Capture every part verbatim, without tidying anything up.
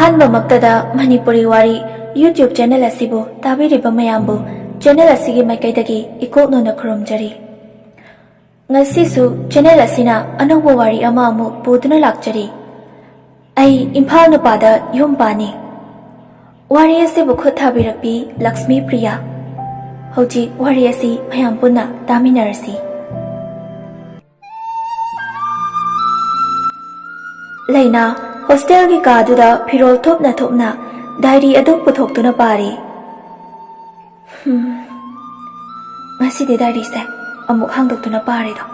ꯑꯍꯥꯟꯕꯃꯛꯇꯗ ꯃꯅꯤꯄꯨꯔꯤ ꯋꯥꯔꯤ YouTube channel ꯑꯁꯤꯕꯨ ꯇꯥꯕꯤꯔꯤꯕ ꯃꯌꯥꯝꯕꯨ ꯆꯦꯅꯦꯜ ꯑꯁꯤꯒꯤ ꯃꯥꯏꯀꯩꯗꯒꯤ ꯏꯀꯣꯛꯅꯣꯅ ꯈꯨꯔꯨꯝꯖꯔꯤ꯫ ꯉꯁꯤꯁꯨ ꯆꯦꯅꯦꯜ ꯑꯁꯤꯅ ꯑꯅꯧꯕ ꯋꯥꯔꯤ ꯑꯃ ꯑꯃꯨꯛ ꯄꯨꯗꯨꯅ ꯂꯥꯛꯆꯔꯤ꯫ ꯑꯩ ꯏꯝꯐꯥꯜ ꯅꯨꯄꯥꯗ ꯌꯨꯝ ꯄꯥꯅꯤ꯫ ꯋꯥꯔꯤ ꯑꯁꯤꯕꯨ ꯈꯨꯠ ꯊꯥꯕꯤꯔꯛꯄꯤ ꯂꯛꯁꯃꯤ ꯄ꯭ꯔꯤꯌꯥ꯫ ꯍꯧꯖꯤꯛ ꯋꯥꯔꯤ ꯑꯁꯤ ꯃꯌꯥꯝ ꯄꯨꯟꯅ ꯇꯥꯃꯤꯟꯅꯔꯁꯤ꯫ ꯂꯩꯅꯥ ꯍꯣꯁꯇꯦꯜꯒꯤ ꯀꯥꯗꯨꯗ ꯐꯤꯔꯣꯜ ꯊꯨꯞꯅ ꯊꯨꯞꯅ ꯗꯥꯏꯔꯤ ꯑꯗꯨ ꯄꯨꯊꯣꯛꯇꯨꯅ ꯄꯥꯔꯤ꯫ ꯍꯝ, ꯉꯁꯤꯗꯤ ꯗꯥꯏꯔꯤꯁꯦ ꯑꯃꯨꯛ ꯍꯥꯡꯗꯣꯛꯇꯨꯅ ꯄꯥꯔꯦꯗꯣ꯫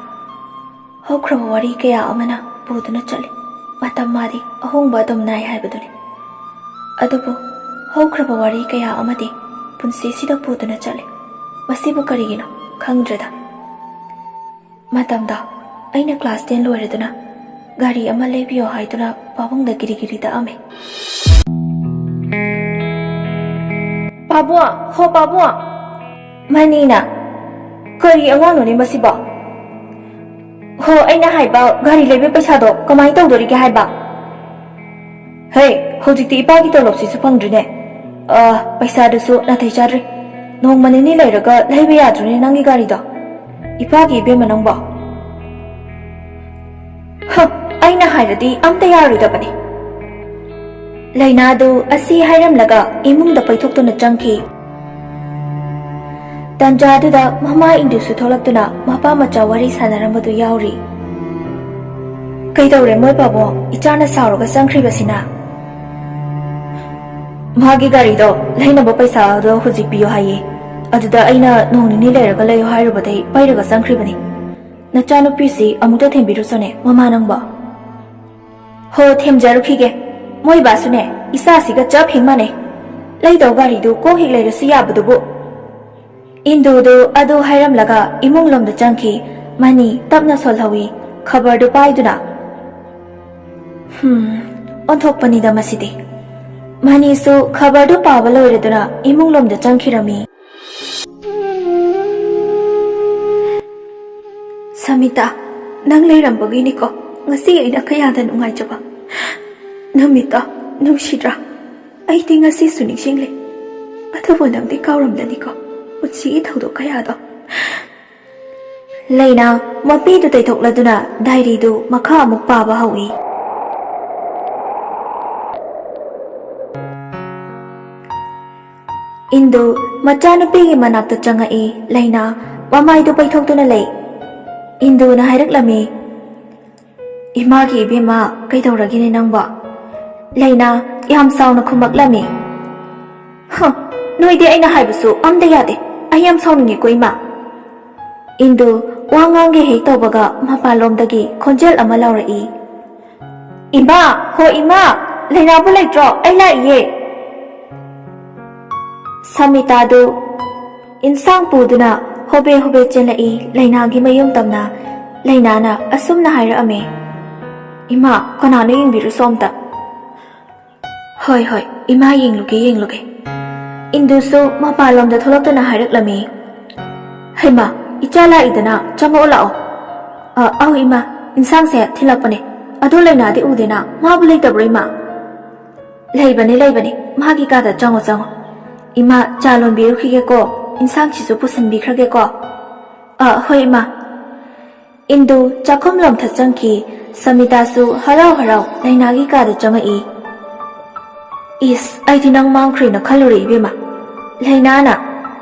ꯍꯧꯈ꯭ꯔꯕ ꯋꯥꯔꯤ ꯀꯌꯥ ꯑꯃꯅ ꯄꯨꯗꯨꯅ ꯆꯠꯂꯤ꯫ ꯃꯇꯝ ꯃꯥꯗꯤ ꯑꯍꯣꯡꯕ ꯑꯗꯨꯝ ꯅꯥꯏ ꯍꯥꯏꯕꯗꯨꯅꯤ꯫ ꯑꯗꯨꯕꯨ ꯍꯧꯈ꯭ꯔꯕ ꯋꯥꯔꯤ ꯀꯌꯥ ꯑꯃꯗꯤ ꯄꯨꯟꯁꯤꯁꯤꯗ ꯄꯨꯗꯨꯅ ꯆꯠꯂꯤ꯫ ꯃꯁꯤꯕꯨ ꯀꯔꯤꯒꯤꯅꯣ ꯈꯪꯗ꯭ꯔꯦꯗ꯫ ꯃꯇꯝꯗ ꯑꯩꯅ ꯀ꯭ꯂꯥꯁ ꯇꯦꯟ ꯂꯣꯏꯔꯗꯨꯅ ꯒꯥꯔꯤ ꯑꯃ ꯂꯩꯕꯤꯌꯣ ꯍꯥꯏꯗꯨꯅ ꯄꯥꯕꯨꯡꯗ ꯒꯤꯔꯤ ꯒꯤꯔꯤ ꯇꯛꯑꯝꯃꯤ꯫ "ꯄꯥꯕꯨꯡ, ꯍꯣ ꯄꯥꯕꯨꯡ!" ꯃꯅꯤꯅ, "ꯀꯔꯤ ꯑꯉꯥꯡꯅꯣꯅꯦ ꯃꯁꯤꯕꯣ? ꯍꯣ, ꯑꯩꯅ ꯍꯥꯏꯕ ꯒꯥꯔꯤ ꯂꯩꯕꯒꯤ ꯄꯩꯁꯥꯗꯣ ꯀꯃꯥꯏꯅ ꯇꯧꯗꯣꯔꯤꯒꯦ ꯍꯥꯏꯕ?" "ꯍꯦ, ꯍꯧꯖꯤꯛꯇꯤ ꯏꯄꯥꯒꯤ ꯇꯣꯂꯣꯞꯁꯤꯁꯨ ꯐꯪꯗ꯭ꯔꯤꯅꯦ꯫ ꯑ, ꯄꯩꯁꯥꯗꯨꯁꯨ ꯅꯥꯇꯩ ꯆꯥꯗ꯭ꯔꯤ꯫ ꯅꯣꯡꯃ ꯅꯤꯅꯤ ꯂꯩꯔꯒ ꯂꯩꯕ ꯌꯥꯗ꯭ꯔꯣꯅꯦ ꯅꯪꯒꯤ ꯒꯥꯔꯤꯗꯣ? ꯏꯄꯥꯒꯤ ꯏꯕꯦꯝꯃ ꯅꯪꯕꯣ?" "ꯍ, ꯑꯩꯅ ꯍꯥꯏꯔꯗꯤ ꯑꯝꯇ ꯌꯥꯔꯣꯏꯗꯕꯅꯤ꯫" ꯂꯩꯅꯥꯗꯨ ꯑꯁꯤ ꯍꯥꯏꯔꯝꯂꯒ ꯏꯃꯨꯡꯗ ꯄꯩꯊꯣꯛꯇꯨꯅ ꯆꯪꯈꯤ꯫ ꯇꯟꯖꯥꯗꯨꯗ ꯃꯃꯥ ꯏꯟꯗꯨꯁꯨ ꯊꯣꯛꯂꯛꯇꯨꯅ ꯃꯄꯥ ꯃꯆꯥ ꯋꯥꯔꯤ ꯁꯥꯟꯅꯔꯝꯕꯗꯨ ꯌꯥꯎꯔꯤ꯫ "ꯀꯩꯗꯧꯔꯦ ꯃꯣꯏ ꯄꯥꯕꯨꯡ? ꯏꯆꯥꯅ ꯁꯥꯎꯔꯒ ꯆꯪꯈ꯭ꯔꯤꯕꯁꯤꯅ?" "ꯃꯥꯒꯤ ꯒꯥꯔꯤꯗꯣ ꯂꯩꯅꯕ ꯄꯩꯁꯥꯗꯣ ꯍꯧꯖꯤꯛ ꯄꯤꯌꯣ ꯍꯥꯏꯌꯦ꯫ ꯑꯗꯨꯗ ꯑꯩꯅ ꯅꯣꯡ ꯅꯤꯅꯤ ꯂꯩꯔꯒ ꯂꯩꯌꯣ ꯍꯥꯏꯔꯨꯕꯗꯩ ꯄꯩꯔꯒ ꯆꯪꯈ꯭ꯔꯤꯕꯅꯤ꯫ ꯅꯆꯥꯅꯨꯄꯤꯁꯤ ꯑꯃꯨꯛꯇ ꯊꯦꯝꯕꯤꯔꯨꯆꯣꯅꯦ, ꯃꯃꯥ ꯅꯪꯕꯣ?" "ꯍꯣ, ꯊꯦꯝꯖꯔꯨꯈꯤꯒꯦ꯫ ꯃꯣꯏ ꯕꯥꯁꯨꯅꯦ, ꯏꯆꯥꯁꯤꯒ ꯆꯞ ꯍꯦꯛ ꯃꯥꯟꯅꯩ꯫ ꯂꯩꯗꯧ ꯒꯥꯔꯤꯗꯨ ꯀꯣꯛ ꯍꯦꯛ ꯂꯩꯔꯁꯨ ꯌꯥꯕꯗꯨꯕꯨ꯫" ꯏꯟꯗꯨꯗꯨ ꯑꯗꯨ ꯍꯥꯏꯔꯝꯂꯒ ꯏꯃꯨꯡꯂꯣꯝꯗ ꯆꯪꯈꯤ꯫ ꯃꯅꯤ ꯇꯞꯅ ꯁꯣꯜꯍꯧꯏ, ꯈꯕꯔꯗꯨ ꯄꯥꯏꯗꯨꯅ꯫ "ꯍꯝ, ꯑꯣꯟꯊꯣꯛꯄꯅꯤꯗ ꯃꯁꯤꯗꯤ꯫" ꯃꯅꯤꯁꯨ ꯈꯕꯔꯗꯨ ꯄꯥꯕ ꯂꯣꯏꯔꯗꯨꯅ ꯏꯃꯨꯡꯂꯣꯝꯗ ꯆꯪꯈꯤꯔꯝꯃꯤ꯫ "ꯁꯃꯤꯇꯥ, ꯅꯪ ꯂꯩꯔꯝꯕꯒꯤꯅꯤꯀꯣ ꯉꯁꯤ ꯑꯩꯅ ꯀꯌꯥꯗ ꯅꯨꯡꯉꯥꯏꯖꯕ꯫ ꯅꯨꯃꯤꯠꯇꯣ ꯅꯨꯡꯁꯤꯗ꯭ꯔꯥ? ꯑꯩꯗꯤ ꯉꯁꯤꯁꯨ ꯅꯤꯡꯁꯤꯡꯂꯦ꯫ ꯑꯗꯨꯕꯨ ꯅꯪꯗꯤ ꯀꯥꯎꯔꯝꯂꯅꯤꯀꯣ, ꯄꯨꯟꯁꯤꯒꯤ ꯊꯧꯗꯣꯛ ꯀꯌꯥꯗꯣ꯫ ꯂꯩꯅꯥ ꯃꯄꯤꯗꯨ ꯇꯩꯊꯣꯛꯂꯗꯨꯅ ꯗꯥꯏꯔꯤꯗꯨ ꯃꯈꯥ ꯑꯃꯨꯛ ꯄꯥꯕ ꯍꯧꯏ꯫ ꯏꯟꯗꯨ ꯃꯆꯥꯅꯨꯄꯤꯒꯤ ꯃꯅꯥꯛꯇ ꯆꯪꯉꯛꯏ꯫ ꯂꯩꯅꯥ ꯃꯃꯥꯏꯗꯨ ꯄꯩꯊꯣꯛꯇꯨꯅ ꯂꯩ꯫ ꯏꯟꯗꯨꯅ ꯍꯥꯏꯔꯛꯂꯝꯃꯤ, "ꯏꯃꯥꯒꯤ ꯏꯕꯦꯝꯃ, ꯀꯩꯗꯧꯔꯒꯦꯅꯦ ꯅꯪꯕꯣ?" ꯂꯩꯅꯥ ꯌꯥꯝ ꯁꯥꯎꯅ ꯈꯨꯝꯃꯛꯂꯝꯃꯤ, "ꯍ, ꯅꯣꯏꯗꯤ ꯑꯩꯅ ꯍꯥꯏꯕꯁꯨ ꯑꯝꯇ ꯌꯥꯗꯦ꯫ ꯑꯩ ꯌꯥꯝ ꯁꯥꯎꯅꯤꯡꯉꯦꯀꯣ, ꯏꯃꯥ!" ꯏꯟꯗꯨ ꯋꯥ ꯉꯥꯡꯒꯦ ꯍꯦꯛ ꯇꯧꯕꯒ ꯃꯄꯥꯟꯂꯣꯝꯗꯒꯤ ꯈꯣꯟꯖꯦꯜ ꯑꯃ ꯂꯥꯎꯔꯛꯏ, "ꯏꯃꯥ! ꯍꯣ ꯏꯃꯥ! ꯂꯩꯅꯥꯕꯨ ꯂꯩꯇ꯭ꯔꯣ? ꯑꯩ ꯂꯥꯛꯏꯌꯦ!" ꯁꯃꯤꯇꯥꯗꯨ ꯏꯟꯁꯥꯡ ꯄꯨꯗꯨꯅ ꯍꯣꯕꯦ ꯍꯣꯕꯦ ꯆꯦꯜꯂꯛꯏ꯫ ꯂꯩꯅꯥꯒꯤ ꯃꯌꯨꯝ ꯇꯝꯅ ꯂꯩꯅꯥꯅ ꯑꯁꯨꯝꯅ ꯍꯥꯏꯔꯛꯑꯝꯃꯤ, "ꯏꯃꯥ, ꯀꯅꯥꯅꯣ ꯌꯦꯡꯕꯤꯔꯨꯁꯣ ꯑꯝꯇ꯫" "ꯍꯣꯏ, ꯍꯣꯏ, ꯏꯃꯥ, ꯌꯦꯡꯂꯨꯒꯦ, ꯌꯦꯡꯂꯨꯒꯦ꯫" ꯏꯟꯗꯨꯁꯨ ꯃꯄꯥꯟꯂꯣꯝꯗ ꯊꯣꯛꯂꯛꯇꯨꯅ ꯍꯥꯏꯔꯛꯂꯝꯃꯤ, "ꯍꯩꯃꯥ, ꯏꯆꯥ ꯂꯥꯛꯏꯗꯅ, ꯆꯪꯉꯛꯑꯣ ꯂꯥꯛꯑꯣ꯫" "ꯑ, ꯑꯧ ꯏꯃꯥ, ꯏꯟꯁꯥꯡꯁꯦ ꯊꯤꯜꯂꯛꯄꯅꯦ꯫ ꯑꯗꯣ ꯂꯩꯅꯥꯗꯤ ꯎꯗꯦꯅ, ꯃꯥꯕꯨ ꯂꯩꯇꯕ꯭ꯔꯣ ꯏꯃꯥ?" "ꯂꯩꯕꯅꯦ, ꯂꯩꯕꯅꯦ, ꯃꯥꯒꯤ ꯀꯥꯗ ꯆꯪꯉꯣ, ꯆꯪꯉꯣ꯫ ꯏꯃꯥ, ꯆꯥ ꯂꯣꯟꯕꯤꯔꯨꯈꯤꯒꯦꯀꯣ, ꯏꯟꯁꯥꯡꯁꯤꯁꯨ ꯄꯨꯁꯤꯟꯕꯤꯈ꯭ꯔꯒꯦꯀꯣ꯫" "ꯑ, ꯍꯣꯏ ꯏꯃꯥ꯫" ꯏꯟꯗꯨ ꯆꯥꯛꯈꯨꯝꯂꯣꯝ ꯊꯠꯆꯟꯈꯤ꯫ ꯁꯃꯤꯇꯥꯁꯨ ꯍꯔꯥꯎ ꯍꯔꯥꯎ ꯂꯩꯅꯥꯒꯤ ꯀꯥꯗ ꯆꯪꯉꯛꯏ꯫ "ꯏꯁ, ꯑꯩꯗꯤ ꯅꯪ ꯃꯥꯡꯈ꯭ꯔꯦꯅ ꯈꯜꯂꯨꯔꯦ ꯏꯕꯦꯝꯃ꯫" ꯂꯩꯅꯥꯅ,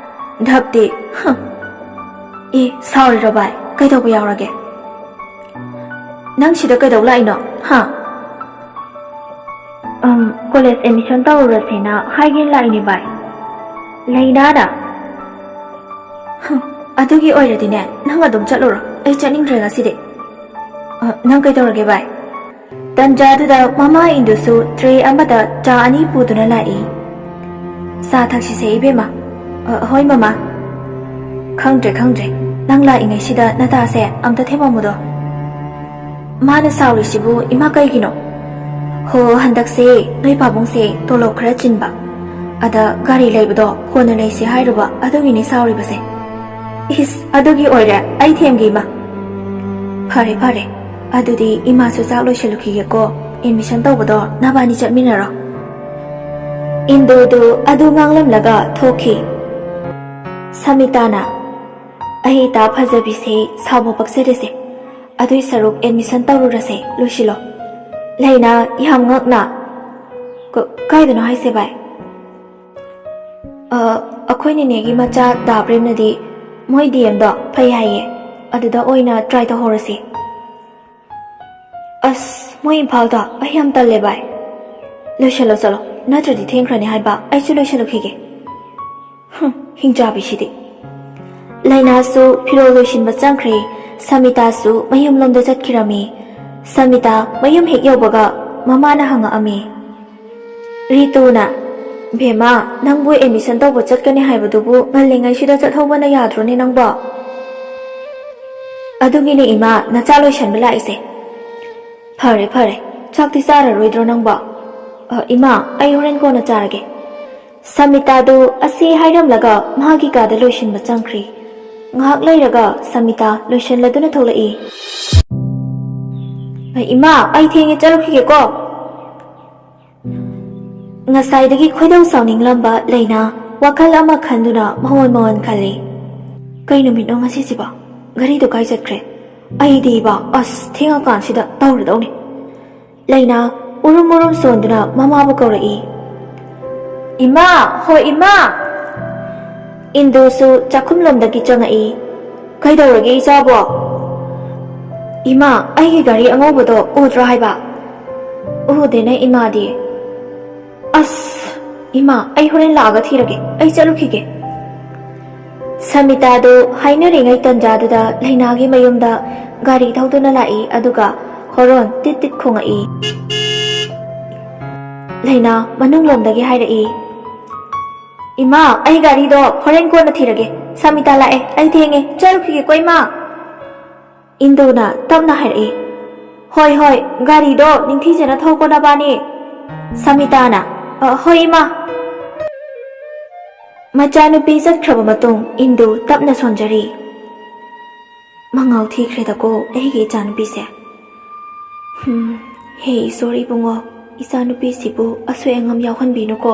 "ꯙꯞꯇꯤ, ꯍ꯫" "ꯑꯦ, ꯁꯥꯎꯔꯤꯔꯣ ꯚꯥꯏ? ꯀꯩꯗꯧꯕ ꯌꯥꯎꯔꯒꯦ? ꯅꯪ ꯁꯤꯗ ꯀꯩꯗꯧ ꯂꯥꯛꯏꯅꯣ, ꯍꯥ?" "ꯑꯝ, ꯀꯣꯂꯦꯖ ꯑꯦꯗꯃꯤꯁꯟ ꯇꯧꯔꯨꯔꯁꯦꯅ ꯍꯥꯏꯒꯦꯅ ꯂꯥꯛꯏꯅꯦ ꯚꯥꯏ꯫" ꯂꯩꯅꯥꯅ, "ꯍꯝ, ꯑꯗꯨꯒꯤ ꯑꯣꯏꯔꯗꯤꯅꯦ, ꯅꯪ ꯑꯗꯨꯝ ꯆꯠꯂꯨꯔꯣ꯫ ꯑꯩ ꯆꯠꯅꯤꯡꯗ꯭ꯔꯦ ꯉꯁꯤꯗꯤ꯫ ꯑ, ꯅꯪ ꯀꯩꯗꯧꯔꯒꯦ ꯚꯥꯏ?" ꯇꯟꯖꯥꯗꯨꯗ ꯃꯃꯥ ꯏꯟꯗꯨꯁꯨ ꯇ꯭ꯔꯦ ꯑꯃꯗ ꯆꯥ ꯑꯅꯤ ꯄꯨꯗꯨꯅ ꯂꯥꯛꯏ꯫ "ꯆꯥ ꯊꯛꯁꯤꯁꯦ ꯏꯕꯦꯝꯃ꯫" "ꯑ, ꯍꯣꯏ ꯃꯃꯥ꯫" "ꯈꯪꯗ꯭ꯔꯦ, ꯈꯪꯗ꯭ꯔꯦ꯫ ꯅꯪ ꯂꯥꯛꯏꯉꯩꯁꯤꯗ ꯅꯇꯥꯁꯦ ꯑꯝꯇ ꯊꯦꯝꯃꯝꯃꯨꯗꯣ꯫" "ꯃꯥꯅ ꯁꯥꯎꯔꯤꯁꯤꯕꯨ ꯏꯃꯥ ꯀꯩꯒꯤꯅꯣ?" "ꯍꯣ, ꯍꯟꯗꯛꯁꯦ ꯅꯣꯏ ꯄꯥꯕꯨꯡꯁꯦ ꯇꯣꯂꯣꯞ ꯈꯔ ꯆꯤꯟꯕ꯫ ꯑꯗ ꯒꯥꯔꯤ ꯂꯩꯕꯗꯣ ꯀꯣꯟꯅ ꯂꯩꯁꯦ ꯍꯥꯏꯔꯨꯕ, ꯑꯗꯨꯒꯤꯅꯦ ꯁꯥꯎꯔꯤꯕꯁꯦ꯫" "ꯏꯁ, ꯑꯗꯨꯒꯤ ꯑꯣꯏꯔꯦ꯫ ꯑꯩ ꯊꯦꯝꯒꯦ ꯏꯃꯥ꯫" "ꯐꯔꯦ, ꯐꯔꯦ꯫ ꯑꯗꯨꯗꯤ ꯏꯃꯥꯁꯨ ꯆꯥꯛ ꯂꯣꯏꯁꯤꯜꯂꯨꯈꯤꯒꯦꯀꯣ꯫ ꯑꯦꯗꯃꯤꯁꯟ ꯇꯧꯕꯗꯣ ꯅꯕꯥꯅꯤ ꯆꯠꯃꯤꯟꯅꯔꯣ꯫ ꯏꯟꯗꯨꯗꯨ ꯑꯗꯨ ꯉꯥꯡꯂꯝꯂꯒ ꯊꯣꯛꯈꯤ꯫ ꯁꯃꯤꯇꯥꯅ, "ꯑꯩ ꯏꯇꯥ ꯐꯖꯕꯤꯁꯦ ꯁꯥꯎꯕ ꯄꯛꯆꯗꯦꯁꯦ꯫ ꯑꯗꯨꯏ ꯁꯔꯨꯛ ꯑꯦꯗꯃꯤꯁꯟ ꯇꯧꯔꯨꯔꯁꯦ, ꯂꯣꯏꯁꯤꯜꯂꯣ꯫" ꯂꯩꯅꯥ ꯌꯥꯝ ꯉꯛꯅ, "ꯀ-, ꯀꯥꯏꯗꯅꯣ ꯍꯥꯏꯁꯦ ꯚꯥꯏ?" "ꯑ, ꯑꯩꯈꯣꯏ ꯅꯦꯅꯦꯒꯤ ꯃꯆꯥ ꯗꯥ ꯄ꯭ꯔꯦꯝꯅꯗꯤ ꯃꯣꯏ ꯗꯤ ꯑꯦꯝꯗꯣ ꯐꯩ ꯍꯥꯏꯌꯦ, ꯑꯗꯨꯗ ꯑꯣꯏꯅ ꯇ꯭ꯔꯥꯏ ꯇꯧꯍꯧꯔꯁꯤ꯫" "ꯑꯁ, ꯃꯣꯏ ꯏꯝꯐꯥꯜꯗ ꯑꯩ ꯌꯥꯝ ꯇꯜꯂꯦ ꯚꯥꯏ꯫" "ꯂꯣꯏꯁꯜꯂꯣ ꯆꯠꯂꯣ, ꯅꯠꯇ꯭ꯔꯗꯤ ꯊꯦꯡꯈ꯭ꯔꯅꯤ ꯍꯥꯏꯕ, ꯑꯩꯁꯨ ꯂꯣꯏꯁꯜꯂꯨꯈꯤꯒꯦ꯫" "ꯍꯨꯝ, ꯍꯤꯡꯆꯥꯕꯤꯁꯤꯗꯤ꯫" ꯂꯩꯅꯥꯁꯨ ꯐꯤꯔꯣꯜ ꯂꯣꯏꯁꯤꯟꯕ ꯆꯪꯈ꯭ꯔꯦ꯫ ꯁꯃꯤꯇꯥꯁꯨ ꯃꯌꯨꯝꯂꯣꯝꯗ ꯆꯠꯈꯤꯔꯝꯃꯤ꯫ ꯁꯃꯤꯇꯥ ꯃꯌꯨꯝ ꯍꯦꯛ ꯌꯧꯕꯒ ꯃꯃꯥꯅ ꯍꯪꯉꯛꯑꯝꯃꯤ꯫ ꯔꯤꯇꯨꯅ, "ꯕꯦꯝꯃ, ꯅꯪꯕꯨ ꯑꯦꯗꯃꯤꯁꯟ ꯇꯧꯕ ꯆꯠꯀꯅꯤ ꯍꯥꯏꯕꯗꯨꯕꯨ ꯉꯜꯂꯤꯉꯩꯁꯤꯗ ꯆꯠꯍꯧꯕꯅ ꯌꯥꯗ꯭ꯔꯣꯅꯦ ꯅꯪꯕꯣ?" "ꯑꯗꯨꯒꯤꯅꯦ ꯏꯃꯥ, ꯅꯆꯥ ꯂꯣꯏꯁꯟꯕ ꯂꯥꯛꯏꯁꯦ꯫" "ꯐꯔꯦ, ꯐꯔꯦ, ꯆꯥꯛꯇꯤ ꯆꯥꯔꯔꯣꯏꯗ꯭ꯔꯣ ꯅꯪꯕꯣ?" "ꯑ, ꯏꯃꯥ, ꯑꯩ ꯍꯣꯔꯦꯟ ꯀꯣꯟꯅ ꯆꯥꯔꯒꯦ꯫" ꯁꯃꯤꯇꯥꯗꯨ ꯑꯁꯤ ꯍꯥꯏꯔꯝꯂꯒ ꯃꯥꯒꯤ ꯀꯥꯗ ꯂꯣꯏꯁꯤꯟꯕ ꯆꯪꯈ꯭ꯔꯤ꯫ ꯉꯥꯏꯍꯥꯛ ꯂꯩꯔꯒ ꯁꯃꯤꯇꯥ ꯂꯣꯏꯁꯤꯜꯂꯗꯨꯅ ꯊꯣꯛꯂꯛꯏ꯫ "ꯑ, ꯏꯃꯥ, ꯑꯩ ꯊꯦꯡꯉꯦ, ꯆꯠꯂꯨꯈꯤꯒꯦꯀꯣ꯫" ꯉꯁꯥꯏꯗꯒꯤ ꯈꯣꯏꯗꯧ ꯁꯥꯎꯅꯤꯡꯂꯝꯕ ꯂꯩꯅꯥ ꯋꯥꯈꯜ ꯑꯃ ꯈꯟꯗꯨꯅ ꯃꯑꯣꯟ ꯃꯑꯣꯟ ꯈꯜꯂꯤ꯫ "ꯀꯩ ꯅꯨꯃꯤꯠꯅꯣ ꯉꯁꯤꯁꯤꯕꯣ? ꯘꯔꯤꯗꯣ ꯀꯥꯏ ꯆꯠꯈ꯭ꯔꯦ? ꯑꯩꯗꯤꯕ ꯑꯁ ꯊꯦꯡꯉꯀꯥꯟꯁꯤꯗ ꯇꯧꯔꯗꯧꯅꯤ꯫" ꯂꯩꯅꯥ ꯎꯔꯨꯝ ꯎꯔꯨꯝ ꯁꯣꯟꯗꯨꯅ ꯃꯃꯥꯕꯨ ꯀꯧꯔꯛꯏ꯫ "ꯏꯃꯥ! ꯍꯣ ꯏꯃꯥ!" ꯏꯟꯗꯨꯁꯨ ꯆꯥꯛꯈꯨꯝꯂꯣꯝꯗꯒꯤ ꯆꯪꯉꯛꯏ꯫ "ꯀꯩꯗꯧꯔꯒꯦ ꯏꯆꯥꯕꯣ?" "ꯏꯃꯥ, ꯑꯩꯒꯤ ꯒꯥꯔꯤ ꯑꯉꯧꯕꯗꯣ ꯎꯗ꯭ꯔꯣ ꯍꯥꯏꯕ?" "ꯎꯗꯦꯅꯦ ꯏꯃꯥꯗꯤ꯫" "ꯑꯁ, ꯏꯃꯥ, ꯑꯩ ꯍꯣꯔꯦꯟ ꯂꯥꯛꯑꯒ ꯊꯤꯔꯒꯦ, ꯑꯩ ꯆꯠꯂꯨꯈꯤꯒꯦ꯫" ꯁꯃꯤꯇꯥꯗꯨ ꯍꯥꯏꯅꯔꯤꯉꯩ ꯇꯟꯖꯥꯗꯨꯗ ꯂꯩꯅꯥꯒꯤ ꯃꯌꯨꯝꯗ ꯒꯥꯔꯤ ꯊꯧꯗꯨꯅ ꯂꯥꯛꯏ, ꯑꯗꯨꯒ ꯍꯣꯔꯣꯟ ꯇꯤꯠ ꯇꯤꯠ ꯈꯣꯡꯉꯛꯏ꯫ ꯂꯩꯅꯥ ꯃꯅꯨꯡꯂꯣꯝꯗꯒꯤ ꯍꯥꯏꯔꯛꯏ, "ꯏꯃꯥ, ꯑꯩ ꯒꯥꯔꯤꯗꯣ ꯍꯣꯔꯦꯟ ꯀꯣꯟꯅ ꯊꯤꯔꯒꯦ꯫ ꯁꯃꯤꯇꯥ ꯂꯥꯛꯑꯦ, ꯑꯩ ꯊꯦꯡꯉꯦ, ꯆꯠꯂꯨꯈꯤꯒꯦꯀꯣ ꯏꯃꯥ꯫" ꯏꯟꯗꯨꯅ ꯇꯞꯅ ꯍꯥꯏꯔꯛꯏ, "ꯍꯣꯏ, ꯍꯣꯏ, ꯒꯥꯔꯤꯗꯣ ꯅꯤꯡꯊꯤꯖꯅ ꯊꯧꯀꯣ ꯅꯕꯥꯅꯤ꯫" ꯁꯃꯤꯇꯥꯅ, "ꯑ, ꯍꯣꯏ ꯏꯃꯥ꯫" ꯃꯆꯥꯅꯨꯄꯤ ꯆꯠꯈ꯭ꯔꯕ ꯃꯇꯨꯡ ꯏꯟꯗꯨ ꯇꯞꯅ ꯁꯣꯟꯖꯔꯤ꯫ "ꯃꯉꯥꯎ ꯊꯤꯈ꯭ꯔꯦꯗꯀꯣ ꯑꯩꯒꯤ ꯏꯆꯥꯅꯨꯄꯤꯁꯦ꯫ ꯍꯨꯝ, ꯍꯦ ꯏꯁꯣꯔ ꯏꯕꯨꯡꯉꯣ, ꯏꯆꯥꯅꯨꯄꯤꯁꯤꯕꯨ ꯑꯁꯣꯏ ꯑꯉꯥꯝ ꯌꯥꯎꯍꯟꯕꯤꯅꯨꯀꯣ꯫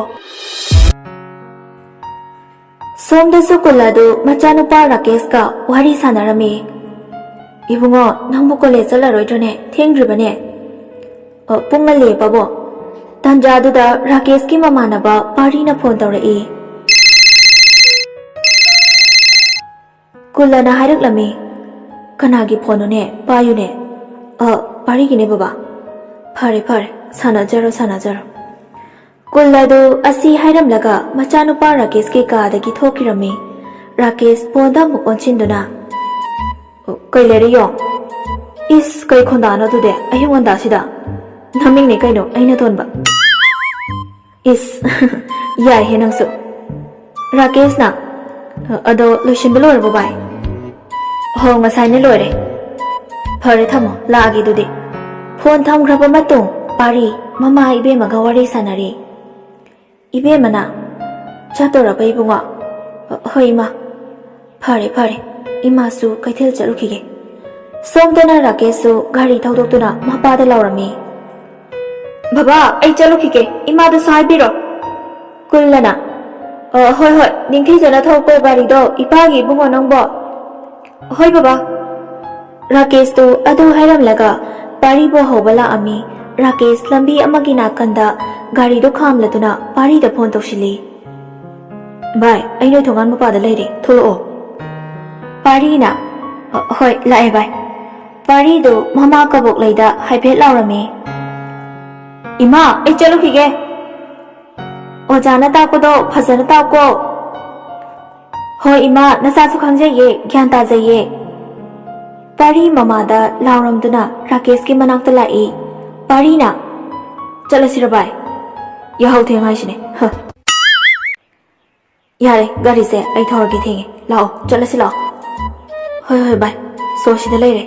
ꯁꯣꯝꯗꯁꯨ ꯀꯨꯜ ꯑꯗꯨ ꯃꯆꯥꯅꯨꯄꯥ ꯔꯥꯀꯦꯁꯀ ꯋꯥꯔꯤ ꯁꯥꯟꯅꯔꯝꯃꯤ꯫ "ꯏꯕꯨꯡꯉꯣ, ꯅꯪꯕꯨ ꯀꯣꯂꯦꯖ ꯆꯠꯂꯔꯣꯏꯗ꯭ꯔꯣꯅꯦ? ꯊꯦꯡꯗ꯭ꯔꯤꯕꯅꯦ?" "ꯑ, ꯄꯨꯡ ꯉꯜꯂꯤꯌꯦ ꯄꯥꯕꯨꯡ꯫" ꯇꯟꯖꯥꯗꯨꯗ ꯔꯥꯀꯦꯁꯀꯤ ꯃꯃꯥꯟꯅꯕ ꯄꯥꯔꯤꯅ ꯐꯣꯟ ꯇꯧꯔꯛꯏ꯫ ꯀꯨꯜꯂꯅ ꯍꯥꯏꯔꯛꯂꯝꯃꯤ꯫ "ꯀꯅꯥꯒꯤ ꯐꯣꯟꯅꯣꯅꯦ? ꯄꯥꯏꯌꯨꯅꯦ꯫" "ꯑ, ꯄꯥꯔꯤꯒꯤꯅꯦ ꯕꯕꯥ꯫" "ꯐꯔꯦ ꯐꯔꯦ, ꯁꯥꯟꯅꯖꯔꯣ ꯁꯥꯟꯅꯖꯔꯣ꯫" ꯀꯨꯜ ꯑꯗꯨ ꯑꯁꯤ ꯍꯥꯏꯔꯝꯂꯒ ꯃꯆꯥꯅꯨꯄꯥ ꯔꯥꯀꯦꯁꯀꯤ ꯀꯥꯗꯒꯤ ꯊꯣꯛꯈꯤꯔꯝꯃꯤ꯫ ꯔꯥꯀꯦꯁ ꯐꯣꯟꯗ ꯑꯃꯨꯛ ꯑꯣꯟꯁꯤꯟꯗꯨꯅ, "ꯑꯣ, ꯀꯩ ꯂꯩꯔꯦ ꯌꯣꯡ?" "ꯏꯁ, ꯀꯩ ꯈꯣꯟꯗꯥꯅꯣ ꯑꯗꯨꯗꯤ ꯑꯌꯨꯛ ꯉꯟꯇꯥꯁꯤꯗ?" "ꯅꯃꯤꯡꯅꯦ ꯀꯩꯅꯣ ꯑꯩꯅ ꯊꯣꯟꯕ꯫" "ꯏꯁ, ꯌꯥꯏꯍꯦ ꯅꯪꯁꯨ꯫" ꯔꯥꯀꯦꯁꯅ, "ꯑꯗꯣ ꯂꯣꯏꯁꯤꯟꯕ ꯂꯣꯏꯔꯕꯣ ꯚꯥꯏ?" "ꯍꯣ, ꯉꯁꯥꯏꯅ ꯂꯣꯏꯔꯦ꯫" "ꯐꯔꯦ, ꯊꯝꯃꯣ, ꯂꯥꯛꯑꯒꯦ ꯑꯗꯨꯗꯤ꯫" ꯐꯣꯟ ꯊꯝꯈ꯭ꯔꯕ ꯃꯇꯨꯡ ꯄꯥꯔꯤ ꯃꯃꯥ ꯏꯕꯦꯝꯃꯒ ꯋꯥꯔꯤ ꯁꯥꯟꯅꯔꯤ꯫ ꯏꯕꯦꯝꯃꯅ, "ꯆꯠꯇꯣꯔꯕ ꯏꯕꯨꯡꯉꯣ?" "ꯍꯣꯏ ꯏꯃꯥ꯫" "ꯐꯔꯦ ꯐꯔꯦ, ꯏꯃꯥꯁꯨ ꯀꯩꯊꯦꯜ ꯆꯠꯂꯨꯈꯤꯒꯦ꯫" ꯁꯣꯝꯗꯅ ꯔꯥꯀꯦꯁꯁꯨ ꯒꯥꯔꯤ ꯊꯧꯗꯣꯛꯇꯨꯅ ꯃꯄꯥꯗ ꯂꯥꯎꯔꯝꯃꯤ꯫ "ꯕꯕꯥ, ꯑꯩ ꯆꯠꯂꯨꯈꯤꯒꯦ, ꯏꯃꯥꯗꯁꯨ ꯍꯥꯏꯕꯤꯔꯣ꯫" ꯀꯨꯜꯂꯅ, "ꯑ, ꯍꯣꯏ ꯍꯣꯏ, ꯅꯤꯡꯊꯤꯖꯅ ꯊꯧꯀꯣ ꯒꯥꯔꯤꯗꯣ, ꯏꯄꯥꯒꯤ ꯏꯕꯨꯡꯉꯣ ꯅꯪꯕꯣ꯫" "ꯍꯣꯏ ꯕꯕꯥ꯫" ꯔꯥꯀꯦꯁꯇꯨ ꯑꯗꯨ ꯍꯥꯏꯔꯝꯂꯒ ꯄꯥꯔꯤꯕꯨ ꯍꯧꯕ ꯂꯥꯛꯑꯝꯃꯤ꯫ ꯔꯥꯀꯦꯁ ꯂꯝꯕꯤ ꯑꯃꯒꯤ ꯅꯥꯀꯟꯗ ꯒꯥꯔꯤꯗꯨ ꯈꯥꯝꯂꯗꯨꯅ ꯄꯥꯔꯤꯗ ꯐꯣꯟ ꯇꯧꯁꯤꯜꯂꯤ꯫ "ꯚꯥꯏ, ꯑꯩ ꯅꯣꯏ ꯊꯣꯡꯒꯥꯟ ꯃꯄꯥꯗ ꯂꯩꯔꯦ, ꯊꯣꯛꯂꯛꯑꯣ꯫" ꯄꯥꯔꯤꯅ, "ꯑ, ꯍꯣꯏ, ꯂꯥꯛꯑꯦ ꯚꯥꯏ꯫" ꯄꯥꯔꯤꯗꯨ ꯃꯃꯥ ꯀꯕꯣꯛꯂꯩꯗ ꯍꯥꯏꯐꯦꯠ ꯂꯥꯎꯔꯝꯃꯤ꯫ "ꯏꯃꯥ, ꯑꯩ ꯆꯠꯂꯨꯈꯤꯒꯦ꯫ ꯑꯣꯖꯥꯅ ꯇꯥꯛꯄꯗꯣ ꯐꯖꯅ ꯇꯥꯛꯀꯣ꯫" "ꯍꯣꯏ ꯏꯃꯥ, ꯅꯆꯥꯁꯨ ꯈꯪꯖꯩꯌꯦ, ꯒ꯭ꯌꯥꯟ ꯇꯥꯖꯩꯌꯦ꯫" ꯄꯥꯔꯤ ꯃꯃꯥꯗ ꯂꯥꯎꯔꯝꯗꯨꯅ ꯔꯥꯀꯦꯁꯀꯤ ꯃꯅꯥꯛꯇ ꯂꯥꯛꯏ꯫ ꯄꯥꯔꯤꯅ, "ꯆꯠꯂꯁꯤꯔ ꯚꯥꯏ? ꯌꯥꯍꯧ ꯊꯦꯡ ꯍꯥꯏꯁꯤꯅꯦ, ꯍ꯫" "ꯌꯥꯔꯦ, ꯒꯥꯔꯤꯁꯦ ꯑꯩ ꯊꯧꯔꯒꯦ, ꯊꯦꯡꯉꯦ, ꯂꯥꯛꯑꯣ, ꯆꯠꯂꯁꯤ ꯂꯥꯛꯑꯣ꯫" "ꯍꯣꯏ ꯍꯣꯏ ꯚꯥꯏ, ꯁꯣ ꯁꯤꯗ ꯂꯩꯔꯦ꯫"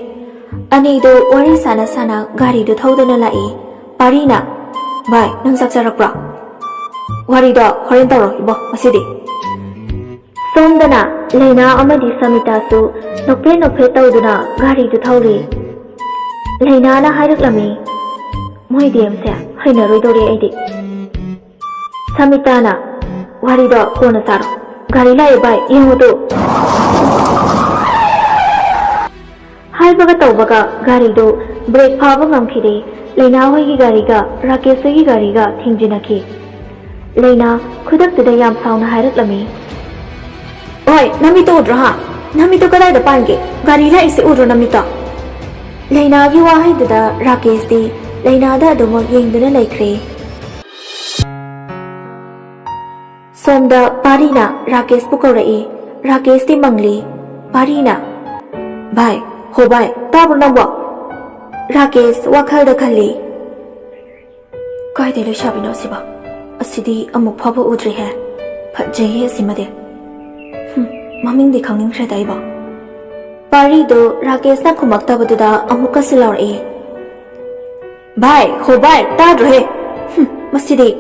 ꯑꯅꯤꯗꯣ ꯋꯥꯔꯤ ꯁꯥꯟꯅ ꯁꯥꯟꯅ ꯒꯥꯔꯤꯗꯨ ꯊꯧꯗꯨꯅ ꯂꯥꯛꯏ꯫ ꯄꯥꯔꯤꯅ, "ꯚꯥꯏ, ꯅꯪ ꯆꯥꯛ ꯆꯥꯔꯛꯄ꯭ꯔꯣ?" "ꯋꯥꯔꯤꯗꯣ ꯍꯣꯔꯦꯟ ꯇꯧꯔꯣ ꯏꯕꯣ, ꯉꯁꯤꯗꯤ꯫" ꯁꯣꯝꯗꯅ ꯂꯩꯅꯥ ꯑꯃꯗꯤ ꯁꯃꯤꯇꯥꯁꯨ ꯅꯣꯛꯐꯦꯠ ꯅꯣꯛꯐꯦꯠ ꯇꯧꯗꯨꯅ ꯒꯥꯔꯤꯗꯨ ꯊꯧꯔꯤ꯫ ꯂꯩꯅꯥꯅ ꯍꯥꯏꯔꯛꯂꯝꯃꯤ, ꯃꯣꯏ ꯗꯦꯝꯁꯦ ꯍꯩꯅꯔꯣꯏꯗꯧꯔꯦ ꯑꯩꯗꯤ꯫ ꯁꯃꯤꯇꯥꯅ, "ꯋꯥꯔꯤꯗꯣ ꯀꯣꯟꯅ ꯁꯥꯔꯣ꯫ ꯒꯥꯔꯤ ꯂꯥꯛꯑꯦ ꯚꯥꯏ, ꯌꯦꯡꯉꯨ ꯇꯨ"꯫ ꯍꯥꯏꯕꯒ ꯇꯧꯕꯒ ꯒꯥꯔꯤꯗꯨ ꯕ꯭ꯔꯦꯛ ꯐꯥꯕ ꯉꯝꯈꯤꯗꯦ꯫ ꯂꯩꯅꯥ ꯍꯣꯏꯒꯤ ꯒꯥꯔꯤꯒ ꯔꯥꯀꯦꯁ ꯍꯣꯏꯒꯤ ꯒꯥꯔꯤꯒ ꯊꯦꯡꯖꯤꯟꯅꯈꯤ꯫ ꯂꯩꯅꯥ ꯈꯨꯗꯛꯇꯨꯗ ꯌꯥꯝ ꯁꯥꯎꯅ ꯍꯥꯏꯔꯛꯂꯝꯃꯤ, "ꯑꯣꯏ, ꯅꯃꯤꯠꯇꯣ ꯎꯗ꯭ꯔꯣ ꯍꯥ? ꯅꯃꯤꯠꯇꯣ ꯀꯗꯥꯏꯗ ꯄꯥꯟꯒꯦ? ꯒꯥꯔꯤ ꯂꯥꯛꯏꯁꯦ ꯎꯗ꯭ꯔꯣ ꯅꯃꯤꯠꯇꯣ?" ꯂꯩꯅꯥꯒꯤ ꯋꯥꯍꯩꯗꯨꯗ ꯔꯥꯀꯦꯁꯇꯤ ꯂꯩꯅꯥꯗ ꯑꯗꯨꯃꯛ ꯌꯦꯡꯗꯨꯅ ꯂꯩꯈ꯭ꯔꯦ꯫ ꯁꯣꯝꯗ ꯄꯥꯔꯤꯅ ꯔꯥꯀꯦꯁꯄꯨ ꯀꯧꯔꯛꯏ꯫ ꯔꯥꯀꯦꯁꯇꯤ ꯃꯪꯂꯤ꯫ ꯄꯥꯔꯤꯅ, "ꯚꯥꯏ, ꯍꯣ ꯚꯥꯏ, ꯇꯥꯕ꯭ꯔꯣ ꯅꯪꯕꯣ?" ꯔꯥꯀꯦꯁ ꯋꯥꯈꯜꯗ ꯈꯜꯂꯤ, "ꯀꯥꯏꯗꯩ ꯂꯩꯁꯥꯕꯤꯅꯣ ꯑꯁꯤꯕꯣ? ꯑꯁꯤꯗꯤ ꯑꯃꯨꯛ ꯐꯥꯎꯕ ꯎꯗ꯭ꯔꯤꯍꯦ꯫ ꯐꯖꯩꯍꯦ ꯑꯁꯤꯃꯗꯤ꯫ ꯍꯨꯝ, ꯃꯃꯤꯡꯗꯤ ꯈꯪꯅꯤꯡꯈ꯭ꯔꯦꯗ ꯑꯩꯕꯣ꯫" ꯄꯥꯔꯤꯗꯨ ꯔꯥꯀꯦꯁꯅ ꯈꯨꯝꯃꯛꯇꯕꯗꯨꯗ ꯑꯃꯨꯛꯀꯁꯨ ꯂꯥꯎꯔꯛꯏ, "ꯚꯥꯏ, ꯍꯣ ꯚꯥꯏ, ꯇꯥꯗ꯭ꯔꯣꯍꯦ? ꯍꯨꯝ, ꯃꯁꯤꯗꯤ꯫"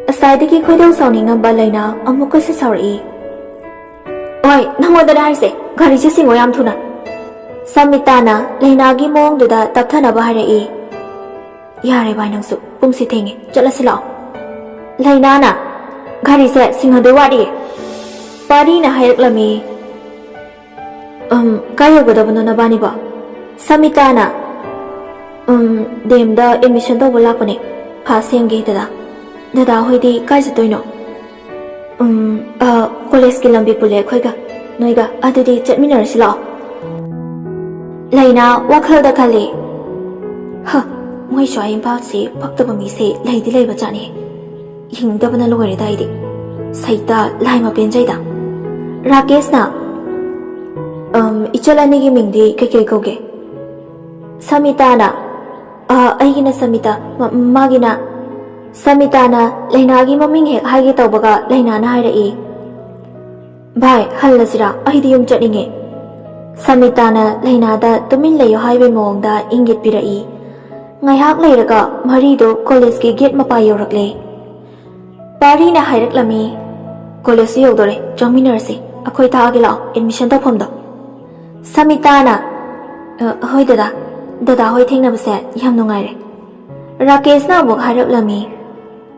ꯉꯁꯥꯏꯗꯒꯤ ꯈꯣꯏꯗꯧ ꯁꯥꯎꯅꯤꯡꯉꯝꯕ ꯂꯩꯅꯥ ꯑꯃꯨꯛꯀꯁꯨ ꯁꯥꯎꯔꯛꯏ꯫ "ꯑꯣꯏ, ꯅꯪꯉꯣꯟꯗꯅꯦ ꯍꯥꯏꯁꯦ, ꯒꯥꯔꯤꯁꯦ ꯁꯤꯡꯉꯣ ꯌꯥꯝ ꯊꯨꯅ꯫" ꯁꯃꯤꯇꯥꯅ ꯂꯩꯅꯥꯒꯤ ꯃꯑꯣꯡꯗꯨꯗ ꯇꯞꯊꯅꯕ ꯍꯥꯏꯔꯛꯏ꯫ "ꯌꯥꯔꯦ ꯚꯥꯏ, ꯅꯪꯁꯨ ꯄꯨꯡꯁꯤ ꯊꯦꯡꯉꯦ, ꯆꯠꯂꯁꯤ ꯂꯥꯛꯑꯣ꯫" ꯂꯩꯅꯥꯅ, "ꯒꯥꯔꯤꯁꯦ ꯁꯤꯡꯍꯟꯗꯣꯏ ꯋꯥꯠꯂꯤꯌꯦ꯫" ꯄꯥꯔꯤꯅ ꯍꯥꯏꯔꯛꯂꯝꯃꯤ꯫ "ꯎꯝ, ꯀꯥꯏ ꯌꯧꯒꯗꯕꯅꯣ ꯅꯕꯥꯅꯤꯕꯣ?" ꯁꯃꯤꯇꯥꯅ, "ꯎꯝ, ꯗꯦꯝꯗ ꯑꯦꯗꯃꯤꯁꯟ ꯇꯧꯕ ꯂꯥꯛꯄꯅꯦ, ꯐꯥꯁ ꯁꯦꯝꯒꯤ ꯗꯗꯥ꯫ ꯗꯗꯥ ꯍꯣꯏꯗꯤ ꯀꯥꯏ ꯆꯠꯇꯣꯏꯅꯣ?" "ꯎꯝ, ꯑ, ꯀꯣꯂꯦꯖꯀꯤ ꯂꯝꯕꯤ ꯄꯨꯜꯂꯦ ꯑꯩꯈꯣꯏꯒ, ꯅꯣꯏꯒ, ꯑꯗꯨꯗꯤ ꯆꯠꯃꯤꯟꯅꯔꯁꯤ ꯂꯥꯛꯑꯣ꯫" ꯂꯩꯅꯥ ꯋꯥꯈꯜꯗ ꯈꯜꯂꯤ, "ꯍ, ꯃꯣꯏ ꯁ꯭ꯋꯥꯏ ꯏꯝꯐꯥꯜꯁꯤ ꯄꯛꯇꯕ ꯃꯤꯁꯦ ꯂꯩꯗꯤ ꯂꯩꯕ ꯖꯥꯠꯅꯤ꯫ ꯌꯦꯡꯅꯤꯡꯗꯕꯅ ꯂꯣꯏꯔꯦꯗ ꯑꯩꯗꯤ꯫ ꯁꯩꯇ ꯂꯥꯏꯃ ꯄꯦꯟꯖꯩꯗ꯫" ꯔꯥꯀꯦꯁꯅ, "ꯑꯝ, ꯏꯆꯜ ꯑꯅꯤꯒꯤ ꯃꯤꯡꯗꯤ ꯀꯩꯀꯩ ꯀꯧꯒꯦ?" ꯁꯃꯤꯇꯥꯅ, "ꯑ, ꯑꯩꯒꯤꯅ ꯁꯃꯤꯇꯥ, ꯃ-, ꯃꯥꯒꯤꯅ꯫" ꯁꯃꯤꯇꯥꯅ ꯂꯩꯅꯥꯒꯤ ꯃꯃꯤꯡ ꯍꯦꯛ ꯍꯥꯏꯒꯦ ꯇꯧꯕꯒ ꯂꯩꯅꯥꯅ ꯍꯥꯏꯔꯛꯏ, "ꯚꯥꯏ, ꯍꯜꯂꯁꯤꯔꯥ? ꯑꯩꯗꯤ ꯌꯨꯝ ꯆꯠꯅꯤꯡꯉꯦ꯫" ꯁꯃꯤꯇꯥꯅ ꯂꯩꯅꯥꯗ ꯇꯨꯃꯤꯟ ꯂꯩꯌꯨ ꯍꯥꯏꯕꯒꯤ ꯃꯑꯣꯡꯗ ꯏꯪꯒꯤꯠ ꯄꯤꯔꯛꯏ꯫ ꯉꯥꯏꯍꯥꯛ ꯂꯩꯔꯒ ꯃꯔꯤꯗꯨ ꯀꯣꯂꯦꯖꯀꯤ ꯒꯦꯠ ꯃꯄꯥ ꯌꯧꯔꯛꯂꯦ꯫ ꯄꯥꯔꯤꯅ ꯍꯥꯏꯔꯛꯂꯝꯃꯤ, "ꯀꯣꯂꯦꯖꯁꯨ ꯌꯧꯗꯣꯔꯦ, ꯆꯪꯃꯤꯟꯅꯔꯁꯤ꯫ ꯑꯩꯈꯣꯏ ꯇꯥꯛꯑꯒꯦ ꯂꯥꯛꯑꯣ, ꯑꯦꯗꯃꯤꯁꯟ ꯇꯧꯐꯝꯗꯣ꯫" ꯁꯃꯤꯇꯥꯅ, "ꯑ, ꯍꯣꯏ ꯗꯗꯥ, ꯗꯗꯥ ꯍꯣꯏ ꯊꯦꯡꯅꯕꯁꯦ ꯌꯥꯝ ꯅꯨꯡꯉꯥꯏꯔꯦ꯫" ꯔꯥꯀꯦꯁꯅ ꯑꯃꯨꯛ ꯍꯥꯏꯔꯛꯂꯝꯃꯤ,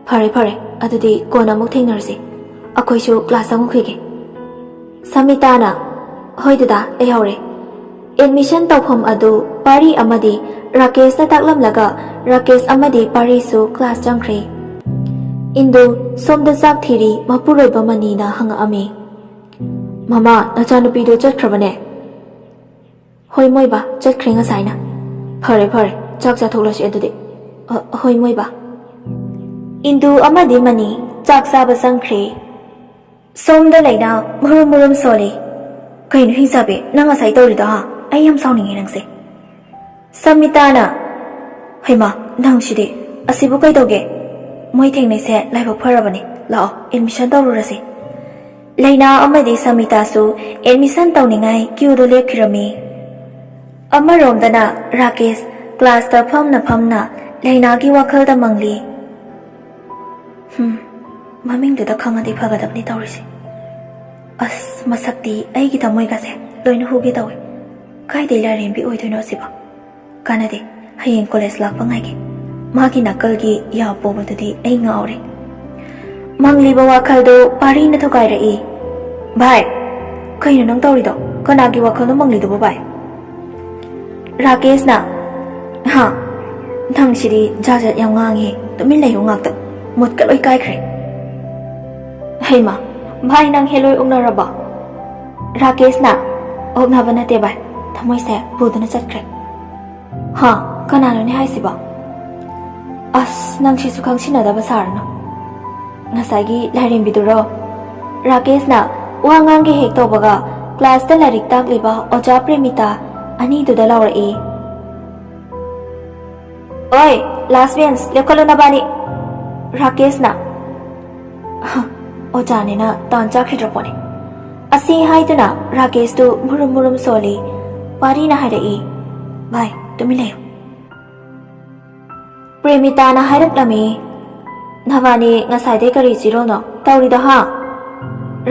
"ꯐꯔꯦ, ꯐꯔꯦ, ꯑꯗꯨꯗꯤ ꯀꯣꯟꯅ ꯑꯃꯨꯛ ꯊꯦꯡꯅꯔꯁꯤ꯫ ꯑꯩꯈꯣꯏꯁꯨ ꯀ꯭ꯂꯥꯁ ꯆꯪꯉꯨꯈꯤꯒꯦ꯫" ꯁꯃꯤꯇꯥꯅ, "ꯍꯣꯏ ꯗꯗꯥ, ꯑꯩ ꯍꯧꯔꯦ꯫" ꯑꯦꯗꯃꯤꯁꯟ ꯇꯧꯐꯝ ꯑꯗꯨ ꯄꯥꯔꯤ ꯑꯃꯗꯤ ꯔꯥꯀꯦꯁꯅ ꯇꯥꯛꯂꯝꯂꯒ ꯔꯥꯀꯦꯁ ꯑꯃꯗꯤ ꯄꯥꯔꯤꯁꯨ ꯀ꯭ꯂꯥꯁ ꯆꯪꯈ꯭ꯔꯦ꯫ ꯏꯟꯗꯨ ꯁꯣꯝꯗ ꯆꯥꯛ ꯊꯤꯔꯤ, ꯃꯄꯨꯔꯣꯏꯕ ꯃꯅꯤꯅ ꯍꯪꯉꯛꯑꯝꯃꯤ꯫ "ꯃꯃꯥ, ꯅꯆꯥꯅꯨꯄꯤꯗꯣ ꯆꯠꯈ꯭ꯔꯕꯅꯦ?" "ꯍꯣꯏ ꯃꯣꯏꯕꯥ, ꯆꯠꯈ꯭ꯔꯦ ꯉꯁꯥꯏꯅ꯫" "ꯐꯔꯦ, ꯐꯔꯦ, ꯆꯥꯛ ꯆꯥꯊꯣꯛꯂꯁꯤ ꯑꯗꯨꯗꯤ꯫" "ꯑ, ꯍꯣꯏ ꯃꯣꯏꯕꯥ꯫" ꯏꯟꯗꯨ ꯑꯃꯗꯤ ꯃꯅꯤ ꯆꯥꯛ ꯆꯥꯕ ꯆꯪꯈ꯭ꯔꯦ꯫ ꯁꯣꯝꯗ ꯂꯩꯅꯥ ꯃꯨꯔꯨꯝ ꯃꯨꯔꯨꯝ ꯁꯣꯜꯂꯤ꯫ "ꯀꯩꯅꯣ ꯍꯤꯡꯆꯥꯕꯤ, ꯅꯪ ꯉꯁꯥꯏ ꯇꯧꯔꯤꯗꯣ, ꯍꯥ? ꯑꯩ ꯌꯥꯝ ꯁꯥꯎꯅꯤꯡꯉꯦ ꯅꯪꯁꯦ꯫" ꯁꯃꯤꯇꯥꯅ, "ꯍꯩꯃꯥ, ꯅꯪꯁꯤꯗꯤ, ꯑꯁꯤꯕꯨ ꯀꯩꯗꯧꯒꯦ? ꯃꯣꯏ ꯊꯦꯡꯅꯩꯁꯦ ꯂꯥꯏꯕꯛ ꯐꯔꯕꯅꯤ꯫ ꯂꯥꯛꯑꯣ, ꯑꯦꯗꯃꯤꯁꯟ ꯇꯧꯔꯨꯔꯁꯤ꯫" ꯂꯩꯅꯥ ꯑꯃꯗꯤ ꯁꯃꯤꯇꯥꯁꯨ ꯑꯦꯗꯃꯤꯁꯟ ꯇꯧꯅꯤꯡꯉꯥꯏ ꯀ꯭ꯌꯨꯗ ꯂꯦꯞꯈꯤꯔꯝꯃꯤ꯫ ꯑꯃꯔꯣꯝꯗꯅ ꯔꯥꯀꯦꯁ ꯀ꯭ꯂꯥꯁꯇ ꯐꯝꯅ ꯐꯝꯅ ꯂꯩꯅꯥꯒꯤ ꯋꯥꯈꯜꯗ ꯃꯪꯂꯤ꯫ "ꯍꯨꯝ, ꯃꯃꯤꯡꯗꯨꯗ ꯈꯪꯉꯗꯤ ꯐꯒꯗꯕꯅꯤ ꯇꯧꯔꯤꯁꯦ꯫ ꯑꯁ, ꯃꯁꯛꯇꯤ ꯑꯩꯒꯤ ꯊꯃꯣꯏꯒꯁꯦ ꯂꯣꯏꯅ ꯍꯨꯒꯦ ꯇꯧꯋꯦ꯫ ꯀꯥꯏꯗꯩ ꯂꯥꯏꯔꯦꯝꯕꯤ ꯑꯣꯏꯗꯣꯏꯅꯣ ꯑꯁꯤꯕꯣ? ꯀꯥꯟꯅꯗꯦ, ꯍꯌꯦꯡ ꯀꯣꯂꯦꯖ ꯂꯥꯛꯄ ꯉꯥꯏꯒꯦ꯫ ꯃꯥꯒꯤ ꯅꯥꯀꯜꯒꯤ ꯌꯥ ꯄꯣꯕꯗꯨꯗꯤ ꯑꯩ ꯉꯥꯎꯔꯦ꯫" ꯃꯪꯂꯤꯕ ꯋꯥꯈꯜꯗꯨ ꯄꯥꯔꯤꯅ ꯊꯨꯒꯥꯏꯔꯛꯏ꯫ "ꯚꯥꯏ, ꯀꯩꯅꯣ ꯅꯪ ꯇꯧꯔꯤꯗꯣ? ꯀꯅꯥꯒꯤ ꯋꯥꯈꯜꯅꯣ ꯃꯪꯂꯤꯗꯨꯕꯨ, ꯚꯥꯏ?" ꯔꯥꯀꯦꯁꯅ, "ꯍꯥ? ꯅꯪꯁꯤꯗꯤ ꯖꯥꯠ ꯖꯥꯠ ꯌꯥꯝ ꯉꯥꯡꯉꯦ꯫ ꯇꯨꯃꯤꯟ ꯂꯩꯌꯨ ꯉꯥꯛꯇ꯫ ꯃꯨꯠꯀ ꯂꯣꯏ ꯀꯥꯏꯈ꯭ꯔꯦ꯫" "ꯍꯩꯃꯥ, ꯚꯥꯏ, ꯅꯪ ꯍꯦꯂꯣꯏ ꯑꯣꯛꯅꯔꯕꯣ?" ꯔꯥꯀꯦꯁꯅ, "ꯑꯣꯛꯅꯕ ꯅꯠꯇꯦ ꯚꯥꯏ, ꯊꯃꯣꯏꯁꯦ ꯄꯨꯗꯨꯅ ꯆꯠꯈ꯭ꯔꯦ꯫" "ꯍꯥ? ꯀꯅꯥꯅꯣꯅꯦ ꯍꯥꯏꯁꯤꯕꯣ?" "ꯑꯁ, ꯅꯪꯁꯤꯁꯨ ꯈꯪꯁꯤꯟꯅꯗꯕ ꯁꯥꯔꯅꯨ꯫ ꯉꯁꯥꯏꯒꯤ ꯂꯥꯏꯔꯦꯝꯕꯤꯗꯨꯔꯣ?" ꯔꯥꯀꯦꯁꯅ ꯋꯥ ꯉꯥꯡꯒꯦ ꯍꯦꯛ ꯇꯧꯕꯒ ꯀ꯭ꯂꯥꯁꯇ ꯂꯥꯏꯔꯤꯛ ꯇꯥꯛꯂꯤꯕ ꯑꯣꯖꯥ ꯄ꯭ꯔꯦꯃꯤꯇꯥ ꯑꯅꯤꯗꯨꯗ ꯂꯥꯎꯔꯛꯏ꯫ "ꯑꯣꯏ, ꯂꯥꯁ ꯕꯦꯟꯁ, ꯂꯦꯞꯈꯠꯂꯨ ꯅꯕꯥꯅꯤ!" ꯔꯥꯀꯦꯁꯅ, "ꯍ, ꯑꯣꯖꯥꯅꯤꯅ ꯇꯥꯟ ꯆꯥꯈꯤꯗ꯭ꯔ ꯄꯣꯠꯅꯤ꯫" ꯑꯁꯤ ꯍꯥꯏꯗꯨꯅ ꯔꯥꯀꯦꯁꯇꯨ ꯃꯨꯔꯨꯝ ꯃꯨꯔꯨꯝ ꯁꯣꯜꯂꯤ꯫ ꯄꯥꯔꯤꯅ ꯍꯥꯏꯔꯛꯏ, "ꯚꯥꯏ, ꯇꯨꯃꯤꯟ ꯂꯩꯌꯨ꯫" ꯄ꯭ꯔꯦꯃꯤꯇꯥꯅ ꯍꯥꯏꯔꯛꯂꯝꯃꯤ, "ꯅꯕꯥꯅꯤ ꯉꯁꯥꯏꯗꯩ ꯀꯔꯤ ꯆꯤꯔꯣꯜꯅꯣ ꯇꯧꯔꯤꯗꯣ, ꯍꯥ?"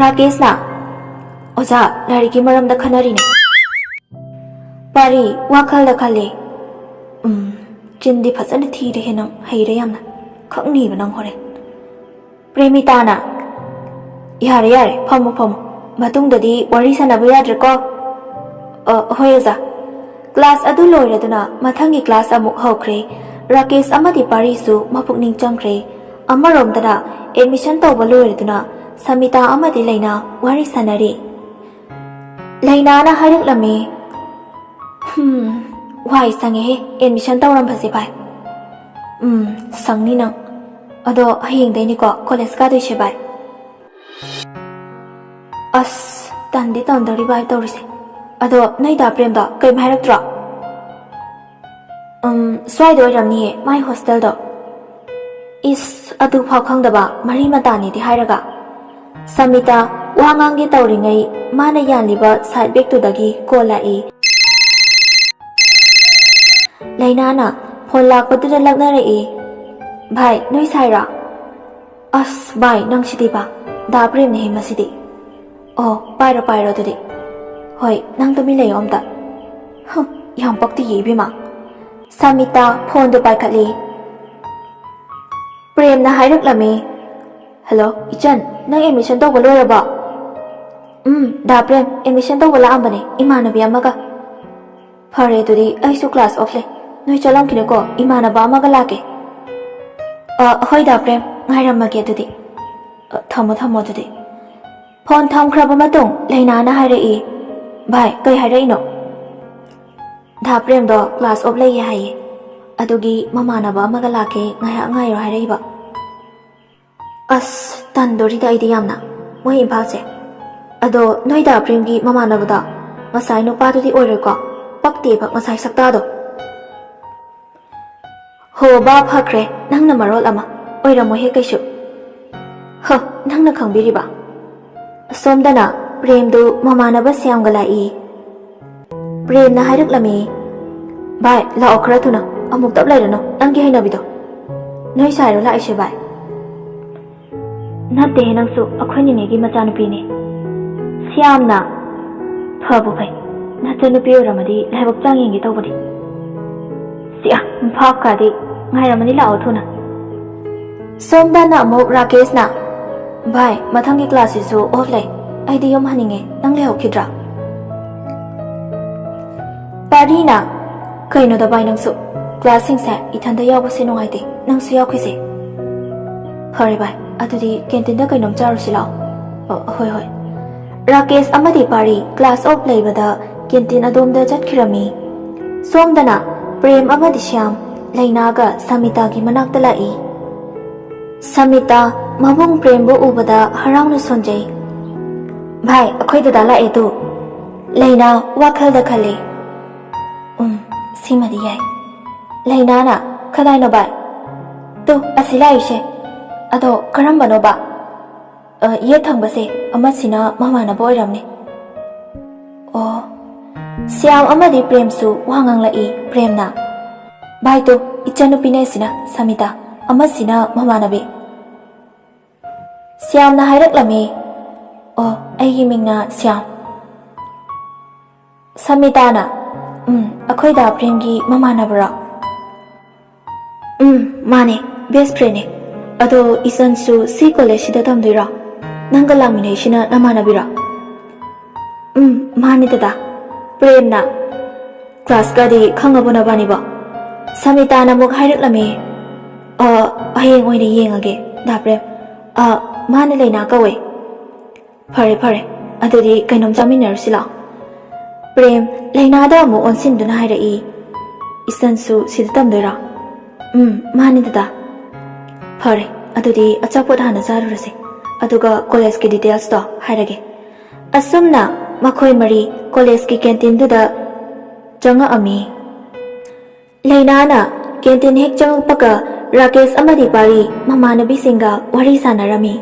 ꯔꯥꯀꯦꯁꯅ, "ꯑꯣꯖꯥ, ꯂꯥꯏꯔꯤꯛꯀꯤ ꯃꯔꯝꯗ ꯈꯟꯅꯔꯤꯅꯦ꯫" ꯄꯥꯔꯤ ꯋꯥꯈꯜꯗ ꯈꯜꯂꯤ, "ꯎꯝ, ꯆꯤꯟꯗꯤ ꯐꯖꯅ ꯊꯤꯔꯦꯍꯦ ꯅꯪ, ꯍꯩꯔꯦ ꯌꯥꯝꯅ꯫ ꯈꯪꯅꯤꯕ ꯅꯪ ꯍꯣꯔꯦꯟ꯫ ꯄ꯭ꯔꯦꯃꯤꯇꯥꯅ, "ꯌꯥꯔꯦ, ꯌꯥꯔꯦ, ꯐꯝꯃꯣ, ꯐꯝꯃꯣ꯫ ꯃꯇꯨꯡꯗꯗꯤ ꯋꯥꯔꯤ ꯁꯥꯟꯅꯕ ꯌꯥꯗ꯭ꯔꯦꯀꯣ?" "ꯑ, ꯍꯣꯏ, ꯑꯣꯖꯥ꯫" ꯀ꯭ꯂꯥꯁ ꯑꯗꯨ ꯂꯣꯏꯔꯗꯨꯅ ꯃꯊꯪꯒꯤ ꯀ꯭ꯂꯥꯁ ꯑꯃꯨꯛ ꯍꯧꯈ꯭ꯔꯦ꯫ ꯔꯥꯀꯦꯁ ꯑꯃꯗꯤ ꯄꯥꯔꯤꯁꯨ ꯃꯄꯨꯛꯅꯤꯡ ꯆꯪꯈ꯭ꯔꯦ꯫ ꯑꯃꯔꯣꯝꯗꯅ ꯑꯦꯗꯃꯤꯁꯟ ꯇꯧꯕ ꯂꯣꯏꯔꯗꯨꯅ ꯁꯃꯤꯇꯥ ꯑꯃꯗꯤ ꯂꯩꯅꯥ ꯋꯥꯔꯤ ꯁꯥꯟꯅꯔꯤ꯫ ꯂꯩꯅꯥꯅ ꯍꯥꯏꯔꯛꯂꯝꯃꯤ, "ꯍꯝ, ꯋꯥꯏ ꯁꯪꯉꯦꯍꯦ ꯑꯦꯗꯃꯤꯁꯟ ꯇꯧꯔꯝꯕꯁꯦ ꯚꯥꯏ꯫" "ꯎꯝ, ꯁꯪꯅꯤ ꯅꯪ꯫ ꯑꯗꯣ ꯍꯌꯦꯡꯗꯩꯅꯤꯀꯣ ꯀꯣꯂꯦꯖ ꯀꯥꯗꯣꯏꯁꯦ ꯚꯥꯏ?" "ꯑꯁ, ꯇꯟꯗꯤ ꯇꯟꯗꯣꯔꯤ ꯚꯥꯏ ꯇꯧꯔꯤꯁꯦ꯫ ꯑꯗꯣ ꯅꯣꯏ ꯗꯥ ꯄ꯭ꯔꯦꯝꯗꯣ ꯀꯩꯝ ꯍꯥꯏꯔꯛꯇ꯭ꯔꯣ?" "ꯎꯝ, ꯁ꯭ꯋꯥꯏꯗ ꯑꯣꯏꯔꯝꯅꯤꯌꯦ ꯃꯥꯏ ꯍꯣꯁꯇꯦꯜꯗꯣ꯫" "ꯏꯁ, ꯑꯗꯨꯐꯥꯎ ꯈꯪꯗꯕ ꯃꯔꯤ ꯃꯇꯥꯅꯤꯗꯤ ꯍꯥꯏꯔꯒ꯫" ꯁꯃꯤꯇꯥ ꯋꯥ ꯉꯥꯡꯒꯦ ꯇꯧꯔꯤꯉꯩ ꯃꯥꯅ ꯌꯥꯜꯂꯤꯕ ꯁꯥꯏꯠ ꯕꯦꯒꯇꯨꯗꯒꯤ ꯀꯣꯜ ꯂꯥꯛꯏ꯫ ꯂꯩꯅꯥꯅ ꯐꯣꯟ ꯂꯥꯛꯄꯗꯨꯗ ꯂꯛꯅꯔꯛꯏ꯫ "ꯚꯥꯏ, ꯅꯣꯏ ꯁꯥꯏꯔꯣ?" "ꯑꯁ ꯚꯥꯏ, ꯅꯪꯁꯤꯗꯤꯕ꯫ ꯗꯥ ꯄ꯭ꯔꯦꯝꯅꯦꯍꯦ ꯃꯁꯤꯗꯤ꯫ ꯑꯣ, ꯄꯥꯏꯔꯣ, ꯄꯥꯏꯔꯣ ꯑꯗꯨꯗꯤ꯫ ꯍꯣꯏ, ꯅꯪ ꯇꯨꯃꯤꯟ ꯂꯩꯌꯣ ꯑꯝꯇ꯫" "ꯍꯨꯝ, ꯌꯥꯝ ꯄꯛꯇꯤꯌꯦ ꯏꯕꯦꯝꯃ꯫" ꯁꯃꯤꯇꯥ ꯐꯣꯟꯗꯨ ꯄꯥꯏꯈꯠꯂꯤ꯫ ꯄ꯭ꯔꯦꯝꯅ ꯍꯥꯏꯔꯛꯂꯝꯃꯤ꯫ "ꯍꯜꯂꯣ, ꯏꯆꯟ, ꯅꯪ ꯑꯦꯗꯃꯤꯁꯟ ꯇꯧꯕ ꯂꯣꯏꯔꯕꯣ?" "ꯎꯝ, ꯗꯥ ꯄ꯭ꯔꯦꯝ, ꯑꯦꯗꯃꯤꯁꯟ ꯇꯧꯕ ꯂꯥꯛꯑꯝꯕꯅꯦ ꯏꯃꯥꯟꯅꯕꯤ ꯑꯃꯒ꯫" "ꯐꯔꯦ, ꯑꯗꯨꯗꯤ ꯑꯩꯁꯨ ꯀ꯭ꯂꯥꯁ ꯑꯣꯐ ꯂꯩ꯫ ꯅꯣꯏ ꯆꯠꯂꯝꯈꯤꯅꯨꯀꯣ, ꯏꯃꯥꯟꯅꯕ ꯑꯃꯒ ꯂꯥꯛꯀꯦ꯫" "ꯑ, ꯍꯣꯏ ꯗꯥ ꯄ꯭ꯔꯦꯝ, ꯉꯥꯏꯔꯝꯃꯒꯦ ꯑꯗꯨꯗꯤ꯫" "ꯑ, ꯊꯝꯃꯣ, ꯊꯝꯃꯣ ꯑꯗꯨꯗꯤ꯫" ꯐꯣꯟ ꯊꯝꯈ꯭ꯔꯕ ꯃꯇꯨꯡ ꯂꯩꯅꯥꯅ ꯍꯥꯏꯔꯛꯏ, "ꯚꯥꯏ, ꯀꯩ ꯍꯥꯏꯔꯛꯏꯅꯣ?" "ꯗꯥ ꯄ꯭ꯔꯦꯝꯗꯣ ꯀ꯭ꯂꯥꯁ ꯑꯣꯐ ꯂꯩꯌꯦ ꯍꯥꯏꯌꯦ꯫ ꯑꯗꯨꯒꯤ ꯃꯃꯥꯟꯅꯕ ꯑꯃꯒ ꯂꯥꯛꯀꯦ, ꯉꯥꯏꯍꯥꯛ ꯉꯥꯏꯔꯣ ꯍꯥꯏꯔꯛꯏꯕ꯫" "ꯑꯁ, ꯇꯟꯗꯣꯔꯤꯗ ꯑꯩꯗꯤ ꯌꯥꯝꯅ, ꯃꯣꯏ ꯏꯝꯐꯥꯜꯁꯦ꯫ ꯑꯗꯣ ꯅꯣꯏ ꯗꯥ ꯄ꯭ꯔꯦꯝꯒꯤ ꯃꯃꯥꯟꯅꯕꯗꯣ ꯉꯁꯥꯏ ꯅꯨꯄꯥꯗꯨꯗꯤ ꯑꯣꯏꯔꯣꯏꯀꯣ? ꯄꯛꯇꯦꯕ ꯉꯁꯥꯏ ꯁꯛꯇꯥꯗꯣ꯫" "ꯍꯣ ꯕꯥ, ꯐꯈ꯭ꯔꯦ, ꯅꯪꯅ ꯃꯔꯣꯜ ꯑꯃ꯫ ꯑꯣꯏꯔꯝꯃꯣꯏꯍꯦ ꯀꯩꯁꯨ꯫" "ꯍ, ꯅꯪꯅ ꯈꯪꯕꯤꯔꯤꯕ?" ꯑꯁꯣꯝꯗꯅ ꯄ꯭ꯔꯦꯝꯗꯨ ꯃꯃꯥꯟꯅꯕ ꯁ꯭ꯌꯥꯝꯒ ꯂꯥꯛꯏ꯫ ꯄ꯭ꯔꯦꯝꯅ ꯍꯥꯏꯔꯛꯂꯝꯃꯤ, "ꯚꯥꯏ, ꯂꯥꯛꯑꯣ ꯈꯔ ꯊꯨꯅ, ꯑꯃꯨꯛ ꯇꯞ ꯂꯩꯔꯅꯨ, ꯅꯪꯒꯤ ꯍꯩꯅꯕꯤꯗꯣ꯫" "ꯅꯣꯏ ꯁꯥꯏꯔꯣ ꯂꯥꯛꯏꯁꯦ ꯚꯥꯏ?" "ꯅꯠꯇꯦꯍꯦ ꯅꯪꯁꯨ, ꯑꯩꯈꯣꯏ ꯅꯤꯅꯦꯒꯤ ꯃꯆꯥꯅꯨꯄꯤꯅꯦ꯫" ꯁ꯭ꯌꯥꯝꯅ, "ꯐꯕꯨ ꯐꯩ, ꯅꯆꯟꯅꯨꯄꯤ ꯑꯣꯏꯔꯝꯃꯗꯤ ꯂꯥꯏꯕꯛ ꯆꯥꯡ ꯌꯦꯡꯒꯦ ꯇꯧꯕꯅꯤ꯫" ꯁꯤꯌꯥ, ꯚꯥꯞ ꯀꯥꯗꯦ꯫ ꯉꯥꯏꯔꯝꯃꯅꯤ, ꯂꯥꯛꯑꯣ ꯊꯨꯅ꯫ ꯁꯣꯝꯗꯅ ꯑꯃꯨꯛ ꯔꯥꯀꯦꯁꯅ, "ꯚꯥꯏ, ꯃꯊꯪꯒꯤ ꯀ꯭ꯂꯥꯁꯁꯤꯁꯨ ꯑꯣꯐ ꯂꯩ꯫ ꯑꯩꯗꯤ ꯌꯨꯝ ꯍꯟꯅꯤꯡꯉꯦ꯫ ꯅꯪ ꯂꯩꯍꯧꯈꯤꯗ꯭ꯔꯥ?" ꯄꯥꯔꯤꯅ, "ꯀꯩꯅꯣꯗ ꯚꯥꯏ, ꯅꯪꯁꯨ? ꯀ꯭ꯂꯥꯁꯁꯤꯡꯁꯦ ꯏꯊꯟꯗ ꯌꯥꯎꯕꯁꯦ ꯅꯨꯡꯉꯥꯏꯇꯦ꯫ ꯅꯪꯁꯨ ꯌꯥꯎꯈꯤꯁꯦ꯫" "ꯐꯔꯦ ꯚꯥꯏ, ꯑꯗꯨꯗꯤ ꯀꯦꯟꯇꯤꯟꯗ ꯀꯩꯅꯣꯝ ꯆꯥꯔꯨꯁꯤ ꯂꯥꯛꯑꯣ꯫" "ꯑ, ꯍꯣꯏ, ꯍꯣꯏ꯫" ꯔꯥꯀꯦꯁ ꯑꯃꯗꯤ ꯄꯥꯔꯤ ꯀ꯭ꯂꯥꯁ ꯑꯣꯐ ꯂꯩꯕꯗ ꯀꯦꯟꯇꯤꯟ ꯑꯗꯣꯝꯗ ꯆꯠꯈꯤꯔꯝꯃꯤ꯫ ꯁꯣꯝꯗꯅ ꯄ꯭ꯔꯦꯝ ꯑꯃꯗꯤ ꯁ꯭ꯌꯥꯝ ꯂꯩꯅꯥꯒ ꯁꯃꯤꯇꯥꯒꯤ ꯃꯅꯥꯛꯇ ꯂꯥꯛꯏ꯫ ꯁꯃꯤꯇꯥ ꯃꯕꯨꯡ ꯄ꯭ꯔꯦꯝꯕꯨ ꯎꯕꯗ ꯍꯔꯥꯎꯅ ꯁꯣꯟꯖꯩ꯫ "ꯚꯥꯏ, ꯑꯩꯈꯣꯏ ꯗꯗꯥ ꯂꯥꯛꯑꯦ ꯇꯨ꯫" ꯂꯩꯅꯥ ꯋꯥꯈꯜꯗ ꯈꯜꯂꯤ, "ꯎꯝ, ꯁꯤꯃꯗꯤ ꯌꯥꯏ꯫" ꯂꯩꯅꯥꯅ, "ꯀꯗꯥꯏꯅꯣ ꯚꯥꯏ?" "ꯇꯨ, ꯑꯁꯤ ꯂꯥꯛꯏꯁꯦ꯫" "ꯑꯗꯣ ꯀꯔꯝꯕꯅꯣꯕ?" "ꯑ, ꯌꯦꯠ ꯊꯪꯕꯁꯦ, ꯑꯃꯁꯤꯅ ꯃꯃꯥꯟꯅꯕ ꯑꯣꯏꯔꯝꯅꯤ꯫" "ꯑꯣ꯫" ꯁ꯭ꯌꯥꯝ ꯑꯃꯗꯤ ꯄ꯭ꯔꯦꯝꯁꯨ ꯋꯥ ꯉꯥꯡꯂꯛꯏ꯫ ꯄ꯭ꯔꯦꯝꯅ, "ꯚꯥꯏ ꯇꯨ, ꯏꯆꯟꯅꯨꯄꯤꯅꯦ ꯑꯁꯤꯅ, ꯁꯃꯤꯇꯥ, ꯑꯃꯁꯤꯅ ꯃꯃꯥꯟꯅꯕꯤ꯫" ꯁ꯭ꯌꯥꯝꯅ ꯍꯥꯏꯔꯛꯂꯝꯃꯤ, "ꯑꯣ, ꯑꯩꯒꯤ ꯃꯤꯡꯅ ꯁ꯭ꯌꯥꯝ꯫" ꯁꯃꯤꯇꯥꯅ, "ꯎꯝ, ꯑꯩꯈꯣꯏ ꯗꯥ ꯄ꯭ꯔꯦꯝꯒꯤ ꯃꯃꯥꯟꯅꯕꯔꯣ?" "ꯎꯝ, ꯃꯥꯅꯦ, ꯕꯦꯁ ꯐ꯭ꯔꯦꯟꯅꯦ꯫ ꯑꯗꯣ ꯏꯆꯟꯁꯨ ꯁꯤ ꯀꯣꯂꯦꯖꯁꯤꯗ ꯇꯝꯗꯣꯏꯔꯣ? ꯅꯪꯒ ꯂꯥꯛꯃꯤꯟꯅꯩꯁꯤꯅ ꯅꯃꯥꯟꯅꯕꯤꯔꯣ?" "ꯎꯝ, ꯃꯥꯅꯦ ꯗꯗꯥ꯫" ꯄ꯭ꯔꯦꯝꯅ, "ꯀ꯭ꯂꯥꯁꯀꯗꯤ ꯈꯪꯉꯕꯣ ꯅꯕꯥꯅꯤꯕꯣ?" ꯁꯃꯤꯇꯥꯅ ꯑꯃꯨꯛ ꯍꯥꯏꯔꯛꯂꯝꯃꯤ, "ꯑ, ꯍꯌꯦꯡ ꯑꯣꯏꯅ ꯌꯦꯡꯉꯒꯦ, ꯗꯥ ꯄ꯭ꯔꯦꯝ꯫ ꯑ, ꯃꯥꯅ ꯂꯩꯅꯥ ꯀꯧꯋꯦ꯫" "ꯐꯔꯦ, ꯐꯔꯦ꯫ ꯑꯗꯨꯗꯤ ꯀꯩꯅꯣꯝ ꯆꯥꯃꯤꯟꯅꯔꯨꯁꯤ ꯂꯥꯛꯑꯣ꯫" ꯄ꯭ꯔꯦꯝ ꯂꯩꯅꯥꯗ ꯑꯃꯨꯛ ꯑꯣꯟꯁꯤꯟꯗꯨꯅ ꯍꯥꯏꯔꯛꯏ, "ꯏꯆꯟꯁꯨ ꯁꯤꯗ ꯇꯝꯗꯣꯏꯔꯣ?" "ꯎꯝ, ꯃꯥꯅꯤ ꯗꯗꯥ꯫" "ꯐꯔꯦ, ꯑꯗꯨꯗꯤ ꯑꯆꯥꯄꯣꯠ ꯍꯥꯟꯅ ꯆꯥꯔꯨꯔꯁꯦ, ꯑꯗꯨꯒ ꯀꯣꯂꯦꯖꯀꯤ ꯗꯤꯇꯦꯜꯁꯇꯣ ꯍꯥꯏꯔꯒꯦ꯫" ꯑꯁꯨꯝꯅ ꯃꯈꯣꯏ ꯃꯔꯤ ꯀꯣꯂꯦꯖꯀꯤ ꯀꯦꯟꯇꯤꯟꯗꯨꯗ ꯆꯪꯉꯛꯑꯝꯃꯤ꯫ ꯂꯩꯅꯥꯅ ꯀꯦꯟꯇꯤꯟ ꯍꯦꯛ ꯆꯪꯉꯛꯄꯒ ꯔꯥꯀꯦꯁ ꯑꯃꯗꯤ ꯄꯥꯔꯤ ꯃꯃꯥꯟꯅꯕꯤꯁꯤꯡꯒ ꯋꯥꯔꯤ ꯁꯥꯟꯅꯔꯝꯃꯤ꯫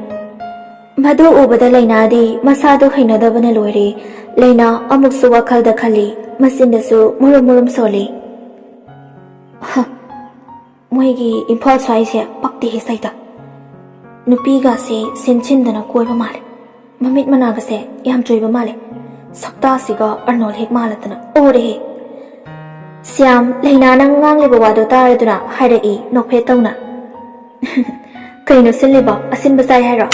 ꯃꯗꯨ ꯎꯕꯗ ꯂꯩꯅꯥꯗꯤ ꯃꯁꯥꯗꯨ ꯍꯩꯅꯗꯕꯅ ꯂꯣꯏꯔꯦ꯫ ꯂꯩꯅꯥ ꯑꯃꯨꯛꯁꯨ ꯋꯥꯈꯜꯗ ꯈꯜꯂꯤ, ꯃꯆꯤꯟꯗꯁꯨ ꯃꯨꯔꯨꯝ ꯃꯨꯔꯨꯝ ꯁꯣꯜꯂꯤ꯫ "ꯍ, ꯃꯣꯏꯒꯤ ꯏꯝꯐꯥꯜ ꯁ꯭ꯋꯥꯏꯁꯦ ꯄꯛꯇꯦꯍꯦ ꯁꯩꯇ꯫ ꯅꯨꯄꯤꯒꯁꯦ ꯁꯤꯟ ꯁꯤꯟꯗꯅ ꯀꯣꯏꯕ ꯃꯥꯜꯂꯦ꯫ ꯃꯃꯤꯠ ꯃꯅꯥꯒꯁꯦ ꯌꯥꯝ ꯆꯣꯏꯕ ꯃꯥꯜꯂꯦ꯫ ꯁꯛꯇꯥꯁꯤꯒ ꯑꯔꯅꯣꯜ ꯍꯦꯛ ꯃꯥꯜꯂꯗꯅ ꯑꯣꯔꯦꯍꯦ꯫" ꯁ꯭ꯌꯥꯝ, ꯂꯩꯅꯥꯅ ꯉꯥꯡꯂꯤꯕ ꯋꯥꯗꯣ ꯇꯥꯔꯗꯨꯅ ꯍꯥꯏꯔꯛꯏ ꯅꯣꯛꯐꯦꯠ ꯇꯧꯅ꯫ "ꯀꯩꯅꯣ ꯁꯤꯜꯂꯤꯕꯣ? ꯑꯁꯤꯟꯕ ꯆꯥꯏ ꯍꯥꯏꯔꯣ?"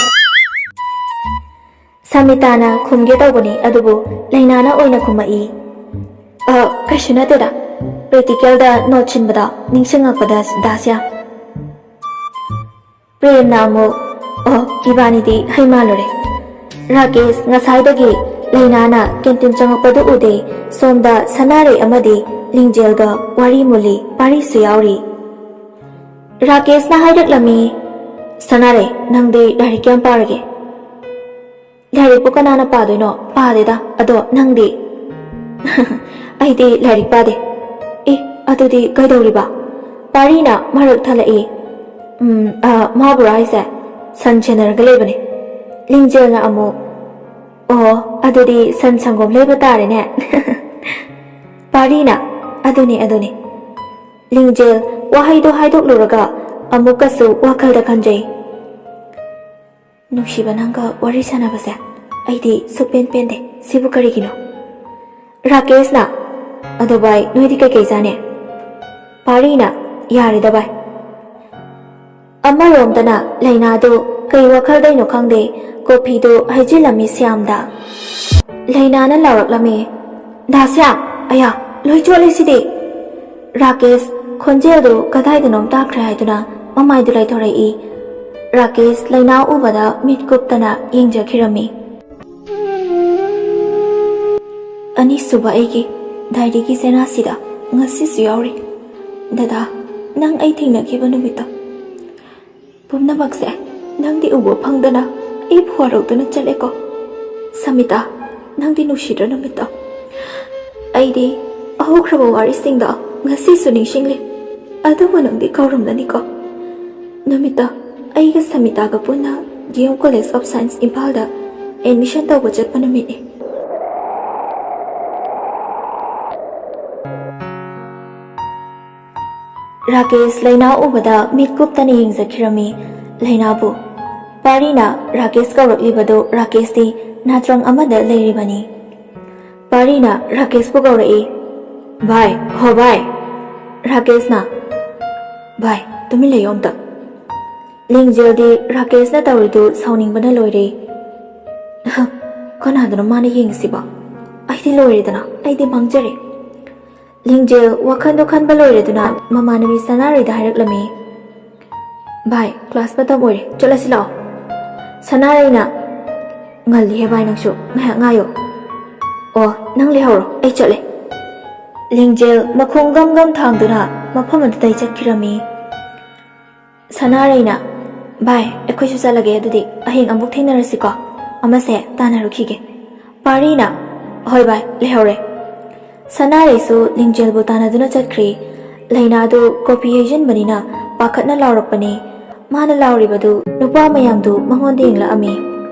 ꯁꯃꯤꯇꯥꯅ ꯈꯨꯝꯒꯦ ꯇꯧꯕꯅꯤ, ꯑꯗꯨꯕꯨ ꯂꯩꯅꯥꯅ ꯑꯣꯏꯅ ꯈꯨꯝꯃꯛꯏ, "ꯑ, ꯀꯩꯁꯨ ꯅꯠꯇꯦꯗ, ꯄ꯭ꯔꯦꯛꯇꯤꯀꯦꯜꯗ ꯅꯣꯠ ꯁꯤꯟꯕꯗ ꯅꯤꯡꯁꯤꯡꯉꯛꯄꯗ, ꯗꯥ ꯁ꯭ꯌꯥꯝ꯫" ꯄ꯭ꯔꯦꯝꯅ ꯑꯃꯨꯛ, "ꯑꯣ, ꯏꯕꯥꯅꯤꯗꯤ ꯍꯩ ꯃꯥꯜꯂꯨꯔꯦ꯫" ꯔꯥꯀꯦꯁ ꯉꯁꯥꯏꯗꯒꯤ ꯂꯩꯅꯥꯅ ꯀꯦꯟꯇꯤꯟ ꯆꯪꯉꯛꯄꯗꯨ ꯎꯗꯦ꯫ ꯁꯣꯝꯗ ꯁꯅꯥꯔꯩ ꯑꯃꯗꯤ ꯂꯤꯡꯖꯦꯜꯒ ꯋꯥꯔꯤ ꯃꯨꯜꯂꯤ, ꯄꯥꯔꯤꯁꯨ ꯌꯥꯎꯔꯤ꯫ ꯔꯥꯀꯦꯁꯅ ꯍꯥꯏꯔꯛꯂꯝꯃꯤ, "ꯁꯅꯥꯔꯩ, ꯅꯪꯗꯤ ꯂꯥꯏꯔꯤꯛ ꯀꯌꯥꯝ ꯄꯥꯔꯒꯦ?" "ꯂꯥꯏꯔꯤꯛꯄꯨ ꯀꯅꯥꯅ ꯄꯥꯗꯣꯏꯅꯣ? ꯄꯥꯗꯦꯗ꯫ ꯑꯗꯣ ꯅꯪꯗꯤ?" "ꯑꯩꯗꯤ ꯂꯥꯏꯔꯤꯛ ꯄꯥꯗꯦ꯫" "ꯑꯦ, ꯑꯗꯨꯗꯤ ꯀꯩꯗꯧꯔꯤꯕ?" ꯄꯥꯔꯤꯅ ꯃꯔꯛ ꯊꯠꯂꯛꯏ꯫ "ꯎꯝ, ꯑ, ꯃꯥꯕꯨꯔꯣ ꯍꯥꯏꯁꯦ? ꯁꯟ ꯁꯦꯟꯅꯔꯒ ꯂꯩꯕꯅꯦ꯫" ꯂꯤꯡꯖꯦꯜꯅ ꯑꯃꯨꯛ, "ꯑꯣ, ꯑꯗꯨꯗꯤ ꯁꯟ ꯁꯪꯒꯣꯝ ꯂꯩꯕ ꯇꯥꯔꯦꯅꯦ꯫" ꯄꯥꯔꯤꯅ, "ꯑꯗꯨꯅꯤ, ꯑꯗꯨꯅꯤ꯫" ꯂꯤꯡꯖꯦꯜ ꯋꯥꯍꯩꯗꯣ ꯍꯥꯏꯗꯣꯛꯂꯨꯔꯒ ꯑꯃꯨꯛꯀꯁꯨ ꯋꯥꯈꯜꯗ ꯈꯟꯖꯩ꯫ "ꯅꯨꯡꯁꯤꯕ, ꯅꯪꯒ ꯋꯥꯔꯤ ꯁꯥꯟꯅꯕꯁꯦ ꯑꯩꯗꯤ ꯁꯨꯛꯄꯦꯟ ꯄꯦꯟꯗꯦ꯫ ꯁꯤꯕꯨ ꯀꯔꯤꯒꯤꯅꯣ?" ꯔꯥꯀꯦꯁꯅ, "ꯑꯗꯣ ꯚꯥꯏ, ꯅꯣꯏꯗꯤ ꯀꯩꯀꯩ ꯆꯥꯅꯤ?" ꯄꯥꯔꯤꯅ, "ꯌꯥꯔꯦꯗ ꯚꯥꯏ꯫" ꯑꯃꯔꯣꯝꯗꯅ ꯂꯩꯅꯥꯗꯨ ꯀꯩ ꯋꯥꯈꯜꯗꯩꯅꯣ ꯈꯪꯗꯦ, ꯀꯣꯐꯤꯗꯨ ꯍꯩꯖꯤꯜꯂꯝꯃꯤ ꯁ꯭ꯌꯥꯝꯗ꯫ ꯂꯩꯅꯥꯅ ꯂꯥꯎꯔꯛꯂꯝꯃꯤ, "ꯗꯥ ꯁ꯭ꯌꯥꯝ, ꯑꯌꯥ, ꯂꯣꯏ ꯆꯣꯠꯂꯦ ꯁꯤꯗꯤ!" ꯔꯥꯀꯦꯁ ꯈꯣꯟꯖꯦꯜꯗꯨ ꯀꯗꯥꯏꯗꯅꯣꯝ ꯇꯥꯈ꯭ꯔꯦ ꯍꯥꯏꯗꯨꯅ ꯃꯃꯥꯏꯗꯨ ꯂꯩꯊꯣꯔꯛꯏ꯫ ꯔꯥꯀꯦꯁ ꯂꯩꯅꯥ ꯎꯕꯗ ꯃꯤꯠ ꯀꯨꯞꯇꯅ ꯌꯦꯡꯖꯈꯤꯔꯝꯃꯤ꯫ "ꯑꯅꯤꯁꯨꯕ ꯑꯩꯒꯤ ꯗꯥꯏꯔꯤꯒꯤ ꯆꯦꯅꯥꯁꯤꯗ ꯉꯁꯤꯁꯨ ꯌꯥꯎꯔꯤ꯫ ꯗꯗꯥ, ꯅꯪ ꯑꯩ ꯊꯦꯡꯅꯈꯤꯕ ꯅꯨꯃꯤꯠꯇꯣ꯫ ꯄꯨꯝꯅꯃꯛꯁꯦ ꯅꯪꯗꯤ ꯎꯕ ꯐꯪꯗꯅ ꯑꯩꯕꯨ ꯋꯥꯔꯧꯗꯨꯅ ꯆꯠꯂꯦꯀꯣ꯫ ꯁꯃꯤꯇꯥ, ꯅꯪꯗꯤ ꯅꯨꯡꯁꯤꯗ꯭ꯔ ꯅꯨꯃꯤꯠꯇꯣ? ꯑꯩꯗꯤ ꯍꯧꯈ꯭ꯔꯕ ꯋꯥꯔꯤꯁꯤꯡꯗꯣ ꯉꯁꯤꯁꯨ ꯅꯤꯡꯁꯤꯡꯂꯤ꯫ ꯑꯗꯨꯕꯨ ꯅꯪꯗꯤ ꯀꯥꯎꯔꯝꯂꯅꯤꯀꯣ? ꯅꯨꯃꯤꯠꯇꯣ ꯑꯩꯒ ꯁꯃꯤꯇꯥꯒ ꯄꯨꯟꯅ D M college of science ꯏꯝꯐꯥꯜꯗ ꯑꯦꯗꯃꯤꯁꯟ ꯇꯧꯕ ꯆꯠꯄ ꯅꯨꯃꯤꯠꯅꯤ꯫" ꯔꯥꯀꯦꯁ ꯂꯩꯅꯥ ꯎꯕꯗ ꯃꯤꯠ ꯀꯨꯞꯇꯅ ꯌꯦꯡꯖꯈꯤꯔꯝꯃꯤ ꯂꯩꯅꯥꯕꯨ꯫ ꯄꯥꯔꯤꯅ ꯔꯥꯀꯦꯁ ꯀꯧꯔꯛꯂꯤꯕꯗꯨ ꯔꯥꯀꯦꯁꯇꯤ ꯅꯥꯇ꯭ꯔꯪ ꯑꯃꯗ ꯂꯩꯔꯤꯕꯅꯤ꯫ ꯄꯥꯔꯤꯅ ꯔꯥꯀꯦꯁꯄꯨ ꯀꯧꯔꯛꯏ꯫ ꯚꯥꯏ, ꯍꯣ ꯚꯥꯏ꯫ ꯔꯥꯀꯦꯁꯅ, ꯚꯥꯏ, ꯇꯨꯃꯤꯟ ꯂꯩꯌꯣ ꯑꯝꯇ꯫ ꯂꯤꯡꯖꯦꯜꯗꯤ ꯔꯥꯀꯦꯁꯅ ꯇꯧꯔꯤꯗꯨ ꯁꯥꯎꯅꯤꯡꯕꯅ ꯂꯣꯏꯔꯦ꯫ ꯀꯅꯥꯗꯅꯣ ꯃꯥꯅ ꯌꯦꯡꯉꯤꯁꯤꯕꯣ? ꯑꯩꯗꯤ ꯂꯣꯏꯔꯦꯗꯅ, ꯑꯩꯗꯤ ꯃꯥꯡꯖꯔꯦ꯫ ꯂꯤꯡꯖꯦꯜ ꯋꯥꯈꯜꯗꯣ ꯈꯟꯕ ꯂꯣꯏꯔꯗꯨꯅ ꯃꯃꯥꯟꯅꯕꯤ ꯁꯅꯥꯔꯩꯗ ꯍꯥꯏꯔꯛꯂꯝꯃꯤ꯫ ꯚꯥꯏ, ꯀ꯭ꯂꯥꯁ ꯃꯇꯝ ꯑꯣꯏꯔꯦ, ꯆꯠꯂꯁꯤ ꯂꯥꯛꯑꯣ꯫ ꯁꯅꯥꯔꯩꯅ, ꯉꯜꯂꯤꯍꯦ ꯚꯥꯏ, ꯅꯪꯁꯨ ꯉꯥꯏꯍꯥꯛ ꯉꯥꯏꯌꯣ꯫ ꯑꯣ, ꯅꯪ ꯂꯩꯍꯧꯔꯣ, ꯑꯩ ꯆꯠꯂꯦ꯫ ꯂꯤꯡꯖꯦꯜ ꯃꯈꯣꯡ ꯒꯝ ꯒꯝ ꯊꯥꯡꯗꯨꯅ ꯃꯐꯝ ꯑꯗꯨꯗꯩ ꯆꯠꯈꯤꯔꯝꯃꯤ꯫ ꯁꯅꯥꯔꯩꯅ, ꯚꯥꯏ, ꯑꯩꯈꯣꯏꯁꯨ ꯆꯠꯂꯒꯦ ꯑꯗꯨꯗꯤ, ꯍꯌꯦꯡ ꯑꯃꯨꯛ ꯊꯦꯡꯅꯔꯁꯤꯀꯣ, ꯑꯃꯁꯦ ꯇꯥꯟꯅꯔꯨꯈꯤꯒꯦ꯫ ꯄꯥꯔꯤꯅ, ꯍꯣꯏ ꯚꯥꯏ, ꯂꯩꯍꯧꯔꯦ꯫ ꯁꯅꯥꯔꯩꯁꯨ ꯂꯤꯡꯖꯦꯜꯕꯨ ꯇꯥꯟꯅꯗꯨꯅ ꯆꯠꯈ꯭ꯔꯤ꯫ ꯂꯩꯅꯥꯗꯨ ꯀꯣꯐꯤ ꯍꯩꯖꯤꯟꯕꯅꯤꯅ ꯄꯥꯈꯠꯅ ꯂꯥꯎꯔꯛꯄꯅꯤ꯫ ꯃꯥꯅ ꯂꯥꯎꯔꯤꯕꯗꯨ ꯅꯨꯄꯥ ꯃꯌꯥꯝꯗꯨ ꯃꯉꯣꯟꯗ ꯌꯦꯡꯂꯛꯑꯝꯃꯤ꯫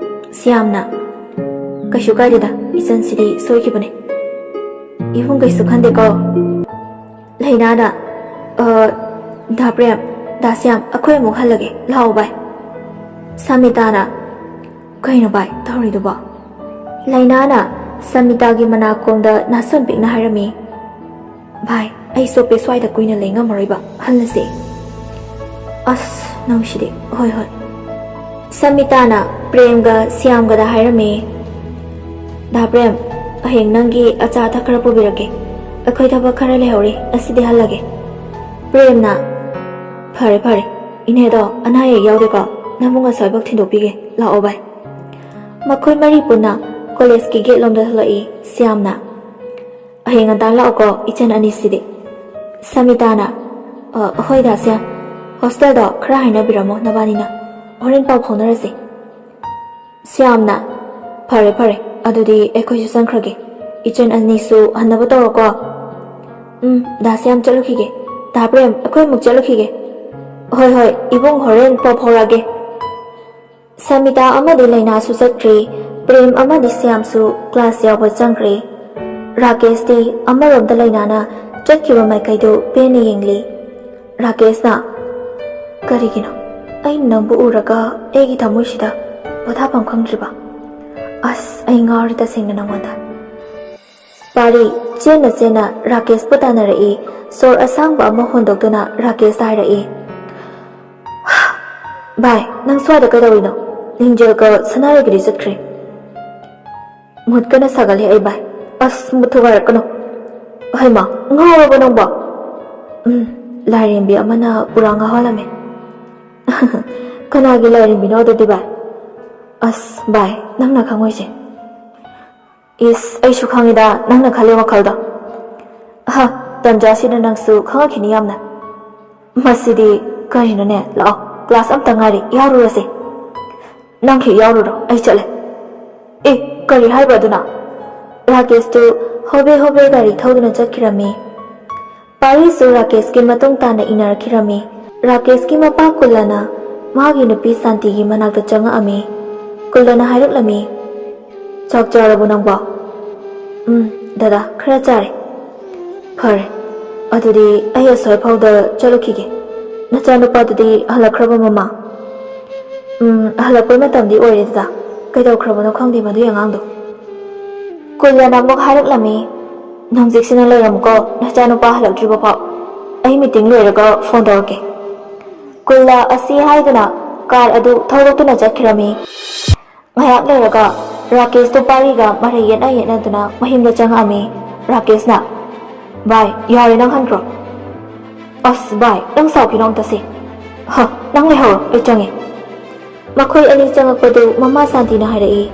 ꯁ꯭ꯌꯥꯝꯅ, ꯀꯩꯁꯨ ꯀꯥꯏꯗꯦꯗ, ꯏꯆꯟꯁꯤꯗꯤ ꯁꯣꯏꯈꯤꯕꯅꯦ꯫ ꯏꯕꯨꯡ ꯀꯩꯁꯨ ꯈꯟꯗꯦꯀꯣ꯫ ꯂꯩꯅꯥꯅ, "ꯑ, ꯗꯥ ꯄ꯭ꯔꯦꯝ, ꯗꯥ ꯁ꯭ꯌꯥꯝ, ꯑꯩꯈꯣꯏ ꯑꯃꯨꯛ ꯍꯜꯂꯒꯦ, ꯂꯥꯛꯑꯣ ꯚꯥꯏ꯫" ꯁꯃꯤꯇꯥꯅ, "ꯀꯩꯅꯣ ꯚꯥꯏ ꯇꯧꯔꯤꯗꯨꯕꯣ?" ꯂꯩꯅꯥꯅ ꯁꯃꯤꯇꯥꯒꯤ ꯃꯅꯥꯀꯣꯡꯗ ꯅꯥꯁꯣꯟ ꯄꯤꯛꯅ ꯍꯥꯏꯔꯝꯃꯤ, "ꯚꯥꯏ, ꯑꯩ ꯆꯣꯞꯄꯦ, ꯁ꯭ꯋꯥꯏꯗ ꯀꯨꯏꯅ ꯂꯩ ꯉꯝꯃꯔꯣꯏꯕ, ꯍꯜꯂꯁꯦ꯫" "ꯑꯁ, ꯅꯪꯁꯤꯗꯤ, ꯍꯣꯏ, ꯍꯣꯏ꯫" ꯁꯃꯤꯇꯥꯅ ꯄ꯭ꯔꯦꯝꯒ ꯁ꯭ꯌꯥꯝꯒꯗ ꯍꯥꯏꯔꯝꯃꯤ, "ꯗꯥ ꯄ꯭ꯔꯦꯝ, ꯍꯌꯦꯡ ꯅꯪꯒꯤ ꯑꯆꯥ ꯑꯊꯛ ꯈꯔ ꯄꯨꯕꯤꯔꯛꯀꯦ, ꯑꯩꯈꯣꯏ ꯊꯕꯛ ꯈꯔ ꯂꯩꯍꯧꯔꯤ, ꯉꯁꯤꯗꯤ ꯍꯜꯂꯒꯦ꯫" ꯄ꯭ꯔꯦꯝꯅ, "ꯐꯔꯦ, ꯐꯔꯦ, ꯏꯅꯦꯗꯣ ꯑꯅꯥ ꯑꯌꯦꯛ ꯌꯥꯎꯗꯦꯀꯣ? ꯅꯪꯕꯨ ꯉꯁꯥꯏꯐꯥꯎ ꯊꯤꯟꯗꯣꯛꯄꯤꯒꯦ, ꯂꯥꯛꯑꯣ ꯚꯥꯏ꯫" ꯃꯈꯣꯏ ꯃꯔꯤ ꯄꯨꯟꯅ ꯀꯣꯂꯦꯖꯀꯤ ꯒꯦꯠ ꯂꯣꯝꯗ ꯊꯣꯛꯂꯛꯏ꯫ ꯁ꯭ꯌꯥꯝꯅ, "ꯍꯌꯦꯡ ꯉꯟꯇꯥ ꯂꯥꯛꯑꯣꯀꯣ, ꯏꯆꯟ ꯑꯅꯤꯁꯤꯗꯤ꯫" ꯁꯃꯤꯇꯥꯅ, "ꯑ, ꯍꯣꯏ ꯗꯥ ꯁ꯭ꯌꯥꯝ, ꯍꯣꯁꯇꯦꯜꯗꯣ ꯈꯔ ꯍꯥꯏꯅꯕꯤꯔꯝꯃꯣ ꯅꯕꯥꯅꯤꯅ, ꯍꯣꯔꯦꯟ ꯄꯥꯎ ꯐꯥꯎꯅꯔꯁꯦ꯫" ꯁ꯭ꯌꯥꯝꯅ, "ꯐꯔꯦ, ꯐꯔꯦ, ꯑꯗꯨꯗꯤ ꯑꯩꯈꯣꯏꯁꯨ ꯆꯪꯈ꯭ꯔꯒꯦ, ꯏꯆꯟ ꯑꯅꯤꯁꯨ ꯍꯟꯅꯕ ꯇꯧꯔꯣꯀꯣ꯫" "ꯎꯝ, ꯗꯥ ꯁ꯭ꯌꯥꯝ, ꯆꯠꯂꯨꯈꯤꯒꯦ꯫ ꯗꯥ ꯄ꯭ꯔꯦꯝ, ꯑꯩꯈꯣꯏ ꯑꯃꯨꯛ ꯆꯠꯂꯨꯈꯤꯒꯦ꯫" "ꯍꯣꯏ, ꯍꯣꯏ, ꯏꯕꯨꯡ, ꯍꯣꯔꯦꯟ ꯄꯥꯎ ꯐꯥꯎꯔꯛꯑꯒꯦ꯫" ꯁꯃꯤꯇꯥ ꯑꯃꯗꯤ ꯂꯩꯅꯥꯁꯨ ꯆꯠꯈ꯭ꯔꯤ꯫ ꯄ꯭ꯔꯦꯝ ꯑꯃꯗꯤ ꯁ꯭ꯌꯥꯝꯁꯨ ꯀ꯭ꯂꯥꯁ ꯌꯥꯎꯕ ꯆꯪꯈ꯭ꯔꯦ꯫ ꯔꯥꯀꯦꯁꯇꯤ ꯑꯃꯔꯣꯝꯗ ꯂꯩꯅꯥꯅ ꯆꯠꯈꯤꯕ ꯃꯥꯏꯀꯩꯗꯨ ꯄꯦꯟꯅ ꯌꯦꯡꯂꯤ꯫ ꯔꯥꯀꯦꯁꯅ, "ꯀꯔꯤꯒꯤꯅꯣ ꯑꯩꯅ ꯅꯪꯕꯨ ꯎꯔꯒ ꯑꯩꯒꯤ ꯊꯃꯣꯏꯁꯤꯗ ꯄꯣꯊꯥꯐꯝ ꯈꯪꯗ꯭ꯔꯤꯕ? ꯑꯁ, ꯑꯩ ꯉꯥꯎꯔꯦ ꯇꯁꯦꯡꯅ ꯅꯪꯉꯣꯟꯗ꯫" ꯄꯥꯔꯤ ꯆꯦꯟꯅ ꯆꯦꯟꯅ ꯔꯥꯀꯦꯁꯄꯨ ꯇꯥꯟꯅꯔꯛꯏ꯫ ꯁꯣꯔ ꯑꯁꯥꯡꯕ ꯑꯃ ꯍꯣꯟꯗꯣꯛꯇꯨꯅ ꯔꯥꯀꯦꯁꯇ ꯍꯥꯏꯔꯛꯏ, "ꯚꯥꯏ, ꯅꯪ ꯁ꯭ꯋꯥꯏꯗ ꯀꯩꯗꯧꯔꯤꯅꯣ? ꯅꯤꯡꯖꯦꯜꯒ ꯁꯅꯥꯔꯩꯒꯗꯤ ꯆꯠꯈ꯭ꯔꯦ꯫ ꯃꯨꯠꯀꯅ ꯁꯥꯒꯠꯂꯦ ꯑꯩ, ꯚꯥꯏ꯫ ꯑꯁ, ꯃꯨꯠ ꯊꯨꯒꯥꯏꯔꯛꯀꯅꯨ꯫ ꯍꯩꯃꯥ, ꯉꯥꯎꯔꯕꯣ ꯅꯪꯕꯣ?" "ꯎꯝ, ꯂꯥꯏꯔꯦꯝꯕꯤ ꯑꯃꯅ ꯄꯨꯔꯥ ꯉꯥꯎꯍꯜꯂꯝꯃꯦ꯫" "ꯀꯅꯥꯒꯤ ꯂꯥꯏꯔꯦꯝꯕꯤꯅꯣ ꯑꯗꯨꯗꯤ, ꯚꯥꯏ?" "ꯑꯁ, ꯚꯥꯏ, ꯅꯪꯅ ꯈꯪꯉꯣꯏꯁꯦ꯫" "ꯏꯁ, ꯑꯩꯁꯨ ꯈꯪꯉꯤꯗ ꯅꯪꯅ ꯈꯜꯂꯤ ꯋꯥꯈꯜꯗꯣ꯫ ꯑꯍ, ꯇꯟꯖꯥꯁꯤꯗ ꯅꯪꯁꯨ ꯈꯪꯉꯛꯈꯤꯅꯤ ꯌꯥꯝꯅ꯫ ꯃꯁꯤꯗꯤ ꯀꯔꯤꯅꯣꯅꯦ? ꯂꯥꯛꯑꯣ, ꯀ꯭ꯂꯥꯁ ꯑꯝꯇ ꯉꯥꯏꯔꯤ, ꯌꯥꯎꯔꯨꯔꯁꯦ꯫ ꯅꯪ ꯍꯦꯛ ꯌꯥꯎꯔꯨꯔꯣ, ꯑꯩ ꯆꯠꯂꯦ꯫" "ꯑꯦ, ꯀꯔꯤ ꯍꯥꯏꯕ ꯑꯗꯨꯅ?" ꯔꯥꯀꯦꯁꯇꯨ ꯍꯣꯕꯦ ꯍꯣꯕꯦ ꯒꯥꯔꯤ ꯊꯧꯗꯨꯅ ꯆꯠꯈꯤꯔꯝꯃꯤ꯫ ꯄꯥꯔꯤꯁꯨ ꯔꯥꯀꯦꯁꯀꯤ ꯃꯇꯨꯡ ꯇꯥꯅ ꯏꯟꯅꯔꯛꯈꯤꯔꯝꯃꯤ꯫ ꯔꯥꯀꯦꯁꯀꯤ ꯃꯄꯥ ꯀꯨꯜꯂꯅ ꯃꯥꯒꯤ ꯅꯨꯄꯤ ꯁꯥꯟꯇꯤꯒꯤ ꯃꯅꯥꯛꯇ ꯆꯪꯉꯛꯑꯝꯃꯤ꯫ ꯀꯨꯜꯂꯅ ꯍꯥꯏꯔꯛꯂꯝꯃꯤ, "ꯆꯥꯛ ꯆꯥꯔꯕꯣ ꯅꯪꯕꯣ?" "ꯎꯝ, ꯗꯗꯥ, ꯈꯔ ꯆꯥꯔꯦ꯫" "ꯐꯔꯦ, ꯑꯗꯨꯗꯤ ꯑꯩ ꯑꯁ꯭ꯋꯥꯏꯐꯥꯎꯗ ꯆꯠꯂꯨꯈꯤꯒꯦ꯫ ꯅꯆꯥꯅꯨꯄꯥꯗꯨꯗꯤ ꯍꯜꯂꯛꯈ꯭ꯔꯕꯣ, ꯃꯃꯥ?" "ꯎꯝ, ꯍꯜꯂꯛꯄꯩ ꯃꯇꯝꯗꯤ ꯑꯣꯏꯔꯦ, ꯗꯗꯥ꯫ ꯀꯩꯗꯧꯈ꯭ꯔꯕꯅꯣ ꯈꯪꯗꯦ ꯃꯗꯨꯒꯤ ꯑꯉꯥꯡꯗꯣ꯫" ꯀꯨꯜꯂꯅ ꯑꯃꯨꯛ ꯍꯥꯏꯔꯛꯂꯝꯃꯤ, "ꯅꯪ ꯆꯦꯛꯁꯤꯟꯅ ꯂꯩꯔꯝꯃꯨꯀꯣ, ꯅꯆꯥꯅꯨꯄꯥ ꯍꯜꯂꯛꯇ꯭ꯔꯤꯕ ꯐꯥꯎ꯫ ꯑꯩ ꯃꯤꯇꯤꯡ ꯂꯣꯏꯔꯒ ꯐꯣꯟ ꯇꯧꯔꯛꯀꯦ꯫" ꯀꯨꯜꯂ ꯑꯁꯤ ꯍꯥꯏꯗꯨꯅ ꯀꯥꯔ ꯑꯗꯨ ꯊꯧꯗꯣꯛꯇꯨꯅ ꯆꯠꯈꯤꯔꯝꯃꯤ꯫ ꯉꯥꯏꯍꯥꯛ ꯂꯩꯔꯒ ꯔꯥꯀꯦꯁꯇꯨ ꯄꯥꯔꯤꯒ ꯃꯔꯩ ꯌꯦꯠꯅ ꯌꯦꯠꯅꯗꯨꯅ ꯃꯌꯨꯝꯗ ꯆꯪꯉꯛꯑꯝꯃꯤ꯫ ꯔꯥꯀꯦꯁꯅ, "ꯚꯥꯏ, ꯌꯥꯔꯦ, ꯅꯪ ꯍꯟꯈ꯭ꯔꯣ꯫" "ꯑꯁ ꯚꯥꯏ, ꯅꯪ ꯁꯥꯎꯈꯤꯅꯣ ꯑꯝꯇ ꯁꯦ꯫" "ꯍ, ꯅꯪ ꯂꯩꯍꯧꯔꯣ, ꯑꯩ ꯆꯪꯉꯦ꯫" ꯃꯈꯣꯏ ꯑꯅꯤ ꯆꯪꯉꯛꯄꯗꯨ ꯃꯃꯥ ꯁꯥꯟꯇꯤꯅ ꯍꯥꯏꯔꯛꯏ,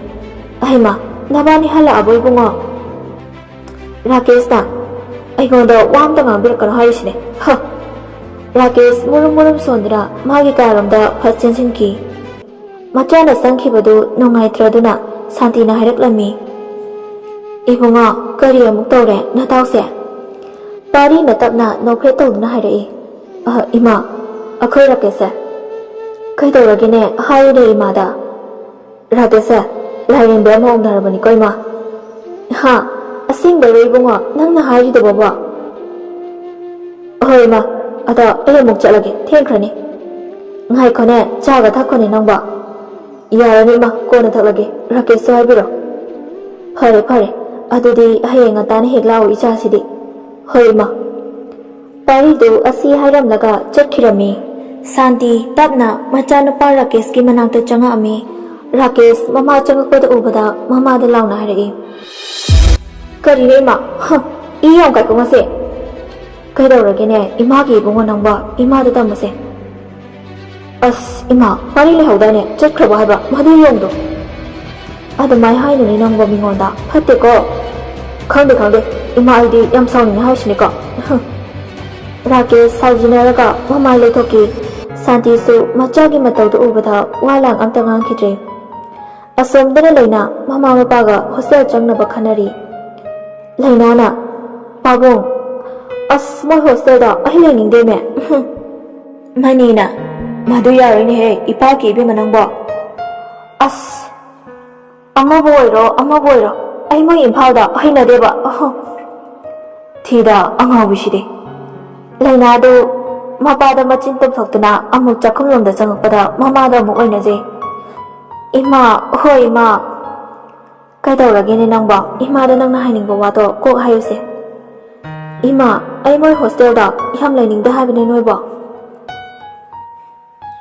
"ꯑꯍꯩꯃ, ꯅꯕꯥꯅꯤ ꯍꯜꯂꯛꯑꯕꯣ ꯏꯕꯨꯡꯉꯣ?" ꯔꯥꯀꯦꯁꯅ, "ꯑꯩꯉꯣꯟꯗ ꯋꯥ ꯑꯝꯇ ꯉꯥꯡꯕꯤꯔꯛꯀꯅꯣ ꯍꯥꯏꯔꯤꯁꯤꯅꯦ, ꯍ!" ꯔꯥꯀꯦꯁ ꯃꯨꯔꯨꯝ ꯃꯨꯔꯨꯝ ꯁꯣꯟꯗꯨꯅ ꯃꯥꯒꯤ ꯀꯥꯔꯣꯝꯗ ꯐꯠ ꯆꯦꯟꯁꯤꯟꯈꯤ꯫ ꯃꯆꯥꯅ ꯆꯪꯈꯤꯕꯗꯨ ꯅꯨꯡꯉꯥꯏꯇ꯭ꯔꯗꯨꯅ ꯁꯥꯟꯇꯤꯅ ꯍꯥꯏꯔꯛꯂꯝꯃꯤ, "ꯏꯕꯨꯡꯉꯣ, ꯀꯔꯤ ꯑꯃꯨꯛ ꯇꯧꯔꯦ ꯅꯇꯥꯎꯁꯦ?" ꯄꯥꯔꯤꯅ ꯇꯞꯅ ꯅꯣꯛꯐꯦꯠ ꯇꯧꯗꯨꯅ ꯍꯥꯏꯔꯛꯏ, "ꯑ, ꯏꯃꯥ, ꯑꯩꯈꯣꯏ ꯔꯥꯀꯦꯁꯁꯦ꯫" "ꯀꯩꯗꯧꯔꯒꯦꯅꯦ? ꯍꯥꯏꯌꯨꯅꯦ ꯏꯃꯥꯗ꯫" "ꯔꯥꯀꯦꯁꯁꯦ ꯂꯥꯏꯔꯦꯝꯕꯤ ꯑꯃ ꯎꯅꯔꯕꯅꯤꯀꯣ, ꯏꯃꯥ꯫" "ꯍꯥ? ꯑꯁꯦꯡꯕꯩꯔꯣ ꯏꯕꯨꯡꯉꯣ, ꯅꯪꯅ ꯍꯥꯏꯔꯤꯗꯨꯕꯣ?" "ꯍꯣꯏ, ꯏꯃꯥ꯫ ꯑꯗꯣ ꯑꯩ ꯑꯃꯨꯛ ꯆꯠꯂꯒꯦ, ꯊꯦꯡꯈ꯭ꯔꯅꯤ꯫" "ꯉꯥꯏꯈꯣꯅꯦ, ꯆꯥꯒ ꯊꯛꯈꯣꯅꯦ ꯅꯪꯕꯣ꯫" "ꯌꯥꯔꯅꯤ, ꯏꯃꯥ, ꯀꯣꯟꯅ ꯊꯛꯂꯒꯦ꯫ ꯔꯥꯀꯦꯁꯁꯨ ꯍꯥꯏꯕꯤꯔꯣ꯫" "ꯐꯔꯦ, ꯐꯔꯦ꯫ ꯑꯗꯨꯗꯤ ꯍꯌꯦꯡ ꯉꯟꯇꯥꯅ ꯍꯦꯛ ꯂꯥꯛꯑꯣ ꯏꯆꯥꯁꯤꯗꯤ꯫ ꯍꯣꯏ ꯏꯃꯥ꯫ ꯄꯥꯔꯤꯗꯨ ꯑꯁꯤ ꯍꯥꯏꯔꯝꯂꯒ ꯆꯠꯈꯤꯔꯝꯃꯤ꯫ ꯁꯥꯟꯇꯤ ꯇꯞꯅ ꯃꯆꯥꯅꯨꯄꯥ ꯔꯥꯀꯦꯁꯀꯤ ꯃꯅꯥꯛꯇ ꯆꯪꯉꯛꯑꯝꯃꯤ꯫ ꯔꯥꯀꯦꯁ ꯃꯃꯥ ꯆꯪꯉꯛꯄꯗ ꯎꯕꯗ ꯃꯃꯥꯗ ꯂꯥꯎꯅ ꯍꯥꯏꯔꯛꯏ, "ꯀꯔꯤꯅꯣ ꯏꯃꯥ? ꯍ, ꯏ ꯌꯥꯝ ꯀꯥꯏꯀꯣ ꯉꯁꯤ꯫ ꯀꯩꯗꯧꯔꯒꯦꯅꯦ ꯏꯃꯥꯒꯤ ꯏꯕꯨꯡꯉꯣ ꯅꯪꯕ? ꯏꯃꯥꯗ ꯇꯝꯃꯨꯁꯦ꯫" "ꯑꯁ ꯏꯃꯥ, ꯄꯥꯔꯤ ꯂꯩꯍꯧꯗꯥꯏꯅꯦ? ꯆꯠꯈ꯭ꯔꯕꯣ ꯍꯥꯏꯕ ꯃꯗꯨ ꯌꯣꯡꯗꯣ?" "ꯑꯗꯨꯃꯥꯏ ꯍꯥꯏꯅꯨꯅꯦ ꯅꯪꯕꯣ ꯃꯤꯉꯣꯟꯗ, ꯐꯠꯇꯦꯀꯣ꯫" "ꯈꯪꯗꯦ ꯈꯪꯗꯦ ꯏꯃꯥ, ꯑꯩꯗꯤ ꯌꯥꯝ ꯁꯥꯎꯅꯤꯡꯉꯦ ꯍꯥꯏꯁꯤꯅꯤꯀꯣ꯫" ꯔꯥꯀꯦꯁ ꯁꯥꯎꯖꯤꯟꯅꯔꯒ ꯃꯃꯥꯏ ꯂꯩꯊꯣꯛꯈꯤ꯫ ꯁꯥꯟꯇꯤꯁꯨ ꯃꯆꯥꯒꯤ ꯃꯇꯧꯗꯨ ꯎꯕꯗ ꯋꯥ ꯂꯥꯡ ꯑꯝꯇ ꯉꯥꯡꯈꯤꯗ꯭ꯔꯦ꯫ ꯑꯁꯣꯝꯗꯅ ꯂꯩꯅꯥ ꯃꯃꯥ ꯃꯄꯥꯒ ꯍꯣꯁꯇꯦꯜ ꯆꯪꯅꯕ ꯈꯟꯅꯔꯤ꯫ ꯂꯩꯅꯥꯅ, "ꯄꯥꯕꯨꯡ, ꯑꯁ ꯃꯣꯏ ꯍꯣꯁꯇꯦꯜꯗ ꯑꯩ ꯂꯩꯅꯤꯡꯗꯦꯃꯦ꯫" ꯃꯅꯤꯅ, "ꯃꯗꯨ ꯌꯥꯔꯣꯏꯅꯦꯍꯦ ꯏꯄꯥꯛꯀꯤ ꯏꯕꯦꯝꯃ ꯅꯪꯕꯣ꯫ ꯑꯁ, ꯑꯃꯕꯨ ꯑꯣꯏꯔꯣ ꯑꯃꯕꯨ ꯑꯣꯏꯔꯣ, ꯑꯩ ꯃꯣꯏ ꯏꯝꯐꯥꯜꯗ ꯍꯩꯅꯗꯦꯕ꯫" ꯑꯍꯣ꯫ ꯊꯤꯗ ꯑꯉꯥꯎꯕꯤꯁꯤꯗꯤ꯫ ꯂꯩꯅꯥꯗꯨ ꯃꯄꯥꯗ ꯃꯆꯤꯟ ꯇꯨꯝꯊꯣꯛꯇꯨꯅ ꯑꯃꯨꯛ ꯆꯥꯛꯈꯨꯝꯂꯣꯝꯗ ꯆꯪꯉꯛꯄꯗ ꯃꯃꯥꯗ ꯑꯃꯨꯛ ꯑꯣꯏꯅꯖꯩ꯫ "ꯏꯃꯥ, ꯍꯣꯏ ꯏꯃꯥ꯫" "ꯀꯩꯗꯧꯔꯒꯦꯅꯦ ꯅꯪꯕꯣ? ꯏꯃꯥꯗ ꯅꯪꯅ ꯍꯥꯏꯅꯤꯡꯕ ꯋꯥꯗꯣ ꯀꯣꯛ ꯍꯥꯏꯌꯨꯁꯦ꯫" "ꯏꯃꯥ, ꯑꯩ ꯃꯣꯏ ꯍꯣꯁꯇꯦꯜꯗ ꯌꯥꯝ ꯂꯩꯅꯤꯡꯗꯦ ꯍꯥꯏꯕꯅꯦ ꯅꯣꯏꯕꯣ꯫"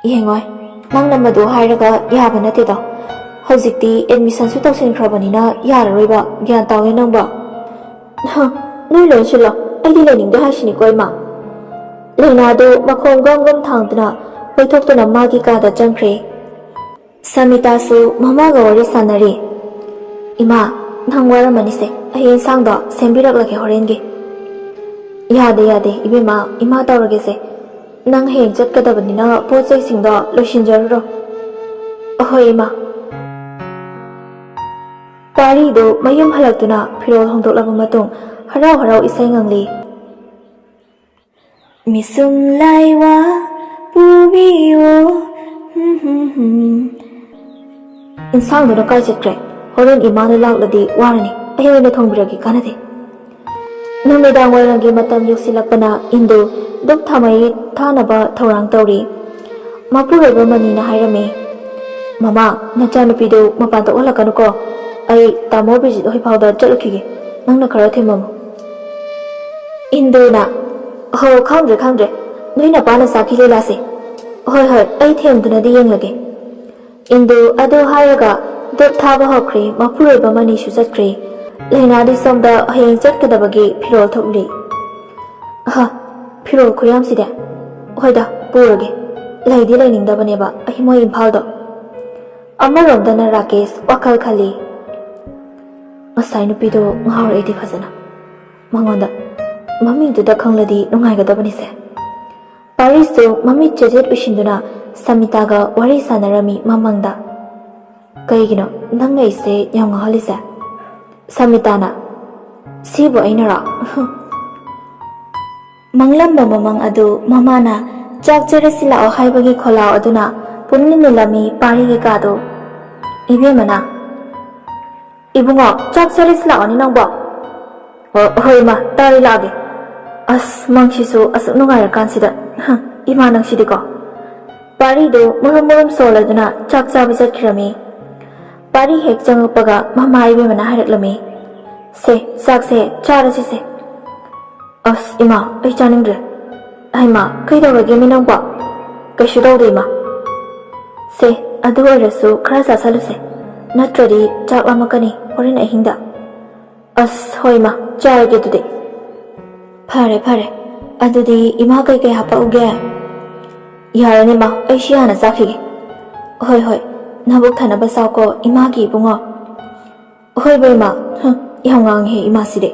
"ꯌꯦꯡꯉꯣꯏ, ꯅꯪꯅ ꯃꯗꯨ ꯍꯥꯏꯔꯒ ꯌꯥꯕ ꯅꯠꯇꯦꯗꯣ꯫ ꯍꯧꯖꯤꯛꯇꯤ ꯑꯦꯗꯃꯤꯁꯟꯁꯨ ꯇꯧꯁꯤꯟꯈ꯭ꯔꯕꯅꯤꯅ ꯌꯥꯔꯔꯣꯏꯕ, ꯒ꯭ꯌꯥꯟ ꯇꯥꯎꯋꯦ ꯅꯪꯕꯣ꯫" "ꯍ, ꯅꯣꯏ ꯂꯣꯏꯁꯤꯜꯂꯣ, ꯑꯩꯗꯤ ꯂꯩꯅꯤꯡꯗꯦ ꯍꯥꯏꯁꯤꯅꯤꯀꯣ ꯏꯃꯥ꯫" ꯂꯩꯅꯥꯗꯨ ꯃꯈꯣꯡ ꯒꯝ ꯒꯝ ꯊꯥꯡꯗꯨꯅ ꯀꯣꯏꯊꯣꯛꯇꯨꯅ ꯃꯥꯒꯤ ꯀꯥꯗ ꯆꯪꯈ꯭ꯔꯦ꯫ ꯁꯃꯤꯇꯥꯁꯨ ꯃꯃꯥꯒ ꯋꯥꯔꯤ ꯁꯥꯟꯅꯔꯤ꯫ "ꯏꯃꯥ, ꯅꯪ ꯋꯥꯔꯝꯃꯅꯤꯁꯦ, ꯑꯩ ꯏꯟꯁꯥꯡꯗꯣ ꯁꯦꯝꯕꯤꯔꯛꯂꯒꯦ ꯍꯣꯔꯦꯟꯒꯤ꯫" "ꯌꯥꯗꯦ, ꯌꯥꯗꯦ, ꯏꯕꯦꯝꯃ, ꯏꯃꯥ ꯇꯧꯔꯒꯦꯁꯦ꯫ ꯅꯪ ꯍꯌꯦꯡ ꯆꯠꯀꯗꯕꯅꯤꯅ ꯄꯣꯠ ꯆꯩꯁꯤꯡꯗꯣ ꯂꯣꯏꯁꯤꯟꯖꯔꯨꯔꯣ꯫" "ꯑꯍꯣꯏ, ꯏꯃꯥ꯫" ꯄꯥꯔꯤꯗꯨ ꯃꯌꯨꯝ ꯍꯜꯂꯛꯇꯨꯅ ꯐꯤꯔꯣꯜ ꯍꯣꯡꯗꯣꯛꯂꯕ ꯃꯇꯨꯡ ꯍꯔꯥꯎ ꯍꯔꯥꯎ ꯏꯁꯩ ꯉꯪꯂꯤ꯫ "ꯃꯤꯁꯨꯝ ꯂꯥꯏꯋꯥ ꯄꯨꯕꯤꯌꯣ, ꯍꯨꯝ, ꯍꯨꯝ, ꯍꯨꯝ꯫" "ꯏꯟꯁꯥꯡꯗꯨꯅ ꯀꯥꯏ ꯆꯠꯈ꯭ꯔꯦ? ꯍꯣꯔꯦꯟ ꯏꯃꯥꯅ ꯂꯥꯛꯂꯗꯤ ꯋꯥꯔꯅꯤ꯫ ꯑꯩ ꯑꯣꯏꯅ ꯊꯣꯡꯕꯤꯔꯒꯦ, ꯀꯥꯟꯅꯗꯦ꯫" ꯅꯨꯃꯤꯗꯥꯡ ꯋꯥꯏꯔꯝꯒꯤ ꯃꯇꯝ ꯌꯧꯁꯤꯜꯂꯛꯄꯅ ꯏꯟꯗꯨ ꯙꯨꯞ ꯊꯥꯃꯩ ꯊꯥꯅꯕ ꯊꯧꯔꯥꯡ ꯇꯧꯔꯤ꯫ ꯃꯄꯨꯔꯣꯏꯕ ꯃꯅꯤꯅ ꯍꯥꯏꯔꯝꯃꯤ, "ꯃꯃꯥ, ꯅꯆꯥꯅꯨꯄꯤꯗꯨ ꯃꯄꯥꯟ ꯊꯣꯛꯍꯜꯂꯛꯀꯅꯨꯀꯣ꯫ ꯑꯩ ꯇꯥꯃꯣ ꯕ꯭ꯔꯤꯖꯤꯠ ꯍꯣꯏ ꯐꯥꯎꯗ ꯆꯠꯂꯨꯈꯤꯒꯦ꯫ ꯅꯪꯅ ꯈꯔ ꯊꯦꯝꯃꯝꯃꯨ꯫ ꯏꯟꯗꯨꯅ, "ꯍꯣ, ꯈꯪꯗ꯭ꯔꯦ, ꯈꯪꯗ꯭ꯔꯦ꯫ ꯅꯣꯏ ꯅꯄꯥꯅ ꯆꯥꯛꯈꯤ ꯂꯤꯂꯥꯁꯦ꯫ ꯍꯣꯏ, ꯍꯣꯏ, ꯑꯩ ꯊꯦꯝꯗꯨꯅꯗꯤ ꯌꯦꯡꯂꯒꯦ꯫" ꯏꯟꯗꯨ ꯑꯗꯨ ꯍꯥꯏꯔꯒ ꯗꯨꯞ ꯊꯥꯕ ꯍꯧꯈ꯭ꯔꯦ꯫ ꯃꯄꯨꯔꯣꯏꯕ ꯃꯅꯤꯁꯨ ꯆꯠꯈ꯭ꯔꯦ꯫ ꯂꯩꯅꯥꯗꯤ ꯁꯣꯝꯗ ꯍꯌꯦꯡ ꯆꯠꯀꯗꯕꯒꯤ ꯐꯤꯔꯣꯜ ꯊꯣꯛꯂꯤ꯫ "ꯑꯍ, ꯐꯤꯔꯣꯜ ꯈꯨꯌꯥꯝꯁꯤꯗꯤ꯫ ꯍꯣꯏꯗ, ꯄꯨꯔꯒꯦ꯫ ꯂꯩꯗꯤ ꯂꯩꯅꯤꯡꯗꯕꯅꯦꯕ ꯑꯩ ꯃꯣꯏ ꯏꯝꯐꯥꯜꯗꯣ꯫" ꯑꯃꯔꯣꯝꯗꯅ ꯔꯥꯀꯦꯁ ꯋꯥꯈꯜ ꯈꯜꯂꯤ꯫ "ꯉꯁꯥꯏ ꯅꯨꯄꯤꯗꯣ ꯉꯥꯎꯔꯛꯑꯦꯗꯤ ꯐꯖꯅ꯫ ꯃꯉꯣꯟꯗ ꯃꯃꯤꯡꯗꯨꯗ ꯈꯪꯂꯗꯤ ꯅꯨꯡꯉꯥꯏꯒꯗꯕꯅꯤꯁꯦ꯫" ꯄꯥꯔꯤꯁꯇꯨ ꯃꯃꯤꯠ ꯆꯦꯖꯦꯠ ꯎꯏꯁꯤꯟꯗꯨꯅ ꯁꯃꯤꯇꯥꯒ ꯋꯥꯔꯤ ꯁꯥꯟꯅꯔꯝꯃꯤ ꯃꯃꯪꯗ꯫ "ꯀꯩꯒꯤꯅꯣ ꯅꯪꯅ ꯑꯩꯁꯦ ꯌꯥꯝ ꯉꯥꯎꯍꯜꯂꯤꯁꯦ?" ꯁꯃꯤꯇꯥꯅ, "ꯁꯤꯕꯨ ꯑꯩꯅꯔꯣ?" ꯃꯪꯂꯝꯕ ꯃꯃꯪ ꯑꯗꯨ ꯃꯃꯥꯅ "ꯆꯥꯛ ꯆꯥꯔꯁꯤ ꯂꯥꯛꯑꯣ" ꯍꯥꯏꯕꯒꯤ ꯈꯣꯜꯂꯥꯎ ꯑꯗꯨꯅ ꯄꯨꯝꯅꯤꯡ ꯅꯤꯜꯂꯝꯃꯤ ꯄꯥꯔꯤꯒꯤ ꯀꯥꯗꯨ꯫ ꯏꯕꯦꯝꯃꯅ, "ꯏꯕꯨꯡꯉꯣ, ꯆꯥꯛ ꯆꯥꯔꯁꯤ ꯂꯥꯛꯑꯣꯅꯦ ꯅꯪꯕꯣ꯫" "ꯑꯣ, ꯍꯣꯏ ꯏꯃꯥ, ꯇꯥꯔꯤ ꯂꯥꯛꯑꯒꯦ꯫" ꯑꯁ, ꯃꯪꯁꯤꯁꯨ ꯑꯁꯨꯛ ꯅꯨꯡꯉꯥꯏꯔꯀꯥꯟꯁꯤꯗ꯫ ꯍ, ꯏꯃꯥ ꯅꯪꯁꯤꯗꯤꯀꯣ꯫ ꯄꯥꯔꯤꯗꯨ ꯃꯨꯔꯨꯝ ꯃꯨꯔꯨꯝ ꯁꯣꯜꯂꯗꯨꯅ ꯆꯥꯛ ꯆꯥꯕ ꯆꯠꯈꯤꯔꯝꯃꯤ꯫ ꯄꯥꯔꯤ ꯍꯦꯛ ꯆꯪꯉꯛꯄꯒ ꯃꯃꯥ ꯏꯕꯦꯝꯃꯅ ꯍꯥꯏꯔꯛꯂꯝꯃꯤ, "ꯁꯦ, ꯆꯥꯛꯁꯦ ꯆꯥꯔꯁꯤꯁꯦ꯫" "ꯑꯁ ꯏꯃꯥ, ꯑꯩ ꯆꯥꯅꯤꯡꯗ꯭ꯔꯦ꯫" "ꯍꯩꯃꯥ, ꯀꯩꯗꯧꯔꯒꯦ ꯃꯤ ꯅꯪꯕꯣ?" "ꯀꯩꯁꯨ ꯇꯧꯗꯦ ꯏꯃꯥ꯫" "ꯁꯦ, ꯑꯗꯨ ꯑꯣꯏꯔꯁꯨ ꯈꯔ ꯆꯥꯁꯜꯂꯨꯁꯦ, ꯅꯠꯇ꯭ꯔꯗꯤ ꯆꯥꯛ ꯂꯥꯝꯃꯛꯀꯅꯤ ꯍꯣꯔꯦꯟ ꯑꯍꯤꯡꯗ꯫" "ꯑꯁ, ꯍꯣꯏ ꯏꯃꯥ, ꯆꯥꯔꯒꯦ ꯑꯗꯨꯗꯤ꯫" "ꯐꯔꯦ, ꯐꯔꯦ꯫ ꯑꯗꯨꯗꯤ ꯏꯃꯥ ꯀꯩꯀꯩ ꯍꯥꯄꯛꯎꯒꯦ?" "ꯌꯥꯔꯅꯤ ꯏꯃꯥ, ꯑꯩ ꯁꯤ ꯍꯥꯟꯅ ꯆꯥꯈꯤꯒꯦ꯫" "ꯍꯣꯏ, ꯍꯣꯏ, ꯅꯕꯨꯛ ꯊꯟꯅꯕ ꯆꯥꯎꯀꯣ ꯏꯃꯥꯒꯤ ꯏꯕꯨꯡꯉꯣ꯫" "ꯍꯣꯏ ꯕꯦꯝꯃ꯫" ꯍꯨꯝ, ꯌꯥꯝ ꯉꯥꯡꯉꯤꯍꯦ ꯏꯃꯥꯁꯤꯗꯤ꯫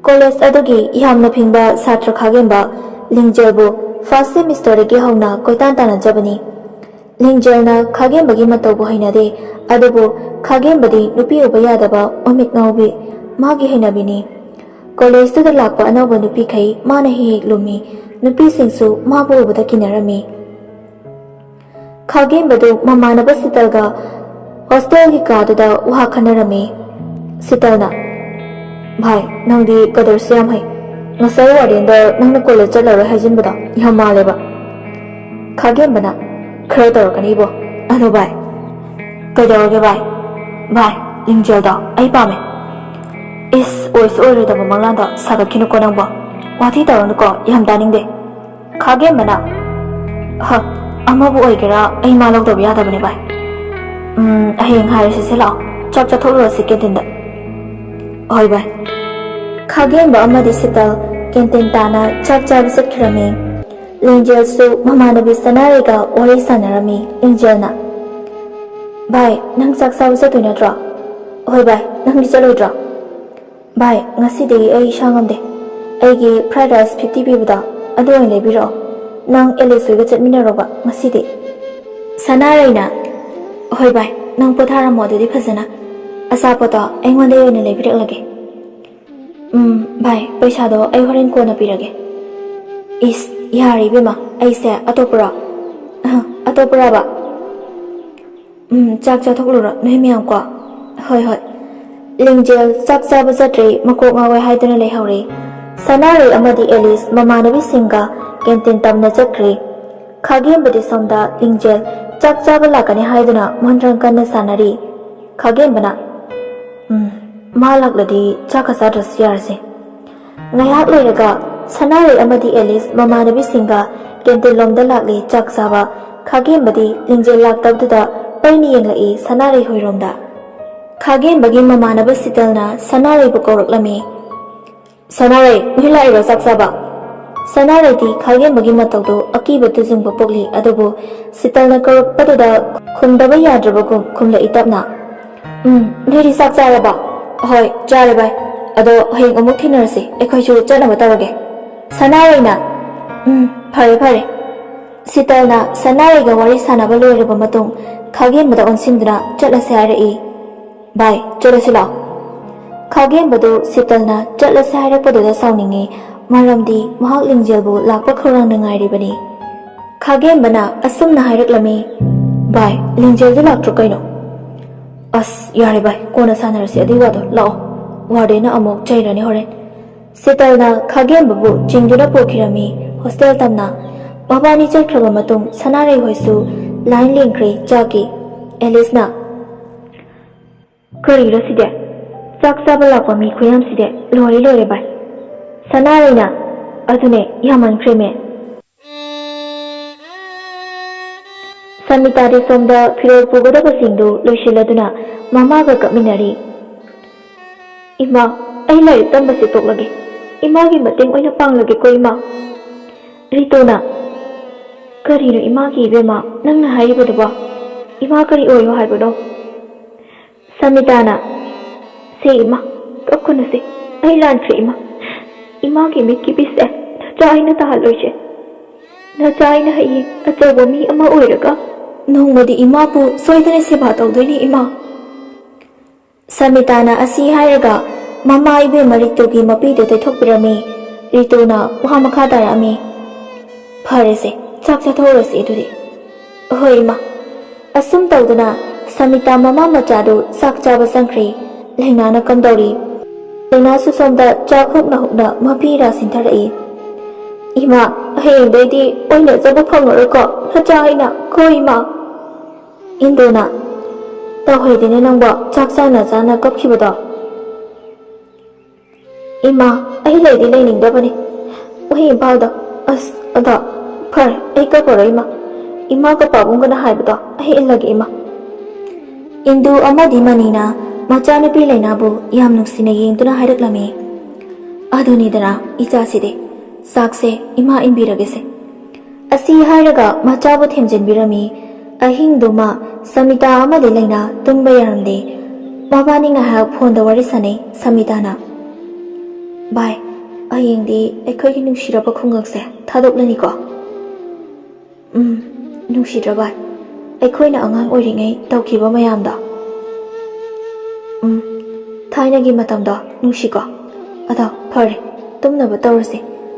ꯀꯣꯂꯦꯖ ꯑꯗꯨꯒꯤ ꯌꯥꯝꯅ ꯐꯤꯡꯕ ꯁꯥꯇ꯭ꯔ ꯈꯥꯒꯦꯝꯕ ꯂꯤꯡꯖꯦꯜꯕꯨ ꯐꯥꯔꯁ ꯁꯦꯃꯤꯁꯇꯔꯗꯒꯤ ꯍꯧꯅ ꯀꯣꯏꯇꯥꯟ ꯇꯥꯟꯅꯖꯕꯅꯤ꯫ ꯂꯤꯡꯖꯦꯜꯅ ꯈꯥꯒꯦꯝꯕꯒꯤ ꯃꯇꯧꯕꯨ ꯍꯩꯅꯗꯦ, ꯑꯗꯨꯕꯨ ꯈꯥꯒꯦꯝꯕꯗꯤ ꯅꯨꯄꯤ ꯎꯕ ꯌꯥꯗꯕ ꯑꯣꯃꯤꯠ ꯉꯥꯎꯕꯤ ꯃꯥꯒꯤ ꯍꯩꯅꯕꯤꯅꯤ꯫ ꯀꯣꯂꯦꯖꯇꯨꯗ ꯂꯥꯛꯄ ꯑꯅꯧꯕ ꯅꯨꯄꯤꯈꯩ ꯃꯥꯅ ꯍꯦꯛ ꯍꯦꯛ ꯂꯨꯝꯃꯤ, ꯅꯨꯄꯤꯁꯤꯡꯁꯨ ꯃꯥꯕꯨ ꯎꯕꯗ ꯀꯤꯅꯔꯝꯃꯤ꯫ ꯈꯥꯒꯦꯝꯕꯗꯨ ꯃꯃꯥꯟꯅꯕ ꯁꯤꯇꯜꯒ ꯍꯣꯁꯇꯦꯜꯒꯤ ꯀꯥꯗꯨꯗ ꯋꯥ ꯈꯟꯅꯔꯝꯃꯤ꯫ ꯁꯤꯇꯜꯅ, "ꯚꯥꯏ, ꯅꯪꯗꯤ ꯀꯗꯔꯁꯨ ꯌꯥꯝ ꯍꯩ꯫ ꯉꯁꯥꯏ ꯋꯥꯔꯗꯦꯟꯗ ꯅꯪꯅ ꯀꯣꯂꯦꯖ ꯆꯠꯂꯔꯣꯏ ꯍꯥꯏꯖꯤꯟꯕꯗꯣ ꯌꯥꯝ ꯃꯥꯜꯂꯦꯕ꯫" ꯈꯥꯒꯦꯝꯕꯅ, "ꯈꯔ ꯇꯧꯔꯛꯀꯅꯤꯕꯣ꯫ ꯑꯗꯣ ꯚꯥꯏ, ꯀꯩꯗꯧꯔꯒꯦ ꯚꯥꯏ? ꯚꯥꯏ, ꯂꯤꯡꯖꯦꯜꯗꯣ ꯑꯩ ꯄꯥꯝꯃꯦ꯫ ꯏꯁ, ꯑꯣꯏꯁꯨ ꯑꯣꯏꯔꯣꯏꯗꯕ ꯃꯪꯂꯥꯟꯗꯣ ꯁꯥꯒꯠꯈꯤꯅꯨꯀꯣ ꯅꯪꯕꯣ꯫ ꯋꯥꯊꯤ ꯇꯧꯔꯅꯨꯀꯣ, ꯌꯥꯝ ꯇꯥꯅꯤꯡꯗꯦ꯫ ꯈꯥꯒꯦꯝꯕꯅ, ꯍ, ꯑꯃꯕꯨ ꯑꯣꯏꯒꯦꯔꯥ ꯑꯩ ꯃꯥ ꯂꯧꯗꯕ ꯌꯥꯗꯕꯅꯦ ꯚꯥꯏ꯫ ꯎꯝ, ꯍꯌꯦꯡ ꯍꯥꯏꯔꯁꯤꯁꯦ ꯂꯥꯛꯑꯣ, ꯆꯥꯛ ꯆꯥꯊꯣꯛꯂꯨꯔꯁꯤ ꯀꯦꯟꯇꯤꯟꯗ꯫ ꯍꯣꯏ ꯚꯥꯏ꯫ ꯈꯥꯒꯦꯝꯕ ꯑꯃꯗꯤ ꯁꯤꯇꯜ ꯀꯦꯟꯇꯤꯟ ꯇꯥꯅ ꯆꯥꯛ ꯆꯥꯕ ꯆꯠꯈ꯭ꯔꯝꯃꯤ꯫ ꯂꯤꯡꯖꯦꯜꯁꯨ ꯃꯃꯥꯟꯅꯕꯤ ꯁꯅꯥꯔꯩꯒ ꯋꯥꯔꯤ ꯁꯥꯟꯅꯔꯝꯃꯤ꯫ ꯂꯤꯡꯖꯦꯜꯅ, "ꯚꯥꯏ, ꯅꯪ ꯆꯥꯛ ꯆꯥꯕ ꯆꯠꯇꯣꯏ ꯅꯠꯇ꯭ꯔꯣ?" "ꯍꯣꯏ ꯚꯥꯏ, ꯅꯪꯗꯤ ꯆꯠꯂꯣꯏꯗ꯭ꯔꯣ?" "ꯚꯥꯏ, ꯉꯁꯤꯗꯤ ꯑꯩ ꯏꯁꯥ ꯉꯝꯗꯦ꯫ ꯑꯩꯒꯤ fried rice fifty ꯄꯤꯕꯗꯣ ꯑꯗꯨ ꯑꯣꯏꯅ ꯂꯩꯕꯤꯔꯛꯑꯣ꯫ ꯅꯪ ꯑꯦꯂꯤꯁ ꯍꯣꯏꯒ ꯆꯠꯃꯤꯟꯅꯔꯣꯕ ꯉꯁꯤꯗꯤ꯫" ꯁꯅꯥꯔꯩꯅ, "ꯍꯣꯏ ꯚꯥꯏ, ꯅꯪ ꯄꯣꯊꯥꯔꯝꯃꯣ ꯑꯗꯨꯗꯤ ꯐꯖꯅ꯫ ꯑꯆꯥꯄꯣꯠꯇꯣ ꯑꯩꯉꯣꯟꯗ ꯑꯣꯏꯅ ꯂꯩꯕꯤꯔꯛꯂꯒꯦ꯫" "ꯎꯝ, ꯚꯥꯏ, ꯄꯩꯁꯥꯗꯣ ꯑꯩ ꯍꯣꯔꯦꯟ ꯀꯣꯟꯅ ꯄꯤꯔꯒꯦ꯫" "ꯏꯁ, ꯌꯥꯔꯦ ꯏꯕꯦꯝꯃ, ꯑꯩꯁꯦ ꯑꯇꯣꯞꯄꯔꯣ?" "ꯑꯍ, ꯑꯇꯣꯞꯄꯔꯕ?" "ꯎꯝ, ꯆꯥꯛ ꯆꯥꯊꯣꯛꯂꯨꯔꯣ ꯅꯣꯏ ꯃꯌꯥꯝ ꯀꯣ꯫" "ꯍꯣꯏ, ꯍꯣꯏ꯫" ꯂꯤꯡꯖꯦꯜ ꯆꯥꯛ ꯆꯥꯕ ꯆꯠꯇ꯭ꯔꯦ, ꯃꯀꯣꯛ ꯉꯥꯎꯋꯦ ꯍꯥꯏꯗꯨꯅ ꯂꯩꯍꯧꯔꯦ꯫ ꯁꯅꯥꯔꯩ ꯑꯃꯗꯤ ꯑꯦꯂꯤꯁ ꯃꯃꯥꯟꯅꯕꯤꯁꯤꯡꯒ ꯀꯦꯟꯇꯤꯟ ꯇꯝꯅ ꯆꯠꯈ꯭ꯔꯦ꯫ ꯈꯥꯒꯦꯝꯕꯗꯤ ꯁꯣꯝꯗ ꯂꯤꯡꯖꯦꯜ ꯆꯥꯛ ꯆꯥꯕ ꯂꯥꯛꯀꯅꯤ ꯍꯥꯏꯗꯨꯅ ꯃꯣꯟꯗ꯭ꯔꯪ ꯀꯟꯅ ꯁꯥꯟꯅꯔꯤ꯫ ꯈꯥꯒꯦꯝꯕꯅ, "ꯎꯝ, ꯃꯥ ꯂꯥꯛꯂꯗꯤ ꯆꯥꯛꯀ ꯆꯥꯗ꯭ꯔꯁꯨ ꯌꯥꯔꯁꯦ꯫" ꯉꯥꯏꯍꯥꯛ ꯂꯩꯔꯒ ꯁꯅꯥꯔꯩ ꯑꯃꯗꯤ ꯑꯦꯂꯤꯁ ꯃꯃꯥꯟꯅꯕꯤꯁꯤꯡꯒ ꯀꯦꯟꯇꯤꯟ ꯂꯣꯝꯗ ꯂꯥꯛꯂꯤ ꯆꯥꯛ ꯆꯥꯕ꯫ ꯈꯥꯒꯦꯝꯕꯗꯤ ꯂꯤꯡꯖꯦꯜ ꯂꯥꯛꯇꯕꯗꯨꯗ ꯄꯩꯅ ꯌꯦꯡꯂꯛꯏ ꯁꯅꯥꯔꯩ ꯍꯣꯏꯔꯣꯝꯗ꯫ ꯈꯥꯒꯦꯝꯕꯒꯤ ꯃꯃꯥꯟꯅꯕ ꯁꯤꯇꯜꯅ ꯁꯅꯥꯔꯩꯕꯨ ꯀꯧꯔꯛꯂꯝꯃꯤ꯫ "ꯁꯅꯥꯔꯩ, ꯅꯣꯏ ꯂꯥꯛꯏꯔꯣ ꯆꯥꯛ ꯆꯥꯕ?" ꯁꯅꯥꯔꯩꯗꯤ ꯈꯥꯒꯦꯝꯕꯒꯤ ꯃꯇꯧꯗꯨ ꯑꯀꯤꯕ ꯇꯨꯖꯨꯡꯕ ꯄꯣꯛꯂꯤ, ꯑꯗꯨꯕꯨ ꯁꯤꯇꯜꯅ ꯀꯧꯔꯛꯄꯗꯨꯗ ꯈꯨꯝꯗꯕ ꯌꯥꯗ꯭ꯔꯕꯒꯨꯝ ꯈꯨꯝꯂꯛꯏ ꯇꯞꯅ꯫ "ꯎꯝ, ꯅꯣꯏꯗꯤ ꯆꯥꯛ ꯆꯥꯔꯕ?" "ꯍꯣꯏ, ꯆꯥꯔꯦ ꯚꯥꯏ꯫ ꯑꯗꯣ ꯍꯌꯦꯡ ꯑꯃꯨꯛ ꯊꯦꯡꯅꯔꯁꯤ, ꯑꯩꯈꯣꯏꯁꯨ ꯆꯠꯅꯕ ꯇꯧꯔꯒꯦ꯫" ꯁꯅꯥꯔꯩꯅ, "ꯎꯝ, ꯐꯔꯦ, ꯐꯔꯦ꯫" ꯁꯤꯇꯜꯅ ꯁꯅꯥꯔꯩꯒ ꯋꯥꯔꯤ ꯁꯥꯟꯅꯕ ꯂꯣꯏꯔꯕ ꯃꯇꯨꯡ ꯈꯥꯒꯦꯝꯕꯗ ꯑꯣꯟꯁꯤꯟꯗꯨꯅ ꯆꯠꯂꯁꯦ ꯍꯥꯏꯔꯛꯏ꯫ "ꯚꯥꯏ, ꯆꯠꯂꯁꯤ ꯂꯥꯛꯑꯣ꯫" ꯈꯥꯒꯦꯝꯕꯗꯨ ꯁꯤꯇꯜꯅ ꯆꯠꯂꯁꯦ ꯍꯥꯏꯔꯛꯄꯗꯨꯗ ꯁꯥꯎꯅꯤꯡꯉꯤ, ꯃꯔꯝꯗꯤ ꯃꯍꯥꯛ ꯂꯤꯡꯖꯦꯜꯕꯨ ꯂꯥꯛꯄ ꯈꯧꯔꯥꯡꯅ ꯉꯥꯏꯔꯤꯕꯅꯤ꯫ ꯈꯥꯒꯦꯝꯕꯅ ꯑꯁꯨꯝꯅ ꯍꯥꯏꯔꯛꯂꯝꯃꯤ, "ꯚꯥꯏ, ꯂꯤꯡꯖꯦꯜꯗꯤ ꯂꯥꯛꯇ꯭ꯔꯣ ꯀꯩꯅꯣ?" "ꯑꯁ, ꯌꯥꯔꯦ ꯚꯥꯏ, ꯀꯣꯟꯅ ꯁꯥꯟꯅꯔꯁꯤ ꯑꯗꯨꯏ ꯋꯥꯗꯣ, ꯂꯥꯛꯑꯣ꯫ ꯋꯥꯔꯗꯦꯟꯅ ꯑꯃꯨꯛ ꯆꯩꯔꯅꯤ ꯍꯣꯔꯦꯟ꯫" ꯁꯤꯇꯜꯅ ꯈꯥꯒꯦꯝꯕꯕꯨ ꯆꯤꯡꯗꯨꯅ ꯄꯨꯈꯤꯔꯝꯃꯤ ꯍꯣꯁꯇꯦꯜ ꯇꯝꯅ꯫ ꯃꯕꯥꯅꯤ ꯆꯠꯈ꯭ꯔꯕ ꯃꯇꯨꯡ ꯁꯅꯥꯔꯩ ꯍꯣꯏꯁꯨ ꯂꯥꯏꯟ ꯂꯦꯡꯈ꯭ꯔꯦ ꯆꯥꯛꯀꯤ꯫ ꯑꯦꯂꯤꯁꯅ, ꯀꯔꯤꯔꯣ ꯁꯤꯗꯤ? ꯆꯥꯛ ꯆꯥꯕ ꯂꯥꯛꯄ ꯃꯤ ꯈꯨꯌꯥꯝꯁꯤꯗꯤ ꯂꯣꯏꯔꯦ ꯂꯣꯏꯔꯦ ꯚꯥꯏ꯫ ꯁꯅꯥꯔꯩꯅ, ꯑꯗꯨꯅꯦ ꯌꯥꯝꯃꯟꯈ꯭ꯔꯦꯃꯦ꯫ ꯁꯃꯤꯇꯥꯗꯤ ꯁꯣꯝꯗ ꯐꯤꯔꯣꯜ ꯄꯨꯒꯗꯕꯁꯤꯡꯗꯨ ꯂꯣꯏꯁꯤꯜꯂꯗꯨꯅ ꯃꯃꯥꯒ ꯀꯞꯃꯤꯟꯅꯔꯤ꯫ "ꯏꯃꯥ, ꯑꯩ ꯂꯥꯏꯔꯤꯛ ꯇꯝꯕꯁꯦ ꯇꯣꯛꯂꯒꯦ꯫ ꯏꯃꯥꯒꯤ ꯃꯇꯦꯡ ꯑꯣꯏꯅ ꯄꯥꯡꯂꯒꯦꯀꯣ ꯏꯃꯥ꯫" ꯔꯤꯇꯨꯅ, "ꯀꯔꯤꯅꯣ ꯏꯃꯥꯒꯤ ꯏꯕꯦꯝꯃ ꯅꯪꯅ ꯍꯥꯏꯔꯤꯕꯗꯨꯕꯣ? ꯏꯃꯥ ꯀꯔꯤ ꯑꯣꯏꯌꯣ ꯍꯥꯏꯕꯅꯣ?" ꯁꯃꯤꯇꯥꯅ, "ꯁꯦ ꯏꯃꯥ, ꯀꯞꯀꯅꯨꯁꯦ꯫ ꯑꯩ ꯂꯥꯟꯈ꯭ꯔꯦ ꯏꯃꯥ꯫ ꯏꯃꯥꯒꯤ ꯃꯤꯠꯀꯤ ꯄꯤꯁꯦ ꯅꯆꯥ ꯑꯩꯅ ꯇꯥꯍꯜꯂꯣꯏꯁꯦ꯫ ꯅꯆꯥ ꯑꯩꯅ ꯍꯌꯦꯡ ꯑꯆꯧꯕ ꯃꯤ ꯑꯃ ꯑꯣꯏꯔꯒ ꯅꯣꯡꯃꯗꯤ ꯏꯃꯥꯕꯨ ꯁꯣꯏꯗꯅ ꯁꯦꯕꯥ ꯇꯧꯗꯣꯏꯅꯤ ꯏꯃꯥ꯫" ꯁꯃꯤꯇꯥꯅ ꯑꯁꯤ ꯍꯥꯏꯔꯒ ꯃꯃꯥ ꯏꯕꯦꯝꯃ ꯔꯤꯇꯨꯒꯤ ꯃꯄꯤꯗꯨ ꯇꯩꯊꯣꯛꯄꯤꯔꯝꯃꯤ꯫ ꯔꯤꯇꯨꯅ ꯋꯥ ꯃꯈꯥ ꯇꯥꯔꯛꯑꯝꯃꯤ, "ꯐꯔꯦꯁꯦ, ꯆꯥꯛ ꯆꯥꯊꯣꯛꯎꯔꯁꯤ ꯑꯗꯨꯗꯤ꯫" "ꯍꯣꯏ ꯏꯃꯥ꯫" ꯑꯁꯨꯝ ꯇꯧꯗꯨꯅ ꯁꯃꯤꯇꯥ ꯃꯃꯥ ꯃꯆꯥꯗꯨ ꯆꯥꯛ ꯆꯥꯕ ꯆꯪꯈ꯭ꯔꯦ꯫ ꯂꯩꯅꯥꯅ ꯀꯝꯗꯧꯔꯤ? ꯂꯩꯅꯥꯁꯨ ꯁꯣꯝꯗ ꯆꯥꯛ ꯍꯨꯛꯅ ꯍꯨꯛꯅ ꯃꯄꯤ ꯔꯥ ꯁꯤꯟꯊꯔꯛꯏ꯫ "ꯏꯃꯥ, ꯍꯌꯦꯡꯗꯩꯗꯤ ꯑꯣꯏꯅꯖꯕ ꯐꯪꯉꯔꯣꯏꯀꯣ, ꯅꯆꯥ ꯑꯩꯅ ꯀꯣ ꯏꯃꯥ?" ꯏꯟꯗꯨꯅ, "ꯇꯧꯍꯩꯗꯦꯅꯦ ꯅꯪꯕꯣ, ꯆꯥꯛ ꯆꯥꯅ ꯆꯥꯅ ꯀꯞꯈꯤꯕꯗꯣ꯫" "ꯏꯃꯥ, ꯑꯩ ꯂꯩꯗꯤ ꯂꯩꯅꯤꯡꯗꯕꯅꯤ꯫ ꯎꯍꯩ ꯏꯝꯐꯥꯜꯗ꯫ ꯑꯁ, ꯑꯗꯣ, ꯐꯔꯦ, ꯑꯩ ꯀꯞꯄꯔꯣꯏ ꯏꯃꯥ꯫ ꯏꯃꯥꯒ ꯄꯥꯕꯨꯡꯒꯅ ꯍꯥꯏꯕꯗꯣ ꯑꯩ ꯏꯜꯂꯒꯦ ꯏꯃꯥ꯫" ꯏꯟꯗꯨ ꯑꯃꯗꯤ ꯃꯅꯤꯅ ꯃꯆꯥꯅꯨꯄꯤ ꯂꯩꯅꯥꯕꯨ ꯌꯥꯝ ꯅꯨꯡꯁꯤꯅ ꯌꯦꯡꯗꯨꯅ ꯍꯥꯏꯔꯛꯂꯝꯃꯤ, "ꯑꯗꯨꯅꯤꯗꯅ ꯏꯆꯥꯁꯤꯗꯤ꯫ ꯆꯥꯛꯁꯦ ꯏꯃꯥ ꯏꯟꯕꯤꯔꯒꯦꯁꯦ꯫" ꯑꯁꯤ ꯍꯥꯏꯔꯒ ꯃꯆꯥꯕꯨ ꯊꯦꯝꯖꯤꯟꯕꯤꯔꯝꯃꯤ꯫ ꯑꯍꯤꯡꯗꯨꯃ ꯁꯃꯤꯇꯥ ꯑꯃꯗꯤ ꯂꯩꯅꯥ ꯇꯨꯝꯕ ꯌꯥꯔꯝꯗꯦ꯫ ꯃꯕꯥꯅꯤ ꯉꯥꯏꯍꯥꯛ ꯐꯣꯟꯗ ꯋꯥꯔꯤ ꯁꯥꯟꯅꯩ꯫ ꯁꯃꯤꯇꯥꯅ, "ꯚꯥꯏ, ꯍꯌꯦꯡꯗꯤ ꯑꯩꯈꯣꯏꯒꯤ ꯅꯨꯡꯁꯤꯔꯕ ꯈꯨꯡꯒꯪꯁꯦ ꯊꯥꯗꯣꯛꯂꯅꯤꯀꯣ?" "ꯎꯝ, ꯅꯨꯡꯁꯤꯗ꯭ꯔ ꯚꯥꯏ? ꯑꯩꯈꯣꯏꯅ ꯑꯉꯥꯡ ꯑꯣꯏꯔꯤꯉꯩ ꯇꯧꯈꯤꯕ ꯃꯌꯥꯝꯗꯣ?" "ꯎꯝ, ꯊꯥꯏꯅꯒꯤ ꯃꯇꯝꯗꯣ ꯅꯨꯡꯁꯤꯀꯣ? ꯑꯗꯣ ꯐꯔꯦ, ꯇꯨꯝꯅꯕ ꯇꯧꯔꯁꯦ꯫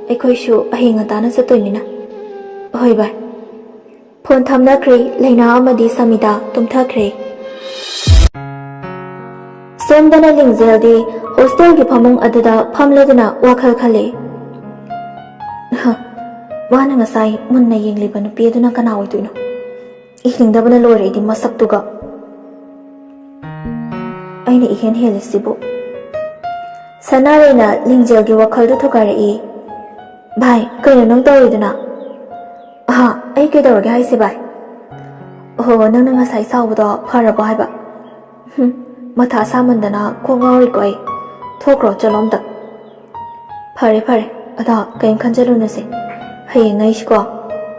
ꯑꯩꯈꯣꯏꯁꯨ ꯑꯍꯤꯡ ꯉꯟꯇꯥꯅ ꯆꯠꯇꯣꯏꯅꯤꯅ꯫" "ꯍꯣꯏ ꯚꯥꯏ꯫" ꯐꯣꯟ ꯊꯝꯅꯈ꯭ꯔꯦ꯫ ꯂꯩꯅꯥ ꯑꯃꯗꯤ ꯁꯃꯤꯇꯥ ꯇꯨꯝꯊꯈ꯭ꯔꯦ꯫ ꯁꯣꯝꯗꯅ ꯂꯤꯡꯖꯦꯜꯗꯤ ꯍꯣꯁꯇꯦꯜꯒꯤ ꯐꯃꯨꯡ ꯑꯗꯨꯗ ꯐꯝꯂꯗꯨꯅ ꯋꯥꯈꯜ ꯈꯜꯂꯤ꯫ ꯍ, ꯃꯥꯅ ꯉꯁꯥꯏ ꯃꯨꯟꯅ ꯌꯦꯡꯂꯤꯕ ꯅꯨꯄꯤ ꯑꯗꯨꯅ ꯀꯅꯥ ꯑꯣꯏꯗꯣꯏꯅꯣ? ꯌꯦꯡꯅꯤꯡꯗꯕꯅ ꯂꯣꯏꯔꯦ ꯑꯩꯗꯤ ꯃꯁꯛꯇꯨꯒ꯫ ꯑꯩꯅ ꯏꯍꯦꯟ ꯍꯦꯜꯂꯤꯁꯤꯕꯨ꯫ ꯁꯅꯥꯔꯩꯅ ꯂꯤꯡꯖꯦꯜꯒꯤ ꯋꯥꯈꯜꯗꯨ ꯊꯨꯒꯥꯏꯔꯛꯏ꯫ "ꯚꯥꯏ, ꯀꯩꯅꯣ ꯅꯪ ꯇꯧꯔꯤꯗꯨꯅ?" "ꯑꯍꯥ, ꯑꯩ ꯀꯩꯗꯧꯔꯒꯦ ꯍꯥꯏꯁꯦ, ꯚꯥꯏ?" "ꯑꯣꯍꯣ, ꯅꯪꯅ ꯉꯁꯥꯏ ꯁꯥꯎꯕꯗꯣ ꯐꯔꯕꯣ ꯍꯥꯏꯕ?" "ꯍꯨꯝ, ꯃꯊꯥ ꯁꯥꯃꯟꯗꯅ ꯀꯣꯛ ꯉꯥꯎꯔꯤꯀꯣ ꯑꯩ꯫ ꯊꯣꯛꯈ꯭ꯔꯣ, ꯆꯠꯂꯣ ꯑꯝꯇ꯫" "ꯐꯔꯦ, ꯐꯔꯦ, ꯑꯗꯣ ꯀꯩꯝ ꯈꯟꯖꯜꯂꯨꯅꯨꯁꯦ꯫ ꯍꯌꯦꯡ ꯑꯩꯁꯤꯀꯣ,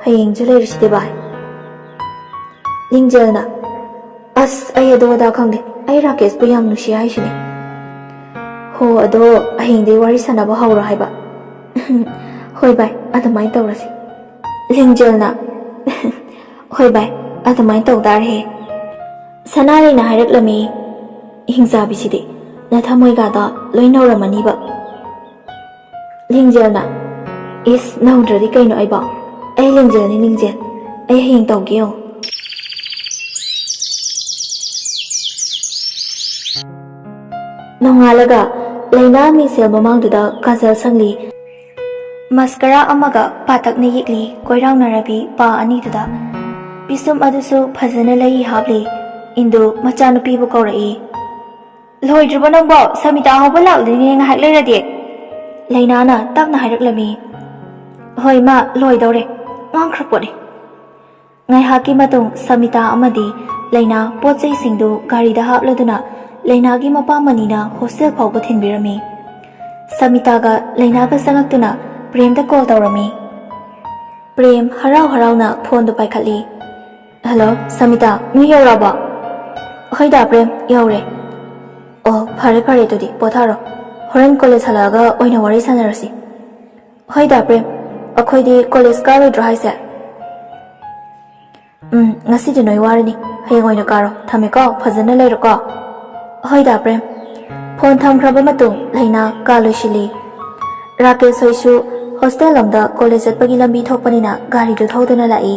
ꯍꯌꯦꯡꯁꯨ ꯂꯩꯔꯤꯁꯤꯗꯤ, ꯚꯥꯏ꯫" ꯂꯤꯡꯖꯦꯜꯅ, "ꯑꯁ, ꯑꯩ ꯑꯗꯨ ꯑꯗꯥ ꯈꯪꯗꯦ꯫ ꯑꯩ ꯔꯥꯀꯦꯁꯄꯨ ꯌꯥꯝ ꯅꯨꯡꯁꯤ ꯍꯥꯏꯁꯤꯅꯦ꯫" "ꯍꯣ, ꯑꯗꯣ ꯍꯌꯦꯡꯗꯩ ꯋꯥꯔꯤ ꯁꯥꯟꯅꯕ ꯍꯧꯔꯣ ꯍꯥꯏꯕ꯫" "ꯍꯣꯏ ꯚꯥꯏ, ꯑꯗꯨꯃꯥꯏꯅ ꯇꯧꯔꯁꯤ꯫" ꯂꯤꯡꯖꯦꯜꯅ, "ꯍꯣꯏ ꯚꯥꯏ, ꯑꯗꯨꯃꯥꯏꯅ ꯇꯧ ꯇꯥꯔꯦꯍꯦ꯫" ꯁꯅꯥꯔꯩꯅ ꯍꯥꯏꯔꯛꯂꯝꯃꯤ, "ꯍꯤꯡꯆꯥꯕꯤꯁꯤꯗꯤ ꯅꯊꯃꯣꯏꯒꯗꯣ ꯂꯣꯏ ꯅꯧꯔꯝꯃꯅꯤꯕ꯫" ꯂꯤꯡꯖꯦꯜꯅ, "ꯏꯁ, ꯅꯧꯗ꯭ꯔꯗꯤ ꯀꯩꯅꯣ ꯑꯩꯕꯣ? ꯑꯩ ꯂꯤꯡꯖꯦꯜꯅꯤ, ꯂꯤꯡꯖꯦꯜ꯫ ꯑꯩ ꯍꯌꯦꯡ ꯇꯧꯒꯦ ꯌꯦꯡꯉꯨ꯫" ꯅꯣꯡꯉꯥꯜꯂꯒ ꯂꯩꯅꯥ ꯃꯤꯡꯁꯦꯜ ꯃꯃꯥꯡꯗꯨꯗ ꯀꯥꯖꯜ ꯁꯪꯂꯤ꯫ ꯃꯁꯀꯔꯥ ꯑꯃꯒ ꯄꯥꯇꯛꯅ ꯌꯦꯛꯂꯤ ꯀꯣꯏꯔꯥꯎꯅꯔꯕꯤ ꯄꯥ ꯑꯅꯤꯗꯨꯗ꯫ ꯄꯤꯁꯨꯝ ꯑꯗꯨꯁꯨ ꯐꯖꯅ ꯂꯩ ꯍꯥꯞꯂꯤ꯫ ꯏꯟꯗꯨ ꯃꯆꯥꯅꯨꯄꯤꯕꯨ ꯀꯧꯔꯛꯏ꯫ "ꯂꯣꯏꯗ꯭ꯔꯤꯕꯣ ꯅꯪꯕꯣ? ꯁꯃꯤꯇꯥ ꯍꯧꯕ ꯂꯥꯛꯂꯅꯤꯅꯦ ꯉꯥꯏꯍꯥꯛ ꯂꯩꯔꯗꯤ꯫" ꯂꯩꯅꯥꯅ ꯇꯞꯅ ꯍꯥꯏꯔꯛꯂꯝꯃꯤ꯫ "ꯍꯣꯏ ꯃꯥ, ꯂꯣꯏꯗꯧꯔꯦ꯫ ꯉꯥꯡꯈ꯭ꯔ ꯄꯣꯠꯅꯤ꯫" ꯉꯥꯏꯍꯥꯛꯀꯤ ꯃꯇꯨꯡ ꯁꯃꯤꯇꯥ ꯑꯃꯗꯤ ꯂꯩꯅꯥ ꯄꯣꯠ ꯆꯩꯁꯤꯡꯗꯨ ꯒꯥꯔꯤꯗ ꯍꯥꯞꯂꯗꯨꯅ ꯂꯩꯅꯥꯒꯤ ꯃꯄꯥ ꯃꯅꯤꯅ ꯍꯣꯁꯇꯦꯜ ꯐꯥꯎꯕ ꯊꯤꯟꯕꯤꯔꯝꯃꯤ꯫ ꯁꯃꯤꯇꯥꯒ ꯂꯩꯅꯥꯒ ꯆꯪꯉꯛꯇꯨꯅ ꯄ꯭ꯔꯦꯝꯗ ꯀꯣꯜ ꯇꯧꯔꯝꯃꯤ꯫ ꯄ꯭ꯔꯦꯝ ꯍꯔꯥꯎ ꯍꯔꯥꯎꯅ ꯐꯣꯟꯗꯨ ꯄꯥꯏꯈꯠꯂꯤ꯫ "ꯍꯜꯂꯣ, ꯁꯃꯤꯇꯥ, ꯅꯣꯏ ꯌꯧꯔꯛꯑꯕꯣ?" "ꯍꯣꯏꯗ ꯄ꯭ꯔꯦꯝ, ꯌꯧꯔꯦ꯫" "ꯑꯣ, ꯐꯔꯦ ꯐꯔꯦ, ꯑꯗꯨꯗꯤ ꯄꯣꯊꯥꯔꯣ꯫ ꯍꯣꯔꯦꯟ ꯀꯣꯂꯦꯖ ꯍꯜꯂꯛꯑꯒ ꯑꯣꯏꯅ ꯋꯥꯔꯤ ꯁꯥꯟꯅꯔꯁꯤ꯫" "ꯍꯣꯏꯗ ꯄ꯭ꯔꯦꯝ, ꯑꯩꯈꯣꯏꯗꯤ ꯀꯣꯂꯦꯖ ꯀꯥꯔꯣꯏꯗ꯭ꯔꯣ ꯍꯥꯏꯁꯦ?" "ꯎꯝ, ꯉꯁꯤꯗꯤ ꯅꯣꯏ ꯋꯥꯔꯅꯤ꯫ ꯍꯌꯦꯡ ꯑꯣꯏꯅ ꯀꯥꯔꯣ꯫ ꯊꯝꯃꯦꯀꯣ, ꯐꯖꯅ ꯂꯩꯔꯣꯀꯣ꯫" "ꯍꯣꯏꯗ ꯄ꯭ꯔꯦꯝ꯫" ꯐꯣꯟ ꯊꯝꯈ꯭ꯔꯕ ꯃꯇꯨꯡ ꯂꯩꯅꯥ ꯀꯥ ꯂꯣꯏꯁꯤꯜꯂꯤ꯫ ꯔꯥꯀꯦꯁ ꯍꯣꯏꯁꯨ ꯍꯣꯁꯇꯦꯜ ꯂꯣꯝꯗ ꯀꯣꯂꯦꯖ ꯆꯠꯄꯒꯤ ꯂꯝꯕꯤ ꯊꯣꯛꯄꯅꯤꯅ ꯒꯥꯔꯤꯗꯨ ꯊꯧꯗꯨꯅ ꯂꯥꯛꯏ꯫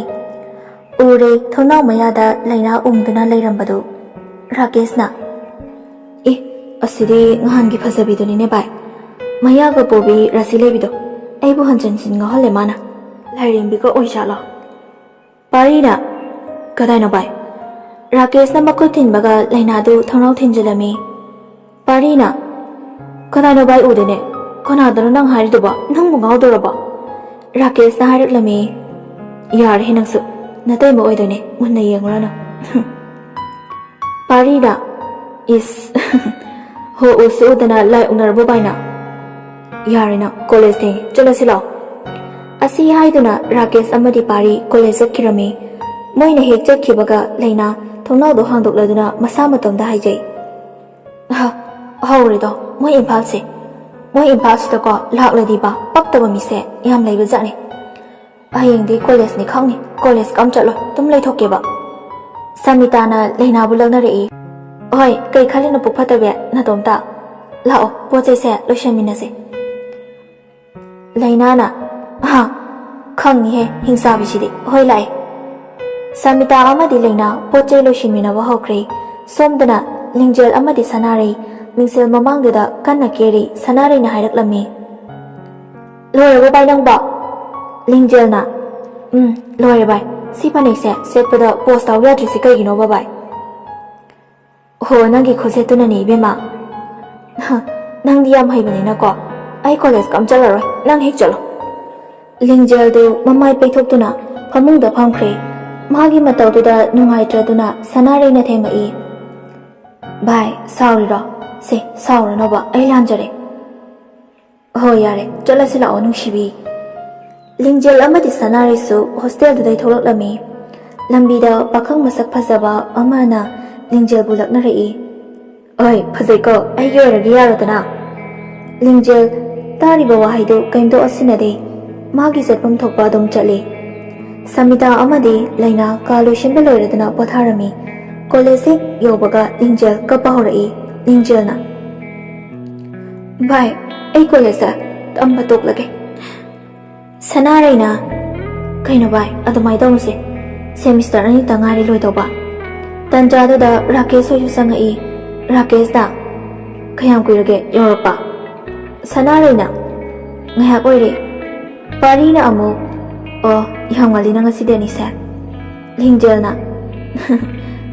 ꯎꯔꯦ ꯊꯣꯡꯅꯥꯎ ꯃꯌꯥꯗ ꯂꯩꯅꯥ ꯎꯝꯗꯨꯅ ꯂꯩꯔꯝꯕꯗꯨ꯫ ꯔꯥꯀꯦꯁꯅ, "ꯑꯦ, ꯑꯁꯤꯗꯤ ꯅꯍꯥꯟꯒꯤ ꯐꯖꯕꯤꯗꯨꯅꯤꯅꯦ ꯚꯥꯏ꯫ ꯃꯌꯥꯒ ꯄꯣꯕꯤ ꯔꯥꯁꯤ ꯂꯩꯕꯤꯗꯣ꯫ ꯑꯩꯕꯨ ꯍꯟꯖꯤꯟ ꯍꯟꯖꯤꯟ ꯉꯥꯎꯍꯜꯂꯦ ꯃꯥꯅ꯫ ꯂꯥꯏꯔꯦꯝꯕꯤꯒ ꯑꯣꯏꯖꯥꯠꯂꯣ?" ꯄꯥꯔꯤꯅ, "ꯀꯗꯥꯏꯅꯣ ꯚꯥꯏ?" ꯔꯥꯀꯦꯁꯅ ꯃꯈꯨꯠ ꯊꯤꯟꯕꯒ ꯂꯩꯅꯥꯗꯨ ꯊꯣꯡꯅꯥꯎ ꯊꯤꯟꯖꯤꯜꯂꯝꯃꯤ꯫ ꯄꯥꯔꯤꯅ, "ꯀꯅꯥꯅꯣ ꯚꯥꯏ ꯎꯗꯦꯅꯦ? ꯀꯅꯥꯗꯅꯣ ꯅꯪ ꯍꯥꯏꯔꯤꯗꯨꯕꯣ? ꯅꯪꯕꯨ ꯉꯥꯎꯗꯧꯔꯕꯣ?" ꯔꯥꯀꯦꯁꯅ ꯍꯥꯏꯔꯛꯂꯝꯃꯤ꯫ "ꯌꯥꯔꯦꯍꯦ ꯅꯪꯁꯨ, ꯅꯇꯩꯃ ꯑꯣꯏꯗꯣꯏꯅꯦ, ꯃꯨꯟꯅ ꯌꯦꯡꯉꯨꯔꯅꯨ꯫" ꯄꯥꯔꯤꯅ, "ꯏꯁ, ꯍꯣ ꯎꯁꯨ ꯎꯗꯅ ꯂꯥꯏ ꯎꯅꯔꯕꯣ ꯚꯥꯏꯅ? ꯌꯥꯔꯦ ꯅꯪ, ꯀꯣꯂꯦꯖ ꯊꯦꯡꯉꯦ, ꯆꯠꯂꯁꯤ ꯂꯥꯛꯑꯣ꯫" ꯑꯁꯤ ꯍꯥꯏꯗꯨꯅ ꯔꯥꯀꯦꯁ ꯑꯃꯗꯤ ꯄꯥꯔꯤ ꯀꯣꯂꯦꯖ ꯆꯠꯈꯤꯔꯝꯃꯤ꯫ ꯃꯣꯏꯅ ꯍꯦꯛ ꯆꯠꯈꯤꯕꯒ ꯂꯩꯅꯥ ꯊꯣꯡꯅꯥꯎꯗꯣ ꯍꯥꯡꯗꯣꯛꯂꯗꯨꯅ ꯃꯁꯥ ꯃꯇꯣꯝꯗ ꯍꯥꯏꯖꯩ꯫ "ꯑꯍ, ꯍꯧꯔꯦꯗꯣ ꯃꯣꯏ ꯏꯝꯐꯥꯜꯁꯦ꯫ ꯃꯣꯏ ꯏꯝꯐꯥꯜꯁꯤꯗꯀꯣ ꯂꯥꯛꯂꯗꯤꯕ ꯄꯛꯇꯕ ꯃꯤꯁꯦ ꯌꯥꯝ ꯂꯩꯕꯖꯥꯠꯅꯤ꯫ ꯍꯌꯦꯡꯗꯤ ꯀꯣꯂꯦꯖꯅꯤ ꯈꯪꯅꯤ, ꯀꯣꯂꯦꯖꯀ ꯑꯝ ꯆꯠꯂꯣꯏ, ꯑꯗꯨꯝ ꯂꯩꯊꯣꯛꯀꯦꯕ꯫" ꯁꯃꯤꯇꯥꯅ ꯂꯩꯅꯥꯕꯨ ꯂꯛꯅꯔꯛꯏ꯫ "ꯍꯣꯏ, ꯀꯩ ꯈꯜꯂꯤꯅꯣ ꯄꯨꯛ ꯐꯠꯇꯕꯤ ꯅꯇꯣꯝꯇ? ꯂꯥꯛꯑꯣ, ꯄꯣꯠ ꯆꯩꯁꯦ ꯂꯣꯏꯁꯟꯃꯤꯟꯅꯁꯦ꯫" ꯂꯩꯅꯥꯅ, "ꯍꯥ, ꯈꯪꯅꯤꯍꯦ ꯍꯤꯡꯆꯥꯕꯤꯁꯤꯗꯤ꯫ ꯍꯣꯏ, ꯂꯥꯛꯑꯦ꯫" ꯁꯃꯤꯇꯥ ꯑꯃꯗꯤ ꯂꯩꯅꯥ ꯄꯣꯠ ꯆꯩ ꯂꯣꯏꯁꯤꯟꯃꯤꯟꯅꯕ ꯍꯧꯈ꯭ꯔꯦ꯫ ꯁꯣꯝꯗꯅ ꯂꯤꯡꯖꯦꯜ ꯑꯃꯗꯤ ꯁꯅꯥꯔꯩ ꯃꯤꯡꯁꯦꯜ ꯃꯃꯥꯡꯗꯨꯗ ꯀꯟꯅ ꯀꯦꯔꯤ꯫ ꯁꯅꯥꯔꯩꯅ ꯍꯥꯏꯔꯛꯂꯝꯃꯤ, "ꯂꯣꯏꯔꯕꯣ ꯚꯥꯏ ꯅꯪꯕꯣ?" ꯂꯤꯡꯖꯦꯜꯅ, "ꯎꯝ, ꯂꯣꯏꯔꯦ ꯚꯥꯏ꯫ ꯁꯤ ꯐꯅꯦꯛꯁꯦ ꯁꯦꯠꯄꯗ ꯄꯣꯁ ꯇꯥꯎ ꯌꯥꯗ꯭ꯔꯤꯁꯦ ꯀꯩꯒꯤꯅꯣꯕ ꯚꯥꯏ?" "ꯍꯣ, ꯅꯪꯒꯤ ꯈꯨꯠꯁꯦꯠꯇꯨꯅꯅꯦ ꯏꯕꯦꯝꯃ꯫ ꯍ, ꯅꯪꯗꯤ ꯌꯥꯝ ꯍꯩꯕꯅꯤꯅꯀꯣ꯫ ꯑꯩ ꯀꯣꯂꯦꯖꯀ ꯑꯝ ꯆꯠꯂꯔꯣꯏ, ꯅꯪ ꯍꯦꯛ ꯆꯠꯂꯣ꯫" ꯂꯤꯡꯖꯦꯜꯗꯨ ꯃꯃꯥꯏ ꯄꯩꯊꯣꯛꯇꯨꯅ ꯐꯃꯨꯡꯗ ꯐꯝꯈ꯭ꯔꯦ꯫ ꯃꯥꯒꯤ ꯃꯇꯧꯗꯨꯗ ꯅꯨꯡꯉꯥꯏꯇ꯭ꯔꯗꯨꯅ ꯁꯅꯥꯔꯩꯅ ꯊꯦꯝꯃꯛꯏ꯫ "ꯚꯥꯏ, ꯁꯥꯎꯔꯤꯔꯣ? ꯁꯦ, ꯁꯥꯎꯔꯅꯣꯕ, ꯑꯩ ꯂꯥꯟꯖꯔꯦ꯫" "ꯍꯣꯏ, ꯌꯥꯔꯦ, ꯆꯠꯂꯁꯤ ꯂꯥꯛꯑꯣ ꯅꯨꯡꯁꯤꯕꯤ꯫" ꯂꯤꯡꯖꯦꯜ ꯑꯃꯗꯤ ꯁꯅꯥꯔꯩꯁꯨ ꯍꯣꯁꯇꯦꯜꯗꯨꯗꯩ ꯊꯣꯛꯂꯛꯂꯝꯃꯤ꯫ ꯂꯝꯕꯤꯗ ꯄꯥꯈꯪ ꯃꯁꯛ ꯐꯖꯕ ꯑꯃꯅ ꯂꯤꯡꯖꯦꯜꯕꯨ ꯂꯛꯅꯔꯛꯏ꯫ "ꯑꯣꯏ, ꯐꯖꯩꯀꯣ, ꯑꯩꯒꯤ ꯑꯣꯏꯔꯒꯦ ꯌꯥꯔꯣꯗꯅ?" ꯂꯤꯡꯖꯦꯜ ꯇꯥꯔꯤꯕ ꯋꯥꯍꯩꯗꯨ ꯀꯩꯝꯇ ꯑꯣꯠꯁꯤꯟꯅꯗꯦ꯫ ꯃꯥꯒꯤ ꯆꯠꯐꯝ ꯊꯣꯛꯄ ꯑꯗꯨꯝ ꯆꯠꯂꯤ꯫ ꯁꯃꯤꯇꯥ ꯑꯃꯗꯤ ꯂꯩꯅꯥ ꯀꯥ ꯂꯣꯏꯁꯤꯟꯕ ꯂꯣꯏꯔꯗꯨꯅ ꯄꯣꯊꯥꯔꯝꯃꯤ꯫ ꯀꯣꯂꯦꯖ ꯍꯦꯛ ꯌꯧꯕꯒ ꯂꯤꯡꯖꯦꯜ ꯀꯞꯄ ꯍꯧꯔꯛꯏ꯫ ꯂꯤꯡꯖꯦꯜꯅ, "ꯚꯥꯏ, ꯑꯩ ꯀꯣꯂꯦꯖꯇ ꯇꯝꯕ ꯇꯣꯛꯂꯒꯦ꯫" ꯁꯅꯥꯔꯩꯅ, "ꯀꯩꯅꯣ ꯚꯥꯏ, ꯑꯗꯨꯃꯥꯏꯅ ꯇꯧꯅꯨꯁꯦ, ꯁꯦꯃꯤꯁꯇꯔ ꯑꯅꯤꯇ ꯉꯥꯏꯔꯦ ꯂꯣꯏꯗꯧꯕ꯫" ꯇꯟꯖꯥꯗꯨꯗ ꯔꯥꯀꯦꯁ ꯍꯣꯏꯁꯨ ꯆꯪꯉꯛꯏ꯫ ꯔꯥꯀꯦꯁꯅ, "ꯀꯌꯥꯝ ꯀꯨꯏꯔꯒꯦ ꯌꯧꯔꯛꯄ?" ꯁꯅꯥꯔꯩꯅ, "ꯉꯥꯏꯍꯥꯛ ꯑꯣꯏꯔꯦ꯫" ꯄꯥꯔꯤꯅ ꯑꯃꯨꯛ, "ꯑꯣ, ꯌꯥꯝ ꯉꯜꯂꯤꯅ ꯉꯁꯤꯗꯤ ꯑꯅꯤꯁꯦ꯫" ꯂꯤꯡꯖꯦꯜꯅ,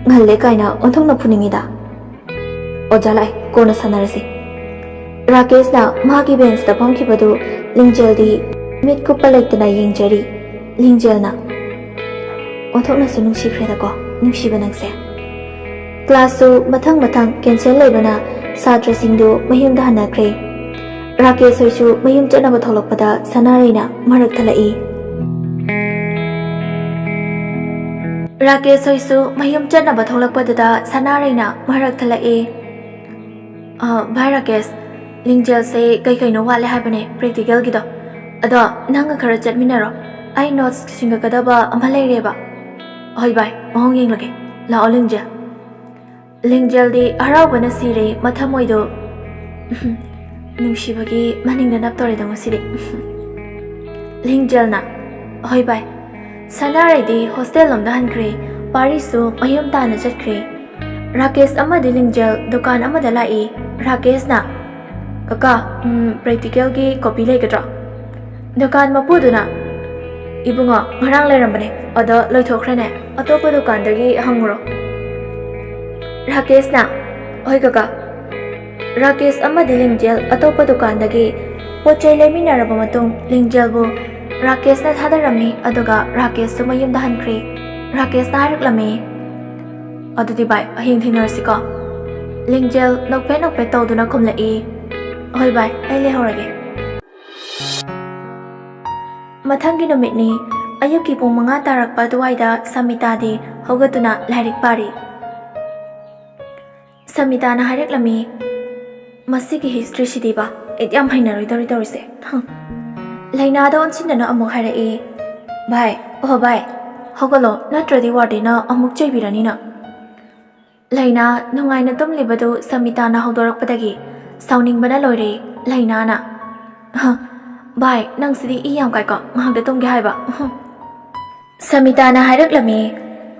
ꯉꯜꯂꯦ ꯀꯥꯏꯅ ꯑꯣꯟꯊꯣꯛꯅ ꯐꯨꯅꯤꯡꯉꯤꯗ꯫ ꯑꯣꯖꯥ ꯂꯥꯛꯑꯦ, ꯀꯣꯟꯅ ꯁꯥꯟꯅꯔꯁꯤ꯫ ꯔꯥꯀꯦꯁꯅ ꯃꯥꯒꯤ ꯕꯦꯟꯁꯇ ꯐꯝꯈꯤꯕꯗꯨ ꯂꯤꯡꯖꯦꯜꯗꯤ ꯃꯤꯠ ꯀꯨꯞꯄ ꯂꯩꯇꯅ ꯌꯦꯡꯖꯔꯤ꯫ ꯂꯤꯡꯖꯦꯜꯅ, "ꯑꯣꯟꯊꯣꯛꯅꯁꯨ ꯅꯨꯡꯁꯤꯈ꯭ꯔꯦꯗꯀꯣ, ꯅꯨꯡꯁꯤꯕ ꯅꯪꯁꯦ꯫" ꯀ꯭ꯂꯥꯁꯁꯨ ꯃꯊꯪ ꯃꯊꯪ ꯀꯦꯟꯁꯦꯜ ꯂꯩꯕꯅ ꯁꯥꯇ꯭ꯔꯁꯤꯡꯗꯨ ꯃꯌꯨꯝꯗ ꯍꯟꯅꯈ꯭ꯔꯦ꯫ ꯔꯥꯀꯦꯁ ꯍꯣꯏꯁꯨ ꯃꯌꯨꯝ ꯆꯠꯅꯕ ꯊꯣꯛꯂꯛꯄꯗ ꯁꯅꯥꯔꯩꯅ ꯃꯔꯛ ꯊꯠꯂꯛꯏ꯫ ꯔꯥꯀꯦꯁ ꯍꯣꯏꯁꯨ ꯃꯌꯨꯝ ꯆꯠꯅꯕ ꯊꯣꯛꯂꯛꯄꯗꯨꯗ ꯁꯅꯥꯔꯩꯅ ꯃꯔꯛ ꯊꯠꯂꯛꯏ꯫ "ꯑ, ꯚꯥꯏ ꯔꯥꯀꯦꯁ, ꯂꯤꯡꯖꯦꯜꯁꯦ ꯀꯩ ꯀꯩꯅꯣ ꯋꯥꯠꯂꯦ ꯍꯥꯏꯕꯅꯦ practicalꯒꯤꯗꯣ꯫ ꯑꯗꯣ ꯅꯪꯒ ꯈꯔ ꯆꯠꯃꯤꯟꯅꯔꯣ꯫ ꯑꯩ notes ꯁꯤꯡꯒꯠꯀꯗꯕ ꯑꯃ ꯂꯩꯔꯦꯕ꯫" "ꯍꯣꯏ ꯚꯥꯏ, ꯃꯑꯣꯡ ꯌꯦꯡꯂꯒꯦ꯫ ꯂꯥꯛꯑꯣ ꯂꯤꯡꯖꯦꯜ꯫" ꯂꯤꯡꯖꯦꯜꯗꯤ ꯍꯔꯥꯎꯕꯅ ꯁꯤꯔꯦ, ꯃꯊꯃꯣꯏꯗꯣ꯫ ꯅꯨꯡꯁꯤꯕꯒꯤ ꯃꯅꯤꯡꯗ ꯅꯞꯇꯣꯔꯦꯗ ꯉꯁꯤꯗꯤ꯫ ꯂꯤꯡꯖꯦꯜꯅ, "ꯍꯣꯏ ꯚꯥꯏ꯫" ꯁꯅꯥꯔꯩꯗꯤ ꯍꯣꯁꯇꯦꯜ ꯂꯣꯝꯗ ꯍꯟꯈ꯭ꯔꯦ꯫ ꯄꯥꯔꯤꯁꯁꯨ ꯃꯌꯨꯝ ꯇꯥꯟꯅ ꯆꯠꯈ꯭ꯔꯦ꯫ ꯔꯥꯀꯦꯁ ꯑꯃꯗꯤ ꯂꯤꯡꯖꯦꯜ ꯗꯨꯀꯥꯟ ꯑꯃꯗ ꯂꯥꯛꯏ꯫ ꯔꯥꯀꯦꯁꯅ, "ꯀꯀꯥ, ꯎꯝ, practicalꯒꯤ copy ꯂꯩꯒꯗ꯭ꯔꯣ?" ꯗꯨꯀꯥꯟ ꯃꯄꯨꯗꯨꯅ, "ꯏꯕꯨꯡꯉꯣ, ꯉꯔꯥꯡ ꯂꯩꯔꯝꯕꯅꯦ, ꯑꯗꯣ ꯂꯣꯏꯊꯣꯛꯈ꯭ꯔꯦꯅꯦ, ꯑꯇꯣꯞꯄ ꯗꯨꯀꯥꯟꯗꯒꯤ ꯍꯪꯉꯨꯔꯣ꯫" ꯔꯥꯀꯦꯁꯅ, "ꯍꯣꯏ ꯀꯀꯥ꯫" ꯔꯥꯀꯦꯁ ꯑꯃꯗꯤ ꯂꯤꯡꯖꯦꯜ ꯑꯇꯣꯞꯄ ꯗꯨꯀꯥꯟꯗꯒꯤ ꯄꯣꯠ ꯆꯩ ꯂꯩꯃꯤꯟꯅꯔꯕ ꯃꯇꯨꯡ, ꯂꯤꯡꯖꯦꯜꯕꯨ ꯔꯥꯀꯦꯁꯅ ꯊꯥꯗꯔꯝꯃꯤ, ꯑꯗꯨꯒ ꯔꯥꯀꯦꯁꯁꯨ ꯃꯌꯨꯝꯗ ꯍꯟꯈ꯭ꯔꯦ꯫ ꯔꯥꯀꯦꯁꯅ ꯍꯥꯏꯔꯛꯂꯝꯃꯤ, "ꯑꯗꯨꯗꯤ ꯚꯥꯏ, ꯍꯌꯦꯡ ꯊꯦꯡꯅꯔꯁꯤꯀꯣ꯫" ꯂꯤꯡꯖꯦꯜ ꯅꯣꯛꯐꯦꯠ ꯅꯣꯛꯐꯦꯠ ꯇꯧꯗꯨꯅ ꯈꯨꯝꯂꯛꯏ, "ꯍꯣꯏ ꯚꯥꯏ, ꯑꯩ ꯂꯩꯍꯧꯔꯒꯦ꯫" ꯃꯊꯪꯒꯤ ꯅꯨꯃꯤꯠꯅꯤ꯫ ꯑꯌꯨꯛꯀꯤ ꯄꯨꯡ ꯃꯉꯥ ꯇꯥꯔꯛꯄ ꯑꯗꯨꯋꯥꯏꯗ ꯁꯃꯤꯇꯥꯗꯤ ꯍꯧꯒꯠꯇꯨꯅ ꯂꯥꯏꯔꯤꯛ ꯄꯥꯔꯤ꯫ ꯁꯃꯤꯇꯥꯅ ꯍꯥꯏꯔꯛꯂꯝꯃꯤ, "ꯃꯁꯤꯒꯤ historyꯁꯤꯗꯤꯕ, ꯑꯩꯗꯤ ꯌꯥꯝ ꯍꯩꯅꯔꯣꯏꯗꯧꯔꯤ ꯇꯧꯔꯤꯁꯦ꯫" ꯍꯝ꯫ ꯂꯩꯅꯥꯗ ꯑꯣꯟꯁꯤꯟꯗꯅ ꯑꯃꯨꯛ ꯍꯥꯏꯔꯛꯏ, "ꯚꯥꯏ, ꯑꯣꯍꯣ ꯚꯥꯏ, ꯍꯧꯒꯠꯂꯣ, ꯅꯠꯇ꯭ꯔꯗꯤ wardenꯅ ꯑꯃꯨꯛ ꯆꯩꯕꯤꯔꯅꯤ ꯅꯪ꯫" ꯂꯩꯅꯥ ꯅꯨꯡꯉꯥꯏꯅ ꯇꯨꯝꯂꯤꯕꯗꯨ ꯁꯃꯤꯇꯥꯅ ꯍꯧꯗꯣꯔꯛꯄꯗꯒꯤ ꯁꯥꯎꯅꯤꯡꯕꯅ ꯂꯣꯏꯔꯦ꯫ ꯂꯩꯅꯥꯅ, "ꯍ, ꯚꯥꯏ, ꯅꯪꯁꯤꯗꯤ ꯏ ꯌꯥꯝ ꯀꯥꯏꯀꯣ, ꯉꯥꯏꯍꯥꯛꯇ ꯇꯨꯝꯒꯦ ꯍꯥꯏꯕ꯫" ꯁꯃꯤꯇꯥꯅ ꯍꯥꯏꯔꯛꯂꯝꯃꯤ,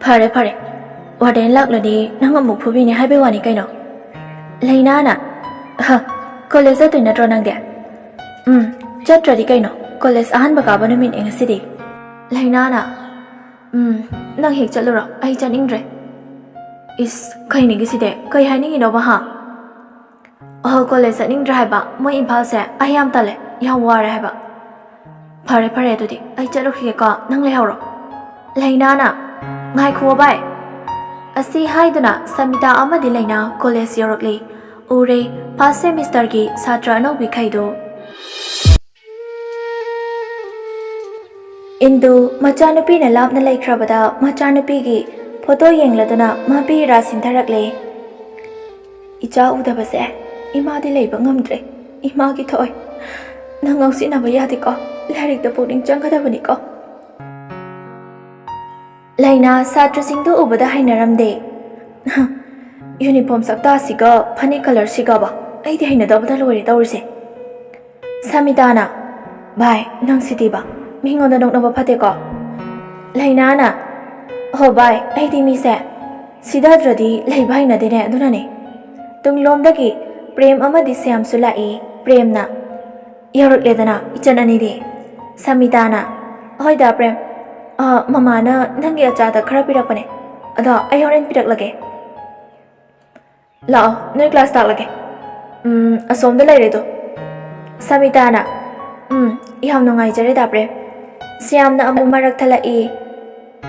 "ꯐꯔꯦ ꯐꯔꯦ, warden ꯂꯥꯛꯂꯗꯤ ꯅꯪ ꯑꯃꯨꯛ ꯐꯨꯕꯤꯅꯤ ꯍꯥꯏꯕꯩ ꯋꯥꯅꯤ ꯀꯩꯅꯣ꯫" ꯂꯩꯅꯥꯅ, "ꯍ, ꯀꯣꯂꯦꯖ ꯆꯠꯇꯣꯏ ꯅꯠꯇ꯭ꯔꯣ ꯅꯪꯗꯤ?" "ꯎꯝ, ꯆꯠꯇ꯭ꯔꯗꯤ ꯀꯩꯅꯣ, ꯀꯣꯂꯦꯖ ꯑꯍꯥꯟꯕ ꯀꯥꯕ ꯅꯨꯃꯤꯠꯅꯦ ꯉꯁꯤꯗꯤ꯫" ꯂꯩꯅꯥꯅ, "ꯎꯝ, ꯅꯪ ꯍꯦꯛ ꯆꯠꯂꯨꯔꯣ, ꯑꯩ ꯆꯠꯅꯤꯡꯗ꯭ꯔꯦ꯫" ꯏꯁ, ꯀꯩꯅꯤꯒꯤ ꯁꯤꯗꯤ? ꯀꯩ ꯍꯥꯏꯅꯤꯡꯉꯤꯅꯣꯕ, ꯍꯥ? ꯑꯍꯣ, ꯀꯣꯂꯦꯖ ꯆꯠꯅꯤꯡꯗ꯭ꯔꯦ ꯍꯥꯏꯕ? ꯃꯣꯏ ꯏꯝꯐꯥꯜꯁꯦ ꯑꯩ ꯌꯥꯝ ꯇꯜꯂꯦ, ꯌꯥꯝ ꯋꯥꯔꯦ ꯍꯥꯏꯕ꯫ ꯐꯔꯦ ꯐꯔꯦ, ꯑꯗꯨꯗꯤ ꯑꯩ ꯆꯠꯂꯨꯈꯤꯒꯦꯀꯣ, ꯅꯪ ꯂꯩꯍꯧꯔꯣ꯫ ꯂꯩꯅꯥꯅ, "ꯉꯥꯏꯈꯨꯑꯣ ꯚꯥꯏ"꯫ ꯑꯁꯤ ꯍꯥꯏꯗꯨꯅ ꯁꯃꯤꯇꯥ ꯑꯃꯗꯤ ꯂꯩꯅꯥ ꯀꯣꯂꯦꯖ ꯌꯧꯔꯛꯂꯤ꯫ ꯎꯔꯦ, ꯐꯥꯔꯁ ꯁꯦꯃꯤꯁꯇꯔꯒꯤ ꯁꯥꯇ꯭ꯔ ꯑꯅꯧꯕꯤꯈꯩꯗꯨ꯫ ꯏꯟꯗꯨ ꯃꯆꯥꯅꯨꯄꯤꯅ ꯂꯥꯞꯅ ꯂꯩꯈ꯭ꯔꯕꯗ ꯃꯆꯥꯅꯨꯄꯤꯒꯤ ꯐꯣꯇꯣ ꯌꯦꯡꯂꯗꯨꯅ ꯃꯥꯄꯤ ꯔꯥ ꯁꯤꯟꯊꯔꯛꯂꯦ꯫ "ꯏꯆꯥ ꯎꯗꯕꯁꯦ ꯏꯃꯥꯗꯤ ꯂꯩꯕ ꯉꯝꯗ꯭ꯔꯦ꯫ ꯏꯃꯥꯒꯤ ꯊꯣꯏ, ꯅꯪ ꯉꯥꯎꯁꯤꯟꯅꯕ ꯌꯥꯗꯦꯀꯣ꯫ ꯂꯥꯏꯔꯤꯛꯇ ꯄꯨꯛꯅꯤꯡ ꯆꯪꯒꯗꯕꯅꯤꯀꯣ"꯫ ꯂꯩꯅꯥ ꯁꯥꯇ꯭ꯔꯁꯤꯡꯗꯨ ꯎꯕꯗ ꯍꯩꯅꯔꯝꯗꯦ꯫ "ꯌꯨꯅꯤꯐꯣꯔꯝ ꯁꯛꯇꯥꯁꯤꯒ ꯐꯅꯦꯛ ꯀꯂꯔꯁꯤꯒꯕ ꯑꯩꯗꯤ ꯍꯩꯅꯗꯕꯗ ꯂꯣꯏꯔꯦ ꯇꯧꯔꯤꯁꯦ"꯫ ꯁꯃꯤꯇꯥꯅ, "ꯚꯥꯏ, ꯅꯪ ꯁꯤꯗꯤꯕ, ꯃꯤꯉꯣꯟꯗ ꯅꯣꯛꯅꯕ ꯐꯠꯇꯦꯀꯣ"꯫ ꯂꯩꯅꯥꯅ, "ꯍꯣ ꯚꯥꯏ, ꯑꯩꯗꯤ ꯃꯤꯁꯦ ꯁꯤꯗꯗ꯭ꯔꯗꯤ ꯂꯩꯕ ꯍꯩꯅꯗꯦꯅꯦ, ꯑꯗꯨꯅꯅꯦ"꯫ ꯇꯨꯡꯂꯣꯝꯗꯒꯤ ꯄ꯭ꯔꯦꯝ ꯑꯃꯗꯤ ꯁ꯭ꯌꯥꯝꯁꯨ ꯂꯥꯛꯏ꯫ ꯄ꯭ꯔꯦꯝꯅ, "ꯌꯧꯔꯛꯂꯦꯗꯅ ꯏꯆꯟ ꯑꯅꯤꯗꯤ"꯫ ꯁꯃꯤꯇꯥꯅ, "ꯍꯣꯏꯗ ꯄ꯭ꯔꯦꯝ, ꯑ, ꯃꯃꯥꯅ ꯅꯪꯒꯤ ꯑꯆꯥꯗ ꯈꯔ ꯄꯤꯔꯛꯄꯅꯦ, ꯑꯗꯣ ꯑꯩ ꯍꯣꯔꯦꯟ ꯄꯤꯔꯛꯂꯒꯦ"꯫ "ꯂꯥꯛꯑꯣ, ꯅꯣꯏ ꯀ꯭ꯂꯥꯁ ꯇꯥꯛꯂꯒꯦ"꯫ "ꯎꯝ, ꯑꯁꯣꯝꯗ ꯂꯩꯔꯦꯗꯣ"꯫ ꯁꯃꯤꯇꯥꯅ, "ꯎꯝ, ꯌꯥꯝ ꯅꯨꯡꯉꯥꯏꯖꯔꯦ ꯗꯥ ꯄ꯭ꯔꯦꯝ"꯫ ꯁ꯭ꯌꯥꯝꯅ ꯑꯃꯨꯛ ꯃꯔꯛ ꯊꯠꯂꯛꯏ꯫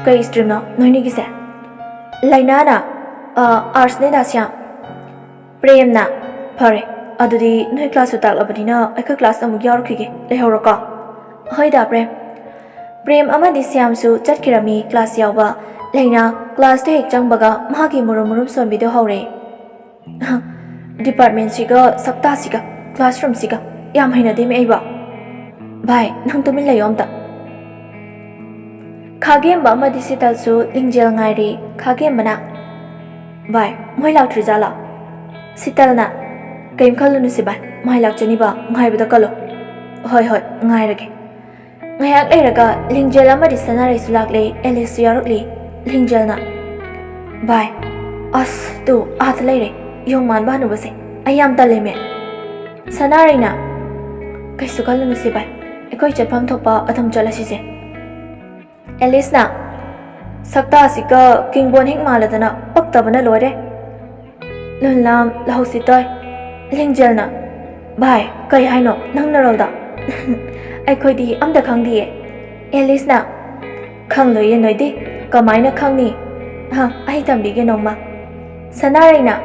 "ꯀꯩ ꯁ꯭ꯇ꯭ꯔꯤꯝꯅꯣ ꯅꯣꯏꯅꯤꯒꯤꯁꯦ?" ꯂꯩꯅꯥꯅ, "ꯑ, ꯑꯥꯔꯠꯁꯅꯦ ꯗꯥ ꯁ꯭ꯌꯥꯝ"꯫ ꯄ꯭ꯔꯦꯝꯅ, "ꯐꯔꯦ, ꯑꯗꯨꯗꯤ ꯅꯣꯏ ꯀ꯭ꯂꯥꯁꯁꯨ ꯇꯥꯛꯂꯕꯅꯤꯅ ꯑꯩꯈꯣꯏ ꯀ꯭ꯂꯥꯁ ꯑꯃꯨꯛ ꯌꯥꯎꯔꯨꯈꯤꯒꯦ, ꯂꯩꯍꯧꯔꯣꯀꯣ"꯫ "ꯍꯣꯏ ꯗꯥ ꯄ꯭ꯔꯦꯝ"꯫ ꯄ꯭ꯔꯦꯝ ꯑꯃꯗꯤ ꯁ꯭ꯌꯥꯝꯁꯨ ꯆꯠꯈꯤꯔꯝꯃꯤ ꯀ꯭ꯂꯥꯁ ꯌꯥꯎꯕ꯫ ꯂꯩꯅꯥ ꯀ꯭ꯂꯥꯁꯇ ꯍꯦꯛ ꯆꯪꯕꯒ ꯃꯍꯥꯛꯀꯤ ꯃꯨꯔꯨꯝ ꯃꯨꯔꯨꯝ ꯁꯣꯟꯕꯤꯗꯨ ꯍꯧꯔꯦ꯫ "ꯗꯤꯄꯥꯔꯠꯃꯦꯟꯁꯤꯒ ꯁꯛꯇꯥꯁꯤꯒ, ꯀ꯭ꯂꯥꯁꯔꯨꯝꯁꯤꯒ ꯌꯥꯝ ꯍꯩꯅꯗꯦꯃꯤ ꯑꯩꯕꯣ"꯫ "ꯚꯥꯏ, ꯅꯪ ꯇꯨꯃꯤꯟ ꯂꯩꯌꯣ ꯑꯝꯇ"꯫ ꯈꯥꯒꯦꯝꯕ ꯑꯃꯗꯤ ꯁꯤꯇꯜꯁꯨ ꯂꯤꯡꯖꯦꯜ ꯉꯥꯏꯔꯤ꯫ ꯈꯥꯒꯦꯝꯕꯅ, "ꯚꯥꯏ, ꯃꯣꯏ ꯂꯥꯛꯇ꯭ꯔꯤꯖꯥꯠꯂꯣ?" ꯁꯤꯇꯜꯅ, "ꯀꯩꯝ ꯈꯜꯂꯨꯅꯨꯁꯦ ꯚꯥꯏ, ꯃꯥꯏ ꯂꯥꯛꯆꯅꯤꯕ, ꯉꯥꯏꯕꯗ ꯀꯜꯂꯣ"꯫ "ꯍꯣꯏ ꯍꯣꯏ, ꯉꯥꯏꯔꯒꯦ"꯫ ꯉꯥꯏꯍꯥꯛ ꯂꯩꯔꯒ ꯂꯤꯡꯖꯦꯜ ꯑꯃꯗꯤ ꯁꯅꯥꯔꯩꯁꯨ ꯂꯥꯛꯂꯦ, ꯑꯦꯂꯤꯁꯁꯨ ꯌꯥꯎꯔꯛꯂꯤ꯫ ꯂꯤꯡꯖꯦꯜꯅ, "ꯚꯥꯏ, ꯑꯁ, ꯇꯨ, ꯑꯥꯗ ꯂꯩꯔꯦ, ꯌꯣꯡ ꯃꯥꯟꯕ ꯍꯅꯨꯕꯁꯦ, ꯑꯩ ꯌꯥꯝ ꯇꯜꯂꯦꯃꯦ"꯫ ꯁꯅꯥꯔꯩꯅ, "ꯀꯩꯁꯨ ꯈꯜꯂꯨꯅꯨꯁꯦ ꯚꯥꯏ, ꯑꯩꯈꯣꯏ ꯆꯠꯐꯝ ꯊꯣꯛꯄ ꯑꯗꯨꯝ ꯆꯠꯂꯁꯤꯁꯦ"꯫ ꯑꯦꯂꯤꯁꯅ, ꯁꯛꯇꯥꯁꯤꯒ ꯀꯤꯡꯕꯣꯟ ꯍꯦꯛ ꯃꯥꯜꯂꯗꯅ ꯄꯛꯇꯕꯅ ꯂꯣꯏꯔꯦ꯫ ꯂꯨꯟꯂꯥꯝ ꯂꯍꯧꯁꯤ ꯇꯣꯏ꯫ ꯂꯤꯡꯖꯦꯜꯅ, "ꯚꯥꯏ, ꯀꯩ ꯍꯥꯏꯅꯣ ꯅꯪ ꯅꯔꯣꯜꯗ?" "ꯑꯩꯈꯣꯏꯗꯤ ꯑꯝꯇ ꯈꯪꯗꯤꯌꯦ꯫" ꯑꯦꯂꯤꯁꯅ, "ꯈꯪꯂꯣꯏꯌꯦ ꯅꯣꯏꯗꯤ, ꯀꯃꯥꯏꯅ ꯈꯪꯅꯤ? ꯍ, ꯑꯩ ꯇꯝꯕꯤꯒꯦ ꯅꯣꯡꯃ꯫" ꯁꯅꯥꯔꯩꯅ,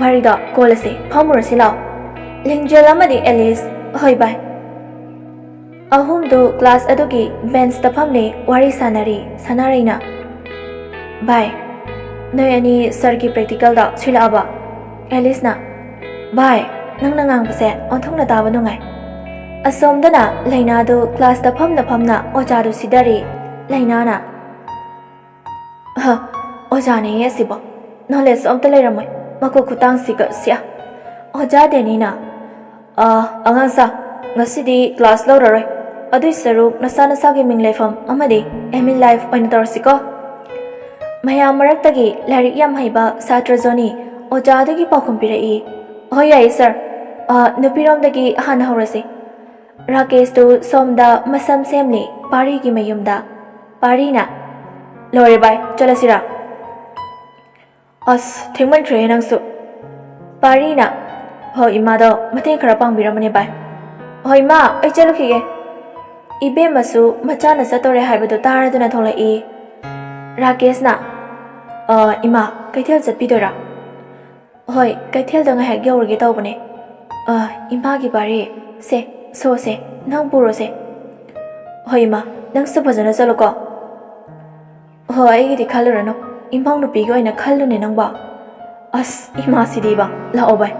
"ꯋꯥꯔꯤꯗꯣ ꯀꯣꯜꯂꯁꯤ, ꯐꯝꯃꯨꯔꯁꯤ ꯂꯥꯛꯑꯣ꯫" ꯂꯤꯡꯖꯦꯜ ꯑꯃꯗꯤ ꯑꯦꯂꯤꯁ, "ꯍꯣꯏ ꯚꯥꯏ꯫" ꯑꯍꯨꯝꯗꯨ ꯀ꯭ꯂꯥꯁ ꯑꯗꯨꯒꯤ ꯕꯦꯟꯁꯇ ꯐꯝꯂꯦ, ꯋꯥꯔꯤ ꯁꯥꯟꯅꯔꯤ꯫ ꯁꯅꯥꯔꯩꯅ, "ꯚꯥꯏ, ꯅꯣꯏ ꯑꯅꯤ ꯁꯥꯔꯒꯤ ꯄ꯭ꯔꯦꯛꯇꯤꯀꯦꯜꯗ ꯁꯤꯜꯂꯛꯑꯕ?" ꯑꯦꯂꯤꯁꯅ, "ꯚꯥꯏ, ꯅꯪꯅ ꯉꯥꯡꯕꯁꯦ ꯑꯣꯟꯊꯣꯛꯅ ꯇꯥꯕ ꯅꯨꯡꯉꯥꯏ꯫" ꯑꯁꯣꯝꯗꯅ ꯂꯩꯅꯥꯗꯨ ꯀ꯭ꯂꯥꯁꯇ ꯐꯝꯅ ꯐꯝꯅ ꯑꯣꯖꯥꯗꯨ ꯁꯤꯗꯔꯤ꯫ ꯂꯩꯅꯥꯅ, "ꯍ, ꯑꯣꯖꯥꯅꯦꯌꯦ ꯑꯁꯤꯕꯣ꯫ ꯅꯣꯂꯦꯖꯁꯨ ꯑꯝꯇ ꯂꯩꯔꯝꯃꯣꯏ꯫ ꯃꯀꯣꯛ ꯈꯨꯇꯥꯡꯁꯤꯒ ꯁꯤꯌꯥ꯫" ꯑꯣꯖꯥ ꯗꯦꯅꯤꯅ, "ꯑ, ꯑꯉꯥꯡꯁꯥ, ꯉꯁꯤꯗꯤ ꯀ꯭ꯂꯥꯁ ꯂꯧꯔꯔꯣꯏ꯫ ꯑꯗꯨꯏ ꯁꯔꯨꯛ ꯅꯁꯥ ꯅꯁꯥꯒꯤ ꯃꯤꯡ ꯂꯩꯐꯝ ꯑꯃꯗꯤ ꯑꯦꯝ ꯏꯟ ꯂꯥꯏꯐ ꯑꯣꯏꯅ ꯇꯧꯔꯁꯤꯀꯣ꯫" ꯃꯌꯥꯝ ꯃꯔꯛꯇꯒꯤ ꯂꯥꯏꯔꯤꯛ ꯌꯥꯝ ꯍꯩꯕ ꯁꯥꯇ꯭ꯔ ꯖꯣꯅꯤ ꯑꯣꯖꯥ ꯑꯗꯨꯒꯤ ꯄꯥꯎꯈꯨꯝ ꯄꯤꯔꯛꯏ꯫ "ꯍꯣꯏ, ꯌꯥꯏꯌꯦ ꯁꯥꯔ꯫ ꯑ, ꯅꯨꯄꯤꯔꯣꯝꯗꯒꯤ ꯍꯥꯟꯅ ꯍꯧꯔꯁꯤ꯫" ꯔꯥꯀꯦꯁꯇꯨ ꯁꯣꯝꯗ ꯃꯁꯝ ꯁꯦꯝꯂꯤ, ꯄꯥꯔꯤꯒꯤ ꯃꯌꯨꯝꯗ꯫ ꯄꯥꯔꯤꯅ, "ꯂꯣꯏꯔꯦ ꯚꯥꯏ, ꯆꯠꯂꯁꯤꯔꯥ?" "ꯑꯁ, ꯊꯦꯡꯃꯟꯈ꯭ꯔꯦꯍꯦ ꯅꯪꯁꯨ꯫" ꯄꯥꯔꯤꯅ, "ꯍꯣ, ꯏꯃꯥꯗꯣ ꯃꯇꯦꯡ ꯈꯔ ꯄꯥꯡꯕꯤꯔꯝꯃꯨꯅꯦ ꯚꯥꯏ꯫" "ꯍꯣꯏ ꯏꯃꯥ, ꯑꯩ ꯆꯠꯂꯨꯈꯤꯒꯦ꯫" ꯏꯕꯦꯝꯃꯁꯨ ꯃꯆꯥꯅ ꯆꯠꯇꯣꯔꯦ ꯍꯥꯏꯕꯗꯨ ꯇꯥꯔꯗꯨꯅ ꯊꯣꯛꯂꯛꯏ꯫ ꯔꯥꯀꯦꯁꯅ, "ꯑ, ꯏꯃꯥ, ꯀꯩꯊꯦꯜ ꯆꯠꯄꯤꯗꯣꯏꯔꯥ?" "ꯍꯣꯏ, ꯀꯩꯊꯦꯜꯗ ꯉꯥꯏꯍꯥꯛ ꯌꯧꯔꯨꯒꯦ ꯇꯧꯕꯅꯦ꯫" "ꯑ, ꯏꯃꯥꯒꯤ ꯄꯥꯔꯤ, ꯁꯦ, ꯁꯣꯁꯦ, ꯅꯪ ꯄꯨꯔꯣꯁꯦ꯫" "ꯍꯣꯏ ꯏꯃꯥ, ꯅꯪꯁꯨ ꯐꯖꯅ ꯆꯠꯂꯨꯀꯣ꯫" "ꯍꯣꯏ, ꯑꯩꯒꯤꯗꯤ ꯈꯜꯂꯨꯔꯅꯨ, ꯏꯃꯧ ꯅꯨꯄꯤꯒꯤ ꯑꯣꯏꯅ ꯈꯜꯂꯨꯅꯦ ꯅꯪꯕꯣ꯫" ꯑꯁ, ꯏꯃꯥꯁꯤꯗꯤꯕ꯫ "ꯂꯥꯛꯑꯣ ꯚꯥꯏ꯫"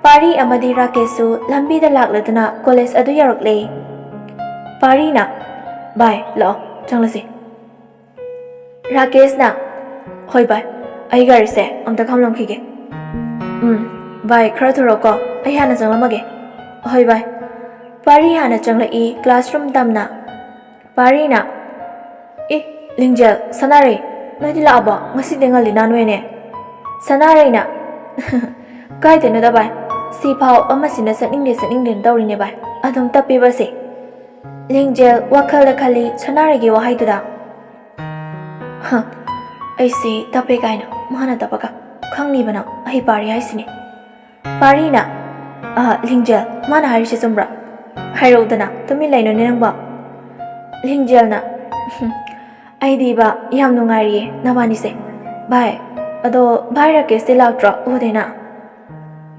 ꯄꯥꯔꯤ ꯑꯃꯗꯤ ꯔꯥꯀꯦꯁꯁꯨ ꯂꯝꯕꯤꯗ ꯂꯥꯛꯂꯗꯨꯅ ꯀꯣꯂꯦꯖ ꯑꯗꯨ ꯌꯧꯔꯛꯂꯦ꯫ ꯄꯥꯔꯤꯅ, "ꯚꯥꯏ, ꯂꯥꯛꯑꯣ, ꯆꯪꯂꯁꯤ꯫" ꯔꯥꯀꯦꯁꯅ, "ꯍꯣꯏ ꯚꯥꯏ, ꯑꯩ ꯒꯥꯔꯤꯁꯦ ꯑꯝꯇ ꯈꯥꯝꯂꯝꯈꯤꯒꯦ꯫" "ꯎꯝ, ꯚꯥꯏ, ꯈꯔ ꯊꯨꯔꯣꯀꯣ, ꯑꯩ ꯍꯥꯟꯅ ꯆꯪꯂꯝꯃꯒꯦ꯫" "ꯍꯣꯏ ꯚꯥꯏ꯫" ꯄꯥꯔꯤ ꯍꯥꯟꯅ ꯆꯪꯂꯛꯏ, ꯀ꯭ꯂꯥꯁꯔꯨꯝ ꯇꯝꯅ꯫ ꯄꯥꯔꯤꯅ, "ꯑꯦ, ꯂꯤꯡꯖꯦꯜ, ꯁꯅꯥꯔꯩ, ꯅꯣꯏꯗꯤ ꯂꯥꯛꯑꯕꯣ? ꯉꯁꯤꯗꯤ ꯉꯜꯂꯤꯅ ꯅꯣꯏꯅꯦ꯫" ꯁꯅꯥꯔꯩꯅ, "ꯀꯥꯏꯗꯅꯣꯗ ꯚꯥꯏ, ꯁꯤꯐꯥꯎ ꯑꯃꯁꯤꯅ ꯆꯠꯅꯤꯡꯗꯦ ꯆꯠꯅꯤꯡꯗꯦꯅ ꯇꯧꯔꯤꯅꯦ ꯚꯥꯏ, ꯑꯗꯨꯝ ꯇꯞꯄꯤꯕꯁꯦ꯫" ꯂꯤꯡꯖꯦꯜ ꯋꯥꯈꯜꯗ ꯈꯜꯂꯤ ꯁꯅꯥꯔꯩꯒꯤ ꯋꯥꯍꯩꯗꯨꯗ꯫ "ꯍ, ꯑꯩꯁꯦ ꯇꯞꯄꯦ ꯀꯥꯏꯅ ꯃꯥꯅ ꯇꯞꯄꯒ ꯈꯪꯂꯤꯕꯅ ꯑꯩ ꯄꯥꯔꯤ ꯍꯥꯏꯁꯤꯅꯤ?" ꯄꯥꯔꯤꯅ, "ꯑ, ꯂꯤꯡꯖꯦꯜ, ꯃꯥꯅ ꯍꯥꯏꯔꯤꯁꯦ ꯆꯨꯝꯕ꯭ꯔꯥ? ꯍꯥꯏꯔꯛꯎꯗꯅ, ꯇꯨꯃꯤꯟ ꯂꯩꯅꯨꯅꯦ ꯅꯪꯕꯣ꯫" ꯂꯤꯡꯖꯦꯜꯅ, "ꯍꯨꯝ, ꯑꯩꯗꯤ ꯕꯥ ꯌꯥꯝ ꯅꯨꯡꯉꯥꯏꯔꯤꯌꯦ ꯅꯕꯥꯅꯤꯁꯦ꯫ ꯚꯥꯏ, ꯑꯗꯣ ꯚꯥꯏ ꯔꯥꯀꯦꯁꯇꯤ ꯂꯥꯛꯇ꯭ꯔꯣ? ꯎꯗꯦꯅ?"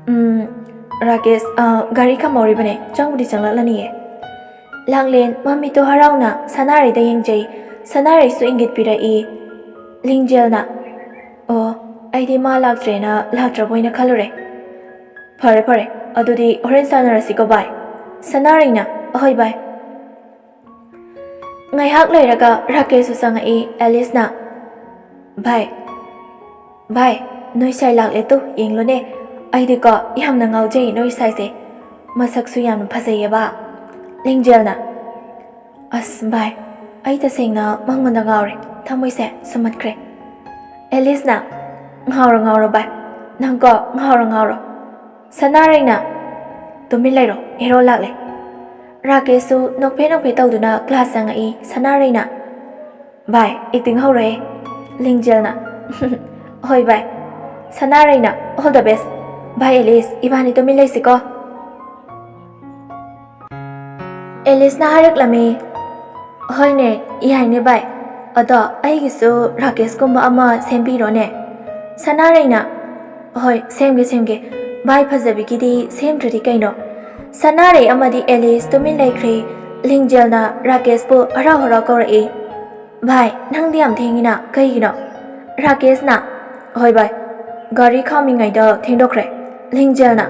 "ꯎꯝ, ꯔꯥꯀꯦꯁ, ꯑ, ꯒꯥꯔꯤ ꯈꯥꯝꯍꯧꯔꯤꯕꯅꯦ, ꯆꯪꯕꯨꯗꯤ ꯆꯪꯂꯛꯂꯅꯤꯌꯦ꯫" ꯂꯥꯡꯂꯦꯟ ꯃꯃꯤꯠꯇꯣ ꯍꯔꯥꯎꯅ ꯁꯅꯥꯔꯩꯗ ꯌꯦꯡꯖꯩ꯫ ꯁꯅꯥꯔꯩꯁꯨ ꯏꯪꯒꯤꯠ ꯄꯤꯔꯛꯏ꯫ ꯂꯤꯡꯖꯦꯜꯅ, "ꯑꯣ, ꯑꯩꯗꯤ ꯃꯥ ꯂꯥꯛꯇ꯭ꯔꯦꯅ ꯂꯥꯛꯇ꯭ꯔꯕꯣꯏꯅ ꯈꯜꯂꯨꯔꯦ꯫ ꯐꯔꯦ, ꯐꯔꯦ, ꯑꯗꯨꯗꯤ ꯍꯣꯔꯦꯟ ꯁꯥꯟꯅꯔꯁꯤꯀꯣ, ꯚꯥꯏ꯫" ꯁꯅꯥꯔꯩꯅ, "ꯑꯍꯣꯏ, ꯚꯥꯏ꯫" ꯉꯥꯏꯍꯥꯛ ꯂꯩꯔꯒ ꯔꯥꯀꯦꯁꯁꯨ ꯆꯪꯉꯛꯏ꯫ ꯑꯦꯂꯤꯁꯅ, "ꯚꯥꯏ, ꯚꯥꯏ, ꯅꯣꯏ ꯁꯥꯏ ꯂꯥꯛꯂꯦ ꯇꯨ, ꯌꯦꯡꯂꯨꯅꯦ꯫ ꯑꯩꯗꯤꯀꯣ ꯌꯥꯝꯅ ꯉꯥꯎꯖꯩ ꯅꯣꯏ ꯁꯥꯏꯁꯦ꯫ ꯃꯁꯛꯁꯨ ꯌꯥꯝꯅ ꯐꯖꯩꯌꯦꯕ꯫" ꯂꯤꯡꯖꯦꯜꯅ, "ꯑꯁ ꯚꯥꯏ, ꯑꯩ ꯇꯁꯦꯡꯅ ꯃꯉꯣꯟꯗ ꯉꯥꯎꯔꯦ, ꯊꯃꯣꯏꯁꯦ ꯁꯨꯝꯍꯠꯈ꯭ꯔꯦ꯫" ꯑꯦꯂꯤꯁꯅ, "ꯉꯥꯎꯔꯣ ꯉꯥꯎꯔꯣ ꯚꯥꯏ, ꯅꯪꯀꯣ ꯉꯥꯎꯔꯣ ꯉꯥꯎꯔꯣ꯫" ꯁꯅꯥꯔꯩꯅ, "ꯇꯨꯃꯤꯟ ꯂꯩꯔꯣ, ꯍꯦꯔꯣ ꯂꯥꯛꯂꯦ꯫" ꯔꯥꯀꯦꯁꯁꯨ ꯅꯣꯛꯐꯦ ꯅꯣꯛꯐꯦ ꯇꯧꯗꯨꯅ ꯀ꯭ꯂꯥꯁ ꯆꯪꯉꯛꯏ꯫ ꯁꯅꯥꯔꯩꯅ, "ꯚꯥꯏ, ꯑꯦꯛꯇꯤꯡ ꯍꯧꯔꯣꯍꯦ꯫" ꯂꯤꯡꯖꯦꯜꯅ, "ꯍꯣꯏ ꯚꯥꯏ꯫" ꯁꯅꯥꯔꯩꯅ, "All the best꯫ ꯚꯥꯏ ꯑꯦꯂꯤꯁ, ꯏꯕꯥꯅꯤ ꯇꯨꯃꯤꯟ ꯂꯩꯁꯤꯀꯣ꯫" ꯑꯦꯂꯤꯁꯅ ꯍꯥꯏꯔꯛꯂꯝꯃꯤ, "ꯍꯣꯏꯅꯦ, ꯌꯥꯏꯅꯦ ꯚꯥꯏ꯫ ꯑꯗꯣ ꯑꯩꯒꯤꯁꯨ ꯔꯥꯀꯦꯁꯀꯨꯝꯕ ꯑꯃ ꯁꯦꯝꯕꯤꯔꯣꯅꯦ꯫" ꯁꯅꯥꯔꯩꯅ, "ꯍꯣꯏ, ꯁꯦꯝꯒꯦ, ꯁꯦꯝꯒꯦ꯫ ꯚꯥꯏ ꯐꯖꯕꯤꯒꯤꯗꯤ ꯁꯦꯝꯗ꯭ꯔꯗꯤ ꯀꯩꯅꯣ?" ꯁꯅꯥꯔꯩ ꯑꯃꯗꯤ ꯑꯦꯂꯤꯁ ꯇꯨꯃꯤꯟ ꯂꯩꯈ꯭ꯔꯦ꯫ ꯂꯤꯡꯖꯦꯜꯅ ꯔꯥꯀꯦꯁꯄꯨ ꯍꯔꯥꯎ ꯍꯔꯥꯎ ꯀꯧꯔꯛꯏ꯫ "ꯚꯥꯏ, ꯅꯪꯗꯤ ꯌꯥꯝ ꯊꯦꯡꯉꯤꯅ, ꯀꯩꯒꯤꯅꯣ?" ꯔꯥꯀꯦꯁꯅ, "ꯍꯣꯏ ꯚꯥꯏ, ꯒꯥꯔꯤ ꯈꯥꯝꯃꯤꯉꯩꯗ ꯊꯦꯡꯗꯣꯛꯈ꯭ꯔꯦ꯫" ꯂꯤꯡꯖꯦꯜꯅ,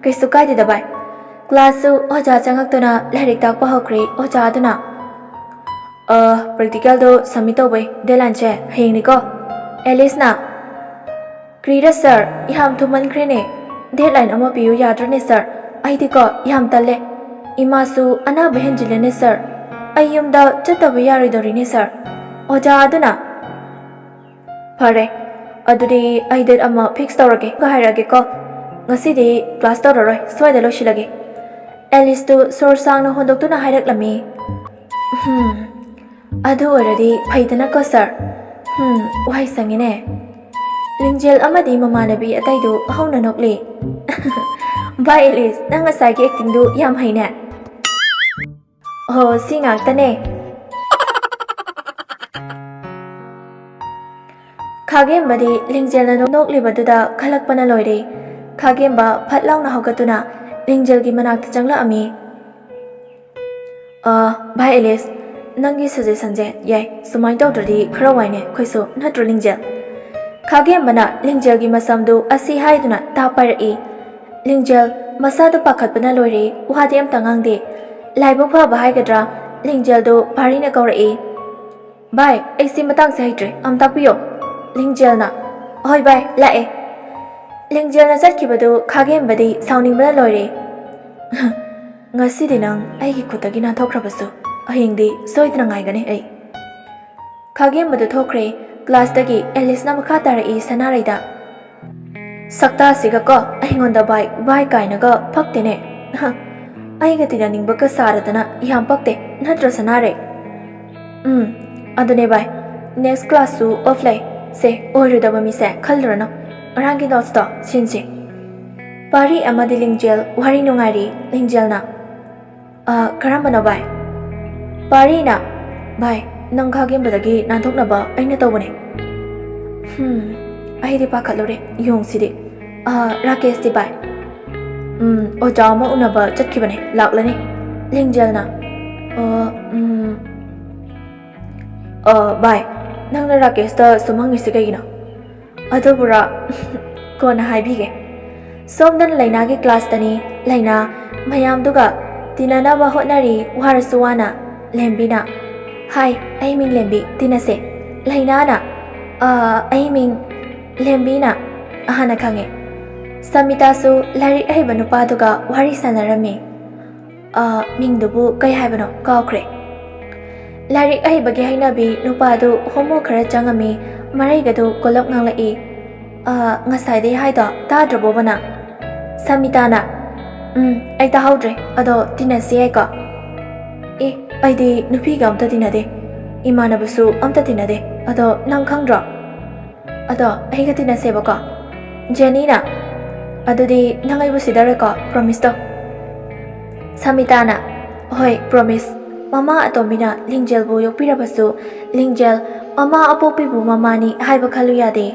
"ꯀꯩꯁꯨ ꯀꯥꯏꯗꯦꯗ ꯚꯥꯏ꯫" ꯀ꯭ꯂꯥꯁꯁꯨ ꯑꯣꯖꯥ ꯆꯪꯉꯛꯇꯨꯅ ꯂꯥꯏꯔꯤꯛ ꯇꯥꯛꯄ ꯍꯧꯈ꯭ꯔꯦ꯫ ꯑꯣꯖꯥ ꯑꯗꯨꯅ, "ꯑ, ꯄ꯭ꯔꯦꯛꯇꯤꯀꯦꯜꯗꯣ ꯁꯕꯃꯤꯠ ꯇꯧꯕꯩ ꯗꯦꯗꯂꯥꯏꯟꯁꯦ ꯍꯌꯦꯡꯅꯤꯀꯣ?" ꯑꯦꯂꯤꯁꯅ, "ꯀ꯭ꯔꯤꯔ ꯁꯥꯔ, ꯌꯥꯝ ꯊꯨꯃꯟꯈ꯭ꯔꯦꯅꯦ꯫ ꯗꯦꯗꯂꯥꯏꯟ ꯑꯃ ꯄꯤꯌꯨ ꯌꯥꯗ꯭ꯔꯅꯦ ꯁꯥꯔ? ꯑꯩꯗꯤꯀꯣ ꯌꯥꯝ ꯇꯜꯂꯦ꯫ ꯏꯃꯥꯁꯨ ꯑꯅꯥꯕ ꯍꯦꯟꯖꯤꯜꯂꯦꯅꯦ ꯁꯥꯔ꯫ ꯑꯩ ꯌꯨꯝꯗ ꯆꯠꯇꯕ ꯌꯥꯔꯣꯏꯗꯧꯔꯤꯅꯦ ꯁꯥꯔ꯫" ꯑꯣꯖꯥ ꯑꯗꯨꯅ, "ꯐꯔꯦ, ꯑꯗꯨꯗꯤ ꯑꯩ ꯗꯦꯠ ꯑꯃ ꯐꯤꯛꯁ ꯇꯧꯔꯒꯦ꯫ ꯍꯥꯏꯔꯒꯦꯀꯣ꯫ ꯉꯁꯤꯗꯤ ꯀ꯭ꯂꯥꯁ ꯇꯧꯔꯔꯣꯏ, ꯁ꯭ꯋꯥꯏꯗ ꯂꯣꯏꯁꯤꯜꯂꯒꯦ꯫" ꯑꯦꯂꯤꯁꯇꯨ ꯁꯣꯔ ꯁꯥꯡꯅ ꯍꯣꯟꯗꯣꯛꯇꯨꯅ ꯍꯥꯏꯔꯛꯂꯝꯃꯤ꯫ "ꯍꯝ, ꯑꯗꯨ ꯑꯣꯏꯔꯗꯤ ꯐꯩꯗꯅꯀꯣ, ꯁꯥꯔ꯫ ꯍꯝ, ꯋꯥꯍꯩ ꯁꯪꯉꯤꯅꯦ꯫ ꯂꯤꯡꯖꯦꯜ ꯑꯃꯗꯤ ꯃꯃꯥꯟꯅꯕꯤ ꯑꯇꯩꯗꯨ ꯍꯧꯅ ꯅꯣꯛꯂꯤ꯫ ꯚꯥꯏ ꯑꯦꯂꯤꯁ, ꯅꯪ ꯉꯁꯥꯏꯒꯤ ꯑꯦꯛꯇꯤꯡꯗꯨ ꯌꯥꯝ ꯍꯩꯅꯦ꯫ ꯑꯣ, ꯁꯤ ꯉꯥꯛꯇꯅꯦ꯫ ꯈꯥꯒꯦꯝꯕꯗꯤ ꯂꯤꯡꯖꯦꯜꯅ ꯅꯣꯛꯂꯤꯕꯗꯨꯗ ꯈꯜꯂꯛꯄꯅ ꯂꯣꯏꯔꯦ꯫ ꯈꯥꯒꯦꯝꯕ ꯐꯠ ꯂꯥꯎꯅ ꯍꯧꯒꯠꯇꯨꯅ ꯂꯤꯡꯖꯦꯜꯒꯤ ꯃꯅꯥꯛꯇ ꯆꯪꯂꯛꯑꯝꯃꯤ꯫ "ꯑ, ꯚꯥꯏ ꯑꯦꯂꯤꯁ, ꯅꯪꯒꯤ ꯁꯖꯦꯁꯟꯁꯦ ꯌꯥꯏ꯫ ꯁꯨꯃꯥꯏꯅ ꯇꯧꯗ꯭ꯔꯗꯤ ꯈꯔ ꯋꯥꯏꯅꯦ ꯑꯩꯈꯣꯏꯁꯨ, ꯅꯠꯇ꯭ꯔꯣ ꯂꯤꯡꯖꯦꯜ?" ꯈꯥꯒꯦꯝꯕꯅ ꯂꯤꯡꯖꯦꯜꯒꯤ ꯃꯁꯝꯗꯨ ꯑꯁꯤ ꯍꯥꯏꯗꯨꯅ ꯇꯥꯞ ꯄꯥꯏꯔꯛꯏ꯫ ꯂꯤꯡꯖꯦꯜ ꯃꯁꯥꯗꯨ ꯄꯥꯈꯠꯄꯅ ꯂꯣꯏꯔꯦ, ꯋꯥꯗꯤ ꯑꯝꯇ ꯉꯥꯡꯗꯦ꯫ ꯂꯥꯏꯕꯛ ꯐꯕ ꯍꯥꯏꯒꯗ꯭ꯔꯥ, ꯂꯤꯡꯖꯦꯜꯗꯨ ꯄꯥꯔꯤꯅ ꯀꯧꯔꯛꯏ꯫ "ꯚꯥꯏ, ꯑꯩ ꯁꯤ ꯃꯇꯥꯡꯁꯦ ꯍꯩꯇ꯭ꯔꯦ, ꯑꯝ ꯇꯥꯛꯄꯤꯌꯣ꯫" ꯂꯤꯡꯖꯦꯜꯅ, "ꯍꯣꯏ ꯚꯥꯏ, ꯂꯥꯛꯑꯦ꯫" ꯂꯤꯡꯖꯦꯜꯅ ꯆꯠꯈꯤꯕꯗꯨ ꯈꯥꯒꯦꯝꯕꯗꯤ ꯁꯥꯎꯅꯤꯡꯕꯅ ꯂꯣꯏꯔꯦ꯫ "ꯉꯁꯤꯗꯤ ꯅꯪ ꯑꯩꯒꯤ ꯈꯨꯠꯇꯒꯤ ꯅꯥꯟꯊꯣꯛꯈ꯭ꯔꯕꯁꯨ, ꯍꯌꯦꯡꯗꯤ ꯁꯣꯏꯗꯅ ꯉꯥꯏꯒꯅꯤ ꯑꯩ꯫" ꯈꯥꯒꯦꯝꯕꯗꯨ ꯊꯣꯛꯈ꯭ꯔꯦ꯫ ꯀ꯭ꯂꯥꯁꯇꯒꯤ ꯑꯦꯂꯤꯁꯅ ꯃꯈꯥ ꯇꯥꯔꯛꯏ ꯁꯅꯥꯔꯩꯗ꯫ "ꯁꯛꯇꯥꯁꯤꯒꯀꯣ, ꯑꯩꯉꯣꯟꯗ ꯚꯥꯏ, ꯚꯥꯏ ꯀꯥꯏꯅꯒ ꯐꯛꯇꯦꯅꯦ꯫ ꯑꯩꯒ ꯇꯤꯟꯅꯅꯤꯡꯕꯒ ꯁꯥꯔꯗꯅ ꯌꯥꯝ ꯄꯛꯇꯦ, ꯅꯠꯇ꯭ꯔꯣ ꯁꯅꯥꯔꯩ?" "ꯎꯝ, ꯑꯗꯨꯅꯦ ꯚꯥꯏ, ꯅꯦꯛꯁ ꯀ꯭ꯂꯥꯁꯁꯨ ꯑꯣꯐ ꯂꯩ꯫ ꯁꯦ, ꯑꯣꯏꯔꯣꯏꯗꯕ ꯃꯤꯁꯦ ꯈꯜꯂꯨꯔꯅꯨ꯫ ꯉꯔꯥꯡꯒꯤ ꯅꯣꯠꯁꯇꯣ ꯁꯤꯟꯁꯤ꯫" ꯄꯥꯔꯤ ꯑꯃꯗꯤ ꯂꯤꯡꯖꯦꯜ ꯋꯥꯔꯤ ꯅꯨꯡꯉꯥꯏꯔꯤ꯫ ꯂꯤꯡꯖꯦꯜꯅ, "ꯑ, ꯀꯔꯝꯕꯅꯣ ꯚꯥꯏ?" ꯄꯥꯔꯤꯅ, "ꯚꯥꯏ, ꯅꯪ ꯈꯥꯒꯦꯝꯕꯗꯒꯤ ꯅꯥꯟꯊꯣꯛꯅꯕ ꯑꯩꯅ ꯇꯧꯕꯅꯦ꯫" "ꯍꯝ, ꯑꯩꯗꯤ ꯄꯥꯈꯠꯂꯨꯔꯦ, ꯌꯣꯡꯁꯤꯗꯤ꯫ ꯑ, ꯔꯥꯀꯦꯁꯇꯤ ꯚꯥꯏ?" "ꯎꯝ, ꯑꯣꯖꯥ ꯑꯃ ꯎꯅꯕ ꯆꯠꯈꯤꯕꯅꯦ, ꯂꯥꯛꯂꯅꯤ꯫" ꯂꯤꯡꯖꯦꯜꯅ, "ꯑ, ꯎꯝ, ꯑ, ꯚꯥꯏ, ꯅꯪꯅ ꯔꯥꯀꯦꯁꯇ ꯁꯨꯝ ꯍꯪꯉꯤꯁꯤ ꯀꯩꯒꯤꯅꯣ?" "ꯑꯗꯨꯕꯨꯔꯥ, ꯀꯣꯟꯅ ꯍꯥꯏꯕꯤꯒꯦ꯫" ꯁꯣꯝꯗꯅ ꯂꯩꯅꯥꯒꯤ ꯀ꯭ꯂꯥꯁꯇꯅꯤ꯫ ꯂꯩꯅꯥ ꯃꯌꯥꯝꯗꯨꯒ ꯇꯤꯟꯅꯅꯕ ꯍꯣꯠꯅꯔꯤ, ꯋꯥꯔꯁꯨ ꯋꯥꯅ꯫ ꯂꯦꯝꯕꯤꯅ, "ꯍꯥꯏ, ꯑꯩ ꯃꯤꯡ ꯂꯦꯝꯕꯤ, ꯇꯤꯟꯅꯁꯦ꯫" ꯂꯩꯅꯥꯅ, "ꯑ, ꯑꯩ ꯃꯤꯡ ꯂꯦꯝꯕꯤꯅ ꯍꯥꯟꯅ ꯈꯪꯉꯦ꯫" ꯁꯃꯤꯇꯥꯁꯨ ꯂꯥꯏꯔꯤꯛ ꯑꯍꯩꯕ ꯅꯨꯄꯥꯗꯨꯒ ꯋꯥꯔꯤ ꯁꯥꯟꯅꯔꯝꯃꯤ꯫ "ꯑ, ꯃꯤꯡꯗꯨꯕꯨ ꯀꯩ ꯍꯥꯏꯕꯅꯣ? ꯀꯥꯎꯈ꯭ꯔꯦ꯫" ꯂꯥꯏꯔꯤꯛ ꯑꯍꯩꯕꯒꯤ ꯍꯩꯅꯕꯤ ꯅꯨꯄꯥꯗꯨ ꯍꯣꯃꯣ ꯈꯔ ꯆꯪꯉꯝꯃꯤ, ꯃꯔꯩꯒꯗꯨ ꯀꯣꯂꯞ ꯉꯥꯡꯂꯛꯏ꯫ "ꯑ, ꯉꯁꯥꯏꯗꯩ ꯍꯥꯏꯗꯣ ꯇꯥꯗ꯭ꯔꯕꯣꯕ ꯅꯪ?" ꯁꯃꯤꯇꯥꯅ, "ꯎꯝ, ꯑꯩ ꯇꯥꯍꯧꯗ꯭ꯔꯦ, ꯑꯗꯣ ꯇꯤꯟꯅꯁꯤ ꯌꯥꯏꯀꯣ?" "ꯑꯦ, ꯑꯩꯗꯤ ꯅꯨꯄꯤꯒ ꯑꯝꯇ ꯇꯤꯟꯅꯗꯦ꯫" ꯏꯃꯥꯟꯅꯕꯁꯨ ꯑꯝꯇ ꯇꯤꯟꯅꯗꯦ꯫ ꯑꯗꯣ ꯅꯪ ꯈꯪꯗ꯭ꯔꯣ? ꯑꯗꯣ ꯑꯩꯒ ꯇꯤꯟꯅꯁꯦꯕꯀꯣ꯫ ꯖꯦꯅꯤꯅ, "ꯑꯗꯨꯗꯤ ꯅꯪ ꯑꯩꯕꯨ ꯁꯤꯗꯔꯦꯀꯣ, ꯄ꯭ꯔꯣꯃꯤꯁꯇꯣ?" ꯁꯃꯤꯇꯥꯅ, "ꯍꯣꯏ, ꯄ꯭ꯔꯣꯃꯤꯁ꯫ ꯃꯃꯥ ꯑꯇꯣꯝꯕꯤꯅ ꯂꯤꯡꯖꯦꯜꯕꯨ ꯌꯣꯛꯄꯤꯔꯕꯁꯨ, ꯂꯤꯡꯖꯦꯜ ꯃꯃꯥ ꯑꯄꯣꯛꯄꯤꯕꯨ ꯃꯃꯥꯅꯤ ꯍꯥꯏꯕ ꯈꯜꯂꯨ ꯌꯥꯗꯦ꯫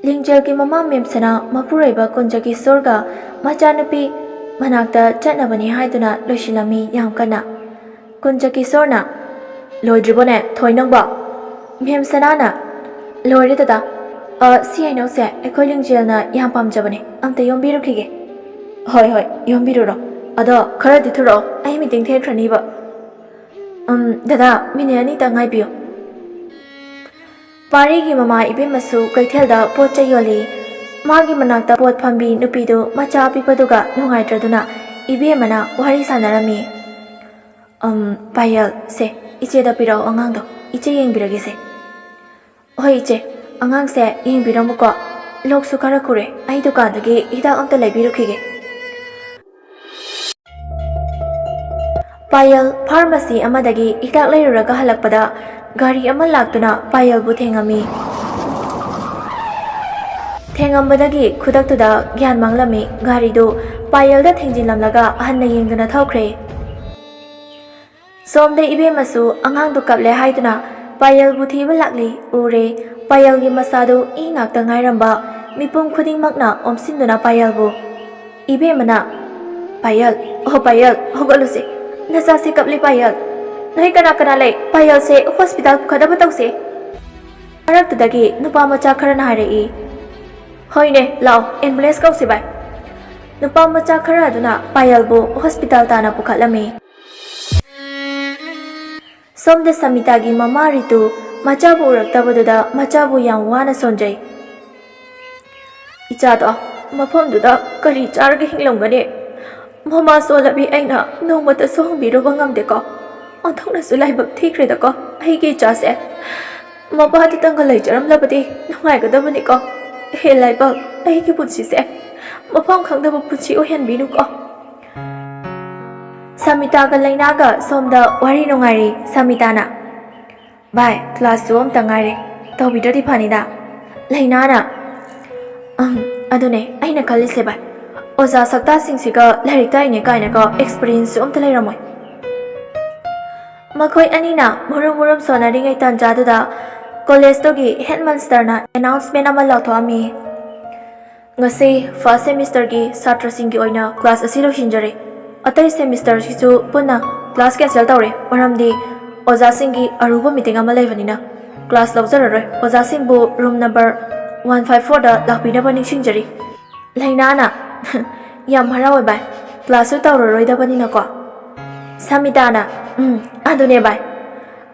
ꯂꯤꯡꯖꯦꯜꯒꯤ ꯃꯃꯥ ꯃꯦꯝꯁꯅꯥ ꯃꯄꯨꯔꯣꯏꯕ ꯀꯨꯟꯖꯀꯤꯁꯣꯔꯒ ꯃꯆꯥꯅꯨꯄꯤ ꯃꯅꯥꯛꯇ ꯆꯠꯅꯕꯅꯤ ꯍꯥꯏꯗꯨꯅ ꯂꯣꯏꯁꯤꯜꯂꯝꯃꯤ ꯌꯥꯝ ꯀꯟꯅ꯫" ꯀꯨꯟꯖꯀꯤꯁꯣꯔꯅ, "ꯂꯣꯏꯗ꯭ꯔꯤꯕꯣꯅꯦ ꯊꯣꯏ ꯅꯪꯕꯣ?" ꯃꯦꯝ ꯁꯅꯥꯅ, "ꯂꯣꯏꯔꯦ ꯗꯗꯥ꯫ ꯑ, ꯁꯤ ꯍꯩꯅꯧꯁꯦ ꯑꯩꯈꯣꯏ ꯂꯤꯡꯖꯦꯜꯅ ꯌꯥꯝ ꯄꯥꯝꯖꯕꯅꯦ, ꯑꯝꯇ ꯌꯣꯝꯕꯤꯔꯨꯈꯤꯒꯦ꯫" "ꯍꯣꯏ, ꯍꯣꯏ, ꯌꯣꯝꯕꯤꯔꯨꯔꯣ꯫ ꯑꯗꯣ ꯈꯔꯗꯤ ꯊꯨꯔꯛꯑꯣ, ꯑꯩ ꯃꯤꯇꯤꯡ ꯊꯦꯡꯈ꯭ꯔꯅꯤꯕ꯫" "ꯎꯝ, ꯗꯗꯥ, ꯃꯤꯅꯤꯠ ꯑꯅꯤꯇ ꯉꯥꯏꯕꯤꯌꯨ꯫" ꯄꯥꯔꯤꯒꯤ ꯃꯃꯥ ꯏꯕꯦꯝꯃꯁꯨ ꯀꯩꯊꯦꯜꯗ ꯄꯣꯠ ꯆꯩ ꯌꯣꯜꯂꯤ꯫ ꯃꯥꯒꯤ ꯃꯅꯥꯛꯇ ꯄꯣꯠ ꯐꯝꯕꯤ ꯅꯨꯄꯤꯗꯨ ꯃꯆꯥ ꯑꯄꯤꯛꯄꯗꯨꯒ ꯅꯨꯡꯉꯥꯏꯇ꯭ꯔꯗꯨꯅ ꯏꯕꯦꯝꯃꯅ ꯋꯥꯔꯤ ꯁꯥꯟꯅꯔꯝꯃꯤ꯫ "ꯑꯝ, ꯄꯥꯌꯜ, ꯁꯦ, ꯏꯆꯦꯗ ꯄꯤꯔꯛꯑꯣ ꯑꯉꯥꯡꯗꯣ, ꯏꯆꯦ ꯌꯦꯡꯕꯤꯔꯒꯦꯁꯦ꯫" "ꯍꯣꯏ ꯏꯆꯦ, ꯑꯉꯥꯡꯁꯦ ꯌꯦꯡꯕꯤꯔꯝꯃꯨꯀꯣ, ꯂꯣꯛꯁꯨ ꯈꯔ ꯈꯨꯔꯦ, ꯑꯩ ꯗꯨꯀꯥꯟꯗꯒꯤ ꯍꯤꯗꯥꯛ ꯑꯝꯇ ꯂꯩꯕꯤꯔꯨꯈꯤꯒꯦ꯫" ꯄꯥꯌꯜ ꯐꯥꯔꯃꯥꯁꯤ ꯑꯃꯗꯒꯤ ꯍꯤꯗꯥꯛ ꯂꯩꯔꯨꯔꯒ ꯍꯜꯂꯛꯄꯗ ꯒꯥꯔꯤ ꯑꯃ ꯂꯥꯛꯇꯨꯅ ꯄꯥꯌꯜꯕꯨ ꯊꯦꯡꯉꯝꯃꯤ꯫ ꯊꯦꯡꯉꯝꯕꯗꯒꯤ ꯈꯨꯗꯛꯇꯨꯗ ꯒ꯭ꯌꯥꯟ ꯃꯥꯡꯂꯝꯃꯤ꯫ ꯒꯥꯔꯤꯗꯨ ꯄꯥꯌꯜꯗ ꯊꯦꯡꯖꯤꯜꯂꯝꯂꯒ ꯍꯟꯅ ꯌꯦꯡꯗꯨꯅ ꯊꯧꯈ꯭ꯔꯦ꯫ ꯁꯣꯝꯗ ꯏꯕꯦꯝꯃꯁꯨ ꯑꯉꯥꯡꯗꯨ ꯀꯞꯂꯦ ꯍꯥꯏꯗꯨꯅ ꯄꯥꯌꯜꯕꯨ ꯊꯤꯕ ꯂꯥꯛꯂꯤ꯫ ꯎꯔꯦ, ꯄꯥꯌꯜꯒꯤ ꯃꯁꯥꯗꯨ ꯏ ꯉꯥꯛꯇ ꯉꯥꯏꯔꯝꯕ꯫ ꯃꯤꯄꯨꯝ ꯈꯨꯗꯤꯡꯃꯛꯅ ꯑꯣꯝꯁꯤꯟꯗꯨꯅ ꯄꯥꯌꯜꯕꯨ꯫ ꯏꯕꯦꯝꯃꯅ, "ꯄꯥꯌꯜ, ꯑꯣ ꯄꯥꯌꯜ, ꯍꯧꯒꯠꯂꯨꯁꯦ꯫ ꯅꯆꯥꯁꯦ ꯀꯞꯂꯤ ꯄꯥꯌꯜ꯫ ꯅꯣꯏ ꯀꯅꯥ ꯀꯅꯥ ꯂꯩ? ꯄꯥꯌꯜꯁꯦ ꯍꯣꯁꯄꯤꯇꯥꯜ ꯄꯨꯈꯠꯅꯕ ꯇꯧꯁꯦ꯫" ꯃꯔꯛꯇꯨꯗꯒꯤ ꯅꯨꯄꯥ ꯃꯆꯥ ꯈꯔꯅ ꯍꯥꯏꯔꯛꯏ, "ꯍꯣꯏꯅꯦ, ꯂꯥꯛꯑꯣ, ꯑꯦꯝꯕꯨꯂꯦꯟꯁ ꯀꯧꯁꯤ ꯚꯥꯏ꯫" ꯅꯨꯄꯥ ꯃꯆꯥ ꯈꯔ ꯑꯗꯨꯅ ꯄꯥꯌꯜꯕꯨ ꯍꯣꯁꯄꯤꯇꯥꯜ ꯇꯥꯟꯅ ꯄꯨꯈꯠꯂꯝꯃꯤ꯫ ꯁꯣꯝꯗ ꯁꯃꯤꯇꯥꯒꯤ ꯃꯃꯥ ꯔꯤꯇꯨ ꯃꯆꯥꯕꯨ ꯎꯔꯛꯇꯕꯗꯨꯗ ꯃꯆꯥꯕꯨ ꯌꯥꯝ ꯋꯥꯅ ꯁꯣꯟꯖꯩ꯫ "ꯏꯆꯥꯗꯣ ꯃꯐꯝꯗꯨꯗ ꯀꯔꯤ ꯆꯥꯔꯒ ꯍꯤꯡꯂꯝꯒꯅꯤ? ꯃꯃꯥ ꯁꯣꯜꯂꯕꯤ ꯑꯩꯅ ꯅꯣꯡꯃꯇꯁꯨ ꯍꯪꯕꯤꯔꯨꯕ ꯉꯝꯗꯦꯀꯣ꯫ ꯑꯣꯟꯊꯣꯛꯅꯁꯨ ꯂꯥꯏꯕꯛ ꯊꯤꯈ꯭ꯔꯦꯗꯀꯣ ꯑꯩꯒꯤ ꯏꯆꯥꯁꯦ꯫ ꯃꯄꯥꯗꯨꯇꯪꯒ ꯂꯩꯖꯔꯝꯂꯕꯗꯤ ꯅꯨꯡꯉꯥꯏꯒꯗꯕꯅꯤꯀꯣ꯫ ꯍꯦ ꯂꯥꯏꯕꯛ, ꯑꯩꯒꯤ ꯄꯨꯟꯁꯤꯁꯦ ꯃꯐꯝ ꯈꯪꯗꯕ ꯄꯨꯟꯁꯤ ꯑꯣꯏꯍꯟꯕꯤꯅꯨꯀꯣ꯫" ꯁꯃꯤꯇꯥꯒ ꯂꯩꯅꯥꯒ ꯁꯣꯝꯗ ꯋꯥꯔꯤ ꯅꯨꯡꯉꯥꯏꯔꯤ꯫ ꯁꯃꯤꯇꯥꯅ, ꯚꯥꯏ, ꯀ꯭ꯂꯥꯁꯁꯨ ꯑꯝꯇ ꯉꯥꯏꯔꯦ, ꯇꯧꯕꯤꯗ꯭ꯔꯗꯤ ꯐꯅꯤꯗ꯫ ꯂꯩꯅꯥꯅ, "ꯑꯪ, ꯑꯗꯨꯅꯦ ꯑꯩꯅ ꯈꯜꯂꯤꯁꯦ ꯚꯥꯏ, ꯑꯣꯖꯥ ꯁꯛꯇꯥꯁꯤꯡꯁꯤꯒ ꯂꯥꯏꯔꯤꯛ ꯇꯥꯛꯏꯅꯦ ꯀꯥꯏꯅꯒ ꯑꯦꯛꯁꯄꯤꯔꯤꯌꯦꯟꯁꯁꯨ ꯑꯝꯇ ꯂꯩꯔꯝꯃꯣꯏ꯫" ꯃꯈꯣꯏ ꯑꯅꯤꯅ ꯃꯨꯔꯨꯝ ꯃꯨꯔꯨꯝ ꯁꯣꯟꯅꯔꯤꯉꯩ ꯇꯥꯟꯖꯥꯗꯨꯗ ꯀꯣꯂꯦꯖꯇꯨꯒꯤ ꯍꯦꯗ ꯃꯥꯁꯇꯔꯅ ꯑꯦꯅꯥꯎꯟꯁꯃꯦꯟ ꯑꯃ ꯂꯥꯎꯊꯣꯛꯑꯝꯃꯤ꯫ "ꯉꯁꯤ ꯐꯥꯔꯁ ꯁꯦꯃꯤꯁꯇꯔꯒꯤ ꯁꯥꯇ꯭ꯔꯁꯤꯡꯒꯤ ꯑꯣꯏꯅ ꯀ꯭ꯂꯥꯁ ꯑꯁꯤ ꯂꯣꯏꯁꯤꯟꯖꯔꯦ꯫ ꯑꯇꯩ ꯁꯦꯃꯤꯁꯇꯔꯁꯤꯁꯨ ꯄꯨꯟꯅ ꯀ꯭ꯂꯥꯁ ꯀꯦꯟꯁꯦꯜ ꯇꯧꯔꯦ, ꯃꯔꯝꯗꯤ ꯑꯣꯖꯥꯁꯤꯡꯒꯤ ꯑꯔꯨꯕ ꯃꯤꯇꯤꯡ ꯑꯃ ꯂꯩꯕꯅꯤꯅ ꯀ꯭ꯂꯥꯁ ꯂꯧꯖꯔꯔꯣꯏ꯫ ꯑꯣꯖꯥꯁꯤꯡꯕꯨ ꯔꯨꯝ ꯅꯝꯕꯔ ꯋꯥꯟ ꯐꯥꯏꯚ ꯐꯣꯔꯗ ꯂꯥꯛꯄꯤꯅꯕ ꯅꯤꯡꯁꯤꯡꯖꯔꯤ꯫" ꯂꯩꯅꯥꯅ, "ꯌꯥꯝ ꯍꯔꯥꯎꯋꯦ ꯚꯥꯏ, ꯀ꯭ꯂꯥꯁꯁꯨ ꯇꯧꯔꯔꯣꯏꯗꯕꯅꯤꯅꯀꯣ꯫" ꯁꯃꯤꯇꯥꯅ, "ꯎꯝ, ꯑꯗꯨꯅꯦ ꯚꯥꯏ꯫"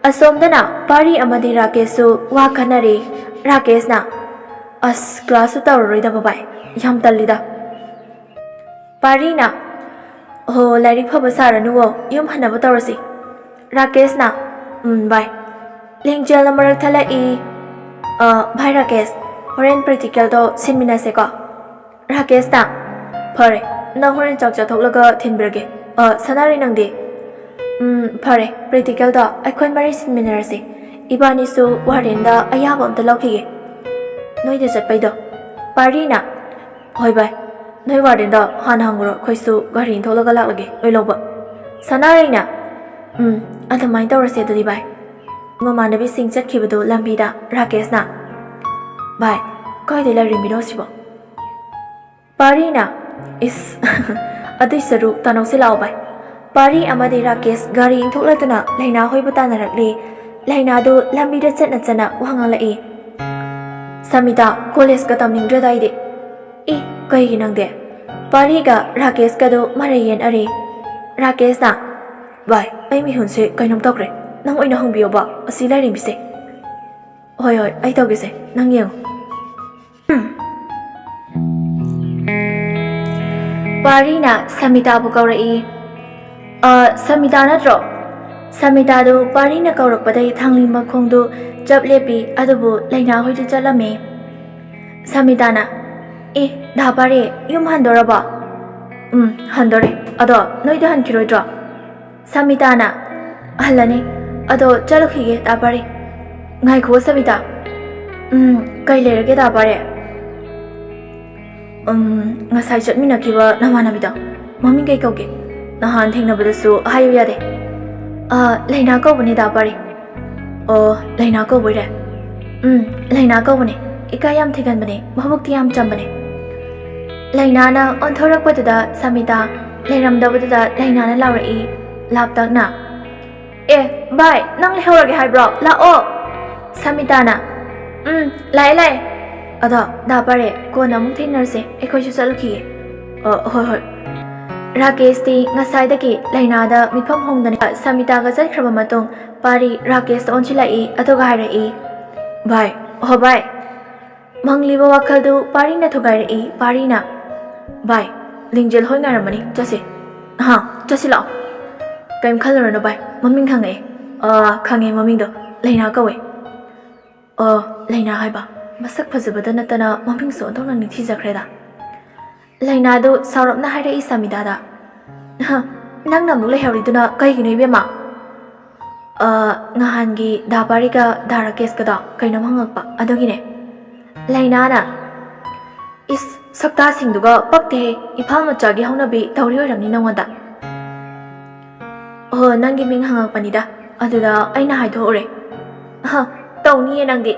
ꯑꯁꯣꯝꯗꯅ ꯄꯥꯔꯤ ꯑꯃꯗꯤ ꯔꯥꯀꯦꯁꯁꯨ ꯋꯥ ꯈꯟꯅꯔꯤ꯫ ꯔꯥꯀꯦꯁꯅ, "ꯑꯁ, ꯀ꯭ꯂꯥꯁꯁꯨ ꯇꯧꯔꯔꯣꯏꯗꯕ ꯚꯥꯏ, ꯌꯥꯝ ꯇꯜꯂꯤꯗ꯫" ꯄꯥꯔꯤꯅ, "ꯑꯣ, ꯂꯥꯏꯔꯤꯛ ꯐꯕ ꯁꯥꯔꯅꯨꯋꯣ, ꯌꯨꯝ ꯍꯟꯅꯕ ꯇꯧꯔꯁꯤ꯫" ꯔꯥꯀꯦꯁꯅ, "ꯎꯝ, ꯚꯥꯏ꯫" ꯂꯤꯡꯖꯦꯜꯅ ꯃꯔꯛ ꯊꯠꯂꯛꯏ꯫ "ꯑ, ꯚꯥꯏ ꯔꯥꯀꯦꯁ, ꯍꯣꯔꯦꯟ ꯄ꯭ꯔꯦꯛꯇꯤꯀꯦꯜꯗꯣ ꯁꯤꯟꯃꯤꯟꯅꯁꯦꯀꯣ꯫" ꯔꯥꯀꯦꯁꯅ, "ꯐꯔꯦ, ꯅꯪ ꯍꯣꯔꯦꯟ ꯆꯥꯛ ꯆꯥꯊꯣꯛꯂꯒ ꯊꯤꯟꯕꯤꯔꯒꯦ꯫ ꯑ, ꯁꯅꯥꯔꯩ, ꯅꯪꯗꯤ?" "ꯎꯝ, ꯐꯔꯦ, ꯄ꯭ꯔꯦꯛꯇꯤꯀꯦꯜꯗꯣ ꯑꯩꯈꯣꯏ ꯃꯔꯤ ꯁꯤꯟꯃꯤꯟꯅꯔꯁꯤ꯫ ꯏꯕꯥꯅꯤꯁꯨ ꯋꯥꯔꯗꯦꯟꯗ ꯑꯌꯥꯕ ꯑꯝꯇ ꯂꯧꯈꯤꯒꯦ ꯅꯣꯏꯗ ꯆꯠꯄꯩꯗꯣ꯫" ꯄꯥꯔꯤꯅ, "ꯍꯣꯏ ꯚꯥꯏ, ꯅꯣꯏ ꯋꯥꯔꯗꯦꯟꯗꯣ ꯍꯥꯟꯅ ꯍꯪꯉꯨꯔꯣ, ꯑꯩꯈꯣꯏꯁꯨ ꯒꯥꯔꯤ ꯏꯟꯊꯣꯛꯂꯒ ꯂꯥꯛꯂꯒꯦ ꯅꯣꯏ ꯂꯧꯕ꯫" ꯁꯅꯥꯔꯩꯅ, "ꯎꯝ, ꯑꯗꯨꯃꯥꯏꯅ ꯇꯧꯔꯁꯦ ꯑꯗꯨꯗꯤ ꯚꯥꯏ꯫" ꯃꯃꯥꯟꯅꯕꯤꯁꯤꯡ ꯆꯠꯈꯤꯕꯗꯨ ꯂꯝꯕꯤꯗ ꯔꯥꯀꯦꯁꯅ, "ꯚꯥꯏ, ꯀꯥꯏꯗ ꯂꯩꯔꯝꯃꯤꯅꯣ ꯁꯤꯕꯣ?" ꯄꯥꯔꯤꯅ, "ꯏꯁ, ꯑꯗꯨꯏ ꯁꯔꯨꯛ ꯇꯥꯟꯅꯧꯁꯤ ꯂꯥꯛꯑꯣ ꯚꯥꯏ꯫" ꯄꯥꯔꯤ ꯑꯃꯗꯤ ꯔꯥꯀꯦꯁ ꯒꯥꯔꯤ ꯏꯟꯊꯣꯛꯂꯗꯨꯅ ꯂꯩꯅꯥ ꯍꯣꯏꯕꯨ ꯇꯥꯟꯅꯔꯛꯂꯤ꯫ ꯂꯩꯅꯥꯗꯨ ꯂꯝꯕꯤꯗ ꯆꯠꯅ ꯆꯠꯅ ꯋꯥ ꯉꯥꯡꯂꯛꯏ꯫ "ꯁꯃꯤꯇꯥ, ꯀꯣꯂꯦꯖꯀ ꯇꯝꯅꯤꯡꯗ꯭ꯔꯗꯥꯏꯗꯤ?" "ꯏ, ꯀꯩꯒꯤ ꯅꯪꯗꯤ?" ꯄꯥꯔꯤꯒ ꯔꯥꯀꯦꯁꯀꯗꯨ ꯃꯔꯩ ꯌꯦꯠꯅꯔꯤ꯫ ꯔꯥꯀꯦꯁꯅ, "ꯚꯥꯏ, ꯑꯩ ꯃꯤꯍꯨꯟꯁꯦ ꯀꯩꯅꯣꯝ ꯇꯧꯈ꯭ꯔꯦ꯫ ꯅꯪ ꯑꯣꯏꯅ ꯍꯪꯕꯤꯌꯣꯕ, ꯑꯁꯤ ꯂꯥꯏꯔꯦꯝꯕꯤꯁꯦ꯫" "ꯍꯣꯏ, ꯍꯣꯏ, ꯑꯩ ꯇꯧꯒꯦꯁꯦ, ꯅꯪ ꯌꯦꯡꯉꯨ꯫" ꯄꯥꯔꯤꯅ ꯁꯃꯤꯇꯥꯕꯨ ꯀꯧꯔꯛꯏ꯫ "ꯑ, ꯁꯃꯤꯇꯥ ꯅꯠꯇ꯭ꯔꯣ?" ꯁꯃꯤꯇꯥꯗꯨ ꯄꯥꯔꯤꯅ ꯀꯧꯔꯛꯄꯗꯩ ꯊꯥꯡꯂꯤ ꯃꯈꯣꯡꯗꯨ ꯆꯞ ꯂꯦꯞꯄꯤ, ꯑꯗꯨꯕꯨ ꯂꯩꯅꯥ ꯍꯣꯏꯗ ꯆꯠꯂꯝꯃꯤ꯫ ꯁꯃꯤꯇꯥꯅ, "ꯑꯦ, ꯗꯥ ꯄꯥꯔꯤ, ꯌꯨꯝ ꯍꯟꯗꯣꯔꯕꯣ?" "ꯎꯝ, ꯍꯟꯗꯣꯔꯦ꯫ ꯑꯗꯣ ꯅꯣꯏꯗꯤ ꯍꯟꯈꯤꯔꯣꯏꯗ꯭ꯔꯣ?" ꯁꯃꯤꯇꯥꯅ, "ꯍꯜꯂꯅꯤ꯫ ꯑꯗꯣ ꯆꯠꯂꯨꯈꯤꯒꯦ, ꯗꯥ ꯄꯥꯔꯤ꯫ ꯉꯥꯏꯈꯣ ꯁꯕꯤꯇꯥ꯫ ꯎꯝ, ꯀꯩ ꯂꯩꯔꯒꯦ ꯗꯥ ꯄꯥꯔꯦ? ꯎꯝ, ꯉꯁꯥꯏ ꯆꯠꯃꯤꯟꯅꯈꯤꯕ ꯅꯃꯥꯟꯅꯕꯤꯗꯣ, ꯃꯃꯤꯡ ꯀꯩ ꯀꯧꯒꯦ? ꯅꯍꯥꯟ ꯊꯦꯡꯅꯕꯗꯁꯨ ꯍꯥꯏꯌꯨ ꯌꯥꯗꯦ꯫ ꯑꯥ, ꯂꯩꯅꯥ ꯀꯧꯕꯅꯦ ꯗꯥ ꯄꯥꯔꯦ꯫ ꯑꯣ, ꯂꯩꯅꯥ ꯀꯧꯕꯩꯔꯦ? ꯎꯝ, ꯂꯩꯅꯥ ꯀꯧꯕꯅꯦ꯫ ꯏꯀꯥꯏ ꯌꯥꯝ ꯊꯤꯒꯟꯕꯅꯦ, ꯃꯕꯨꯛꯇꯤ ꯌꯥꯝ ꯆꯝꯕꯅꯦ꯫ ꯂꯩꯅꯥꯅ ꯑꯣꯟꯊꯣꯔꯛꯄꯗꯨꯗ ꯁꯃꯤꯇꯥ ꯂꯩꯔꯝꯗꯕꯗꯨꯗ ꯂꯩꯅꯥꯅ ꯂꯥꯎꯔꯛꯏ, ꯂꯥꯞꯇꯛꯅ꯫ "ꯑꯦ, ꯚꯥꯏ, ꯅꯪ ꯂꯩꯍꯧꯔꯒꯦ ꯍꯥꯏꯕ꯭ꯔꯣ? ꯂꯥꯛꯑꯣ!" ꯁꯃꯤꯇꯥꯅ, "ꯎꯝ, ꯂꯥꯛꯑꯦ, ꯂꯥꯛꯑꯦ꯫ ꯑꯗꯣ, ꯗꯥ ꯄꯥꯔꯦ, ꯀꯣꯟꯅ ꯑꯃꯨꯛ ꯊꯦꯡꯅꯔꯁꯦ, ꯑꯩꯈꯣꯏꯁꯨ ꯆꯠꯂꯨꯈꯤꯒꯦ꯫" "ꯑ, ꯍꯣꯏ, ꯍꯣꯏ꯫" ꯔꯥꯀꯦꯁꯇꯤ ꯉꯁꯥꯏꯗꯒꯤ ꯂꯩꯅꯥꯗ ꯃꯤꯐꯝ ꯍꯣꯡꯗꯅ ꯁꯃꯤꯇꯥꯒ ꯆꯠꯈ꯭ꯔꯕ ꯃꯇꯨꯡ ꯄꯥꯔꯤ ꯔꯥꯀꯦꯁꯇ ꯑꯣꯟꯁꯤꯜꯂꯛꯏ, ꯑꯗꯨꯒ ꯍꯥꯏꯔꯛꯏ, "ꯚꯥꯏ, ꯍꯣ ꯚꯥꯏ꯫" ꯃꯪꯂꯤꯕ ꯋꯥꯈꯜꯗꯨ ꯄꯥꯔꯤꯅ ꯊꯨꯒꯥꯏꯔꯛꯏ, ꯄꯥꯔꯤꯅ, "ꯚꯥꯏ, ꯂꯤꯡꯖꯦꯜ ꯍꯣꯏ ꯉꯥꯏꯔꯝꯃꯅꯤ, ꯆꯠꯁꯦ꯫" "ꯍꯥ, ꯆꯠꯁꯤ ꯂꯥꯛꯑꯣ꯫" "ꯀꯩꯝ ꯈꯜꯂꯨꯔꯅꯨ ꯚꯥꯏ, ꯃꯃꯤꯡ ꯈꯪꯉꯛꯑꯦ꯫" "ꯑꯥ, ꯈꯪꯉꯦ, ꯃꯃꯤꯡꯗꯣ ꯂꯩꯅꯥ ꯀꯧꯋꯦ꯫" "ꯑꯣ, ꯂꯩꯅꯥ ꯍꯥꯏꯕ? ꯃꯁꯛ ꯐꯖꯕꯗ ꯅꯠꯇꯅ ꯃꯃꯤꯡꯁꯨ ꯑꯣꯟꯊꯣꯛꯅ ꯅꯤꯡꯊꯤꯖꯈ꯭ꯔꯦꯗ꯫" ꯂꯩꯅꯥꯗꯨ ꯁꯥꯎꯔꯞꯅ ꯍꯥꯏꯔꯛꯏ ꯁꯃꯤꯇꯥꯗ꯫ "ꯍ, ꯅꯪꯅ ꯑꯃꯨꯛ ꯂꯩꯍꯧꯔꯤꯗꯨꯅ ꯀꯩꯒꯤꯅꯣ, ꯏꯕꯦꯝꯃ?" "ꯑ, ꯉꯍꯥꯟꯒꯤ ꯗꯥ ꯄꯥꯔꯤꯒ ꯗꯥ ꯔꯥꯀꯦꯁꯀꯗꯣ ꯀꯩꯅꯣꯝ ꯍꯪꯉꯛꯄ, ꯑꯗꯨꯒꯤꯅꯦ꯫" ꯂꯩꯅꯥꯅ, "ꯏꯁ, ꯁꯛꯇꯥꯁꯤꯡꯗꯨꯒ ꯄꯛꯇꯦꯍꯦ, ꯏꯝꯐꯥꯜ ꯃꯆꯥꯒꯤ ꯍꯧꯅꯕꯤ ꯇꯧꯔꯤ ꯑꯣꯏꯔꯝꯅꯤ ꯅꯉꯣꯟꯗ꯫" "ꯑꯣ, ꯅꯪꯒꯤ ꯃꯤꯡ ꯍꯪꯉꯛꯄꯅꯤꯗ, ꯑꯗꯨꯗ ꯑꯩꯅ ꯍꯥꯏꯗꯣꯛꯎꯔꯦ꯫" "ꯑꯍ, ꯇꯧꯅꯤꯌꯦ ꯅꯪꯗꯤ꯫"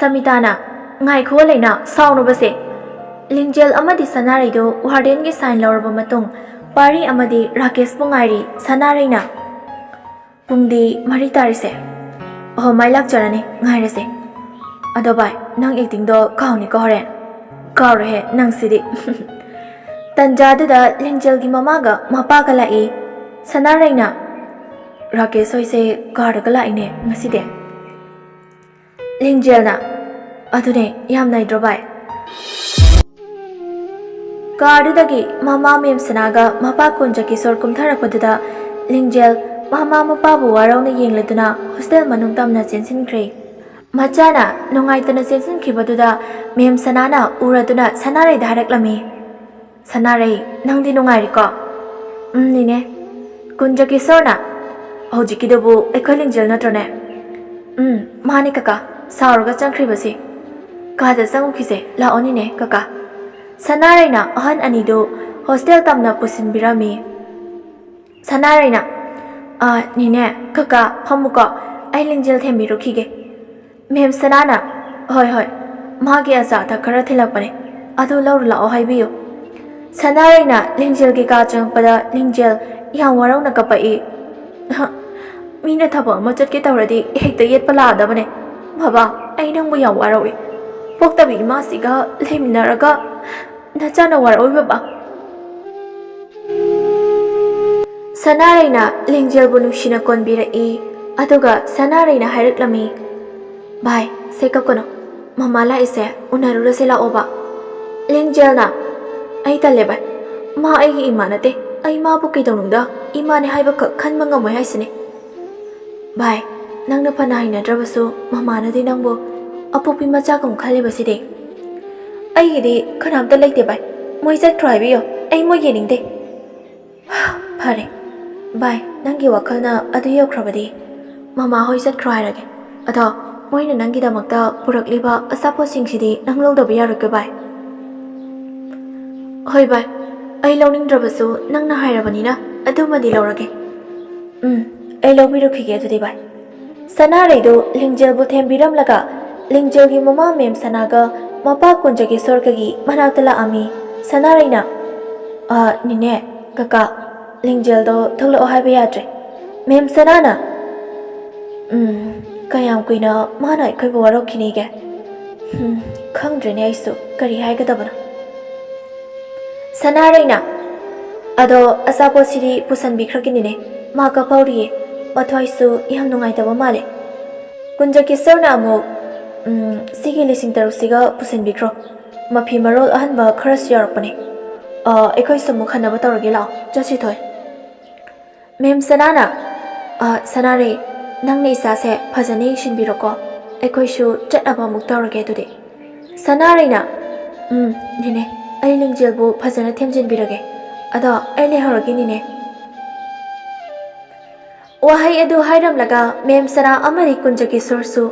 ꯁꯃꯤꯇꯥꯅ, "ꯉꯥꯏꯈꯣ ꯂꯩꯅꯥ, ꯁꯥꯎꯅꯨꯕꯁꯦ꯫ ꯂꯤꯡꯖꯦꯜ ꯑꯃꯗꯤ ꯁꯅꯥꯔꯩꯗꯨ ꯋꯥꯔꯗꯦꯟꯒꯤ ꯁꯥꯏꯟ ꯂꯧꯔꯕ ꯃꯇꯨꯡ ꯄꯥꯔꯤ ꯑꯃꯗꯤ ꯔꯥꯀꯦꯁꯄꯨ ꯉꯥꯏꯔꯤ꯫" ꯁꯅꯥꯔꯩꯅ, "ꯄꯨꯡꯗꯤ ꯃꯔꯤ ꯇꯥꯔꯤꯁꯦ꯫ ꯑꯍꯣ, ꯃꯥꯏ ꯂꯥꯛꯆꯔꯅꯤ, ꯉꯥꯏꯔꯁꯦ꯫ ꯑꯗꯣ ꯚꯥꯏ, ꯅꯪ ꯑꯦꯛꯇꯤꯡꯗꯣ ꯀꯥꯎꯅꯤꯀꯣ ꯍꯣꯔꯦꯟ꯫" "ꯀꯥꯎꯔꯣꯏꯍꯦ, ꯅꯪꯁꯤꯗꯤ꯫" ꯇꯟꯖꯥꯗꯨꯗ ꯂꯤꯡꯖꯦꯜꯒꯤ ꯃꯃꯥꯒ ꯃꯄꯥꯒ ꯂꯥꯛꯏ꯫ ꯁꯅꯥꯔꯩꯅ, "ꯔꯥꯀꯦꯁ ꯍꯣꯏꯁꯦ ꯀꯥꯔꯗꯒ ꯂꯥꯛꯏꯅꯦ ꯉꯁꯤꯗꯤ꯫" ꯂꯤꯡꯖꯦꯜꯅ, "ꯑꯗꯨꯅꯦ, ꯌꯥꯝ ꯅꯩꯗ꯭ꯔꯣ ꯚꯥꯏ?" ꯀꯥꯔꯗꯨꯗꯒꯤ ꯃꯃꯥ ꯃꯦꯝ ꯁꯅꯥꯒ ꯃꯄꯥ ꯀꯨꯟꯖ ꯀꯤꯁꯣꯔ ꯀꯨꯝꯊꯔꯛꯄꯗꯨꯗ ꯂꯤꯡꯖꯦꯜ ꯃꯃꯥ ꯃꯄꯥꯕꯨ ꯋꯥꯔꯧꯅ ꯌꯦꯡꯂꯗꯨꯅ ꯍꯣꯁꯇꯦꯜ ꯃꯅꯨꯡ ꯇꯝꯅ ꯆꯦꯟꯁꯤꯟꯈ꯭ꯔꯦ꯫ ꯃꯆꯥꯅ ꯅꯨꯡꯉꯥꯏꯇꯅ ꯆꯦꯟꯁꯤꯟꯈꯤꯕꯗꯨꯗ ꯃꯦꯝ ꯁꯅꯥꯅ ꯎꯔꯗꯨꯅ ꯁꯅꯥꯔꯩꯗ ꯍꯥꯏꯔꯛꯂꯝꯃꯤ, "ꯁꯅꯥꯔꯩ, ꯅꯪꯗꯤ ꯅꯨꯡꯉꯥꯏꯔꯤꯀꯣ?" "ꯎꯝ, ꯅꯦꯅꯦ꯫" ꯀꯨꯟꯖ ꯀꯤꯁꯣꯔꯅ, "ꯍꯧꯖꯤꯛꯀꯤꯗꯨꯕꯨ ꯑꯩꯈꯣꯏ ꯂꯤꯡꯖꯦꯜ ꯅꯠꯇ꯭ꯔꯣꯅꯦ?" ꯎꯝ, ꯃꯥꯅꯦ ꯀꯀꯥ, ꯁꯥꯎꯔꯒ ꯆꯪꯈ꯭ꯔꯤꯕꯁꯤ꯫ ꯀꯥꯗ ꯆꯪꯉꯨꯈꯤꯁꯦ, ꯂꯥꯛꯑꯣꯅꯤꯅꯦ ꯀꯀꯥ꯫ ꯁꯅꯥꯔꯩꯅ ꯑꯍꯟ ꯑꯅꯤꯗꯨ ꯍꯣꯁꯇꯦꯜ ꯇꯝꯅ ꯄꯨꯁꯤꯟꯕꯤꯔꯝꯃꯤ꯫ ꯁꯅꯥꯔꯩꯅ, "ꯑꯥ, ꯅꯦꯅꯦ, ꯀꯀꯥ, ꯐꯝꯃꯨꯀꯣ, ꯑꯩ ꯂꯤꯡꯖꯦꯜ ꯊꯦꯝꯕꯤꯔꯨꯈꯤꯒꯦ꯫" ꯃꯦꯝ ꯁꯅꯥꯅ, "ꯍꯣꯏ, ꯍꯣꯏ, ꯃꯥꯒꯤ ꯑꯆꯥ ꯑꯊꯛ ꯈꯔ ꯊꯤꯜꯂꯛꯄꯅꯦ, ꯑꯗꯨ ꯂꯧꯔꯨ ꯂꯥꯛꯑꯣ ꯍꯥꯏꯕꯤꯌꯨ꯫" ꯁꯅꯥꯔꯩꯅ ꯂꯤꯡꯖꯦꯜꯒꯤ ꯀꯥ ꯆꯪꯉꯛꯄꯗ ꯂꯤꯡꯖꯦꯜ ꯌꯥꯝ ꯋꯥꯔꯧꯅ ꯀꯞꯄꯛꯏ꯫ "ꯃꯤꯅ ꯊꯕꯛ ꯑꯃ ꯆꯠꯀꯦ ꯇꯧꯔꯗꯤ ꯍꯦꯛꯇ ꯌꯦꯠꯄ ꯂꯥꯛꯑꯗꯕꯅꯦ꯫ ꯕꯕꯥ, ꯑꯩ ꯅꯪꯕꯨ ꯌꯥꯝ ꯋꯥꯔꯧꯏ꯫ ꯄꯣꯛꯇꯕꯤ ꯏꯃꯥꯁꯤꯒ ꯂꯩꯃꯤꯟꯅꯔꯒ ꯅꯆꯥꯅ ꯋꯥꯔꯧꯏ ꯕꯕꯥ꯫" ꯁꯅꯥꯔꯩꯅ ꯂꯤꯡꯖꯦꯜꯕꯨ ꯅꯨꯡꯁꯤꯅ ꯀꯣꯟꯕꯤꯔꯛꯏ꯫ ꯑꯗꯨꯒ ꯁꯅꯥꯔꯩꯅ ꯍꯥꯏꯔꯛꯂꯝꯃꯤ, "ꯚꯥꯏ, ꯁꯦ ꯀꯞꯀꯅꯨ꯫ ꯃꯃꯥ ꯂꯥꯛꯏꯁꯦ ꯎꯅꯔꯨꯔꯁꯦ ꯂꯥꯛꯑꯣꯕ꯫" ꯂꯤꯡꯖꯦꯜꯅ, "ꯑꯩ ꯇꯜꯂꯦ ꯚꯥꯏ꯫ ꯃꯥ ꯑꯩꯒꯤ ꯏꯃꯥ ꯅꯠꯇꯦ꯫ ꯑꯩ ꯃꯥꯕꯨ ꯀꯩꯗꯧꯅꯨꯡꯗ ꯏꯃꯥꯅꯦ ꯍꯥꯏꯕꯈꯛ ꯈꯟꯕ ꯉꯝꯃꯣꯏ ꯍꯥꯏꯁꯤꯅꯤ꯫" "ꯚꯥꯏ, ꯅꯪꯅ ꯐꯅ ꯍꯩꯅꯗ꯭ꯔꯕꯁꯨ ꯃꯃꯥꯅꯗꯤ ꯅꯪꯕꯨ ꯑꯄꯣꯛꯄꯤ ꯃꯆꯥꯒꯨꯝ ꯈꯜꯂꯤꯕꯁꯤꯗꯤ꯫" "ꯑꯩꯒꯤꯗꯤ ꯀꯅꯥꯝꯇ ꯂꯩꯇꯦ ꯚꯥꯏ꯫ ꯃꯣꯏ ꯆꯠꯈ꯭ꯔꯣ ꯍꯥꯏꯕꯤꯌꯣ꯫ ꯑꯩ ꯃꯣꯏ ꯌꯦꯡꯅꯤꯡꯗꯦ꯫" "ꯐꯔꯦ ꯚꯥꯏ, ꯅꯪꯒꯤ ꯋꯥꯈꯜꯅ ꯑꯗꯨ ꯌꯧꯈ꯭ꯔꯕꯗꯤ ꯃꯃꯥ ꯍꯣꯏ ꯆꯠꯈ꯭ꯔꯣ ꯍꯥꯏꯔꯒꯦ꯫ ꯑꯗꯣ ꯃꯣꯏꯅ ꯅꯪꯒꯤꯗꯃꯛꯇ ꯄꯨꯔꯛꯂꯤꯕ ꯑꯆꯥꯄꯣꯠꯁꯤꯡꯁꯤꯗꯤ ꯅꯪ ꯂꯧꯗꯕ ꯌꯥꯔꯣꯏꯀꯣ ꯚꯥꯏ?" "ꯍꯣꯏ ꯚꯥꯏ, ꯑꯩ ꯂꯧꯅꯤꯡꯗ꯭ꯔꯕꯁꯨ ꯅꯪꯅ ꯍꯥꯏꯔꯕꯅꯤꯅ ꯑꯗꯨꯃꯗꯤ ꯂꯧꯔꯒꯦ꯫" "ꯎꯝ, ꯑꯩ ꯂꯧꯕꯤꯔꯨꯈꯤꯒꯦ ꯑꯗꯨꯗꯤ ꯚꯥꯏ꯫" ꯁꯅꯥꯔꯩꯗꯨ ꯂꯤꯡꯖꯦꯜꯕꯨ ꯊꯦꯝꯕꯤꯔꯝꯂꯒ ꯂꯤꯡꯖꯦꯜꯒꯤ ꯃꯃꯥ ꯃꯦꯝ ꯁꯅꯥꯒ ꯃꯄꯥ ꯀꯨꯟꯖꯒꯦꯁꯣꯔꯒꯒꯤ ꯃꯅꯥꯛꯇ ꯂꯥꯛꯑꯝꯃꯤ꯫ ꯁꯅꯥꯔꯩꯅ, "ꯑ, ꯅꯦꯅꯦ, ꯀꯀꯥ, ꯂꯤꯡꯖꯦꯜꯗꯣ ꯊꯣꯛꯂꯛꯑꯣ ꯍꯥꯏꯕ ꯌꯥꯗ꯭ꯔꯦ꯫" ꯃꯦꯝ ꯁꯅꯥꯅ, "ꯎꯝ, ꯀꯌꯥꯝ ꯀꯨꯏꯅ ꯃꯥꯅ ꯑꯩꯈꯣꯏꯕꯨ ꯋꯥꯔꯧꯈꯤꯅꯤꯒꯦ? ꯎꯝ, ꯈꯪꯗ꯭ꯔꯦꯅꯦ ꯑꯩꯁꯨ ꯀꯔꯤ ꯍꯥꯏꯒꯗꯕꯅꯣ꯫" ꯁꯅꯥꯔꯩꯅ, "ꯑꯗꯣ ꯑꯆꯥꯄꯣꯠꯁꯤꯗꯤ ꯄꯨꯁꯟꯕꯤꯈ꯭ꯔꯒꯦ ꯅꯦꯅꯦ, ꯃꯥ ꯀꯞꯍꯧꯔꯤꯌꯦ, ꯃꯊ꯭ꯋꯥꯏꯁꯨ ꯌꯥꯝ ꯅꯨꯡꯉꯥꯏꯇꯕ ꯃꯥꯜꯂꯦ꯫" ꯀꯨꯟꯖꯀꯤꯁꯣꯔꯅ ꯑꯃꯨꯛ, "ꯎꯝ, ꯁꯤꯒꯤ ꯂꯤꯁꯤꯡ ꯇꯔꯨꯛꯁꯤꯒ ꯄꯨꯁꯤꯟꯕꯤꯈ꯭ꯔꯣ, ꯃꯐꯤ ꯃꯔꯣꯜ ꯑꯍꯟꯕ ꯈꯔꯁꯨ ꯌꯥꯎꯔꯛꯄꯅꯦ꯫ ꯑ, ꯑꯩꯈꯣꯏꯁꯨ ꯑꯃꯨꯛ ꯍꯟꯅꯕ ꯇꯧꯔꯒꯦ, ꯂꯥꯛꯑꯣ, ꯆꯠꯁꯤ ꯊꯣꯏ꯫" ꯃꯦꯝ ꯁꯅꯥꯅ, "ꯑ, ꯁꯅꯥꯔꯩ, ꯅꯪꯅ ꯏꯆꯥꯁꯦ ꯐꯖꯅ ꯌꯦꯡꯁꯤꯟꯕꯤꯔꯣꯀꯣ, ꯑꯩꯈꯣꯏꯁꯨ ꯆꯠꯅꯕ ꯑꯃꯨꯛ ꯇꯧꯔꯒꯦ ꯑꯗꯨꯗꯤ꯫" ꯁꯅꯥꯔꯩꯅ, "ꯎꯝ, ꯅꯦꯅꯦ, ꯑꯩ ꯂꯤꯡꯖꯦꯜꯕꯨ ꯐꯖꯅ ꯊꯦꯝꯖꯤꯟꯕꯤꯔꯒꯦ꯫ ꯑꯗꯣ ꯑꯩ ꯂꯩꯍꯧꯔꯒꯦ ꯅꯦꯅꯦ꯫" ꯋꯥꯍꯩ ꯑꯗꯨ ꯍꯥꯏꯔꯝꯂꯒ ꯃꯦꯝ ꯁꯅꯥ ꯑꯃꯗꯤ ꯀꯨꯟꯖꯀꯤꯁꯣꯔꯁꯨ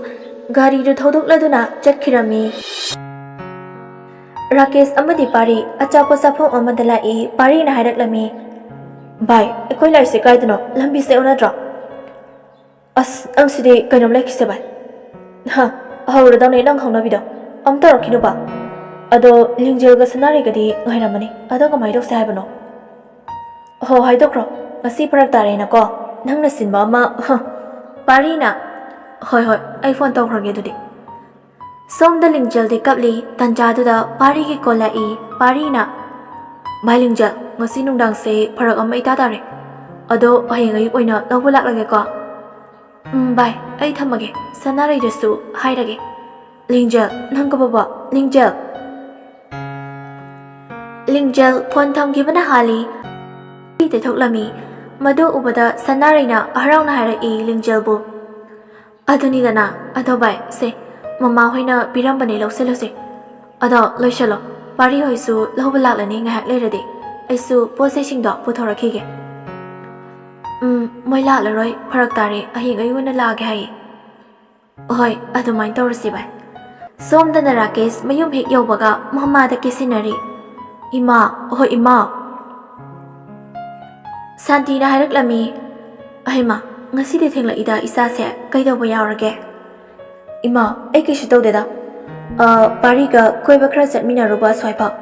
ꯒꯥꯔꯤꯗꯨ ꯊꯧꯗꯣꯛꯂꯗꯨꯅ ꯆꯠꯈꯤꯔꯝꯃꯤ꯫ ꯔꯥꯀꯦꯁ ꯑꯃꯗꯤ ꯄꯥꯔꯤ ꯑꯆꯥꯄꯣꯠ ꯆꯥꯐꯝ ꯑꯃꯗ ꯂꯥꯛꯏ꯫ ꯄꯥꯔꯤꯅ ꯍꯥꯏꯔꯛꯂꯝꯃꯤ, "ꯚꯥꯏ, ꯑꯩꯈꯣꯏ ꯂꯥꯛꯏꯁꯦ ꯀꯥꯏꯗꯅꯣ? ꯂꯝꯕꯤꯁꯦ ꯑꯣꯟꯅꯗ꯭ꯔꯣ?" "ꯑꯁ, ꯅꯪꯁꯤꯗꯤ ꯀꯩꯅꯣꯝ ꯂꯩꯈꯤꯁꯦ ꯚꯥꯏ꯫ ꯍ, ꯍꯧꯔꯗꯧꯅꯦ ꯅꯪ ꯍꯧꯅꯕꯤꯗꯣ꯫ ꯑꯃꯨꯛ ꯇꯧꯔꯛꯈꯤꯅꯨꯕ꯫ ꯑꯗꯣ ꯂꯤꯡꯖꯦꯜꯒ ꯁꯅꯥꯔꯩꯒꯗꯤ ꯉꯥꯏꯔꯝꯃꯅꯤ꯫ ꯑꯗꯣ ꯀꯃꯥꯏꯅ ꯇꯧꯁꯦ ꯍꯥꯏꯕꯅꯣ?" "ꯍꯣ, ꯍꯥꯏꯗꯣꯛꯈ꯭ꯔꯣ꯫ ꯉꯁꯤ ꯐꯔꯛ ꯇꯥꯔꯦꯅꯀꯣ꯫ ꯅꯪꯅ ꯁꯤꯟꯕ ꯑꯃ, ꯍ꯫" ꯄꯥꯔꯤꯅ, "ꯍꯣꯏ, ꯍꯣꯏ, ꯑꯩ ꯐꯣꯟ ꯇꯧꯈ꯭ꯔꯒꯦ ꯑꯗꯨꯗꯤ꯫" ꯁꯣꯝꯗ ꯂꯤꯡꯖꯦꯜꯗꯤ ꯀꯞꯂꯤ꯫ ꯇꯟꯖꯥꯗꯨꯗ ꯄꯥꯔꯤꯒꯤ ꯀꯣꯜ ꯂꯥꯛꯏ꯫ ꯄꯥꯔꯤꯅ, "ꯚꯥꯏ ꯂꯤꯡꯖꯦꯜ, ꯉꯁꯤ ꯅꯨꯡꯗꯥꯡꯁꯦ ꯐꯔꯛ ꯑꯃ ꯏꯇꯥ ꯇꯥꯔꯦ꯫ ꯑꯗꯣ ꯍꯌꯦꯡ ꯑꯌꯨꯛ ꯑꯣꯏꯅ ꯂꯧꯕ ꯂꯥꯛꯂꯒꯦꯀꯣ?" "ꯎꯝ, ꯚꯥꯏ, ꯑꯩ ꯊꯝꯃꯒꯦ꯫ ꯁꯅꯥꯔꯩꯗꯁꯨ ꯍꯥꯏꯔꯒꯦ꯫" "ꯂꯤꯡꯖꯦꯜ, ꯅꯪ ꯀꯞꯄꯕꯣ? ꯂꯤꯡꯖꯦꯜ!" ꯂꯤꯡꯖꯦꯜ ꯐꯣꯟ ꯊꯝꯈꯤꯕꯅ ꯍꯥꯜꯂꯤ꯫ ꯇꯩꯊꯣꯛꯂꯝꯃꯤ꯫ ꯃꯗꯨ ꯎꯕꯗ ꯁꯅꯥꯔꯩꯅ ꯍꯔꯥꯎꯅ ꯍꯥꯏꯔꯛꯏ ꯂꯤꯡꯖꯦꯜꯕꯨ, "ꯑꯗꯨꯅꯤꯗꯅ, ꯑꯗꯣ ꯚꯥꯏ, ꯁꯦ, ꯃꯃꯥ ꯍꯣꯏꯅ ꯄꯤꯔꯝꯕꯅꯦ, ꯂꯧꯁꯤꯜꯂꯨꯁꯦ꯫ ꯑꯗꯣ ꯂꯣꯏꯁꯤꯜꯂꯣ, ꯄꯥꯔꯤ ꯍꯣꯏꯁꯨ ꯂꯧꯕ ꯂꯥꯛꯂꯅꯤ ꯉꯥꯏꯍꯥꯛ ꯂꯩꯔꯗꯤ꯫ ꯑꯩꯁꯨ ꯄꯣꯠ ꯆꯩꯁꯤꯡꯗꯣ ꯄꯨꯊꯣꯔꯛꯈꯤꯒꯦ꯫" "ꯎꯝ, ꯃꯣꯏ ꯂꯥꯛꯂꯔꯣꯏ, ꯐꯔꯛ ꯇꯥꯔꯦ, ꯍꯌꯦꯡ ꯑꯌꯨꯛ ꯑꯣꯏꯅ ꯂꯥꯛꯑꯒꯦ ꯍꯥꯏꯌꯦ꯫" "ꯍꯣꯏ, ꯑꯗꯨꯃꯥꯏꯅ ꯇꯧꯔꯁꯤ ꯚꯥꯏ꯫" ꯁꯣꯝꯗꯅ ꯔꯥꯀꯦꯁ ꯃꯌꯨꯝ ꯍꯦꯛ ꯌꯧꯕꯒ ꯃꯃꯥꯗ ꯀꯦꯁꯤꯟꯅꯔꯤ꯫ "ꯏꯃꯥ, ꯍꯣꯏ ꯏꯃꯥ꯫" ꯁꯥꯟꯇꯤꯅ ꯍꯥꯏꯔꯛꯂꯝꯃꯤ, "ꯑꯍꯩꯃꯥ, ꯉꯁꯤꯗꯤ ꯊꯦꯡꯂꯛꯏꯗ ꯏꯆꯥꯁꯦ, ꯀꯩꯗꯧꯕ ꯌꯥꯎꯔꯒꯦ?" "ꯏꯃꯥ, ꯑꯩ ꯀꯩꯁꯨ ꯇꯧꯗꯦꯗ꯫ ꯑ, ꯄꯥꯔꯤꯒ ꯀꯣꯏꯕ ꯈꯔ ꯆꯠꯃꯤꯟꯅꯔꯨꯕ ꯑꯁ꯭ꯋꯥꯏꯐꯥꯎ꯫"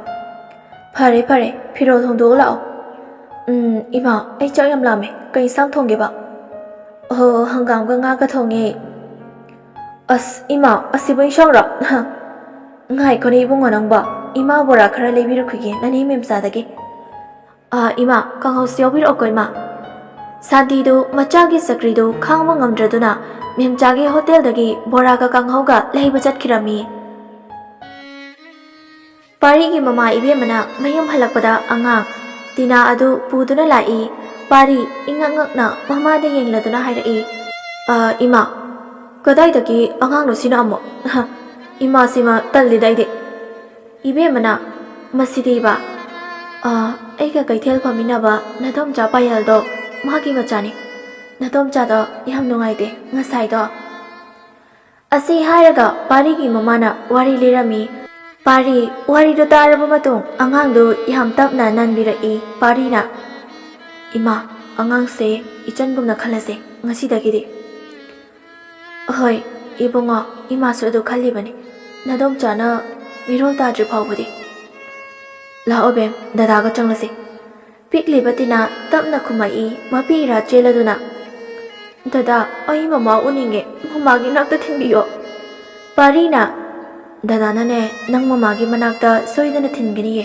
"ꯐꯔꯦ, ꯐꯔꯦ, ꯐꯤꯔꯣꯜ ꯍꯣꯡꯗꯣꯛꯑ ꯂꯥꯛꯑꯣ꯫" "ꯎꯝ, ꯏꯃꯥ, ꯑꯩ ꯆꯥꯛ ꯌꯥꯝ ꯂꯥꯝꯃꯦ꯫ ꯀꯩ ꯏꯟꯁꯥꯡ ꯊꯣꯡꯒꯦꯕ?" "ꯑꯣ, ꯍꯪꯒꯥꯝꯒ ꯉꯥꯒ ꯊꯣꯡꯉꯦ꯫" "ꯑꯁ, ꯏꯃꯥ, ꯑꯁꯤꯕꯨ ꯏꯟꯁꯥꯡꯔꯣ? ꯉꯥꯏꯈꯣꯅꯦ ꯏꯕꯨꯡꯉꯣ ꯅꯪꯕꯣ, ꯏꯃꯥ ꯕꯣꯔꯥ ꯈꯔ ꯂꯩꯕꯤꯔꯨꯈꯤꯒꯦ ꯅꯅꯦ ꯃꯦꯝꯆꯥꯗꯒꯤ꯫" "ꯑꯥ, ꯏꯃꯥ, ꯀꯥꯡꯍꯧꯁꯨ ꯌꯥꯎꯕꯤꯔꯛꯑꯣꯀꯣ, ꯏꯃꯥ꯫" ꯁꯥꯟꯇꯤꯗꯨ ꯃꯆꯥꯒꯤ ꯆꯀ꯭ꯔꯤꯗꯨ ꯈꯥꯡꯕ ꯉꯝꯗ꯭ꯔꯗꯨꯅ ꯃꯦꯝꯆꯥꯒꯤ ꯍꯣꯇꯦꯜꯗꯒꯤ ꯕꯣꯔꯥꯒ ꯀꯥꯡꯍꯧꯒ ꯂꯩꯕ ꯆꯠꯈꯤꯔꯝꯃꯤ꯫ ꯄꯥꯔꯤꯒꯤ ꯃꯃꯥ ꯏꯕꯦꯝꯃꯅ ꯃꯌꯨꯝ ꯍꯜꯂꯛꯄꯗ ꯑꯉꯥꯡ ꯇꯤꯅꯥ ꯑꯗꯨ ꯄꯨꯗꯨꯅ ꯂꯥꯛꯏ꯫ ꯄꯥꯔꯤ ꯏꯉꯛ ꯉꯛꯅ ꯃꯃꯥꯗ ꯌꯦꯡꯂꯗꯨꯅ ꯍꯥꯏꯔꯛꯏ, "ꯑ, ꯏꯃꯥ, ꯀꯗꯥꯏꯗꯒꯤ ꯑꯉꯥꯡꯅꯣ ꯁꯤꯅ ꯑꯃꯨꯛ? ꯏꯃꯥꯁꯤꯃ ꯇꯜꯂꯤꯗ ꯑꯩꯗꯤ꯫" ꯏꯕꯦꯝꯃꯅ, "ꯃꯁꯤꯗꯤꯕ, ꯑ, ꯑꯩꯒ ꯀꯩꯊꯦꯜ ꯐꯝꯃꯤꯟꯅꯕ ꯅꯗꯣꯝꯆꯥ ꯄꯥꯌꯦꯜꯗꯣ, ꯃꯥꯒꯤ ꯃꯆꯥꯅꯤ꯫ "ꯅꯗꯣꯝꯆꯥꯗꯣ ꯌꯥꯝ ꯅꯨꯡꯉꯥꯏꯇꯦ ꯉꯁꯥꯏꯗꯣ"꯫ ꯑꯁꯤ ꯍꯥꯏꯔꯒ ꯄꯥꯔꯤꯒꯤ ꯃꯃꯥꯅ ꯋꯥꯔꯤ ꯂꯤꯔꯝꯃꯤ꯫ ꯄꯥꯔꯤ ꯋꯥꯔꯤꯗꯨ ꯇꯥꯔꯕ ꯃꯇꯨꯡ ꯑꯉꯥꯡꯗꯨ ꯌꯥꯝ ꯇꯞꯅ ꯅꯟꯕꯤꯔꯛꯏ꯫ ꯄꯥꯔꯤꯅ, "ꯏꯃꯥ, ꯑꯉꯥꯡꯁꯦ ꯏꯆꯟꯒꯨꯝꯅ ꯈꯜꯂꯁꯦ ꯉꯁꯤꯗꯒꯤꯗꯤ"꯫ "ꯍꯣꯏ ꯏꯕꯨꯡꯉꯣ, ꯏꯃꯥꯁꯨ ꯑꯗꯨ ꯈꯜꯂꯤꯕꯅꯤ, ꯅꯗꯣꯝꯆꯥꯅ ꯃꯤꯔꯣꯜ ꯇꯥꯗ꯭ꯔꯤ ꯐꯥꯎꯕꯗꯤ"꯫ "ꯂꯥꯛꯑꯣ ꯕꯦꯝ, ꯗꯗꯥꯒ ꯆꯪꯂꯁꯤ"꯫ ꯄꯤꯛꯂꯤꯕ ꯇꯤꯅꯥ ꯇꯞꯅ ꯈꯨꯝꯃꯛꯏ, ꯃꯄꯤ ꯏꯔꯥ ꯆꯦꯜꯂꯗꯨꯅ꯫ "ꯗꯗꯥ, ꯑꯩ ꯃꯃꯥ ꯎꯅꯤꯡꯉꯦ, ꯃꯃꯥꯒꯤ ꯅꯥꯛꯇ ꯊꯤꯟꯕꯤꯌꯣ"꯫ ꯄꯥꯔꯤꯅ, "ꯗꯗꯥꯅꯅꯦ ꯅꯪ ꯃꯃꯥꯒꯤ ꯃꯅꯥꯛꯇ ꯁꯣꯏꯗꯅ ꯊꯤꯟꯒꯅꯤꯌꯦ꯫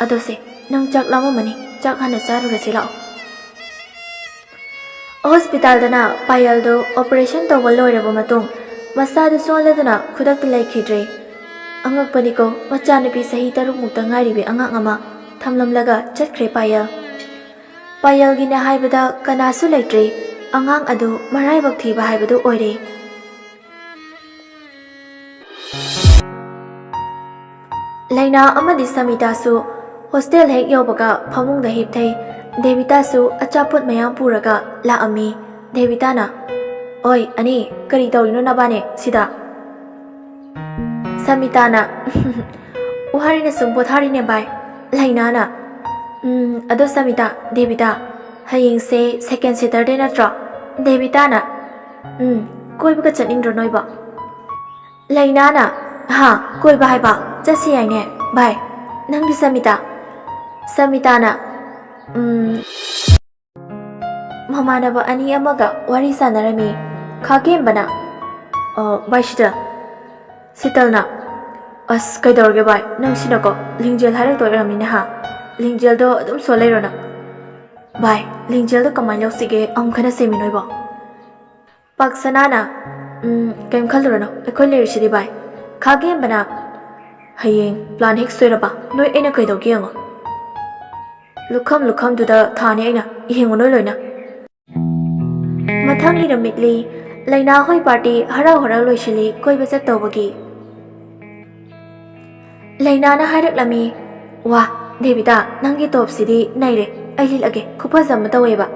ꯑꯗꯣ ꯁꯦ, ꯅꯪ ꯆꯥꯛ ꯂꯥꯝꯃꯝꯃꯅꯤ, ꯆꯥꯛ ꯍꯥꯟꯅ ꯆꯥꯔꯨꯔꯁꯤ ꯂꯥꯛꯑꯣ"꯫ ꯍꯣꯁꯄꯤꯇꯥꯜꯗꯅ ꯄꯥꯌꯜꯗꯨ ꯑꯣꯄꯔꯦꯁꯟ ꯇꯧꯕ ꯂꯣꯏꯔꯕ ꯃꯇꯨꯡ ꯃꯁꯥꯗꯨ ꯁꯣꯜꯂꯗꯨꯅ ꯈꯨꯗꯛꯇ ꯂꯩꯈꯤꯗ꯭ꯔꯦ꯫ ꯑꯉꯛꯄꯅꯤꯀꯣ, ꯃꯆꯥꯅꯨꯄꯤ ꯆꯍꯤ ꯇꯔꯨꯛ ꯃꯨꯛꯇ ꯉꯥꯏꯔꯤꯕꯤ ꯑꯉꯥꯡ ꯑꯃ ꯊꯝꯂꯝꯂꯒ ꯆꯠꯈ꯭ꯔꯦ ꯄꯥꯌꯜ꯫ ꯄꯥꯌꯜꯒꯤꯅꯦ ꯍꯥꯏꯕꯗ ꯀꯅꯥꯁꯨ ꯂꯩꯇ꯭ꯔꯦ꯫ ꯑꯉꯥꯡ ꯑꯗꯨ ꯃꯔꯥꯏꯕꯛ ꯊꯤꯕ ꯍꯥꯏꯕꯗꯨ ꯑꯣꯏꯔꯦ꯫ ꯂꯩꯅꯥ ꯑꯃꯗꯤ ꯁꯃꯤꯇꯥꯁꯨ ꯍꯣꯁꯇꯦꯜ ꯍꯦꯛ ꯌꯧꯕꯒ ꯐꯃꯨꯡꯗ ꯍꯤꯞꯊꯩ꯫ ꯗꯦꯕꯤꯇꯥꯁꯨ ꯑꯆꯥꯄꯣꯠ ꯃꯌꯥꯝ ꯄꯨꯔꯒ ꯂꯥꯛꯑꯝꯃꯤ꯫ ꯗꯦꯕꯤꯇꯥꯅ, "ꯑꯣꯏ ꯑꯅꯤ, ꯀꯔꯤ ꯇꯧꯔꯤꯅꯣ ꯅꯕꯥꯅꯦ ꯁꯤꯗ?" ꯁꯃꯤꯇꯥꯅ, "ꯋꯥꯔꯤꯅ ꯁꯨꯝ ꯄꯣꯊꯥꯔꯤꯅꯦ ꯚꯥꯏ"꯫ ꯂꯩꯅꯥꯅ, "ꯎꯝ, ꯑꯗꯣ ꯁꯃꯤꯇꯥ, ꯗꯦꯕꯤꯇꯥ, ꯍꯌꯦꯡꯁꯦ second Saturday ꯅꯠꯇ꯭ꯔꯣ?" ꯗꯦꯕꯤꯇꯥꯅ, "ꯎꯝ, ꯀꯣꯏꯕꯒ ꯆꯠꯅꯤꯡꯗ꯭ꯔꯣ ꯅꯣꯏꯕꯣ?" ꯂꯩꯅꯥꯅ, "ꯍꯥ, ꯀꯣꯏꯕ ꯍꯥꯏꯕ? ꯆꯠꯁꯤ ꯌꯥꯏꯅꯦ ꯚꯥꯏ꯫ ꯅꯪꯗꯤ ꯁꯃꯤꯇꯥ?" ꯁꯃꯤꯇꯥꯅ, "ꯎꯝ"꯫ ꯃꯃꯥꯟꯅꯕ ꯑꯅꯤ ꯑꯃꯒ ꯋꯥꯔꯤ ꯁꯥꯟꯅꯔꯝꯃꯤ꯫ ꯈꯥꯀꯦꯝꯕꯅ, "ꯑ, ꯚꯥꯏ ꯁꯤꯇꯜ"꯫ ꯁꯤꯇꯜꯅ, "ꯑꯁ, ꯀꯩꯗꯧꯔꯒꯦ ꯚꯥꯏ? ꯅꯪꯁꯤꯅꯀꯣ, ꯂꯤꯡꯖꯦꯜ ꯍꯥꯏꯔꯛꯇꯣꯏ ꯑꯣꯏꯔꯝꯅꯤꯅꯦ ꯍꯥ? ꯂꯤꯡꯖꯦꯜꯗꯣ ꯑꯗꯨꯝ ꯁꯣꯜ ꯂꯩꯔꯣ ꯅꯪ"꯫ "ꯚꯥꯏ, ꯂꯤꯡꯖꯦꯜꯗꯣ ꯀꯃꯥꯏꯅ ꯂꯧꯁꯤꯒꯦ? ꯑꯃꯨꯛ ꯈꯟꯅꯁꯦꯃꯤ ꯅꯣꯏꯕꯣ"꯫ ꯄꯥꯛꯁꯅꯥꯅ, "ꯎꯝ, ꯀꯩꯝ ꯈꯜꯂꯨꯔꯅꯨ, ꯑꯩꯈꯣꯏ ꯂꯩꯔꯤꯁꯤꯗꯤ ꯚꯥꯏ"꯫ ꯈꯥꯒꯦꯝꯕꯅ, "ꯍꯌꯦꯡ ꯄ꯭ꯂꯥꯟ ꯍꯦꯛ ꯁꯣꯏꯔꯕ, ꯅꯣꯏ ꯑꯩꯅ ꯀꯩꯗꯧꯒꯦ ꯌꯦꯡꯉꯣ"꯫ ꯂꯨꯈꯝ ꯂꯨꯈꯝꯗꯨꯗ ꯊꯥꯅꯤ ꯑꯩꯅ, ꯌꯦꯡꯉꯨ ꯅꯣꯏ ꯂꯣꯏꯅ꯫ ꯃꯊꯪꯒꯤ ꯅꯨꯃꯤꯠꯂꯤ ꯂꯩꯅꯥ ꯍꯣꯏ ꯄꯥꯔꯇꯤ ꯍꯔꯥꯎ ꯍꯔꯥꯎ ꯂꯣꯏꯁꯤꯜꯂꯤ ꯀꯣꯏꯕ ꯆꯠꯇꯧꯕꯒꯤ꯫ ꯂꯩꯅꯥꯅ ꯍꯥꯏꯔꯛꯂꯝꯃꯤ, "ꯋꯥ, ꯗꯦꯕꯤꯇꯥ, ꯅꯪꯒꯤ ꯇꯣꯞꯁꯤꯗꯤ ꯅꯩꯔꯦ, ꯑꯩ ꯂꯤꯠꯂꯒꯦ, ꯈꯨꯐꯖ ꯑꯃ ꯇꯧꯋꯦꯕ"꯫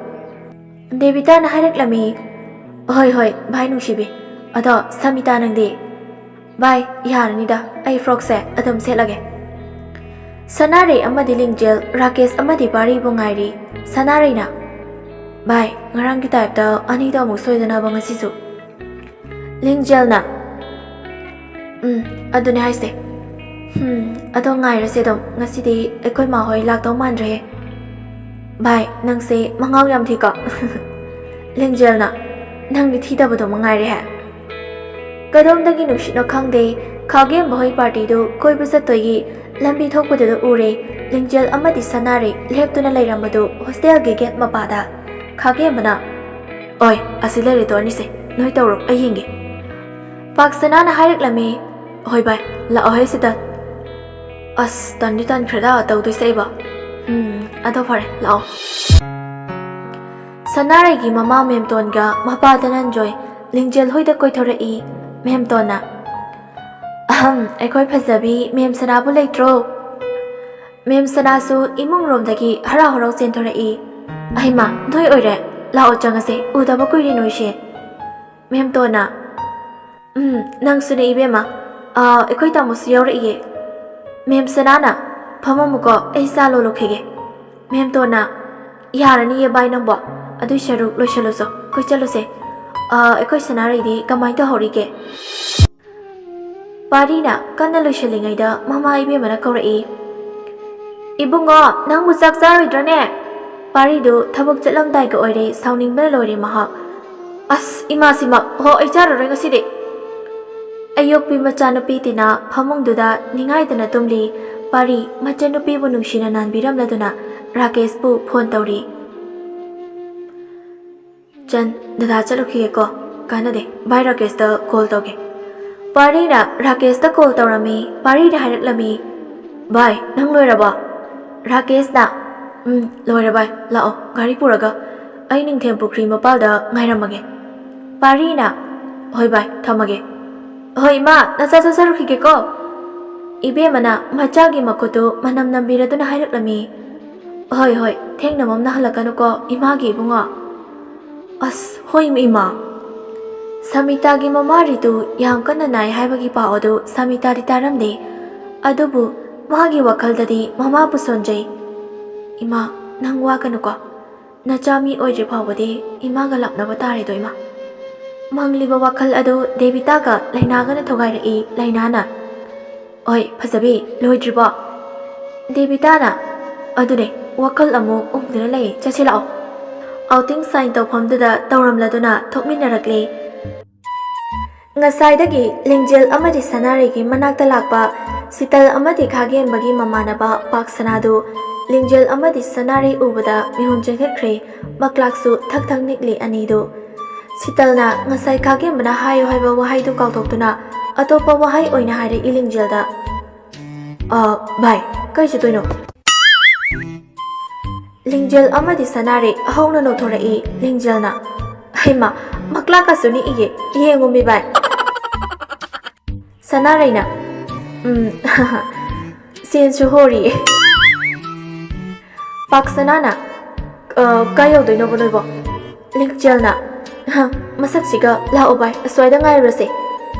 ꯗꯦꯕꯤꯇꯥꯅ ꯍꯥꯏꯔꯛꯂꯝꯃꯤ, "ꯍꯣꯏ, ꯍꯣꯏ, ꯚꯥꯏ ꯅꯨꯡꯁꯤꯕꯤ꯫ ꯑꯗꯣ ꯁꯃꯤꯇꯥ ꯅꯪꯗꯤ?" "ꯚꯥꯏ, ꯌꯥꯔꯅꯤꯗ, ꯑꯩ ꯐ꯭ꯔꯣꯛꯁꯦ ꯑꯗꯨꯝ ꯁꯦꯠꯂꯒꯦ꯫" ꯁꯅꯥꯔꯩ ꯑꯃꯗꯤ ꯂꯤꯡꯖꯦꯜ, ꯔꯥꯀꯦꯁ ꯑꯃꯗꯤ ꯄꯥꯔꯤꯕꯨ ꯉꯥꯏꯔꯤ꯫ ꯁꯅꯥꯔꯩꯅ, "ꯚꯥꯏ, ꯉꯔꯥꯡꯒꯤ ꯇꯥꯏꯞꯇ ꯑꯅꯤꯗꯣ ꯑꯃꯨꯛ ꯁꯣꯏꯗꯅꯕ ꯉꯁꯤꯁꯨ꯫" ꯂꯤꯡꯖꯦꯜꯅ, "ꯎꯝ, ꯑꯗꯨꯅꯦ ꯍꯥꯏꯁꯦ꯫ ꯍꯝ, ꯑꯗꯣ ꯉꯥꯏꯔꯁꯦ ꯑꯗꯨꯝ꯫ ꯉꯁꯤꯗꯤ ꯑꯩꯈꯣꯏ ꯃꯥ ꯍꯣꯏ ꯂꯥꯛꯇꯧ ꯃꯥꯟꯗ꯭ꯔꯦꯍꯦ꯫" "ꯚꯥꯏ, ꯅꯪꯁꯦ ꯃꯉꯥꯎ ꯌꯥꯝ ꯊꯤꯀꯣ꯫" ꯂꯤꯡꯖꯦꯜꯅ, "ꯅꯪꯗꯤ ꯊꯤꯗꯕꯗꯣ ꯃꯉꯥꯏꯔꯦꯍꯦ꯫" ꯀꯗꯣꯝꯗꯒꯤ ꯅꯨꯡꯁꯤꯠꯅꯣ ꯈꯪꯗꯦ, ꯈꯥꯒꯦꯝꯕ ꯍꯣꯏ ꯄꯥꯔꯇꯤꯗꯨ ꯀꯣꯏꯕ ꯆꯠꯇꯣꯏꯒꯤ ꯂꯝꯕꯤ ꯊꯣꯛꯄꯗꯨꯗ ꯎꯔꯦ꯫ ꯂꯤꯡꯖꯦꯜ ꯑꯃꯗꯤ ꯁꯅꯥꯔꯩ ꯂꯦꯞꯇꯨꯅ ꯂꯩꯔꯝꯕꯗꯨ ꯍꯣꯁꯇꯦꯜꯒꯤ ꯒꯦꯠ ꯃꯄꯥꯗ꯫ ꯈꯥꯒꯦꯝꯕꯅ, "ꯑꯣꯏ, ꯑꯁꯤ ꯂꯩꯔꯦꯗꯣ ꯑꯅꯤꯁꯦ, ꯅꯣꯏ ꯇꯧꯔꯣ, ꯑꯩ ꯌꯦꯡꯒꯦ꯫" ꯄꯥꯛꯁꯅꯥꯅ ꯍꯥꯏꯔꯛꯂꯝꯃꯤ, "ꯍꯣꯏ ꯚꯥꯏ, ꯂꯥꯛꯑꯣ ꯍꯦ ꯁꯤꯗ꯫" ꯑꯁ, ꯇꯟꯗꯤ ꯇꯟꯈ꯭ꯔꯦꯗ ꯇꯧꯗꯣꯏꯁꯦ ꯑꯩꯕꯣ꯫ ꯎꯝ, ꯑꯗꯣ ꯐꯔꯦ, ꯂꯥꯛꯑꯣ꯫ ꯁꯅꯥꯔꯩꯒꯤ ꯃꯃꯥ ꯃꯦꯝꯇꯣꯟꯒ ꯃꯄꯥ ꯙꯅꯟꯖꯣꯏ ꯂꯤꯡꯖꯦꯜ ꯍꯣꯏꯗ ꯀꯣꯏꯊꯣꯔꯛꯏ꯫ ꯃꯦꯝꯇꯣꯟꯅ, "ꯑꯍꯝ, ꯑꯩꯈꯣꯏ ꯐꯖꯕꯤ ꯃꯦꯝ ꯁꯅꯥꯕꯨ ꯂꯩꯇ꯭ꯔꯣ?" ꯃꯦꯝ ꯁꯅꯥꯁꯨ ꯏꯃꯨꯡ ꯔꯣꯝꯗꯒꯤ ꯍꯔꯥꯎ ꯍꯔꯥꯎ ꯆꯦꯟꯊꯣꯔꯛꯏ꯫ "ꯑꯍꯩꯃꯥ, ꯅꯣꯏ ꯑꯣꯏꯔꯦ꯫ ꯂꯥꯛꯑꯣ ꯆꯪꯉꯁꯦ, ꯎꯗꯕ ꯀꯨꯏꯔꯦ ꯅꯣꯏꯁꯦ꯫" ꯃꯦꯝꯇꯣꯟꯅ, "ꯎꯝ, ꯅꯪꯁꯨꯅꯦ ꯏꯕꯦꯝꯃ꯫ ꯑꯥ, ꯑꯩꯈꯣꯏ ꯇꯥꯃꯣꯁꯨ ꯌꯥꯎꯔꯛꯏꯌꯦ꯫" ꯃꯦꯝ ꯁꯅꯥꯅ, "ꯐꯝꯃꯝꯃꯨꯀꯣ, ꯑꯩ ꯆꯥ ꯂꯣꯜꯂꯛꯈꯤꯒꯦ꯫" ꯃꯦꯝꯇꯣꯟꯅ, "ꯌꯥꯔꯅꯤꯌꯦ ꯚꯥꯏ ꯅꯪꯕꯣ꯫ ꯑꯗꯨꯏ ꯁꯔꯨꯛ ꯂꯣꯏꯁꯜꯂꯨꯆꯣ, ꯑꯩꯈꯣꯏ ꯆꯠꯂꯨꯁꯦ꯫ ꯑꯥ, ꯑꯩꯈꯣꯏ ꯁꯅꯥꯔꯩꯗꯤ ꯀꯃꯥꯏꯅ ꯇꯧꯍꯧꯔꯤꯒꯦ?" ꯄꯥꯔꯤꯅ ꯀꯟꯅ ꯂꯣꯏꯁꯤꯜꯂꯤꯉꯩꯗ ꯃꯃꯥ ꯏꯕꯦꯝꯃꯅ ꯀꯧꯔꯛꯏ, "ꯏꯕꯨꯡꯉꯣ, ꯅꯪꯕꯨ ꯆꯥꯛ ꯆꯥꯔꯣꯏꯗ꯭ꯔꯅꯦ?" ꯄꯥꯔꯤꯗꯨ ꯊꯕꯛ ꯆꯠꯂꯝꯗꯥꯏꯒ ꯑꯣꯏꯔꯦ, ꯁꯥꯎꯅꯤꯡꯕꯅ ꯂꯣꯏꯔꯦ ꯃꯍꯥꯛ꯫ "ꯑꯁ, ꯏꯃꯥꯁꯤꯃ, ꯍꯣ, ꯑꯩ ꯆꯥꯔꯔꯣꯏ ꯉꯁꯤꯗꯤ꯫" ꯑꯌꯣꯛꯄꯤ ꯃꯆꯥꯅꯨꯄꯤ ꯇꯤꯅꯥ ꯐꯃꯨꯡꯗꯨꯗ ꯅꯤꯡꯉꯥꯏꯗꯅ ꯇꯨꯝꯂꯤ꯫ ꯄꯥꯔꯤ ꯃꯆꯟꯅꯨꯄꯤꯕꯨ ꯅꯨꯡꯁꯤꯅ ꯅꯥꯟꯕꯤꯔꯝꯂꯗꯨꯅ ꯔꯥꯀꯦꯁꯄꯨ ꯐꯣꯟ ꯇꯧꯔꯤ꯫ "ꯆꯟ, ꯗꯗꯥ ꯆꯠꯂꯨꯈꯤꯒꯦꯀꯣ꯫ ꯀꯥꯟꯅꯗꯦ, ꯚꯥꯏ ꯔꯥꯀꯦꯁꯇ ꯀꯣꯜ ꯇꯧꯒꯦ꯫" ꯄꯥꯔꯤꯅ ꯔꯥꯀꯦꯁꯇ ꯀꯣꯜ ꯇꯧꯔꯝꯃꯤ꯫ ꯄꯥꯔꯤꯅ ꯍꯥꯏꯔꯛꯂꯝꯃꯤ, "ꯚꯥꯏ, ꯅꯪ ꯂꯣꯏꯔꯕꯣ?" ꯔꯥꯀꯦꯁꯅ, "ꯎꯝ, ꯂꯣꯏꯔꯦ ꯚꯥꯏ, ꯂꯥꯛꯑꯣ ꯒꯥꯔꯤ ꯄꯨꯔꯒ, ꯑꯩ ꯅꯤꯡꯊꯦꯝ ꯄꯨꯈ꯭ꯔꯤ ꯃꯄꯥꯜꯗ ꯉꯥꯏꯔꯝꯃꯒꯦ꯫" ꯄꯥꯔꯤꯅ, "ꯍꯣꯏ ꯚꯥꯏ, ꯊꯝꯃꯒꯦ꯫" "ꯍꯣꯏ ꯏꯃꯥ, ꯅꯆꯥ ꯆꯥꯖꯔꯨꯈꯤꯒꯦꯀꯣ꯫" ꯏꯕꯦꯝꯃꯅ ꯃꯆꯥꯒꯤ ꯃꯈꯨꯠꯇꯨ ꯃꯅꯝ ꯅꯝꯕꯤꯔꯗꯨꯅ ꯍꯥꯏꯔꯛꯂꯝꯃꯤ, "ꯍꯣꯏ, ꯍꯣꯏ, ꯊꯦꯡꯅ ꯃꯝꯅ ꯍꯜꯂꯛꯀꯅꯨꯀꯣ ꯏꯃꯥꯒꯤ ꯏꯕꯨꯡꯉꯣ꯫" ꯑꯁ, ꯍꯣꯏ ꯏꯃꯥ꯫ ꯁꯃꯤꯇꯥꯒꯤ ꯃꯃꯥ ꯔꯤꯇꯨ ꯌꯥꯝ ꯀꯟꯅ ꯅꯥꯏ ꯍꯥꯏꯕꯒꯤ ꯄꯥꯎ ꯑꯗꯨ ꯁꯃꯤꯇꯥꯗꯤ ꯇꯥꯔꯝꯗꯦ꯫ ꯑꯗꯨꯕꯨ ꯃꯥꯒꯤ ꯋꯥꯈꯜꯗꯗꯤ ꯃꯃꯥꯕꯨ ꯁꯣꯟꯖꯩ꯫ "ꯏꯃꯥ, ꯅꯪ ꯋꯥꯒꯅꯨꯀꯣ꯫ ꯅꯆꯥ ꯃꯤ ꯑꯣꯏꯗ꯭ꯔꯤ ꯐꯥꯎꯕꯗꯤ ꯏꯃꯥꯒ ꯂꯥꯞꯅꯕ ꯇꯥꯔꯦꯗꯣ ꯏꯃꯥ꯫" ꯃꯪꯂꯤꯕ ꯋꯥꯈꯜ ꯑꯗꯨ ꯗꯦꯕꯤꯇꯥꯒ ꯂꯩꯅꯥꯒꯅ ꯊꯨꯒꯥꯏꯔꯛꯏ꯫ ꯂꯩꯅꯥꯅ, "ꯑꯣꯏ, ꯐꯖꯕꯤ, ꯂꯣꯏꯗ꯭ꯔꯤꯕꯣ?" ꯗꯦꯕꯤꯇꯥꯅ, "ꯑꯗꯨꯅꯦ, ꯋꯥꯈꯜ ꯑꯃꯨꯛ ꯎꯝꯗꯨꯅ ꯂꯩ, ꯆꯠꯁꯤ ꯂꯥꯛꯑꯣ꯫" ꯑꯥꯎꯇꯤꯡ ꯁꯥꯏꯟ ꯇꯧꯐꯝꯗꯨꯗ ꯇꯧꯔꯝꯂꯗꯨꯅ ꯊꯣꯛꯃꯤꯟꯅꯔꯛꯂꯤ꯫ ꯉꯁꯥꯏꯗꯒꯤ ꯂꯤꯡꯖꯦꯜ ꯑꯃꯗꯤ ꯁꯅꯥꯔꯩꯒꯤ ꯃꯅꯥꯛꯇ ꯂꯥꯛꯄ ꯁꯤꯇꯜ ꯑꯃꯗꯤ ꯈꯥꯒꯦꯝꯕꯒꯤ ꯃꯃꯥꯟꯅꯕ ꯄꯥꯛꯁꯅꯥꯗꯨ ꯂꯤꯡꯖꯦꯜ ꯑꯃꯗꯤ ꯁꯅꯥꯔꯩ ꯎꯕꯗ ꯃꯤꯍꯨꯟ ꯆꯦꯟꯈꯠꯈ꯭ꯔꯦ꯫ ꯃꯀ꯭ꯂꯥꯛꯁꯨ ꯊꯛ ꯊꯛ ꯅꯤꯛꯂꯤ ꯑꯅꯤꯗꯨ꯫ ꯁꯤꯇꯜꯅ ꯉꯁꯥꯏ ꯈꯥꯒꯦꯝꯕꯅ ꯍꯥꯏꯌꯨ ꯍꯥꯏꯕ ꯋꯥꯍꯩꯗꯨ ꯀꯥꯎꯊꯣꯛꯇꯨꯅ ꯑꯇꯣꯞꯄ ꯋꯥꯍꯩ ꯑꯣꯏꯅ ꯍꯥꯏꯔꯛꯏ ꯂꯤꯡꯖꯦꯜꯗ꯫ "ꯑ, ꯚꯥꯏ, ꯀꯩ ꯆꯠꯇꯣꯏꯅꯣ?" ꯂꯤꯡꯖꯦꯜ ꯑꯃꯗꯤ ꯁꯅꯥꯔꯩ ꯍꯧꯅ ꯅꯣꯛꯊꯣꯔꯛꯏ꯫ ꯂꯤꯡꯖꯦꯜꯅ, "ꯍꯩꯃꯥ, ꯃꯀ꯭ꯂꯥꯛꯀꯁꯨ ꯅꯤꯛꯏꯌꯦ, ꯌꯦꯡꯉꯨꯃꯤ ꯚꯥꯏ꯫" ꯁꯅꯥꯔꯩꯅ, "ꯎꯝ, ꯁꯦꯟꯁꯨ ꯍꯣꯔꯤꯌꯦ꯫" ꯄꯥꯛꯁꯅꯥꯅ, "ꯑ, ꯀꯥꯏ ꯌꯧꯗꯣꯏꯅꯣꯕ ꯅꯣꯏꯕꯣ?" ꯂꯤꯡꯖꯦꯜꯅ, "ꯍ, ꯃꯁꯛꯁꯤꯒ ꯂꯥꯛꯑꯣ ꯚꯥꯏ, ꯑꯁ꯭ꯋꯥꯏꯗ ꯉꯥꯏꯔꯨꯔꯁꯦ꯫"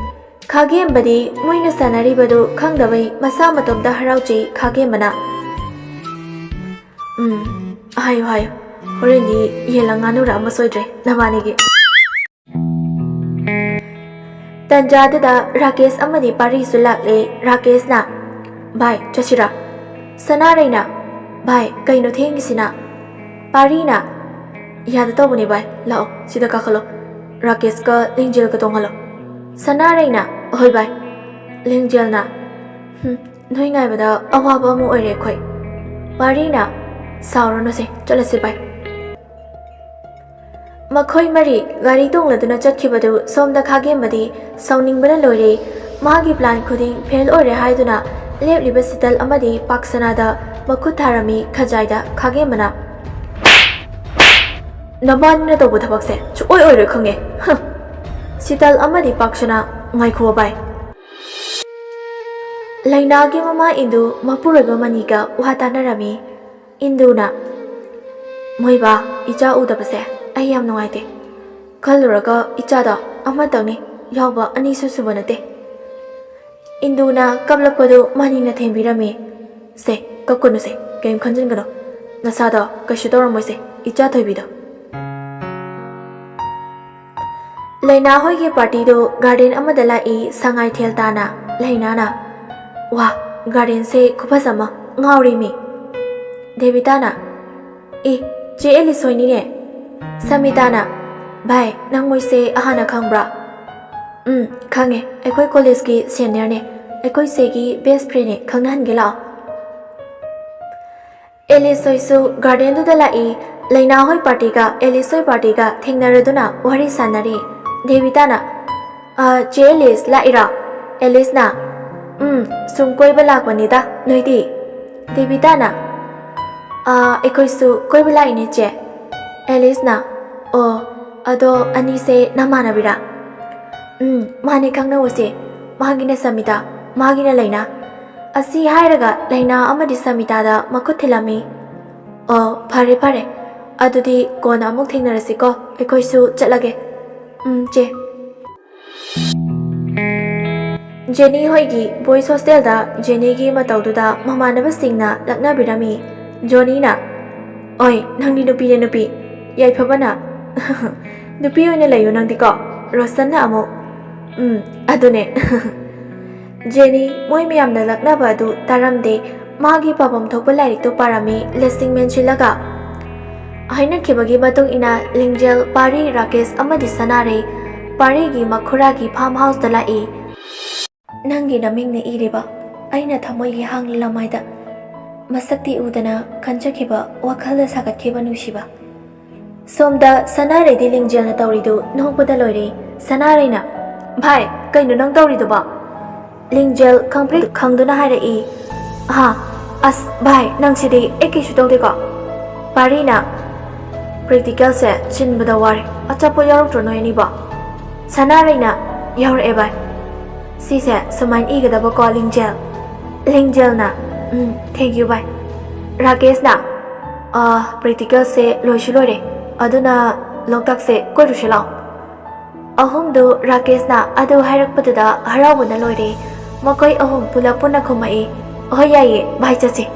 ꯈꯥꯒꯦꯝꯕꯗꯤ ꯃꯣꯏꯅ ꯁꯥꯟꯅꯔꯤꯕꯗꯨ ꯈꯪꯗꯕꯩ ꯃꯁꯥ ꯃꯇꯣꯝꯇ ꯍꯔꯥꯎꯖꯩ ꯈꯥꯒꯦꯝꯕꯅ꯫ "ꯎꯝ, ꯍꯥꯏꯌꯨ, ꯍꯥꯏꯌꯨ꯫ ꯍꯣꯔꯦꯟꯗꯤ ꯌꯦꯟꯂ ꯉꯥꯅꯨꯔ ꯑꯃ ꯁꯣꯏꯗ꯭ꯔꯦ ꯅꯕꯥꯅꯤꯒꯤ꯫" ꯇꯟꯖꯥꯗꯨꯗ ꯔꯥꯀꯦꯁ ꯑꯃꯗꯤ ꯄꯥꯔꯤꯁꯨ ꯂꯥꯛꯂꯦ꯫ ꯔꯥꯀꯦꯁꯅ, "ꯚꯥꯏ, ꯆꯠꯁꯤꯔꯥ?" ꯁꯅꯥꯔꯩꯅ, "ꯚꯥꯏ, ꯀꯩꯅꯣ ꯊꯦꯡꯉꯤꯁꯤꯅ?" ꯄꯥꯔꯤꯅ, "ꯌꯥꯗ ꯇꯧꯕꯅꯦ ꯚꯥꯏ, ꯂꯥꯛꯑꯣ, ꯁꯤꯗ ꯀꯥꯈꯠꯂꯣ꯫ ꯔꯥꯀꯦꯁꯀ ꯂꯤꯡꯖꯦꯜꯒ ꯇꯣꯡꯍꯜꯂꯣ꯫" ꯁꯅꯥꯔꯩꯅ, "ꯍꯣꯏ ꯚꯥꯏ꯫" ꯂꯤꯡꯖꯦꯜꯅ, "ꯍꯨꯝ, ꯅꯣꯏ ꯉꯥꯏꯕꯗ ꯑꯋꯥꯕ ꯑꯃ ꯑꯣꯏꯔꯦ ꯑꯩꯈꯣꯏ꯫" ꯄꯥꯔꯤꯅ, "ꯁꯥꯎꯔꯅꯨꯁꯦ, ꯆꯠꯂꯁꯤ ꯚꯥꯏ꯫" ꯃꯈꯣꯏ ꯃꯔꯤ ꯒꯥꯔꯤ ꯇꯣꯡꯂꯗꯨꯅ ꯆꯠꯈꯤꯕꯗꯨ ꯁꯣꯝꯗ ꯈꯥꯒꯦꯝꯕꯗꯤ ꯁꯥꯎꯅꯤꯡꯕꯅ ꯂꯣꯏꯔꯦ꯫ ꯃꯥꯒꯤ ꯄ꯭ꯂꯥꯟ ꯈꯨꯗꯤꯡ ꯐꯦꯜ ꯑꯣꯏꯔꯦ ꯍꯥꯏꯗꯨꯅ ꯂꯦꯞꯂꯤꯕ ꯁꯤꯇꯜ ꯑꯃꯗꯤ ꯄꯥꯛꯁꯅꯥꯗ ꯃꯈꯨꯠ ꯊꯥꯔꯝꯃꯤ ꯈꯖꯥꯏꯗ ꯈꯥꯒꯦꯝꯕꯅ꯫ "ꯅꯕꯥꯅꯤꯅ ꯇꯧꯕ ꯊꯕꯛꯁꯦ ꯁꯨꯛꯑꯣꯏ ꯑꯣꯏꯔꯣꯏ ꯈꯪꯉꯦ꯫ ꯍ!" ꯁꯤꯇꯜ ꯑꯃꯗꯤ ꯄꯥꯛꯁꯅꯥ, "ꯉꯥꯏꯈꯣ ꯚꯥꯏ꯫" ꯂꯩꯅꯥꯒꯤ ꯃꯃꯥ ꯏꯟꯗꯨ ꯃꯄꯨꯔꯣꯏꯕ ꯃꯅꯤꯒ ꯋꯥ ꯇꯥꯅꯔꯝꯃꯤ꯫ ꯏꯟꯗꯨꯅ, "ꯃꯣꯏꯕꯥ, ꯏꯆꯥ ꯎꯗꯕꯁꯦ ꯑꯩ ꯌꯥꯝ ꯅꯨꯡꯉꯥꯏꯇꯦ꯫ ꯈꯜꯂꯨꯔꯒ ꯏꯆꯥꯗꯣ ꯑꯃꯇꯪꯅꯤ, ꯌꯥꯎꯕ ꯑꯅꯤꯁꯨ ꯁꯨꯕ ꯅꯠꯇꯦ꯫ ꯏꯟꯗꯨꯅ ꯀꯞꯂꯛꯄꯗꯨ ꯃꯥꯅꯤꯅ ꯊꯦꯝꯕꯤꯔꯝꯃꯤ꯫ "ꯁꯦ, ꯀꯞꯀꯅꯨꯁꯦ, ꯀꯔꯤꯝ ꯈꯟꯖꯤꯟꯒꯅꯨ꯫ ꯅꯁꯥꯗꯣ ꯀꯩꯁꯨ ꯇꯧꯔꯝꯃꯣꯏꯁꯦ, ꯏꯆꯥ ꯊꯣꯏꯕꯤꯗꯣ"꯫ ꯂꯩꯅꯥ ꯍꯣꯏꯒꯤ ꯄꯥꯔꯇꯤꯗꯨ ꯒꯥꯔꯗꯦꯟ ꯑꯃꯗ ꯂꯥꯛꯏ꯫ ꯁꯉꯥꯏꯊꯦꯜ ꯇꯥꯅ ꯂꯩꯅꯥꯅ, "ꯋꯥ, ꯒꯥꯔꯗꯦꯟꯁꯦ ꯈꯨꯐꯖ ꯑꯃ, ꯉꯥꯎꯔꯦꯃꯤ"꯫ ꯗꯦꯕꯤꯇꯥꯅ, "ꯑꯦ, ꯆꯦ ꯑꯦꯂꯤꯁ ꯍꯣꯏꯅꯤꯅꯦ"꯫ ꯁꯃꯤꯇꯥꯅ, "ꯚꯥꯏ, ꯅꯪ ꯃꯣꯏꯁꯦ ꯍꯥꯟꯅ ꯈꯪꯕ꯭ꯔꯥ?" "ꯎꯝ, ꯈꯪꯉꯦ, ꯑꯩꯈꯣꯏ ꯀꯣꯂꯦꯖꯀꯤ ꯁꯦꯅꯤꯌꯔꯅꯦ, ꯑꯩꯈꯣꯏ ꯆꯦꯒꯤ ꯕꯦꯁ ꯐ꯭ꯔꯦꯟꯅꯦ, ꯈꯪꯅꯍꯟꯒꯦ ꯂꯥꯛꯑꯣ"꯫ ꯑꯦꯂꯤꯁ ꯍꯣꯏꯁꯨ ꯒꯥꯔꯗꯦꯟꯗꯨꯗ ꯂꯥꯛꯏ꯫ ꯂꯩꯅꯥ ꯍꯣꯏ ꯄꯥꯔꯇꯤꯒ ꯑꯦꯂꯤꯁ ꯍꯣꯏ ꯄꯥꯔꯇꯤꯒ ꯊꯦꯡꯅꯔꯗꯨꯅ ꯋꯥꯔꯤ ꯁꯥꯟꯅꯔꯤ꯫ ꯗꯦꯕꯤꯇꯥꯅ, "ꯑ, ꯆꯦ ꯑꯦꯂꯤꯁ ꯂꯥꯛꯏꯔꯣ?" ꯑꯦꯂꯤꯁꯅ, "ꯎꯝ, ꯁꯨꯝ ꯀꯣꯏꯕ ꯂꯥꯛꯄꯅꯤꯗ, ꯅꯣꯏꯗꯤ?" ꯗꯦꯕꯤꯇꯥꯅ, "ꯑ, ꯑꯩꯈꯣꯏꯁꯨ ꯀꯣꯏꯕ ꯂꯥꯛꯏꯅꯦ, ꯆꯦ"꯫ ꯑꯦꯂꯤꯁꯅ, "ꯑꯣ, ꯑꯗꯣ ꯑꯅꯤꯁꯦ ꯅꯃꯥꯟꯅꯕꯤꯔꯥ?" "ꯎꯝ, ꯃꯥꯅꯦ, ꯈꯪꯅꯧꯁꯦ꯫ ꯃꯥꯒꯤꯅ ꯁꯃꯤꯇꯥ, ꯃꯥꯒꯤꯅ ꯂꯩꯅꯥ"꯫ ꯑꯁꯤ ꯍꯥꯏꯔꯒ ꯂꯩꯅꯥ ꯑꯃꯗꯤ ꯁꯃꯤꯇꯥꯗ ꯃꯈꯨꯠ ꯊꯤꯜꯂꯝꯃꯤ꯫ "ꯑꯣ, ꯐꯔꯦ, ꯐꯔꯦ꯫ ꯑꯗꯨꯗꯤ ꯀꯣꯟꯅ ꯑꯃꯨꯛ ꯊꯦꯡꯅꯔꯁꯤꯀꯣ꯫ ꯑꯩꯈꯣꯏꯁꯨ ꯆꯠꯂꯒꯦ"꯫ "ꯎꯝ, ꯆꯦ"꯫ ꯖꯦꯅꯤ ꯍꯣꯏꯒꯤ ꯕꯣꯏꯁ ꯍꯣꯁꯇꯦꯜꯗ ꯖꯦꯅꯤꯒꯤ ꯃꯇꯧꯗꯨꯗ ꯃꯃꯥꯟꯅꯕꯁꯤꯡꯅ ꯂꯛꯅꯕꯤꯔꯝꯃꯤ꯫ ꯖꯣꯅꯤꯅ, "ꯑꯣꯏ, ꯅꯪꯗꯤ ꯅꯨꯄꯤꯅꯦ ꯅꯨꯄꯤ, ꯌꯥꯏꯐꯕꯅ꯫ ꯅꯨꯄꯤ ꯑꯣꯏꯅ ꯂꯩꯌꯨ ꯅꯪꯗꯤꯀꯣ"꯫ ꯔꯣꯁꯟꯅ ꯑꯃꯨꯛ, "ꯎꯝ, ꯑꯗꯨꯅꯦ"꯫ ꯖꯦꯅꯤ ꯃꯣꯏ ꯃꯌꯥꯝꯅ ꯂꯛꯅꯕ ꯑꯗꯨ ꯇꯥꯔꯝꯗꯦ꯫ ꯃꯥꯒꯤ ꯄꯥꯐꯝ ꯊꯣꯛꯄ ꯂꯥꯏꯔꯤꯛꯇꯨ ꯄꯥꯔꯝꯃꯤ, ꯂꯁꯤꯡ ꯃꯦꯟꯁꯤꯜꯂꯒ꯫ ꯍꯥꯏꯅꯈꯤꯕꯒꯤ ꯃꯇꯨꯡ ꯏꯟꯅ ꯂꯤꯡꯖꯦꯜ, ꯄꯥꯔꯤ, ꯔꯥꯀꯦꯁ ꯑꯃꯗꯤ ꯁꯅꯥꯔꯩ ꯄꯥꯔꯤꯒꯤ ꯃꯈꯨꯔꯥꯒꯤ ꯐꯥꯔꯝ ꯍꯥꯎꯁꯇ ꯂꯥꯛꯏ꯫ ꯅꯪꯒꯤ ꯅꯃꯤꯡꯅ ꯏꯔꯤꯕ ꯑꯩꯅ ꯊꯃꯣꯏꯒꯤ ꯍꯥꯡꯂꯤ ꯂꯃꯥꯏꯗ ꯃꯁꯛꯇꯤ ꯎꯗꯅ ꯈꯟꯖꯈꯤꯕ ꯋꯥꯈꯜꯗ ꯁꯥꯒꯠꯈꯤꯕ ꯅꯨꯡꯁꯤꯕ꯫ ꯁꯣꯝꯗ ꯁꯅꯥꯔꯩꯗꯤ ꯂꯤꯡꯖꯦꯜꯅ ꯇꯧꯔꯤꯗꯨ ꯅꯣꯛꯄꯗ ꯂꯣꯏꯔꯦ꯫ ꯁꯅꯥꯔꯩꯅ, "ꯚꯥꯏ, ꯀꯩꯅꯣ ꯅꯪ ꯇꯧꯔꯤꯗꯨꯕꯣ?" ꯂꯤꯡꯖꯦꯜ ꯈꯪꯄ꯭ꯔꯦꯛ ꯈꯪꯗꯨꯅ ꯍꯥꯏꯔꯛꯏ꯫ "ꯑꯍꯥ, ꯑꯁ ꯚꯥꯏ, ꯅꯪꯁꯤꯗꯤ ꯑꯩ ꯀꯩꯁꯨ ꯇꯧꯗꯦꯀꯣ"꯫ ꯄꯥꯔꯤꯅ, "ꯄ꯭ꯔꯦꯛꯇꯤꯀꯦꯜꯁꯦ ꯆꯤꯟꯕꯗ ꯋꯥꯔꯦ, ꯑꯆꯥꯄꯣꯠ ꯌꯥꯎꯔꯛꯇ꯭ꯔꯣ ꯅꯣꯏ ꯑꯅꯤꯕꯣ?" ꯁꯅꯥꯔꯩꯅ, "ꯌꯥꯎꯔꯛꯑꯦ ꯚꯥꯏ, ꯁꯤꯁꯦ ꯁꯨꯃꯥꯏꯅ ꯏꯒꯗꯕꯀꯣ ꯂꯤꯡꯖꯦꯜ"꯫ ꯂꯤꯡꯖꯦꯜꯅ, "ꯎꯝ, thank you ꯚꯥꯏ"꯫ ꯔꯥꯀꯦꯁꯅ, "ꯑꯥ, ꯄ꯭ꯔꯦꯛꯇꯤꯀꯦꯜꯁꯦ ꯂꯣꯏꯁꯨ ꯂꯣꯏꯔꯦ, ꯑꯗꯨꯅ ꯂꯣꯛꯇꯥꯛꯁꯦ ꯀꯣꯏꯔꯨꯁꯤ ꯂꯥꯛꯑꯣ꯫ ꯑꯍꯨꯝꯗꯨ ꯔꯥꯀꯦꯁꯅ ꯑꯗꯨ ꯍꯥꯏꯔꯛꯄꯗꯨꯗ ꯍꯔꯥꯎꯕꯅ ꯂꯣꯏꯔꯦ꯫ ꯃꯈꯣꯏ ꯑꯍꯨꯝ ꯄꯨꯂꯞ ꯄꯨꯟꯅ ꯈꯨꯝꯃꯛꯏ, "ꯍꯣꯏ ꯌꯥꯏꯌꯦ ꯚꯥꯏ, ꯆꯠꯁꯤ"꯫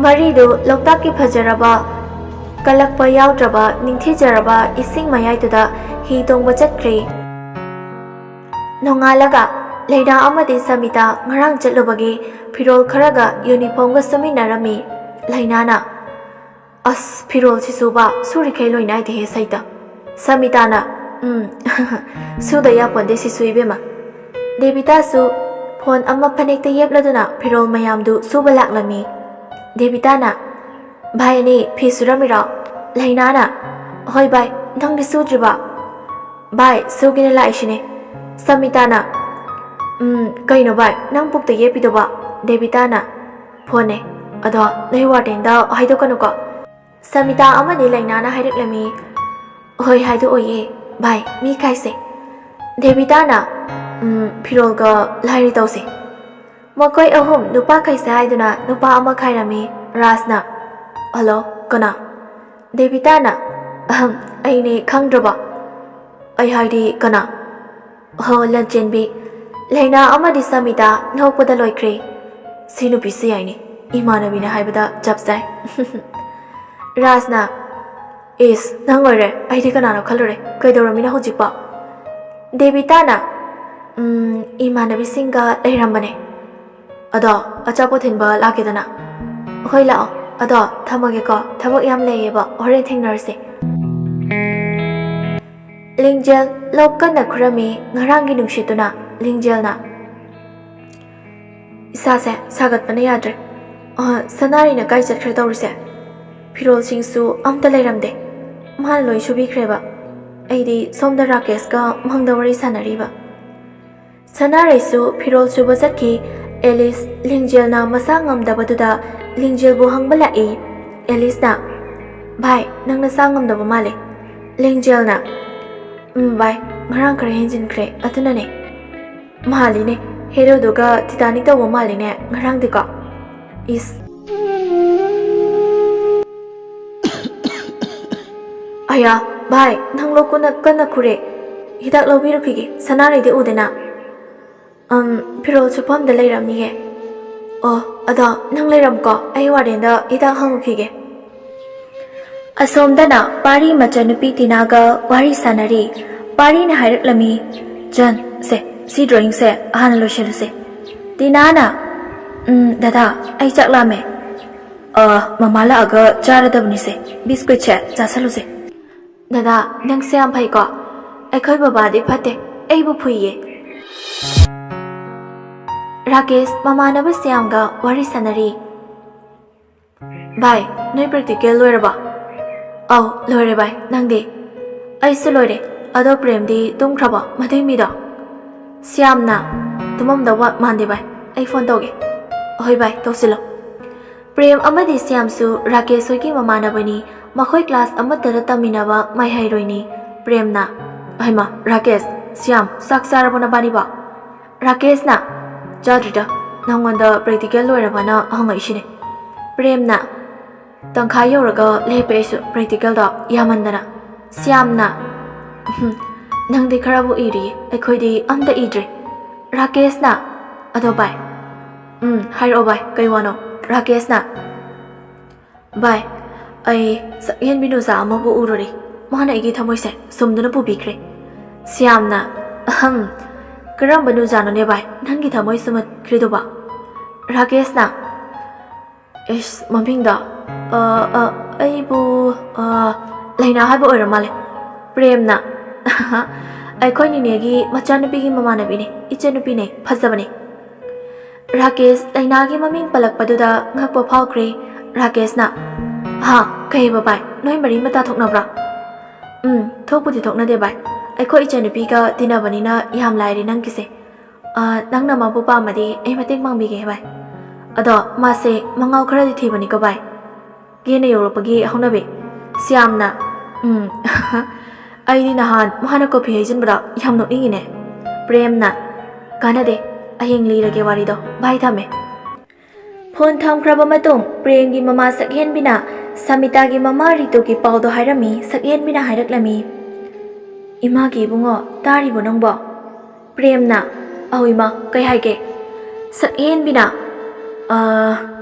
ꯃꯔꯤꯗꯨ ꯂꯣꯛꯇꯥꯛꯀꯤ ꯐꯖꯔꯕ, ꯀꯜꯂꯛꯄ ꯌꯥꯎꯗ꯭ꯔꯕ ꯅꯤꯡꯊꯤꯖꯔꯕ ꯏꯁꯤꯡ ꯃꯌꯥꯏꯗꯨꯗ ꯍꯤ ꯇꯣꯡꯕ ꯆꯠꯈ꯭ꯔꯦ꯫ ꯅꯣꯡꯉꯥꯜꯂꯒ ꯂꯩꯅꯥ ꯑꯃꯗꯤ ꯁꯃꯤꯇꯥ ꯉꯔꯥꯡ ꯆꯠꯂꯨꯕꯒꯤ ꯐꯤꯔꯣꯜ ꯈꯔꯒ ꯌꯨꯅꯤꯐꯣꯔꯝꯒ ꯁꯨꯃꯤꯟꯅꯔꯝꯃꯤ꯫ ꯂꯩꯅꯥꯅ, "ꯑꯁ, ꯐꯤꯔꯣꯜꯁꯤꯁꯨꯕ ꯁꯨꯔꯤꯈꯩ ꯂꯣꯏ ꯅꯥꯏꯗꯦꯍꯦ ꯁꯩꯇ"꯫ ꯁꯃꯤꯇꯥꯅ, "ꯎꯝ, ꯁꯨꯗ ꯌꯥꯄꯣꯟꯗꯦ ꯁꯤꯁꯨ ꯏꯕꯦꯝꯃ"꯫ ꯗꯦꯕꯤꯇꯥꯁꯨ ꯐꯣꯟ ꯑꯃ ꯐꯅꯦꯛꯇ ꯌꯦꯞꯂꯗꯨꯅ ꯐꯤꯔꯣꯜ ꯃꯌꯥꯝꯗꯨ ꯁꯨꯕ ꯂꯥꯛꯂꯝꯃꯤ꯫ ꯗꯦꯕꯤꯇꯥꯅ, "ꯚꯥꯏ ꯑꯅꯤ ꯐꯤ ꯁꯨꯔꯝꯃꯤꯔꯣ?" ꯂꯩꯅꯥꯅ, "ꯍꯣꯏ ꯚꯥꯏ, ꯅꯪꯗꯤ ꯁꯨꯗ꯭ꯔꯤꯕꯣ?" "ꯚꯥꯏ, ꯁꯨꯒꯦꯅ ꯂꯥꯛꯏꯁꯤꯅꯦ"꯫ ꯁꯃꯤꯇꯥꯅ, "ꯎꯝ, ꯀꯩꯅꯣ ꯚꯥꯏ, ꯅꯪ ꯄꯨꯛꯇ ꯌꯦꯞꯄꯤꯗꯨꯕꯣ?" ꯗꯦꯕꯤꯇꯥꯅ, "ꯐꯣꯟꯅꯦ, ꯑꯗꯣ ꯅꯣꯏ ꯋꯥꯔꯗꯦꯟꯗ ꯍꯥꯏꯗꯣꯛꯀꯅꯨꯀꯣ"꯫ ꯁꯃꯤꯇꯥ ꯑꯃꯗꯤ ꯂꯩꯅꯥꯅ ꯍꯥꯏꯔꯛꯂꯝꯃꯤ, "ꯍꯣꯏ, ꯍꯥꯏꯗꯣꯛꯑꯣꯏꯌꯦ ꯚꯥꯏ, ꯃꯤ ꯈꯥꯏꯁꯦ"꯫ ꯗꯦꯕꯤꯇꯥꯅ, "ꯎꯝ, ꯐꯤꯔꯣꯜꯒ ꯂꯥꯏꯔꯤ ꯇꯧꯁꯦ"꯫ ꯃꯈꯣꯏ ꯑꯍꯨꯝ ꯅꯨꯄꯥꯈꯩꯁꯦ ꯍꯥꯏꯗꯨꯅ ꯅꯨꯄꯥ ꯑꯃ ꯈꯥꯏꯔꯝꯃꯤ꯫ ꯔꯥꯖꯅ, "ꯍꯜꯂꯣ, ꯀꯅꯥ?" ꯗꯦꯕꯤꯇꯥꯅ, "ꯑꯍꯝ, ꯑꯩꯅꯦ, ꯈꯪꯗ꯭ꯔꯕꯣ?" "ꯑꯩ ꯍꯥꯏꯗꯤ ꯀꯅꯥ?" "ꯍꯣ, ꯂꯟꯆꯦꯟꯕꯤ"꯫ ꯂꯩꯅꯥ ꯑꯃꯗꯤ ꯁꯃꯤꯇꯥ ꯅꯣꯛꯄꯗ ꯂꯣꯏꯈ꯭ꯔꯦ꯫ "ꯁꯤ ꯅꯨꯄꯤꯁꯤ ꯌꯥꯏꯅꯦ, ꯏꯃꯥꯟꯅꯕꯤꯅ ꯍꯥꯏꯕꯗ ꯆꯞ ꯆꯥꯏ"꯫ ꯔꯥꯖꯅ, "ꯏꯁ, ꯅꯪ ꯑꯣꯏꯔꯦ, ꯑꯩꯗꯤ ꯀꯅꯥꯅꯣ ꯈꯜꯂꯨꯔꯦ꯫ ꯀꯩꯗꯧꯔꯝꯃꯤꯅꯣ ꯍꯧꯖꯤꯛꯄꯣ?" ꯗꯦꯕꯤꯇꯥꯅ, "ꯎꯝ, ꯏꯃꯥꯟꯅꯕꯤꯁꯤꯡꯒ ꯂꯩꯔꯝꯕꯅꯦ꯫ ꯑꯗꯣ ꯑꯆꯥꯄꯣꯠ ꯊꯤꯟꯕ ꯂꯥꯛꯀꯦꯗꯅ"꯫ "ꯍꯣꯏ, ꯂꯥꯛꯑꯣ꯫ ꯑꯗꯣ ꯊꯝꯃꯒꯦꯀꯣ, ꯊꯕꯛ ꯌꯥꯝ ꯂꯩꯌꯦꯕ, ꯍꯣꯔꯦꯟ ꯊꯦꯡꯅꯔꯁꯦ"꯫ ꯂꯤꯡꯖꯦꯜ ꯂꯣꯛ ꯀꯟꯅ ꯈꯨꯔꯝꯃꯤ ꯉꯔꯥꯡꯒꯤ ꯅꯨꯡꯁꯤꯠꯇꯨꯅ꯫ ꯂꯤꯡꯖꯦꯜꯅ, "ꯏꯁꯥꯁꯦ ꯁꯥꯒꯠꯄꯅ ꯌꯥꯗ꯭ꯔꯦ꯫ ꯑ, ꯁꯅꯥꯔꯩꯅ ꯀꯥꯏ ꯆꯠꯈ꯭ꯔꯦ ꯇꯧꯔꯤꯁꯦ? ꯐꯤꯔꯣꯜꯁꯤꯡꯁꯨ ꯑꯝꯇ ꯂꯩꯔꯝꯗꯦ꯫ ꯃꯥꯅ ꯂꯣꯏ ꯁꯨꯕꯤꯈ꯭ꯔꯦꯕ꯫ ꯑꯩꯗꯤ ꯁꯣꯝꯗ ꯔꯥꯀꯦꯁꯀ ꯃꯪꯗ ꯋꯥꯔꯤ ꯁꯥꯟꯅꯔꯤꯕ"꯫ ꯁꯅꯥꯔꯩꯁꯨ ꯐꯤꯔꯣꯜ ꯁꯨꯕ ꯆꯠꯈꯤ꯫ ꯑꯦꯂꯤꯁ, ꯂꯤꯡꯖꯦꯜꯅ ꯃꯁꯥ ꯉꯝꯗꯕꯗꯨꯗ ꯂꯤꯡꯖꯦꯜꯕꯨ ꯍꯪꯕ ꯂꯥꯛꯏ꯫ ꯑꯦꯂꯤꯁꯅ, "ꯚꯥꯏ, ꯅꯪ ꯅꯁꯥ ꯉꯝꯗꯕ ꯃꯥꯜꯂꯦ"꯫ ꯂꯤꯡꯖꯦꯜꯅ, "ꯎꯝ ꯚꯥꯏ, ꯉꯔꯥꯡ ꯈꯔ ꯍꯦꯟꯖꯤꯟꯈ꯭ꯔꯦ, ꯑꯗꯨꯅꯅꯦ"꯫ "ꯃꯥꯜꯂꯤꯅꯦ, ꯍꯦꯔꯣꯗꯨꯒ ꯇꯤꯇꯥꯅꯤꯛ ꯇꯧꯕ ꯃꯥꯜꯂꯤꯅꯦ ꯉꯔꯥꯡꯗꯤꯀꯣ"꯫ ꯏꯁ꯫ ꯑꯌꯥ, ꯚꯥꯏ, ꯅꯪ ꯂꯣꯛ ꯀꯟꯅ, ꯀꯟꯅ ꯈꯨꯔꯦ꯫ ꯍꯤꯗꯥꯛ ꯂꯧꯕꯤꯔꯨꯈꯤꯒꯦ, ꯁꯅꯥꯔꯩꯗꯤ ꯎꯗꯦꯅ꯫ ꯑꯝ, ꯐꯤꯔꯣꯜ ꯁꯨꯐꯝꯗ ꯂꯩꯔꯝꯅꯤꯌꯦ꯫ ꯑꯣ, ꯑꯗꯣ ꯅꯪ ꯂꯩꯔꯝꯀꯣ, ꯑꯩ ꯋꯥꯔꯗꯦꯟꯗ ꯍꯤꯗꯥꯛ ꯍꯪꯉꯨꯈꯤꯒꯦ꯫ ꯑꯁꯣꯝꯗꯅ ꯄꯥꯔꯤ ꯃꯆꯟꯅꯨꯄꯤ ꯇꯤꯅꯥꯒ ꯋꯥꯔꯤ ꯁꯥꯟꯅꯔꯤ꯫ ꯄꯥꯔꯤꯅ ꯍꯥꯏꯔꯛꯂꯝꯃꯤ, "ꯖꯟ, ꯁꯦ, ꯁꯤ ꯗ꯭ꯔꯣꯌꯤꯡꯁꯦ ꯍꯥꯟꯅ ꯂꯣꯏꯁꯤꯜꯂꯨꯁꯦ꯫" ꯇꯤꯅꯥꯅ, "ꯎꯝ, ꯗꯗꯥ, ꯑꯩ ꯆꯥꯛ ꯂꯥꯝꯃꯦ꯫ ꯑ, ꯃꯃꯥ ꯂꯥꯛꯑꯒ ꯆꯥꯔꯗꯕꯅꯤꯁꯦ, ꯕꯤꯁꯀꯨꯠꯁꯦ ꯆꯥꯁꯜꯂꯨꯁꯦ꯫" "ꯗꯗꯥ, ꯅꯪꯁꯦ ꯌꯥꯝ ꯐꯩꯀꯣ꯫ ꯑꯩꯈꯣꯏ ꯕꯕꯥꯗꯤ ꯐꯠꯇꯦ, ꯑꯩꯕꯨ ꯐꯨꯏꯌꯦ꯫" ꯔꯥꯀꯦꯁ ꯃꯃꯥꯟꯅꯕ ꯁ꯭ꯌꯥꯝꯒ ꯋꯥꯔꯤ ꯁꯥꯟꯅꯔꯤ꯫ "ꯚꯥꯏ, ꯅꯣꯏ ꯄ꯭ꯔꯦꯛꯇꯤꯀꯦꯜ ꯂꯣꯏꯔꯕꯣ?" "ꯑꯧ, ꯂꯣꯏꯔꯦ ꯚꯥꯏ, ꯅꯪꯗꯤ?" "ꯑꯩꯁꯨ ꯂꯣꯏꯔꯦ꯫ ꯑꯗꯣ ꯄ꯭ꯔꯦꯝꯗꯤ ꯇꯨꯝꯈ꯭ꯔꯕꯣ, ꯃꯗꯨꯏ ꯃꯤꯗꯣ?" ꯁ꯭ꯌꯥꯝꯅ, "ꯇꯨꯝꯃꯝꯗꯧꯕ ꯃꯥꯟꯗꯦ ꯚꯥꯏ, ꯑꯩ ꯐꯣꯟ ꯇꯧꯒꯦ꯫" "ꯍꯣꯏ ꯚꯥꯏ, ꯇꯧꯁꯤꯜꯂꯣ꯫" ꯄ꯭ꯔꯦꯝ ꯑꯃꯗꯤ ꯁ꯭ꯌꯥꯝꯁꯨ ꯔꯥꯀꯦꯁ ꯍꯣꯏꯒꯤ ꯃꯃꯥꯟꯅꯕꯅꯤ, ꯃꯈꯣꯏ ꯀ꯭ꯂꯥꯁ ꯑꯃꯠꯇꯗ ꯇꯝꯃꯤꯟꯅꯕ ꯃꯍꯩꯔꯣꯏꯅꯤ꯫ ꯄ꯭ꯔꯦꯝꯅ, "ꯍꯩꯃꯥ, ꯔꯥꯀꯦꯁ, ꯁ꯭ꯌꯥꯝ, ꯆꯥꯛ ꯆꯥꯔꯕꯣ ꯅꯕꯥꯅꯤꯕꯣ?" ꯔꯥꯀꯦꯁꯅ, "ꯆꯥꯗ꯭ꯔꯤꯗ, ꯅꯪꯉꯣꯟꯗ ꯄ꯭ꯔꯦꯛꯇꯤꯀꯦꯜ ꯂꯣꯏꯔꯕꯅ ꯍꯪꯉꯛꯏꯁꯤꯅꯦ꯫" ꯄ꯭ꯔꯦꯝꯅ, "ꯇꯪꯈꯥꯏ ꯌꯧꯔꯒ ꯂꯦꯞꯄꯦ ꯑꯩꯁꯨ ꯄ꯭ꯔꯦꯛꯇꯤꯀꯦꯜꯗꯣ ꯌꯥꯝꯃꯟꯗꯅ꯫" ꯁ꯭ꯌꯥꯝꯅ, "ꯎꯍꯨꯝ, ꯅꯪꯗꯤ ꯈꯔꯕꯨ ꯏꯔꯤꯌꯦ, ꯑꯩꯈꯣꯏꯗꯤ ꯑꯝꯇ ꯏꯗ꯭ꯔꯦ꯫" ꯔꯥꯀꯦꯁꯅ, "ꯑꯗꯣ ꯚꯥꯏ꯫" "ꯎꯝ, ꯍꯥꯏꯔꯛꯑꯣ ꯚꯥꯏ, ꯀꯩ ꯋꯥꯅꯣ?" ꯔꯥꯀꯦꯁꯅ, "ꯚꯥꯏ, ꯑꯩ ꯁꯛꯍꯦꯟꯕꯤ ꯅꯨꯖꯥ ꯑꯃꯕꯨ ꯎꯔꯨꯔꯦ꯫ ꯃꯥꯅ ꯑꯩꯒꯤ ꯊꯃꯣꯏꯁꯦ ꯁꯨꯝꯗꯨꯅ ꯄꯨꯕꯤꯈ꯭ꯔꯦ꯫" ꯁ꯭ꯌꯥꯝꯅ, "ꯑꯍꯝ, ꯀꯔꯝꯕ ꯅꯨꯖꯥꯅꯣꯅꯦ ꯚꯥꯏ, ꯅꯪꯒꯤ ꯊꯃꯣꯏ ꯁꯨꯝꯍꯠꯈ꯭ꯔꯤꯗꯨꯕ?" ꯔꯥꯀꯦꯁꯅ, "ꯏꯁ, ꯃꯃꯤꯡꯗꯣ, ꯑ, ꯑ, ꯑꯩꯕꯨ, ꯑ, ꯂꯩꯅꯥ ꯍꯥꯏꯕ ꯑꯣꯏꯔ ꯃꯥꯜꯂꯦ꯫" ꯄ꯭ꯔꯦꯝꯅ, "ꯑꯩꯈꯣꯏ ꯅꯤꯅꯦꯒꯤ ꯃꯆꯥꯅꯨꯄꯤꯒꯤ ꯃꯃꯥꯟꯅꯕꯤꯅꯦ, ꯏꯆꯟꯅꯨꯄꯤꯅꯦ, ꯐꯖꯕꯅꯦ꯫" ꯔꯥꯀꯦꯁ ꯂꯩꯅꯥꯒꯤ ꯃꯃꯤꯡ ꯄꯜꯂꯛꯄꯗꯨꯗ ꯉꯛꯄ ꯐꯥꯎꯈ꯭ꯔꯦ꯫ ꯔꯥꯀꯦꯁꯅ, "ꯍꯥ, ꯀꯩꯕ ꯚꯥꯏ? ꯅꯣꯏ ꯃꯔꯤ ꯃꯇꯥ ꯊꯣꯛꯅꯕ꯭ꯔꯥ?" "ꯎꯝ, ꯊꯣꯛꯄꯨꯗꯤ ꯊꯣꯛꯅꯗꯦ ꯚꯥꯏ꯫ ꯑꯩꯈꯣꯏ ꯏꯆꯟꯅꯨꯄꯤꯒ ꯇꯤꯟꯅꯕꯅꯤꯅ ꯌꯥꯝ ꯂꯥꯏꯔꯦ ꯅꯪꯒꯤꯁꯦ꯫ ꯑ, ꯅꯪꯅ ꯃꯥꯕꯨ ꯄꯥꯝꯃꯗꯤ ꯑꯩ ꯃꯇꯦꯡ ꯄꯥꯡꯕꯤꯒꯦ ꯚꯥꯏ꯫ ꯑꯗꯣ ꯃꯥꯁꯦ ꯃꯉꯥꯎ ꯈꯔꯗꯤ ꯊꯤꯕꯅꯤꯀꯣ ꯚꯥꯏ꯫ ꯀꯦꯟꯅ ꯌꯧꯔꯛꯄꯒꯤ ꯍꯧꯅꯕꯤ꯫" ꯁ꯭ꯌꯥꯝꯅ, "ꯎꯝ, ꯑꯩꯗꯤ ꯅꯍꯥꯟ ꯃꯥꯅ ꯀꯣꯐꯤ ꯍꯩꯖꯤꯟꯕꯗꯣ ꯌꯥꯝ ꯅꯣꯛꯅꯤꯡꯉꯤꯅꯦ꯫" ꯄ꯭ꯔꯦꯝꯅ, "ꯀꯥꯟꯅꯗꯦ, ꯍꯌꯦꯡ ꯂꯤꯔꯒꯦ ꯋꯥꯔꯤꯗꯣ꯫ ꯚꯥꯏ, ꯊꯝꯃꯦ꯫" ꯐꯣꯟ ꯊꯝꯈ꯭ꯔꯕ ꯃꯇꯨꯡ ꯄ꯭ꯔꯦꯝꯒꯤ ꯃꯃꯥ ꯁꯛꯍꯦꯟꯕꯤꯅ ꯁꯃꯤꯇꯥꯒꯤ ꯃꯃꯥ ꯔꯤꯇꯨꯒꯤ ꯄꯥꯎꯗꯣ ꯍꯥꯏꯔꯝꯃꯤ, ꯁꯛꯍꯦꯟꯕꯤꯅ ꯍꯥꯏꯔꯛꯂꯝꯃꯤ꯫ "ꯏꯃꯥꯒꯤ ꯏꯕꯨꯡꯉꯣ, ꯇꯥꯔꯤꯕꯣ ꯅꯪꯕꯣ?" ꯄ꯭ꯔꯦꯝꯅ, "ꯑꯧ ꯏꯃꯥ, ꯀꯩ ꯍꯥꯏꯒꯦ?" ꯁꯛꯍꯦꯟꯕꯤꯅ, "ꯑꯥ,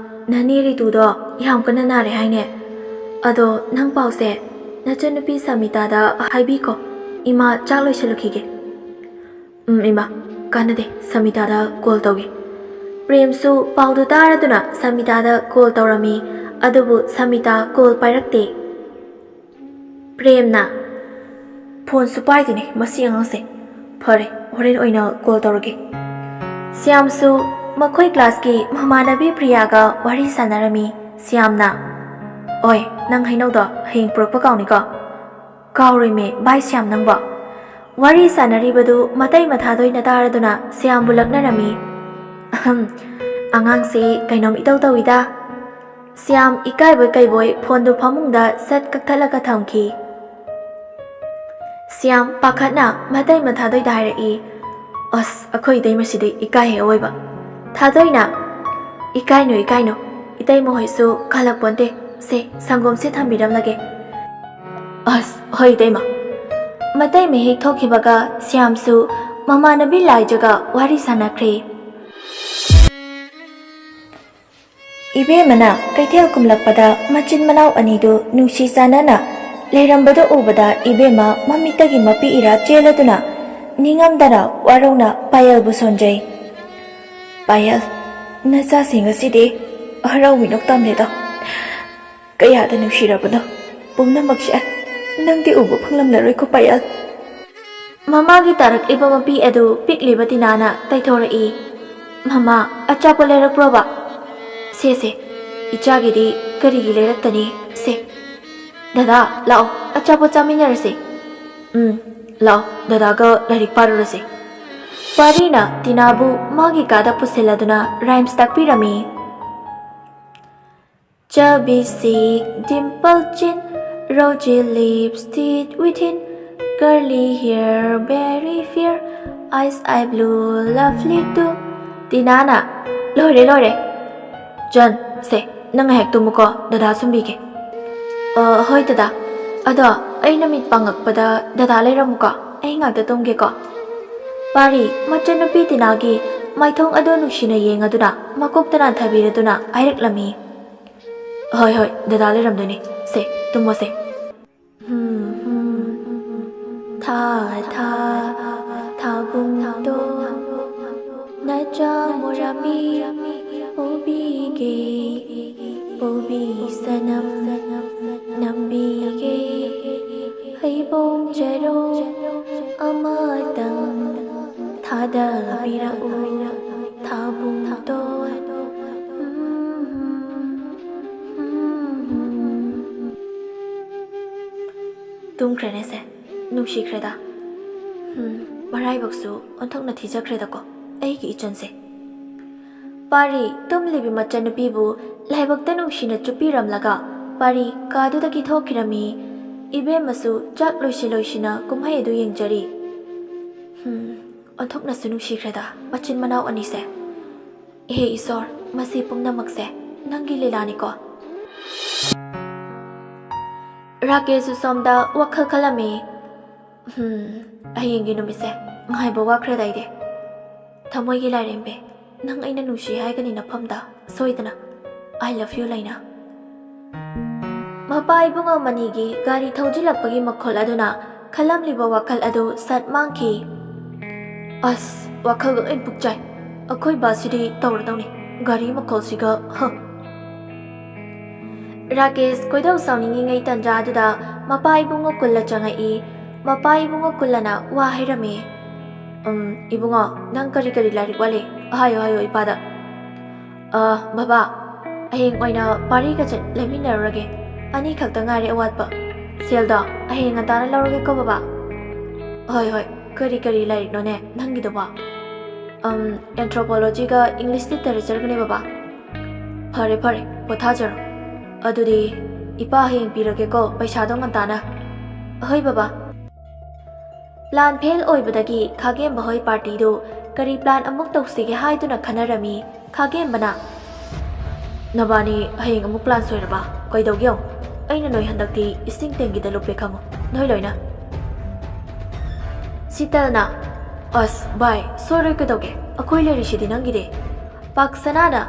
ꯅꯅꯦ ꯔꯤꯇꯨꯗꯣ ꯌꯥꯝ ꯀꯟꯅ ꯅꯥꯔꯦ ꯍꯥꯏꯅꯦ꯫ ꯑꯗꯣ ꯅꯪ ꯄꯥꯎꯁꯦ ꯅꯆꯟꯅꯨꯄꯤ ꯁꯃꯤꯇꯥꯗ ꯍꯥꯏꯕꯤꯀꯣ, ꯏꯃꯥ ꯆꯥꯛ ꯂꯣꯏꯁꯤꯜꯂꯨꯈꯤꯒꯦ꯫" "ꯎꯝ, ꯏꯃꯥ, ꯀꯥꯟꯅꯗꯦ, ꯁꯃꯤꯇꯥꯗ ꯀꯣꯜ ꯇꯧꯒꯦ꯫" ꯄ꯭ꯔꯦꯝꯁꯨ ꯄꯥꯎꯗꯨ ꯇꯥꯔꯗꯨꯅ ꯁꯃꯤꯇꯥꯗ ꯀꯣꯜ ꯇꯧꯔꯝꯃꯤ꯫ ꯑꯗꯨꯕꯨ ꯁꯃꯤꯇꯥ ꯀꯣꯜ ꯄꯥꯏꯔꯛꯇꯦ꯫ ꯄ꯭ꯔꯦꯝꯅ, "ꯐꯣꯟꯁꯨ ꯄꯥꯏꯗꯦꯅꯦ ꯃꯁꯤ ꯑꯉꯥꯡꯁꯦ꯫ ꯐꯔꯦ, ꯍꯣꯔꯦꯟ ꯑꯣꯏꯅ ꯀꯣꯜ ꯇꯧꯔꯒꯦ꯫" ꯁ꯭ꯌꯥꯝꯁꯨ ꯃꯈꯣꯏ ꯀ꯭ꯂꯥꯁꯀꯤ ꯃꯃꯥꯟꯅꯕꯤ ꯄ꯭ꯔꯤꯌꯥꯒ ꯋꯥꯔꯤ ꯁꯥꯟꯅꯔꯝꯃꯤ꯫ ꯁ꯭ꯌꯥꯝꯅ, "ꯑꯣꯏ, ꯅꯪ ꯍꯩꯅꯧꯗꯣ ꯍꯌꯦꯡ ꯄꯨꯔꯛꯄ ꯀꯥꯎꯅꯤꯀꯣ꯫" "ꯀꯥꯎꯔꯣꯏꯃꯦ ꯚꯥꯏ ꯁ꯭ꯌꯥꯝ ꯅꯪꯕꯣ꯫" ꯋꯥꯔꯤ ꯁꯥꯟꯅꯔꯤꯕꯗꯨ ꯃꯇꯩ ꯃꯊꯥꯗꯣꯏꯅ ꯇꯥꯔꯗꯨꯅ ꯁ꯭ꯌꯥꯝꯕꯨ ꯂꯛꯅꯔꯝꯃꯤ꯫ "ꯑꯍꯝ, ꯑꯉꯥꯡꯁꯤ ꯀꯩꯅꯣꯝ ꯏꯇꯧ ꯇꯧꯏꯗ꯫" ꯁ꯭ꯌꯥꯝ ꯏꯀꯥꯏꯕꯣꯏ ꯀꯩꯕꯣꯏ ꯐꯣꯟꯗꯨ ꯐꯃꯨꯡꯗ ꯁꯠ ꯀꯛꯊꯠꯂꯒ ꯊꯝꯈꯤ꯫ ꯁ꯭ꯌꯥꯝ ꯄꯥꯈꯠꯅ ꯃꯇꯩ ꯃꯊꯥꯗꯣꯏꯗ ꯍꯥꯏꯔꯛꯏ, "ꯑꯁ, ꯑꯩꯈꯣꯏ ꯏꯇꯩꯃꯁꯤꯗꯤ ꯏꯀꯥꯏ ꯍꯦꯛ ꯑꯣꯏꯕ꯫ ꯊꯥꯗꯣꯏꯅ, ꯏꯀꯥꯏꯅꯨ, ꯏꯀꯥꯏꯅꯨ, ꯏꯇꯩꯃ ꯍꯣꯏꯁꯨ ꯀꯜꯂꯛꯄꯣꯟꯇꯦ꯫ ꯁꯦ, ꯁꯪꯒꯣꯝꯁꯦ ꯊꯝꯕꯤꯔꯝꯂꯒꯦ꯫" "ꯑꯁ, ꯍꯣꯏ ꯏꯇꯩꯃ꯫" ꯃꯇꯩ ꯃꯍꯤꯛ ꯊꯣꯛꯈꯤꯕꯒ ꯁ꯭ꯌꯥꯝꯁꯨ ꯃꯃꯥꯟꯅꯕꯤ ꯂꯥꯏꯖꯒ ꯋꯥꯔꯤ ꯁꯥꯟꯅꯈ꯭ꯔꯦ꯫ ꯏꯕꯦꯝꯃꯅ ꯀꯩꯊꯦꯜ ꯀꯨꯝꯂꯛꯄꯗ ꯃꯆꯤꯟ ꯃꯅꯥꯎ ꯑꯅꯤꯗꯨ ꯅꯨꯡꯁꯤ ꯆꯥꯟꯅꯅ ꯂꯩꯔꯝꯕꯗꯨ ꯎꯕꯗ ꯏꯕꯦꯝꯃ ꯃꯃꯤꯠꯇꯒꯤ ꯃꯄꯤ ꯏꯔꯥ ꯆꯦꯜꯂꯗꯨꯅ ꯅꯤꯡꯉꯝꯗꯅ ꯋꯥꯔꯧꯅ ꯄꯥꯌꯦꯜꯕꯨ ꯁꯣꯟꯖꯩ꯫ "ꯄꯥꯌꯦꯜ, ꯅꯆꯥꯁꯤꯡ ꯑꯁꯤꯗꯤ ꯍꯔꯥꯎꯃꯤꯅꯣꯛ ꯇꯝꯂꯦꯗꯣ꯫ ꯀꯌꯥꯗ ꯅꯨꯡꯁꯤꯔꯕꯅꯣ ꯄꯨꯝꯅꯃꯛꯁꯦ꯫ ꯅꯪꯗꯤ ꯎꯕ ꯐꯪꯂꯝꯂꯔꯣꯏꯀꯣ ꯄꯥꯌꯦꯜ꯫" ꯃꯃꯥꯒꯤ ꯇꯥꯔꯛꯂꯤꯕ ꯃꯄꯤ ꯑꯗꯨ ꯄꯤꯛꯂꯤꯕ ꯇꯤꯅꯥꯅ ꯇꯩꯊꯣꯔꯛꯏ꯫ "ꯃꯃꯥ, ꯑꯆꯥꯄꯣꯠ ꯂꯩꯔꯛꯄ꯭ꯔꯣꯕ?" "ꯁꯦ, ꯁꯦ, ꯏꯆꯥꯒꯤꯗꯤ ꯀꯔꯤꯒꯤ ꯂꯩꯔꯛꯇꯅꯤ? ꯁꯦ, ꯗꯗꯥ, ꯂꯥꯛꯑꯣ, ꯑꯆꯥꯄꯣꯠ ꯆꯥꯃꯤꯟꯅꯔꯁꯦ꯫" "ꯎꯝ, ꯂꯥꯛꯑꯣ, ꯗꯗꯥꯒ ꯂꯥꯏꯔꯤꯛ ꯄꯥꯔꯨꯔꯁꯦ꯫" ꯄꯥꯔꯤꯅ ꯇꯤꯅꯥꯕꯨ ꯃꯥꯒꯤ ꯀꯥꯗ ꯄꯨꯁꯤꯜꯂꯗꯨꯅ rhymes ꯇꯥꯛꯄꯤꯔꯝꯃꯤ꯫ Chubby cheek, dimple chin, rosy lips, teeth within, curly hair, very fair, eyes eye blue, lovely too꯫ ꯇꯤꯅꯥꯅ, "ꯂꯣꯏꯔꯦ, ꯂꯣꯏꯔꯦ꯫ ꯖꯟ, ꯁꯦ, ꯅꯪ ꯉꯥꯏꯍꯥꯛ ꯇꯨꯝꯃꯨꯀꯣ, ꯗꯗꯥ ꯁꯨꯝꯕꯤꯒꯦ꯫" ꯑ, ꯍꯣꯏ ꯗꯗꯥ꯫ ꯑꯗꯣ ꯑꯩꯅ ꯃꯤꯠ ꯄꯥꯡꯉꯛꯄꯗ ꯗꯗꯥ ꯂꯩꯔꯝꯃꯨꯀꯣ꯫ ꯑꯩ ꯉꯥꯛꯇ ꯇꯨꯝꯒꯦꯀꯣ꯫ ꯄꯥꯔꯤ, ꯃꯆꯟꯅꯨꯄꯤ ꯇꯤꯅꯥꯒꯤ ꯃꯥꯏꯊꯣꯡ ꯑꯗꯨ ꯅꯨꯡꯁꯤꯅ ꯌꯦꯡꯂꯗꯨꯅ ꯃꯀꯣꯛꯇ ꯅꯥꯟꯊꯕꯤꯔꯗꯨꯅ ꯍꯥꯏꯔꯛꯂꯝꯃꯤ꯫ ꯍꯣꯏ, ꯍꯣꯏ, ꯗꯗꯥ ꯂꯩꯔꯝꯗꯣꯏꯅꯤ꯫ ꯁꯦ, ꯇꯨꯝꯃꯣꯁꯦ꯫ ꯊꯥ ꯊꯥ ꯊꯥꯕꯨꯡꯗꯣ ꯅꯆꯥ ꯃꯣꯔꯥꯃꯤ ꯄꯨꯕꯤꯒꯦ, ꯄꯨꯕꯤ ꯁꯅꯝ ꯅꯝꯕꯤꯒꯦ, ꯍꯩꯕꯣꯡ ꯆꯔꯣꯡ ꯑꯃꯇꯪ ꯊꯥꯗꯕꯤꯔꯛꯎ ꯊꯥꯕꯨꯡꯗꯣ꯫ ꯇꯨꯝꯈ꯭ꯔꯦꯅꯦ ꯁꯦ꯫ ꯅꯨꯡꯁꯤꯈ꯭ꯔꯦꯗ꯫ ꯍꯝ, ꯃꯔꯥꯏꯕꯛꯁꯨ ꯑꯣꯟꯊꯣꯛꯅ ꯊꯤꯖꯈ꯭ꯔꯦꯗꯀꯣ ꯑꯩꯒꯤ ꯏꯆꯟꯁꯦ꯫ ꯄꯥꯔꯤ ꯇꯨꯝꯂꯤꯕꯤ ꯃꯆꯟꯅꯨꯄꯤꯕꯨ ꯂꯥꯏꯕꯛꯇ ꯅꯨꯡꯁꯤꯅ ꯆꯨꯞꯄꯤꯔꯝꯂꯒ ꯄꯥꯔꯤ ꯀꯥꯗꯨꯗꯒꯤ ꯊꯣꯛꯈꯤꯔꯝꯃꯤ꯫ ꯏꯕꯦꯝꯃꯁꯨ ꯆꯥꯛ ꯂꯣꯏꯁꯤ ꯂꯣꯏꯁꯤꯅ ꯀꯨꯝꯍꯩ ꯑꯗꯨ ꯌꯦꯡꯖꯔꯤ꯫ ꯍꯝ, ꯑꯣꯟꯊꯣꯛꯅꯁꯨ ꯅꯨꯡꯁꯤꯈ꯭ꯔꯦꯗ ꯃꯆꯤꯟ ꯃꯅꯥꯎ ꯑꯅꯤꯁꯦ꯫ ꯏꯍꯦ ꯏꯁꯣꯔ, ꯃꯁꯤ ꯄꯨꯝꯅꯃꯛꯁꯦ ꯅꯪꯒꯤ ꯂꯤꯂꯥꯅꯤꯀꯣ꯫ ꯔꯥꯀꯦꯁꯁꯨ ꯁꯣꯝꯗ ꯋꯥꯈꯜ ꯈꯜꯂꯝꯃꯤ꯫ ꯍꯝ, ꯍꯌꯦꯡꯒꯤ ꯅꯨꯃꯤꯠꯁꯦ ꯉꯥꯏꯕ ꯋꯥꯈ꯭ꯔꯦꯗ ꯑꯩꯗꯤ꯫ ꯊꯃꯣꯏꯒꯤ ꯂꯥꯏꯔꯦꯝꯕꯤ, ꯅꯪ ꯑꯩꯅ ꯅꯨꯡꯁꯤ ꯍꯥꯏꯒꯅꯤ ꯅꯐꯝꯗ ꯁꯣꯏꯗꯅ "I love you" ꯂꯩꯅ꯫ ꯃꯄꯥ ꯏꯕꯨꯡꯉꯣ ꯃꯅꯤꯒꯤ ꯒꯥꯔꯤ ꯊꯧꯖꯤꯜꯂꯛꯄꯒꯤ ꯃꯈꯣꯜ ꯑꯗꯨꯅ ꯈꯜꯂꯝꯂꯤꯕ ꯋꯥꯈꯜ ꯑꯗꯨ ꯁꯠ ꯃꯥꯡꯈꯤ꯫ ꯑꯁ, ꯋꯥꯈꯜꯒ ꯂꯣꯏ ꯄꯨꯛꯆꯥꯏ꯫ ꯑꯩꯈꯣꯏ ꯕꯥꯁꯤꯗꯤ ꯇꯧꯔꯗꯧꯅꯤ꯫ ꯒꯥꯔꯤ ꯃꯈꯣꯜꯁꯤꯒ, ꯍ꯫ ꯔꯥꯀꯦꯁ ꯈꯣꯏꯗꯧ ꯁꯥꯎꯅꯤꯡꯉꯤꯉꯩ ꯇꯟꯖꯥ ꯑꯗꯨꯗ ꯃꯄꯥ ꯏꯕꯨꯡꯉꯣ ꯀꯨꯜꯂ ꯆꯪꯉꯛꯏ꯫ ꯃꯄꯥ ꯏꯕꯨꯡꯉꯣ ꯀꯨꯜꯂꯅ ꯋꯥ ꯍꯥꯏꯔꯝꯃꯤ꯫ "ꯎꯝ, ꯏꯕꯨꯡꯉꯣ, ꯅꯪ ꯀꯔꯤ ꯀꯔꯤ ꯂꯥꯏꯔꯤꯛ ꯋꯥꯠꯂꯤ? ꯍꯥꯏꯌꯣ, ꯍꯥꯏꯌꯣ ꯏꯄꯥꯗ꯫" "ꯑ, ꯕꯕꯥ, ꯍꯌꯦꯡ ꯑꯣꯏꯅ ꯄꯥꯔꯤꯒ ꯆꯠ-, ꯂꯩꯃꯤꯟꯅꯔꯨꯔꯒꯦ꯫ ꯑꯅꯤ ꯈꯛꯇ ꯉꯥꯏꯔꯦ ꯑꯋꯥꯠꯄ꯫ ꯁꯦꯜꯗꯣ ꯍꯌꯦꯡ ꯉꯟꯇꯥꯅ ꯂꯧꯔꯒꯦꯀꯣ, ꯕꯕꯥ?" "ꯍꯣꯏ, ꯍꯣꯏ, ꯀꯔꯤ ꯀꯔꯤ ꯂꯥꯏꯔꯤꯛꯅꯣꯅꯦ ꯅꯪꯒꯤꯗꯨꯕꯣ?" "ꯑꯝ, Anthropology-ꯒ English Literature-ꯒꯅꯦ, ꯕꯕꯥ꯫" "ꯐꯔꯦ, ꯐꯔꯦ, ꯄꯣꯊꯥꯖꯔꯣ꯫ ꯑꯗꯨꯗꯤ ꯏꯄꯥ ꯍꯌꯦꯡ ꯄꯤꯔꯒꯦꯀꯣ ꯄꯩꯁꯥꯗꯣ ꯉꯟꯇꯥꯅ꯫" "ꯍꯣꯏ, ꯕꯕꯥ꯫" ꯄ꯭ꯂꯥꯟ ꯐꯦꯜ ꯑꯣꯏꯕꯗꯒꯤ ꯈꯥꯒꯦꯝꯕ ꯍꯣꯏ ꯄꯥꯔꯇꯤꯗꯨ ꯀꯔꯤ ꯄ꯭ꯂꯥꯟ ꯑꯃꯨꯛ ꯇꯧꯁꯤꯒꯦ ꯍꯥꯏꯗꯨꯅ ꯈꯟꯅꯔꯝꯃꯤ꯫ ꯈꯥꯒꯦꯝꯕꯅ, "ꯅꯕꯥꯅꯤ ꯍꯌꯦꯡ ꯑꯃꯨꯛ ꯄ꯭ꯂꯥꯟ ꯁꯣꯏꯔꯕ? ꯀꯩꯗꯧꯒꯦ ꯌꯦꯡꯉꯨ꯫ ꯑꯩꯅ ꯅꯣꯏ ꯍꯟꯗꯛꯇꯤ ꯏꯁꯤꯡ ꯇꯦꯡꯀꯤꯗ ꯂꯨꯞꯄꯦ ꯈꯪꯉꯨ, ꯅꯣꯏ ꯂꯣꯏꯅ꯫ ꯁꯤꯇꯜꯅ, ꯑꯁ ꯚꯥꯏ, ꯁꯣꯏꯔꯣꯏ ꯀꯩꯗꯧꯒꯦ, ꯑꯩꯈꯣꯏ ꯂꯩꯔꯤꯁꯤꯗꯤ ꯅꯪꯒꯤꯗꯤ꯫ ꯄꯥꯛꯁꯅꯥꯅ,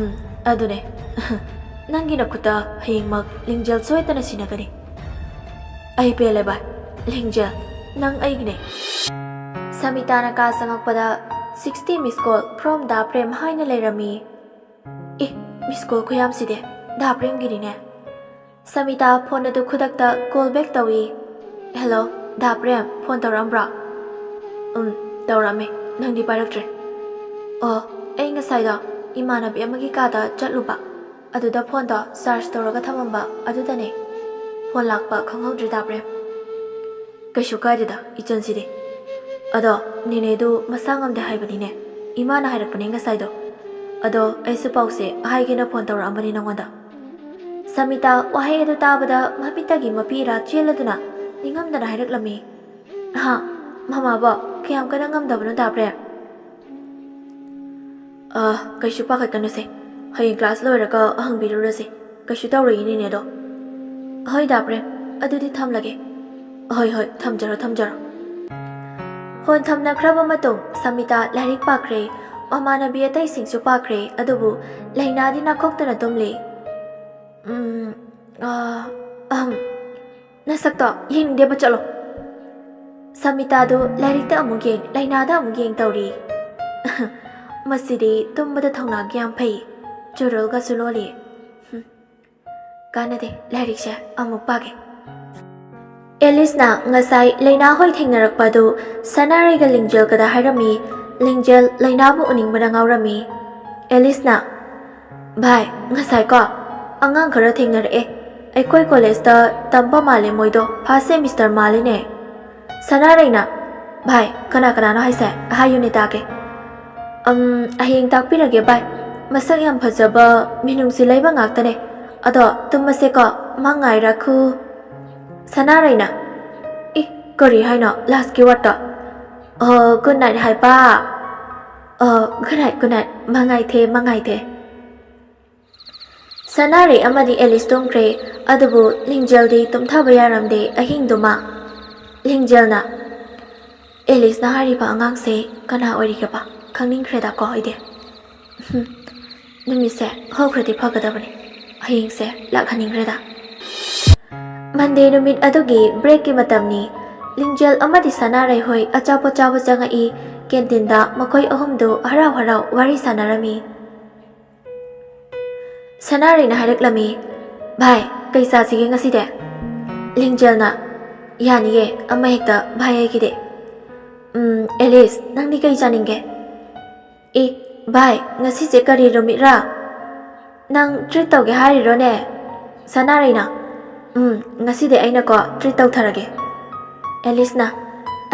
ꯎꯝ, ꯑꯗꯨꯅꯦ꯫ ꯅꯪꯒꯤ ꯅꯈꯨꯠꯇ ꯍꯌꯦꯡꯃꯛ ꯂꯤꯡꯖꯦꯜ ꯁꯣꯏꯗꯅ ꯁꯤꯟꯅꯒꯅꯤ꯫ ꯑꯩ ꯄꯦꯜꯂꯦ ꯚꯥꯏ, ꯂꯤꯡꯖꯦꯜ, ꯅꯪ ꯑꯩꯒꯤꯅꯦ꯫ ꯁꯃꯤꯇꯥꯅ ꯀꯥ ꯆꯪꯉꯛꯄꯗ, "Sixty miss call from ꯗꯥ ꯄ꯭ꯔꯦꯝ" ꯍꯥꯏꯅ ꯂꯩꯔꯝꯃꯤ꯫ ꯑꯦ, miss call ꯈꯨꯌꯥꯝꯁꯤꯗꯤ ꯗꯥ ꯄ꯭ꯔꯦꯝꯒꯤꯅꯤꯅꯦ꯫ ꯁꯃꯤꯇꯥ ꯐꯣꯟ ꯑꯗꯨ ꯈꯨꯗꯛꯇ call back ꯇꯧꯏ꯫ "Hello, ꯗꯥ ꯄ꯭ꯔꯦꯝ, ꯐꯣꯟ ꯇꯧꯔꯛꯑꯝꯕ꯭ꯔꯣ?" "ꯎꯝ, ꯇꯧꯔꯛꯑꯝꯃꯦ꯫ ꯅꯪꯗꯤ ꯄꯥꯏꯔꯛꯇ꯭ꯔꯦ?" "ꯑꯣ, ꯑꯩ ꯉꯁꯥꯏꯗꯣ ꯏꯃꯥꯟꯅꯕꯤ ꯑꯃꯒꯤ ꯀꯥꯗ ꯆꯠꯂꯨꯕ, ꯑꯗꯨꯗ ꯐꯣꯟꯗꯣ ꯆꯥꯔꯖ ꯇꯧꯔꯒ ꯊꯝꯃꯝꯕ ꯑꯗꯨꯗꯅꯦ꯫ ꯐꯣꯟ ꯂꯥꯛꯄ ꯈꯪꯍꯧꯗ꯭ꯔꯦ, ꯗꯥ ꯄ꯭ꯔꯦꯝ꯫" "ꯀꯩꯁꯨ ꯀꯥꯏꯗꯦꯗ, ꯏꯆꯟꯁꯤꯗꯤ꯫ ꯑꯗꯣ ꯅꯦꯅꯦꯗꯨ ꯃꯁꯥ ꯉꯝꯗꯦ ꯍꯥꯏꯕꯅꯤꯅꯦ, ꯏꯃꯥꯅ ꯍꯥꯏꯔꯛꯄꯅꯦ ꯉꯁꯥꯏꯗꯣ꯫ ꯑꯗꯣ ꯑꯩꯁꯨ ꯄꯥꯎꯁꯦ ꯍꯥꯏꯒꯦꯅ ꯐꯣꯟ ꯇꯧꯔꯛꯑꯝꯕꯅꯤ ꯅꯉꯣꯟꯗ꯫" ꯁꯃꯤꯇꯥ ꯋꯥꯍꯩ ꯑꯗꯨ ꯇꯥꯕꯗ ꯃꯃꯤꯠꯇꯒꯤ ꯃꯄꯤ ꯏꯔꯥ ꯆꯦꯜꯂꯗꯨꯅ ꯅꯤꯡꯉꯝꯗꯅ ꯍꯥꯏꯔꯛꯂꯝꯃꯤ꯫ "ꯍꯥ? ꯃꯃꯥꯕꯣ ꯀꯌꯥꯝ ꯀꯟꯅ ꯉꯝꯗꯕꯅꯣ, ꯗꯥ ꯄ꯭ꯔꯦꯝ?" "ꯑ, ꯀꯩꯁꯨ ꯄꯥꯈꯠꯀꯅꯨꯁꯦ꯫ ꯍꯌꯦꯡ class ꯂꯣꯏꯔꯒ ꯍꯪꯕꯤꯔꯨꯔꯁꯦ꯫ ꯀꯩꯁꯨ ꯇꯧꯔꯣꯏꯌꯦ ꯅꯦꯅꯦꯗꯣ꯫" "ꯍꯣꯏ, ꯗꯥ ꯄ꯭ꯔꯦꯝ, ꯑꯗꯨꯗꯤ ꯊꯝꯂꯒꯦ꯫" "ꯍꯣꯏ, ꯍꯣꯏ, ꯊꯝꯖꯔꯣ, ꯊꯝꯖꯔꯣ꯫" ꯐꯣꯟ ꯊꯝꯅꯈ꯭ꯔꯕ ꯃꯇꯨꯡ ꯁꯃꯤꯇꯥ ꯂꯥꯏꯔꯤꯛ ꯄꯥꯈ꯭ꯔꯦ꯫ ꯃꯃꯥꯟꯅꯕꯤ ꯑꯇꯩꯁꯤꯡꯁꯨ ꯄꯥꯈ꯭ꯔꯦ, ꯑꯗꯨꯕꯨ ꯂꯩꯅꯥꯗꯤ ꯅꯥꯈꯣꯛꯇꯨꯅ ꯇꯨꯝꯂꯤ꯫ "ꯎꯝ, ꯑ, ꯑꯍꯝ, ꯅꯁꯛꯇꯣ ꯌꯦꯡꯅꯤꯡꯗꯦꯕ, ꯆꯠꯂꯣ꯫" ꯁꯃꯤꯇꯥꯗꯨ ꯂꯥꯏꯔꯤꯛꯇ ꯑꯃꯨꯛ ꯌꯦꯡ, ꯂꯩꯅꯥꯗ ꯑꯃꯨꯛ ꯌꯦꯡ ꯇꯧꯔꯤ꯫ ꯃꯁꯤꯗꯤ ꯇꯨꯝꯕꯗ ꯊꯧꯅꯥ ꯌꯥꯝ ꯐꯩ, ꯆꯨꯔꯨꯜꯒꯁꯨ ꯂꯣꯜꯂꯤ꯫ ꯍꯨꯝ, ꯀꯥꯟꯅꯗꯦ, ꯂꯥꯏꯔꯤꯛꯁꯦ ꯑꯃꯨꯛ ꯄꯥꯒꯦ꯫ ꯑꯦꯂꯤꯁꯅ ꯉꯁꯥꯏ ꯂꯩꯅꯥ ꯍꯣꯏ ꯊꯦꯡꯅꯔꯛꯄ ꯑꯗꯨ ꯁꯅꯥꯔꯩꯒ ꯂꯤꯡꯖꯦꯜꯒꯗ ꯍꯥꯏꯔꯝꯃꯤ꯫ ꯂꯤꯡꯖꯦꯜ ꯂꯩꯅꯥꯕꯨ ꯎꯅꯤꯡꯕꯅ ꯉꯥꯎꯔꯝꯃꯤ꯫ ꯑꯦꯂꯤꯁꯅ, "ꯚꯥꯏ, ꯉꯁꯥꯏꯀꯣ ꯑꯉꯥꯡ ꯈꯔ ꯊꯦꯡꯅꯔꯛꯑꯦ꯫ ꯑꯩꯈꯣꯏ ꯀꯣꯂꯦꯖꯇ ꯇꯝꯕ ꯃꯥꯜꯂꯦ ꯃꯣꯏꯗꯣ, first semester ꯃꯥꯜꯂꯤꯅꯦ꯫" ꯁꯅꯥꯔꯩꯅ, "ꯚꯥꯏ, ꯀꯅꯥ ꯀꯅꯥꯅꯣ ꯍꯥꯏꯁꯦ? ꯍꯥꯏꯌꯨꯅꯦ ꯇꯥꯒꯦ꯫" "ꯑꯝ, ꯍꯌꯦꯡ ꯇꯥꯛꯄꯤꯔꯒꯦ ꯚꯥꯏ꯫ ꯃꯁꯛ ꯌꯥꯝ ꯐꯖꯕ, ꯃꯤꯅꯨꯡꯁꯤ ꯂꯩꯕ ꯉꯥꯛꯇꯅꯦ꯫ ꯑꯗꯣ ꯇꯨꯝꯃꯁꯦꯀꯣ, ꯃꯪ ꯉꯥꯏꯔꯈꯨ꯫" ꯁꯅꯥꯔꯩꯅ, "ꯏ, ꯀꯔꯤ ꯍꯥꯏꯅꯣ lastꯀꯤ wordꯇꯣ?" "ꯑꯣ, good night ꯍꯥꯏꯕ꯫ ꯑꯣ, good night, good night, ꯃꯪ ꯉꯥꯏꯊꯦ, ꯃꯪ ꯉꯥꯏꯊꯦ꯫" ꯁꯅꯥꯔꯩ ꯑꯃꯗꯤ ꯑꯦꯂꯤꯁ ꯇꯨꯝꯈ꯭ꯔꯦ꯫ ꯑꯗꯨꯕꯨ ꯂꯤꯡꯖꯦꯜꯗꯤ ꯇꯨꯝꯊꯕ ꯌꯥꯔꯝꯗꯦ ꯑꯍꯤꯡꯗꯨꯃ꯫ ꯂꯤꯡꯖꯦꯜꯅ, "ꯑꯦꯂꯤꯁꯅ ꯍꯥꯏꯔꯤꯕ ꯑꯉꯥꯡꯁꯦ ꯀꯅꯥ ꯑꯣꯏꯔꯤꯒꯦꯕ? ꯈꯪꯅꯤꯡꯈ꯭ꯔꯦꯗꯀꯣ ꯑꯩꯗꯤ꯫ ꯍꯨꯝ, ꯅꯨꯃꯤꯠꯁꯦ ꯍꯧꯈ꯭ꯔꯗꯤ ꯐꯒꯗꯕꯅꯤ꯫ ꯍꯌꯦꯡꯁꯦ ꯂꯥꯛꯍꯟꯅꯤꯡꯈ꯭ꯔꯦꯗ꯫" ꯃꯟꯗꯦ ꯅꯨꯃꯤꯠ ꯑꯗꯨꯒꯤ ꯕ꯭ꯔꯦꯛꯀꯤ ꯃꯇꯝꯅꯤ꯫ ꯂꯤꯡꯖꯦꯜ ꯑꯃꯗꯤ ꯁꯅꯥꯔꯩ ꯍꯣꯏ ꯑꯆꯥꯄꯣꯠ ꯆꯥꯕ ꯆꯪꯉꯛꯏ꯫ ꯀꯦꯟꯇꯤꯟꯗ ꯃꯈꯣꯏ ꯑꯍꯨꯝꯗꯨ ꯍꯔꯥꯎ ꯍꯔꯥꯎ ꯋꯥꯔꯤ ꯁꯥꯟꯅꯔꯝꯃꯤ꯫ ꯁꯅꯥꯔꯩꯅ ꯍꯥꯏꯔꯛꯂꯝꯃꯤ, "ꯚꯥꯏ, ꯀꯩ ꯆꯥꯁꯤꯒꯦ ꯉꯁꯤꯗꯤ?" ꯂꯤꯡꯖꯦꯜꯅ, "ꯌꯥꯅꯤꯌꯦ, ꯑꯃ ꯍꯦꯛꯇ ꯚꯥꯏ ꯑꯩꯒꯤꯗꯤ꯫ ꯎꯝ, ꯑꯦꯂꯤꯁ, ꯅꯪꯗꯤ ꯀꯩ ꯆꯥꯅꯤꯡꯒꯦ?" "ꯑꯦ, ꯚꯥꯏ, ꯉꯁꯤꯁꯦ ꯀꯔꯤ ꯅꯨꯃꯤꯠꯔꯥ? ꯅꯪ ꯇ꯭ꯔꯤꯠ ꯇꯧꯒꯦ ꯍꯥꯏꯔꯤꯔꯣꯅꯦ?" ꯁꯅꯥꯔꯩꯅ, "ꯎꯝ, ꯉꯁꯤꯗꯤ ꯑꯩꯅꯀꯣ ꯇ꯭ꯔꯤꯠ ꯇꯧꯊꯔꯒꯦ꯫" ꯑꯦꯂꯤꯁꯅ,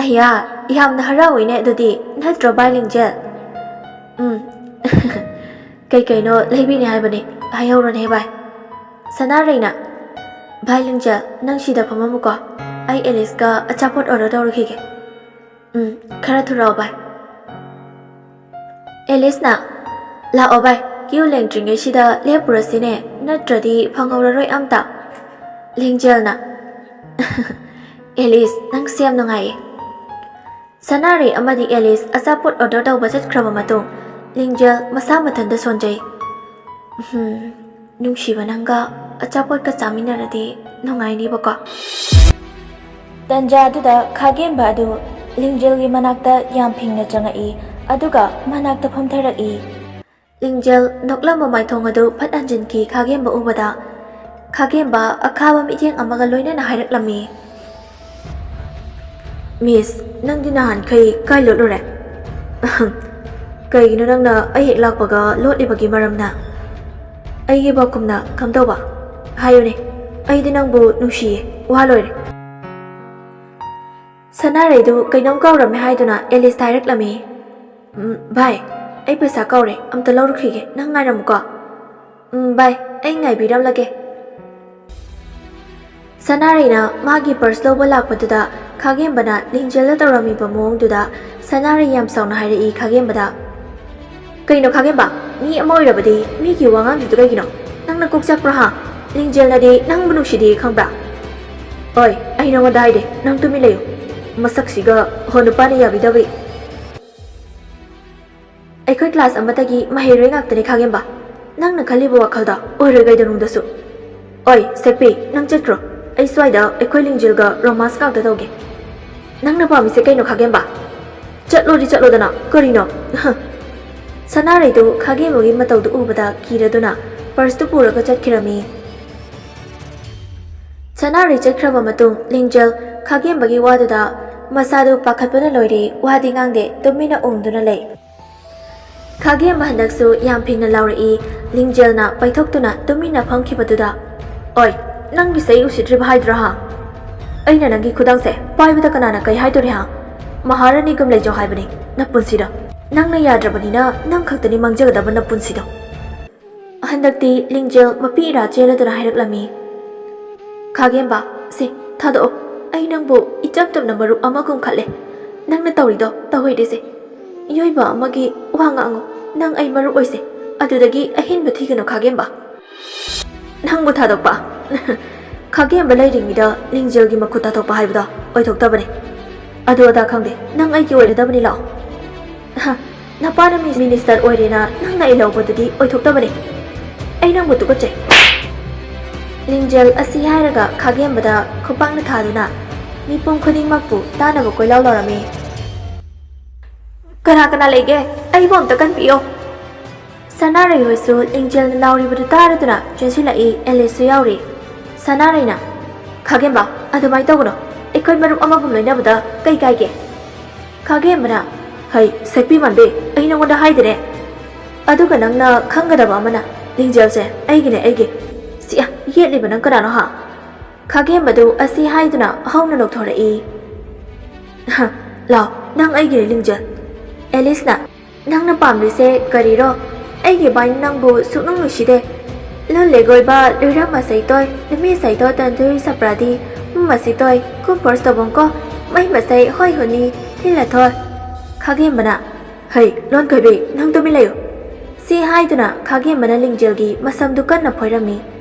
"ꯑꯍꯤꯌꯥ, ꯌꯥꯝꯅ ꯍꯔꯥꯎꯋꯤꯅꯦ ꯑꯗꯨꯗꯤ, ꯅꯠꯇ꯭ꯔꯣ ꯚꯥꯏ ꯂꯤꯡꯖꯦꯜ?" "ꯎꯝ, ꯀꯩ ꯀꯩꯅꯣ ꯂꯩꯕꯤꯅꯤ ꯍꯥꯏꯕꯅꯤ, ꯍꯥꯏꯍꯧꯔꯣꯅꯦ ꯚꯥꯏ꯫" ꯁꯅꯥꯔꯩꯅ, "ꯚꯥꯏ ꯂꯤꯡꯖꯦꯜ, ꯅꯪ ꯁꯤꯗ ꯐꯝꯃꯝꯃꯨꯀꯣ, ꯑꯩ ꯑꯦꯂꯤꯁꯀ ꯑꯆꯥꯄꯣꯠ ꯑꯣꯔꯗꯔ ꯇꯧꯔꯨꯈꯤꯒꯦ꯫" "ꯎꯝ, ꯈꯔ ꯊꯨꯔꯛꯑꯣ ꯚꯥꯏ꯫" ꯑꯦꯂꯤꯁꯅ, "ꯂꯥꯛꯑꯣ ꯚꯥꯏ, ꯀ꯭ꯌꯨ ꯂꯦꯡꯗ꯭ꯔꯤꯉꯩꯁꯤꯗ ꯂꯦꯞꯄꯨꯔꯁꯤꯅꯦ, ꯅꯠꯇ꯭ꯔꯗꯤ ꯐꯪꯍꯧꯔꯔꯣꯏ ꯑꯝꯇ꯫" ꯂꯤꯡꯖꯦꯜꯅ, "ꯑꯦꯂꯤꯁ, ꯅꯪꯁꯦ ꯌꯥꯝ ꯅꯨꯡꯉꯥꯏꯌꯦ꯫" ꯁꯅꯥꯔꯩ ꯑꯃꯗꯤ ꯑꯦꯂꯤꯁ ꯑꯆꯥꯄꯣꯠ ꯑꯣꯔꯗꯔ ꯇꯧꯕ ꯆꯠꯈ꯭ꯔꯕ ꯃꯇꯨꯡ, ꯂꯤꯡꯖꯦꯜ ꯃꯁꯥ ꯃꯊꯟꯇ ꯁꯣꯟꯖꯩ꯫ "ꯎꯝ, ꯅꯨꯡꯁꯤꯕ ꯅꯪꯒ ꯑꯆꯥꯄꯣꯠꯀ ꯆꯥꯃꯤꯟꯅꯔꯗꯤ ꯅꯨꯡꯉꯥꯏꯅꯤꯕꯀꯣ꯫" ꯇꯟꯖꯥ ꯑꯗꯨꯗ ꯈꯥꯒꯦꯝꯕ ꯑꯗꯨ ꯂꯤꯡꯖꯦꯜꯒꯤ ꯃꯅꯥꯛꯇ ꯌꯥꯝ ꯐꯤꯡꯅ ꯆꯪꯉꯛꯏ, ꯑꯗꯨꯒ ꯃꯅꯥꯛꯇ ꯐꯝꯊꯔꯛꯏ꯫ ꯂꯤꯡꯖꯦꯜ ꯅꯣꯛꯂꯝꯕ ꯃꯥꯏꯊꯣꯡ ꯑꯗꯨ ꯐꯠ ꯍꯟꯖꯤꯟꯈꯤ꯫ ꯈꯥꯒꯦꯝꯕ ꯎꯕꯗ ꯈꯥꯒꯦꯝꯕ ꯑꯈꯥꯕ ꯃꯤꯠꯌꯦꯡ ꯑꯃꯒ ꯂꯣꯏꯅꯅ ꯍꯥꯏꯔꯛꯂꯝꯃꯤ, "ꯃꯤꯁ, ꯅꯪꯗꯤ ꯅꯍꯥꯟꯈꯩ ꯀꯥꯏ ꯂꯣꯠꯂꯨꯔꯦ? ꯀꯩꯒꯤꯅꯣ ꯅꯪꯅ ꯑꯩ ꯍꯦꯛ ꯂꯥꯛꯄꯒ ꯂꯣꯠꯂꯤꯕꯒꯤ ꯃꯔꯝꯅ? ꯑꯩꯒꯤ ꯄꯥꯎꯈꯨꯝꯅ ꯀꯝꯗꯧꯕ? ꯍꯥꯏꯌꯨꯅꯦ, ꯑꯩꯗꯤ ꯅꯪꯕꯨ ꯅꯨꯡꯁꯤꯌꯦ, ꯋꯥ ꯂꯣꯏꯔꯦ꯫" ꯁꯅꯥꯔꯩꯗꯨ ꯀꯩꯅꯣꯝ ꯀꯥꯎꯔꯝꯃꯦ ꯍꯥꯏꯗꯨꯅ ꯑꯦꯂꯤꯁꯇ ꯍꯥꯏꯔꯛꯂꯝꯃꯤ, "ꯎꯝ, ꯚꯥꯏ, ꯑꯩ ꯄꯩꯁꯥ ꯀꯥꯎꯔꯦ, ꯑꯝꯇ ꯂꯧꯔꯨꯈꯤꯒꯦ, ꯅꯪ ꯉꯥꯏꯔꯝꯃꯨꯀꯣ꯫" "ꯎꯝ, ꯚꯥꯏ, ꯑꯩ ꯉꯥꯏꯕꯤꯔꯝꯂꯒꯦ꯫" ꯁꯅꯥꯔꯩꯅ ꯃꯥꯒꯤ ꯄꯔꯁ ꯂꯧꯕ ꯂꯥꯛꯄꯗꯨꯗ ꯈꯥꯒꯦꯝꯕꯅ ꯂꯤꯡꯖꯦꯜꯗ ꯇꯧꯔꯝꯃꯤꯕ ꯃꯑꯣꯡꯗꯨꯗ ꯁꯅꯥꯔꯩ ꯌꯥꯝ ꯁꯥꯎꯅ ꯍꯥꯏꯔꯛꯏ ꯈꯥꯒꯦꯝꯕꯗ, "ꯀꯩꯅꯣ ꯈꯥꯒꯦꯝꯕ? ꯃꯤ ꯑꯃ ꯑꯣꯏꯔꯕꯗꯤ ꯃꯤꯒꯤ ꯋꯥꯉꯥꯡꯗꯨꯗ ꯀꯩꯒꯤꯅꯣ? ꯅꯪ ꯅꯪ ꯀꯣꯛ ꯆꯥꯛꯄ꯭ꯔꯣ ꯍꯥ? ꯂꯤꯡꯖꯦꯜꯅꯗꯤ ꯅꯪꯕꯨ ꯅꯨꯡꯁꯤꯗꯦ ꯈꯪꯕ꯭ꯔꯥ? ꯑꯣꯏ, ꯑꯩ ꯅꯉꯣꯟꯗ ꯍꯥꯏꯗꯦ, ꯅꯪ ꯇꯨꯃꯤꯟ ꯂꯩꯌꯨ꯫ ꯃꯁꯛꯁꯤꯒ ꯍꯣ ꯅꯨꯄꯥꯅ ꯌꯥꯕꯤꯗꯕꯤ꯫ ꯑꯩꯈꯣꯏ ꯀ꯭ꯂꯥꯁ ꯑꯃꯠꯇꯒꯤ ꯃꯍꯩꯔꯣꯏ ꯉꯥꯛꯇꯅꯤ ꯈꯥꯒꯦꯝꯕ꯫ ꯅꯪꯅ ꯈꯜꯂꯤꯕ ꯋꯥꯈꯜꯗꯣ ꯑꯣꯏꯔꯣꯏ ꯀꯩꯗꯧꯅꯨꯡꯗꯁꯨ꯫ ꯑꯣꯏ ꯁꯦꯛꯄꯤ, ꯅꯪ ꯆꯠꯈ꯭ꯔꯣ꯫ ꯑꯩ ꯁ꯭ꯋꯥꯏꯗ ꯑꯩꯈꯣꯏ ꯂꯤꯡꯖꯦꯜꯒ ꯔꯣꯃꯥꯟꯁ ꯉꯥꯛꯇ ꯇꯧꯒꯦ꯫ ꯅꯪꯅ ꯄꯥꯝꯃꯤꯁꯦ ꯀꯩꯅꯣ ꯈꯥꯒꯦꯝꯕ? ꯆꯠꯂꯣꯗꯤ ꯆꯠꯂꯣꯗꯅ, ꯀꯔꯤꯅꯣ? ꯁꯅꯥꯔꯩꯗꯨ ꯈꯥꯒꯦꯝꯕꯒꯤ ꯃꯇꯧꯗꯨ ꯎꯕꯗ ꯀꯤꯔꯗꯨꯅ ꯄꯔꯁꯇꯨ ꯄꯨꯔꯒ ꯆꯠꯈꯤꯔꯝꯃꯤ꯫ ꯁꯅꯥꯔꯩ ꯆꯠꯈ꯭ꯔꯕ ꯃꯇꯨꯡ ꯂꯤꯡꯖꯦꯜ ꯈꯥꯒꯦꯝꯕꯒꯤ ꯋꯥꯗꯨꯗ ꯃꯁꯥꯗꯨ ꯄꯥꯈꯠꯄꯅ ꯂꯣꯏꯔꯦ, ꯋꯥꯗꯤ ꯉꯥꯡꯗꯦ, ꯇꯨꯃꯤꯟꯅ ꯎꯪꯗꯨꯅ ꯂꯩ꯫ ꯈꯥꯒꯦꯝꯕ ꯍꯟꯗꯛꯁꯨ ꯌꯥꯝ ꯐꯤꯡꯅ ꯂꯥꯎꯔꯛꯏ꯫ ꯂꯤꯡꯖꯦꯜꯅ ꯄꯩꯊꯣꯛꯇꯨꯅ ꯇꯨꯃꯤꯟꯅ ꯐꯝꯈꯤꯕꯗꯨꯗ, "ꯑꯣꯏ, ꯅꯪꯒꯤꯁꯦ ꯑꯩ ꯎꯁꯤꯠꯇ꯭ꯔꯤꯕ ꯍꯥꯏꯗ꯭ꯔꯣ ꯍꯥ? ꯑꯩꯅ ꯅꯪꯒꯤ ꯈꯨꯗꯥꯡꯁꯦ ꯄꯥꯏꯕꯗ ꯀꯅꯥꯅ ꯀꯩ ꯍꯥꯏꯗꯣꯔꯤ ꯍꯥ? ꯃꯍꯥꯔꯥꯅꯤꯒꯨꯝ ꯂꯩꯖꯧ ꯍꯥꯏꯕꯅꯤ ꯅꯄꯨꯟꯁꯤꯗꯣ꯫ ꯅꯪꯅ ꯌꯥꯗ꯭ꯔꯕꯅꯤꯅ ꯅꯪ ꯈꯛꯇꯅꯤ ꯃꯥꯡꯖꯒꯗꯕ ꯅꯄꯨꯟꯁꯤꯗꯣ꯫" ꯍꯟꯗꯛꯇꯤ ꯂꯤꯡꯖꯦꯜ ꯃꯄꯤ ꯏꯔꯥ ꯆꯦꯜꯂꯗꯨꯅ ꯍꯥꯏꯔꯛꯂꯝꯃꯤ, "ꯈꯥꯒꯦꯝꯕ, ꯁꯦ, ꯊꯥꯗꯣꯛꯑꯣ꯫ ꯑꯩ ꯅꯪꯕꯨ ꯏꯆꯝ ꯆꯝꯅ ꯃꯔꯨꯞ ꯑꯃꯒꯨꯝ ꯈꯜꯂꯦ꯫ ꯅꯪꯅ ꯇꯧꯔꯤꯗꯣ ꯇꯧꯍꯩꯗꯦꯁꯦ꯫ ꯃꯤꯑꯣꯏꯕ ꯑꯃꯒꯤ ꯋꯥ ꯉꯥꯡꯉꯨ꯫ ꯅꯪ ꯑꯩ ꯃꯔꯨꯞ ꯑꯣꯏꯁꯦ꯫ ꯑꯗꯨꯗꯒꯤ ꯑꯍꯦꯟꯕ ꯊꯤꯒꯅꯨ ꯈꯥꯒꯦꯝꯕ꯫" "ꯅꯪꯕꯨ ꯊꯥꯗꯣꯛꯄ?" ꯈꯥꯒꯦꯝꯕ ꯂꯩꯔꯤꯉꯩꯗ ꯂꯤꯡꯖꯦꯜꯒꯤ ꯃꯈꯨꯠ ꯊꯥꯗꯣꯛꯄ ꯍꯥꯏꯕꯗꯣ ꯑꯣꯏꯊꯣꯛꯇꯕꯅꯦ꯫ ꯑꯗꯨ ꯑꯗꯥ ꯈꯪꯗꯦ, ꯅꯪ ꯑꯩꯒꯤ ꯑꯣꯏꯔꯗꯕꯅꯤ, ꯂꯥꯛꯑꯣ꯫ "ꯍ, ꯅꯄꯥꯅ ꯃꯤ ꯃꯤꯅꯤꯁꯇꯔ ꯑꯣꯏꯔꯦꯅ ꯅꯪꯅ ꯑꯩ ꯂꯧꯕꯗꯨꯗꯤ ꯑꯣꯏꯊꯣꯛꯇꯕꯅꯦ꯫ ꯑꯩ ꯅꯪꯕꯨ ꯇꯨꯀꯠꯆꯩ꯫" ꯂꯤꯡꯖꯦꯜ ꯑꯁꯤ ꯍꯥꯏꯔꯒ ꯈꯥꯒꯦꯝꯕꯗ ꯈꯨꯄꯥꯛꯅ ꯊꯥꯗꯨꯅ ꯃꯤꯄꯨꯝ ꯈꯨꯗꯤꯡꯃꯛꯄꯨ ꯇꯥꯅꯕ ꯀꯣꯏꯂꯥꯎ ꯂꯥꯎꯔꯝꯃꯤ꯫ "ꯀꯅꯥ ꯀꯅꯥ ꯂꯩꯒꯦ? ꯑꯩꯕꯨ ꯑꯝꯇ ꯀꯟꯕꯤꯌꯣ꯫" ꯁꯅꯥꯔꯩ ꯍꯣꯏꯁꯨ ꯂꯤꯡꯖꯦꯜꯅ ꯂꯥꯎꯔꯤꯕꯗꯨ ꯇꯥꯔꯗꯨꯅ ꯆꯦꯟꯁꯤꯜꯂꯛꯏ꯫ ꯑꯦꯂꯤꯁꯁꯨ ꯌꯥꯎꯔꯤ꯫ ꯁꯅꯥꯔꯩꯅ, "ꯈꯥꯒꯦꯝꯕ, ꯑꯗꯨꯃꯥꯏꯅ ꯇꯧꯒꯅꯣ꯫ ꯑꯩꯈꯣꯏ ꯃꯔꯨꯞ ꯑꯃꯒꯨꯝ ꯂꯣꯏꯅꯕꯗ ꯀꯩ ꯀꯥꯏꯒꯦ?" ꯈꯥꯒꯦꯝꯕꯅ, "ꯍꯩ, ꯁꯛꯄꯤ ꯃꯥꯟꯕꯤ, ꯑꯩ ꯅꯉꯣꯟꯗ ꯍꯥꯏꯗꯦꯅꯦ꯫ ꯑꯗꯨꯒ ꯅꯪꯅ ꯈꯪꯒꯗꯕ ꯑꯃꯅ, ꯂꯤꯡꯖꯦꯜꯁꯦ ꯑꯩꯒꯤꯅꯦ, ꯑꯩꯒꯤ꯫" "ꯁꯤ, ꯑ, ꯌꯦꯠꯂꯤꯕ ꯅꯪ ꯀꯅꯥꯅꯣ ꯍꯥ?" ꯈꯥꯒꯦꯝꯕꯗꯨ ꯑꯁꯤ ꯍꯥꯏꯗꯨꯅ ꯍꯧꯅ ꯅꯣꯛꯊꯣꯔꯛꯏ꯫ "ꯍ, ꯂꯥꯎ, ꯅꯪ ꯑꯩꯒꯤꯅꯦ, ꯂꯤꯡꯖꯦꯜ꯫" ꯑꯦꯂꯤꯁꯅ, "ꯅꯪꯅ ꯄꯥꯝꯂꯤꯁꯦ ꯀꯔꯤꯔꯣ? ꯑꯩꯒꯤ ꯕꯥꯏꯅ ꯅꯪꯕꯨ ꯁꯨꯛꯅꯨꯡ ꯅꯨꯡꯁꯤꯗꯦ꯫ ꯂꯨꯜ ꯂꯦꯒꯣꯏꯕ ꯂꯨꯏꯔꯝ ꯃꯁꯩꯇꯣꯏ, ꯅꯨꯃꯤ ꯁꯩꯇꯣ ꯇꯟꯊꯨꯏ ꯁꯄ꯭ꯔꯥꯗꯤ, ꯃꯁꯤꯇꯣꯏ, ꯀꯨꯝ ꯄꯣꯔꯁ ꯇꯧꯕꯣꯡꯀꯣ, ꯃꯩ ꯃꯁꯩ ꯍꯣꯏ ꯍꯨꯅꯤ, ꯊꯤꯜꯂꯊꯣꯏ꯫" ꯈꯥꯒꯦꯝꯕꯅ, "ꯍꯩ, ꯂꯣꯟ ꯈꯣꯏꯕꯤ, ꯅꯪ ꯇꯨꯃꯤꯟ ꯂꯩꯌꯨ꯫ ꯁꯤ ꯁꯤ ꯍꯥꯏꯗꯨꯅ ꯈꯥꯒꯦꯝꯕꯅ ꯂꯤꯡꯖꯦꯜꯒꯤ ꯃꯁꯝꯗꯨ ꯀꯟꯅ ꯐꯣꯏꯔꯝꯃꯤ꯫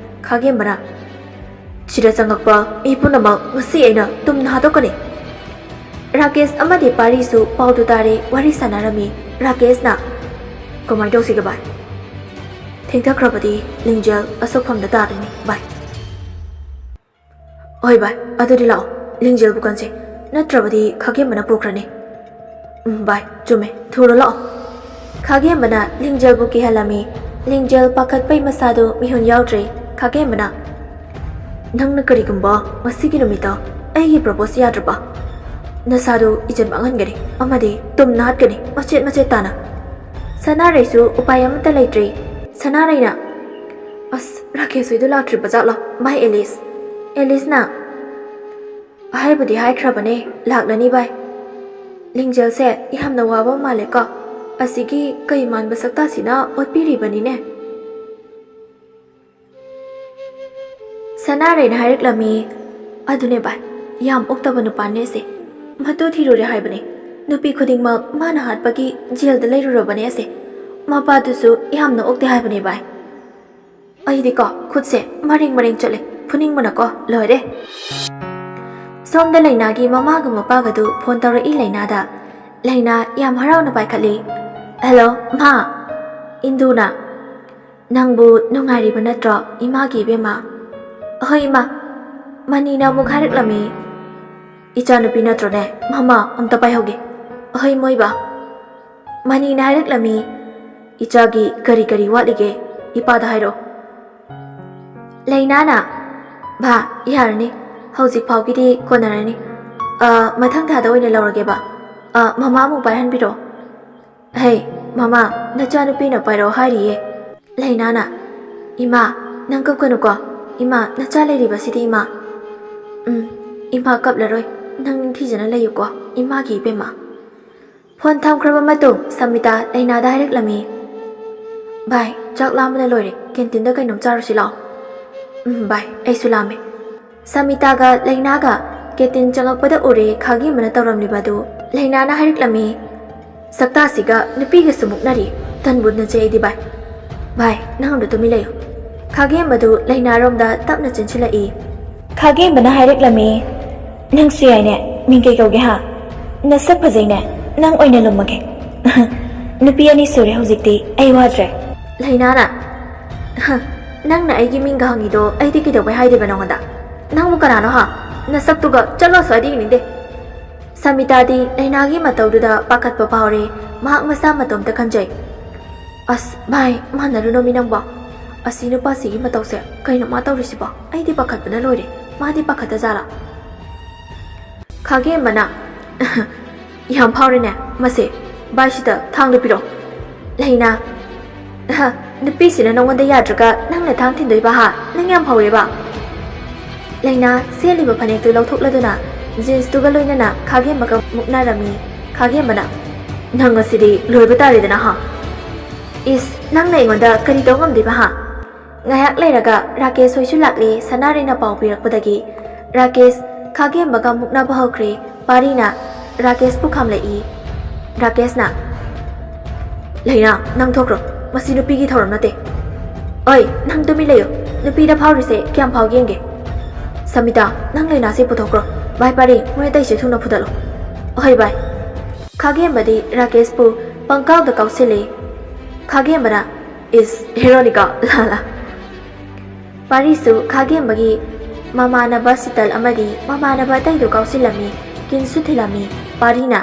ꯈꯥꯒꯦꯝꯕꯅ, "ꯁꯤꯗ ꯆꯪꯉꯛꯄ ꯃꯤ ꯄꯨꯝꯅꯃꯛ ꯉꯁꯤ ꯑꯩꯅ ꯇꯨꯝꯅ ꯍꯥꯠꯇꯣꯛꯀꯅꯤ꯫" ꯔꯥꯀꯦꯁ ꯑꯃꯗꯤ ꯄꯥꯔꯤꯁꯨ ꯄꯥꯎꯗꯨ ꯇꯥꯔꯦ ꯋꯥꯔꯤ ꯁꯥꯟꯅꯔꯝꯃꯤ꯫ ꯔꯥꯀꯦꯁꯅ, "ꯀꯃꯥꯏꯅ ꯇꯧꯁꯤꯒꯦ ꯚꯥꯏ? ꯊꯦꯡꯊꯈ꯭ꯔꯕꯗꯤ ꯂꯤꯡꯖꯦꯜ ꯑꯁꯣꯛꯐꯝꯗ ꯇꯥꯔꯅꯤ ꯚꯥꯏ꯫" "ꯍꯣꯏ ꯚꯥꯏ, ꯑꯗꯨꯗꯤ ꯂꯥꯛꯑꯣ, ꯂꯤꯡꯖꯦꯜꯕꯨ ꯀꯟꯁꯦ, ꯅꯠꯇ꯭ꯔꯕꯗꯤ ꯈꯥꯒꯦꯝꯕꯅ ꯄꯨꯈ꯭ꯔꯅꯤ꯫" "ꯎꯝ ꯚꯥꯏ, ꯆꯨꯝꯃꯦ, ꯊꯨꯔꯣ ꯂꯥꯛꯑꯣ꯫" ꯈꯥꯒꯦꯝꯕꯅ ꯂꯤꯡꯖꯦꯜꯕꯨ ꯀꯤꯍꯜꯂꯝꯃꯤ꯫ ꯂꯤꯡꯖꯦꯜ ꯄꯥꯈꯠꯄꯩ ꯃꯁꯥꯗꯨ ꯃꯤꯍꯨꯟ ꯌꯥꯎꯗ꯭ꯔꯦ꯫ ꯈꯥꯒꯦꯝꯕꯅ, "ꯅꯪꯅ ꯀꯔꯤꯒꯨꯝꯕ ꯉꯁꯤꯒꯤ ꯅꯨꯃꯤꯠꯇ ꯑꯩꯒꯤ ꯄ꯭ꯔꯄꯣꯁ ꯌꯥꯗ꯭ꯔꯕ, ꯅꯁꯥꯗꯨ ꯏꯖꯠ ꯃꯥꯡꯍꯟꯒꯅꯤ ꯑꯃꯗꯤ ꯇꯨꯝꯅ ꯍꯥꯠꯀꯅꯤ ꯃꯆꯦꯠ ꯃꯆꯦꯠ ꯇꯥꯅ꯫" ꯁꯅꯥꯔꯩꯁꯨ ꯎꯄꯥꯏ ꯑꯃꯠꯇ ꯂꯩꯇ꯭ꯔꯦ꯫ ꯁꯅꯥꯔꯩꯅ, "ꯑꯁ, ꯔꯥꯀꯦꯁ ꯍꯣꯏꯗꯨ ꯂꯥꯛꯇ꯭ꯔꯤꯕ ꯖꯥꯠꯂꯣ? ꯚꯥꯏ ꯑꯦꯂꯤꯁ꯫" ꯑꯦꯂꯤꯁꯅ, "ꯍꯥꯏꯕꯨꯗꯤ ꯍꯥꯏꯈ꯭ꯔꯕꯅꯦ, ꯂꯥꯛꯂꯅꯤ ꯚꯥꯏ꯫ ꯂꯤꯡꯖꯦꯜꯁꯦ ꯌꯥꯝꯅ ꯋꯥꯕ ꯃꯥꯜꯂꯦꯀꯣ꯫ ꯑꯁꯤꯒꯤ ꯀꯩ ꯃꯥꯟꯕ ꯁꯛꯇꯥꯁꯤꯅ ꯑꯣꯠꯄꯤꯔꯤꯕꯅꯤꯅꯦ꯫" ꯁꯅꯥꯔꯩꯅ ꯍꯥꯏꯔꯛꯂꯝꯃꯤ, "ꯑꯗꯨꯅꯦ ꯚꯥꯏ, ꯌꯥꯝ ꯑꯣꯛꯇꯕ ꯅꯨꯄꯥꯅꯦ ꯑꯁꯦ꯫ ꯃꯇꯨ ꯊꯤꯔꯨꯔꯦ ꯍꯥꯏꯕꯅꯦ꯫ ꯅꯨꯄꯤ ꯈꯨꯗꯤꯡꯃꯛ ꯃꯥꯅ ꯍꯥꯠꯄꯒꯤ ꯖꯦꯜꯗ ꯂꯩꯔꯨꯔꯕꯅꯦ ꯑꯁꯦ꯫ ꯃꯄꯥꯗꯨꯁꯨ ꯌꯥꯝꯅ ꯑꯣꯛꯇꯦ ꯍꯥꯏꯕꯅꯦ ꯚꯥꯏ꯫ ꯑꯩꯗꯤꯀꯣ, ꯈꯨꯠꯁꯦ ꯃꯔꯦꯡ ꯃꯔꯦꯡ ꯆꯠꯂꯦ, ꯐꯨꯅꯤꯡꯕꯅꯀꯣ ꯂꯣꯏꯔꯦ꯫" ꯁꯣꯝꯗ ꯂꯩꯅꯥꯒꯤ ꯃꯃꯥꯒ ꯃꯄꯥꯒꯗꯨ ꯐꯣꯟ ꯇꯧꯔꯛꯏ ꯂꯩꯅꯥꯗ꯫ ꯂꯩꯅꯥ ꯌꯥꯝ ꯍꯔꯥꯎꯅ ꯄꯥꯏꯈꯠꯂꯤ꯫ "ꯍꯦꯜꯂꯣ, ꯃꯥ꯫ ꯏꯟꯗꯨꯅ, ꯅꯪꯕꯨ ꯅꯨꯡꯉꯥꯏꯔꯤꯕ ꯅꯠꯇ꯭ꯔꯣ, ꯏꯃꯥꯒꯤ ꯏꯕꯦꯝꯃ?" "ꯑꯍꯣꯏ, ꯏꯃꯥ꯫" ꯃꯅꯤꯅ ꯑꯃꯨꯛ ꯍꯥꯏꯔꯛꯂꯝꯃꯤ, "ꯏꯆꯥꯅꯨꯄꯤ ꯅꯠꯇ꯭ꯔꯣꯅꯦ? ꯃꯃꯥ, ꯑꯝꯇ ꯄꯥꯏꯍꯧꯒꯦ꯫" "ꯑꯍꯣꯏ, ꯃꯣꯏꯕ꯫" ꯃꯅꯤꯅ ꯍꯥꯏꯔꯛꯂꯝꯃꯤ, "ꯏꯆꯥꯒꯤ ꯀꯔꯤ ꯀꯔꯤ ꯋꯥꯠꯂꯤꯒꯦ, ꯏꯄꯥꯗ ꯍꯥꯏꯔꯛꯑꯣ꯫" ꯂꯩꯅꯥꯅ, "ꯚꯥ, ꯌꯥꯔꯅꯤ, ꯍꯧꯖꯤꯛ ꯐꯥꯎꯒꯤꯗꯤ ꯀꯣꯟꯅꯔꯅꯤ꯫ ꯑ, ꯃꯊꯪ ꯊꯥꯗ ꯑꯣꯏꯅ ꯂꯧꯔꯒꯦꯕ꯫ ꯑ, ꯃꯃꯥ ꯑꯃꯨꯛ ꯄꯥꯏꯍꯟꯕꯤꯔꯣ꯫" "ꯍꯦ, ꯃꯃꯥ, ꯅꯆꯥꯅꯨꯄꯤꯅ ꯄꯥꯏꯔꯛꯑꯣ ꯍꯥꯏꯔꯤꯌꯦ꯫" ꯂꯩꯅꯥꯅ, "ꯏꯃꯥ, ꯅꯪ ꯀꯞꯀꯅꯨꯀꯣ꯫ ꯏꯃꯥ, ꯅꯆꯥ ꯂꯩꯔꯤꯕꯁꯤꯗꯤ, ꯏꯃꯥ꯫" "ꯎꯝ, ꯏꯃꯥ ꯀꯞꯂꯔꯣꯏ꯫ ꯅꯪ ꯅꯤꯡꯊꯤꯖꯅ ꯂꯩꯌꯨꯀꯣ, ꯏꯃꯥꯒꯤ ꯏꯕꯦꯝꯃ꯫" ꯐꯣꯟ ꯊꯝꯈ꯭ꯔꯕ ꯃꯇꯨꯡ ꯁꯃꯤꯇꯥ ꯂꯩꯅꯥꯗ ꯍꯥꯏꯔꯛꯂꯝꯃꯤ, "ꯚꯥꯏ, ꯆꯥꯛ ꯂꯥꯝꯕꯅ ꯂꯣꯏꯔꯦ, ꯀꯦꯟꯇꯤꯟꯗ ꯀꯩꯅꯣꯝ ꯆꯥꯔꯨꯁꯤ ꯂꯥꯛꯑꯣ꯫" "ꯎꯝ, ꯚꯥꯏ, ꯑꯩꯁꯨ ꯂꯥꯝꯃꯦ꯫" ꯁꯃꯤꯇꯥꯒ ꯂꯩꯅꯥꯒ ꯀꯦꯟꯇꯤꯟ ꯆꯪꯉꯛꯄꯗ ꯎꯔꯦ ꯈꯥꯒꯦꯝꯕꯅ ꯇꯧꯔꯝꯂꯤꯕ ꯑꯗꯨ꯫ ꯂꯩꯅꯥꯅ ꯍꯥꯏꯔꯛꯂꯝꯃꯤ, "ꯁꯛꯇꯥꯁꯤꯒ ꯅꯨꯄꯤꯒꯁꯨ ꯃꯨꯛꯅꯔꯤ꯫ ꯇꯟꯕꯨ ꯇꯟꯖꯩ ꯑꯩꯗꯤ ꯚꯥꯏ꯫ ꯚꯥꯏ, ꯅꯪ ꯑꯝꯇ ꯇꯨꯃꯤꯟ ꯂꯩꯌꯨ꯫ ꯈꯥꯒꯦꯝꯕꯗꯨ ꯂꯩꯅꯥꯔꯣꯝꯗ ꯇꯞꯅ ꯆꯦꯟꯁꯤꯜꯂꯛꯏ꯫ ꯈꯥꯒꯦꯝꯕꯅ ꯍꯥꯏꯔꯛꯂꯝꯃꯤ, "ꯅꯪꯁꯨ ꯌꯥꯏꯅꯦ, ꯃꯤꯡ ꯀꯩ ꯀꯧꯒꯦ ꯍꯥ? ꯅꯁꯛ ꯐꯖꯩꯅꯦ, ꯅꯪ ꯑꯣꯏꯅ ꯂꯨꯝꯃꯒꯦ꯫ ꯅꯨꯄꯤ ꯑꯅꯤ ꯁꯨꯔꯦ ꯍꯧꯖꯤꯛꯇꯤ, ꯑꯩ ꯋꯥꯗ꯭ꯔꯦ꯫" ꯂꯩꯅꯥꯅ, "ꯍ, ꯅꯪꯅ ꯑꯩꯒꯤ ꯃꯤꯡꯒ ꯍꯪꯉꯤꯗꯣ ꯑꯩꯗꯤ ꯀꯩꯗꯧꯕꯩ ꯍꯥꯏꯗꯣꯏꯕ ꯅꯉꯣꯟꯗ? ꯅꯪꯕꯨ ꯀꯅꯥꯅꯣ ꯍꯥ? ꯅꯁꯛꯇꯨꯒ ꯆꯠꯂꯣ ꯑꯁ꯭ꯋꯥꯏꯗ ꯌꯦꯡꯅꯤꯡꯗꯦ꯫" ꯁꯃꯤꯇꯥꯗꯤ ꯂꯩꯅꯥꯒꯤ ꯃꯇꯧꯗꯨꯗ ꯄꯥꯈꯠꯄ ꯐꯥꯎꯔꯦ꯫ ꯃꯍꯥꯛ ꯃꯁꯥ ꯃꯇꯣꯝꯇ ꯈꯟꯖꯩ, "ꯑꯁ ꯚꯥꯏ, ꯃꯥꯟꯅꯔꯨꯅꯣꯃꯤ ꯅꯪꯕꯣ꯫ ꯑꯁꯤ ꯅꯨꯄꯥꯁꯤꯒꯤ ꯃꯇꯧꯁꯦ ꯀꯩꯅꯣ ꯃꯥ ꯇꯧꯔꯤꯁꯤꯕꯣ? ꯑꯩꯗꯤ ꯄꯥꯈꯠꯄꯅ ꯂꯣꯏꯔꯦ꯫ ꯃꯥꯗꯤ ꯄꯥꯈꯠꯇ ꯖꯥꯠꯂꯥ?" ꯈꯥꯒꯦꯝꯕꯅ, "ꯌꯥꯝ ꯐꯥꯎꯔꯦꯅꯦ ꯃꯁꯦ꯫ ꯚꯥꯏ, ꯁꯤꯗ ꯊꯥꯡꯗꯣ ꯄꯤꯔꯛꯑꯣ꯫" ꯂꯩꯅꯥ, "ꯑꯍ, ꯅꯨꯄꯤꯁꯤꯅ ꯅꯉꯣꯟꯗ ꯌꯥꯗ꯭ꯔꯒ ꯅꯪꯅ ꯊꯥꯡ ꯊꯤꯟꯗꯣꯏꯕ ꯍꯥ? ꯅꯪ ꯌꯥꯝ ꯐꯥꯎꯔꯦꯕ꯫" ꯂꯩꯅꯥ ꯁꯦꯠꯂꯤꯕ ꯐꯅꯦꯛꯇꯨ ꯂꯧꯊꯣꯛꯂꯗꯨꯅ ꯖꯤꯟꯁꯇꯨꯒ ꯂꯣꯏꯅꯅ ꯈꯥꯒꯦꯝꯕꯒ ꯃꯨꯛꯅꯔꯝꯃꯤ꯫ ꯈꯥꯒꯦꯝꯕꯅ, "ꯅꯪ ꯑꯁꯤꯗꯤ ꯂꯣꯏꯕ ꯇꯥꯔꯦꯗꯅ ꯍꯥ? ꯏꯁ, ꯅꯪꯅ ꯑꯩꯉꯣꯟꯗ ꯀꯔꯤ ꯇꯧ ꯉꯝꯗꯣꯏꯕ ꯍꯥ?" ꯉꯥꯏꯍꯥꯛ ꯂꯩꯔꯒ ꯔꯥꯀꯦꯁ ꯍꯣꯏꯁꯨ ꯂꯥꯛꯂꯦ꯫ ꯁꯅꯥꯔꯩꯅ ꯄꯥꯎ ꯄꯤꯔꯛꯄꯗꯒꯤ ꯔꯥꯀꯦꯁ ꯈꯥꯒꯦꯝꯕꯒ ꯃꯨꯛꯅꯕ ꯍꯧꯈ꯭ꯔꯦ꯫ ꯄꯥꯔꯤꯅ ꯔꯥꯀꯦꯁꯄꯨ ꯈꯥꯝꯂꯛꯏ꯫ ꯔꯥꯀꯦꯁꯅ, "ꯂꯩꯅꯥ, ꯅꯪ ꯊꯣꯛꯈ꯭ꯔꯣ꯫ ꯃꯁꯤ ꯅꯨꯄꯤꯒꯤ ꯊꯧꯔꯝ ꯅꯠꯇꯦ꯫ ꯑꯣꯏ, ꯅꯪ ꯇꯨꯃꯤꯟ ꯂꯩꯌꯨ꯫ ꯅꯨꯄꯤꯗ ꯐꯥꯎꯔꯤꯁꯦ ꯀꯌꯥꯝ ꯐꯥꯎꯒꯦ ꯌꯦꯡꯒꯦ꯫ ꯁꯃꯤꯇꯥ, ꯅꯪ ꯂꯩꯅꯥꯁꯦ ꯄꯨꯊꯣꯛꯈ꯭ꯔꯣ꯫ ꯚꯥꯏ ꯄꯥꯔꯤ, ꯃꯣꯏ ꯑꯇꯩꯁꯦ ꯊꯨꯅ ꯐꯨꯗꯠꯂꯣ꯫" "ꯑꯍꯣꯏ ꯚꯥꯏ꯫" ꯈꯥꯒꯦꯝꯕꯗꯤ ꯔꯥꯀꯦꯁꯄꯨ ꯄꯪꯀꯥꯎꯗ ꯀꯥꯎꯁꯤꯜꯂꯤ꯫ ꯈꯥꯒꯦꯝꯕꯅ, "ꯏꯁ, ꯍꯦꯔꯣꯅꯤꯀꯣ, ꯂꯥ ꯂꯥ꯫" ꯄꯥꯔꯤꯁꯨ ꯈꯥꯒꯦꯝꯕꯒꯤ ꯃꯃꯥꯟꯅꯕ ꯁꯤꯇꯜ ꯑꯃꯗꯤ ꯃꯃꯥꯟꯅꯕ ꯑꯇꯩꯗꯨ ꯀꯥꯎꯁꯤꯜꯂꯝꯃꯤ, ꯀꯤꯟꯁꯨ ꯊꯤꯜꯂꯝꯃꯤ꯫ ꯄꯥꯔꯤꯅ,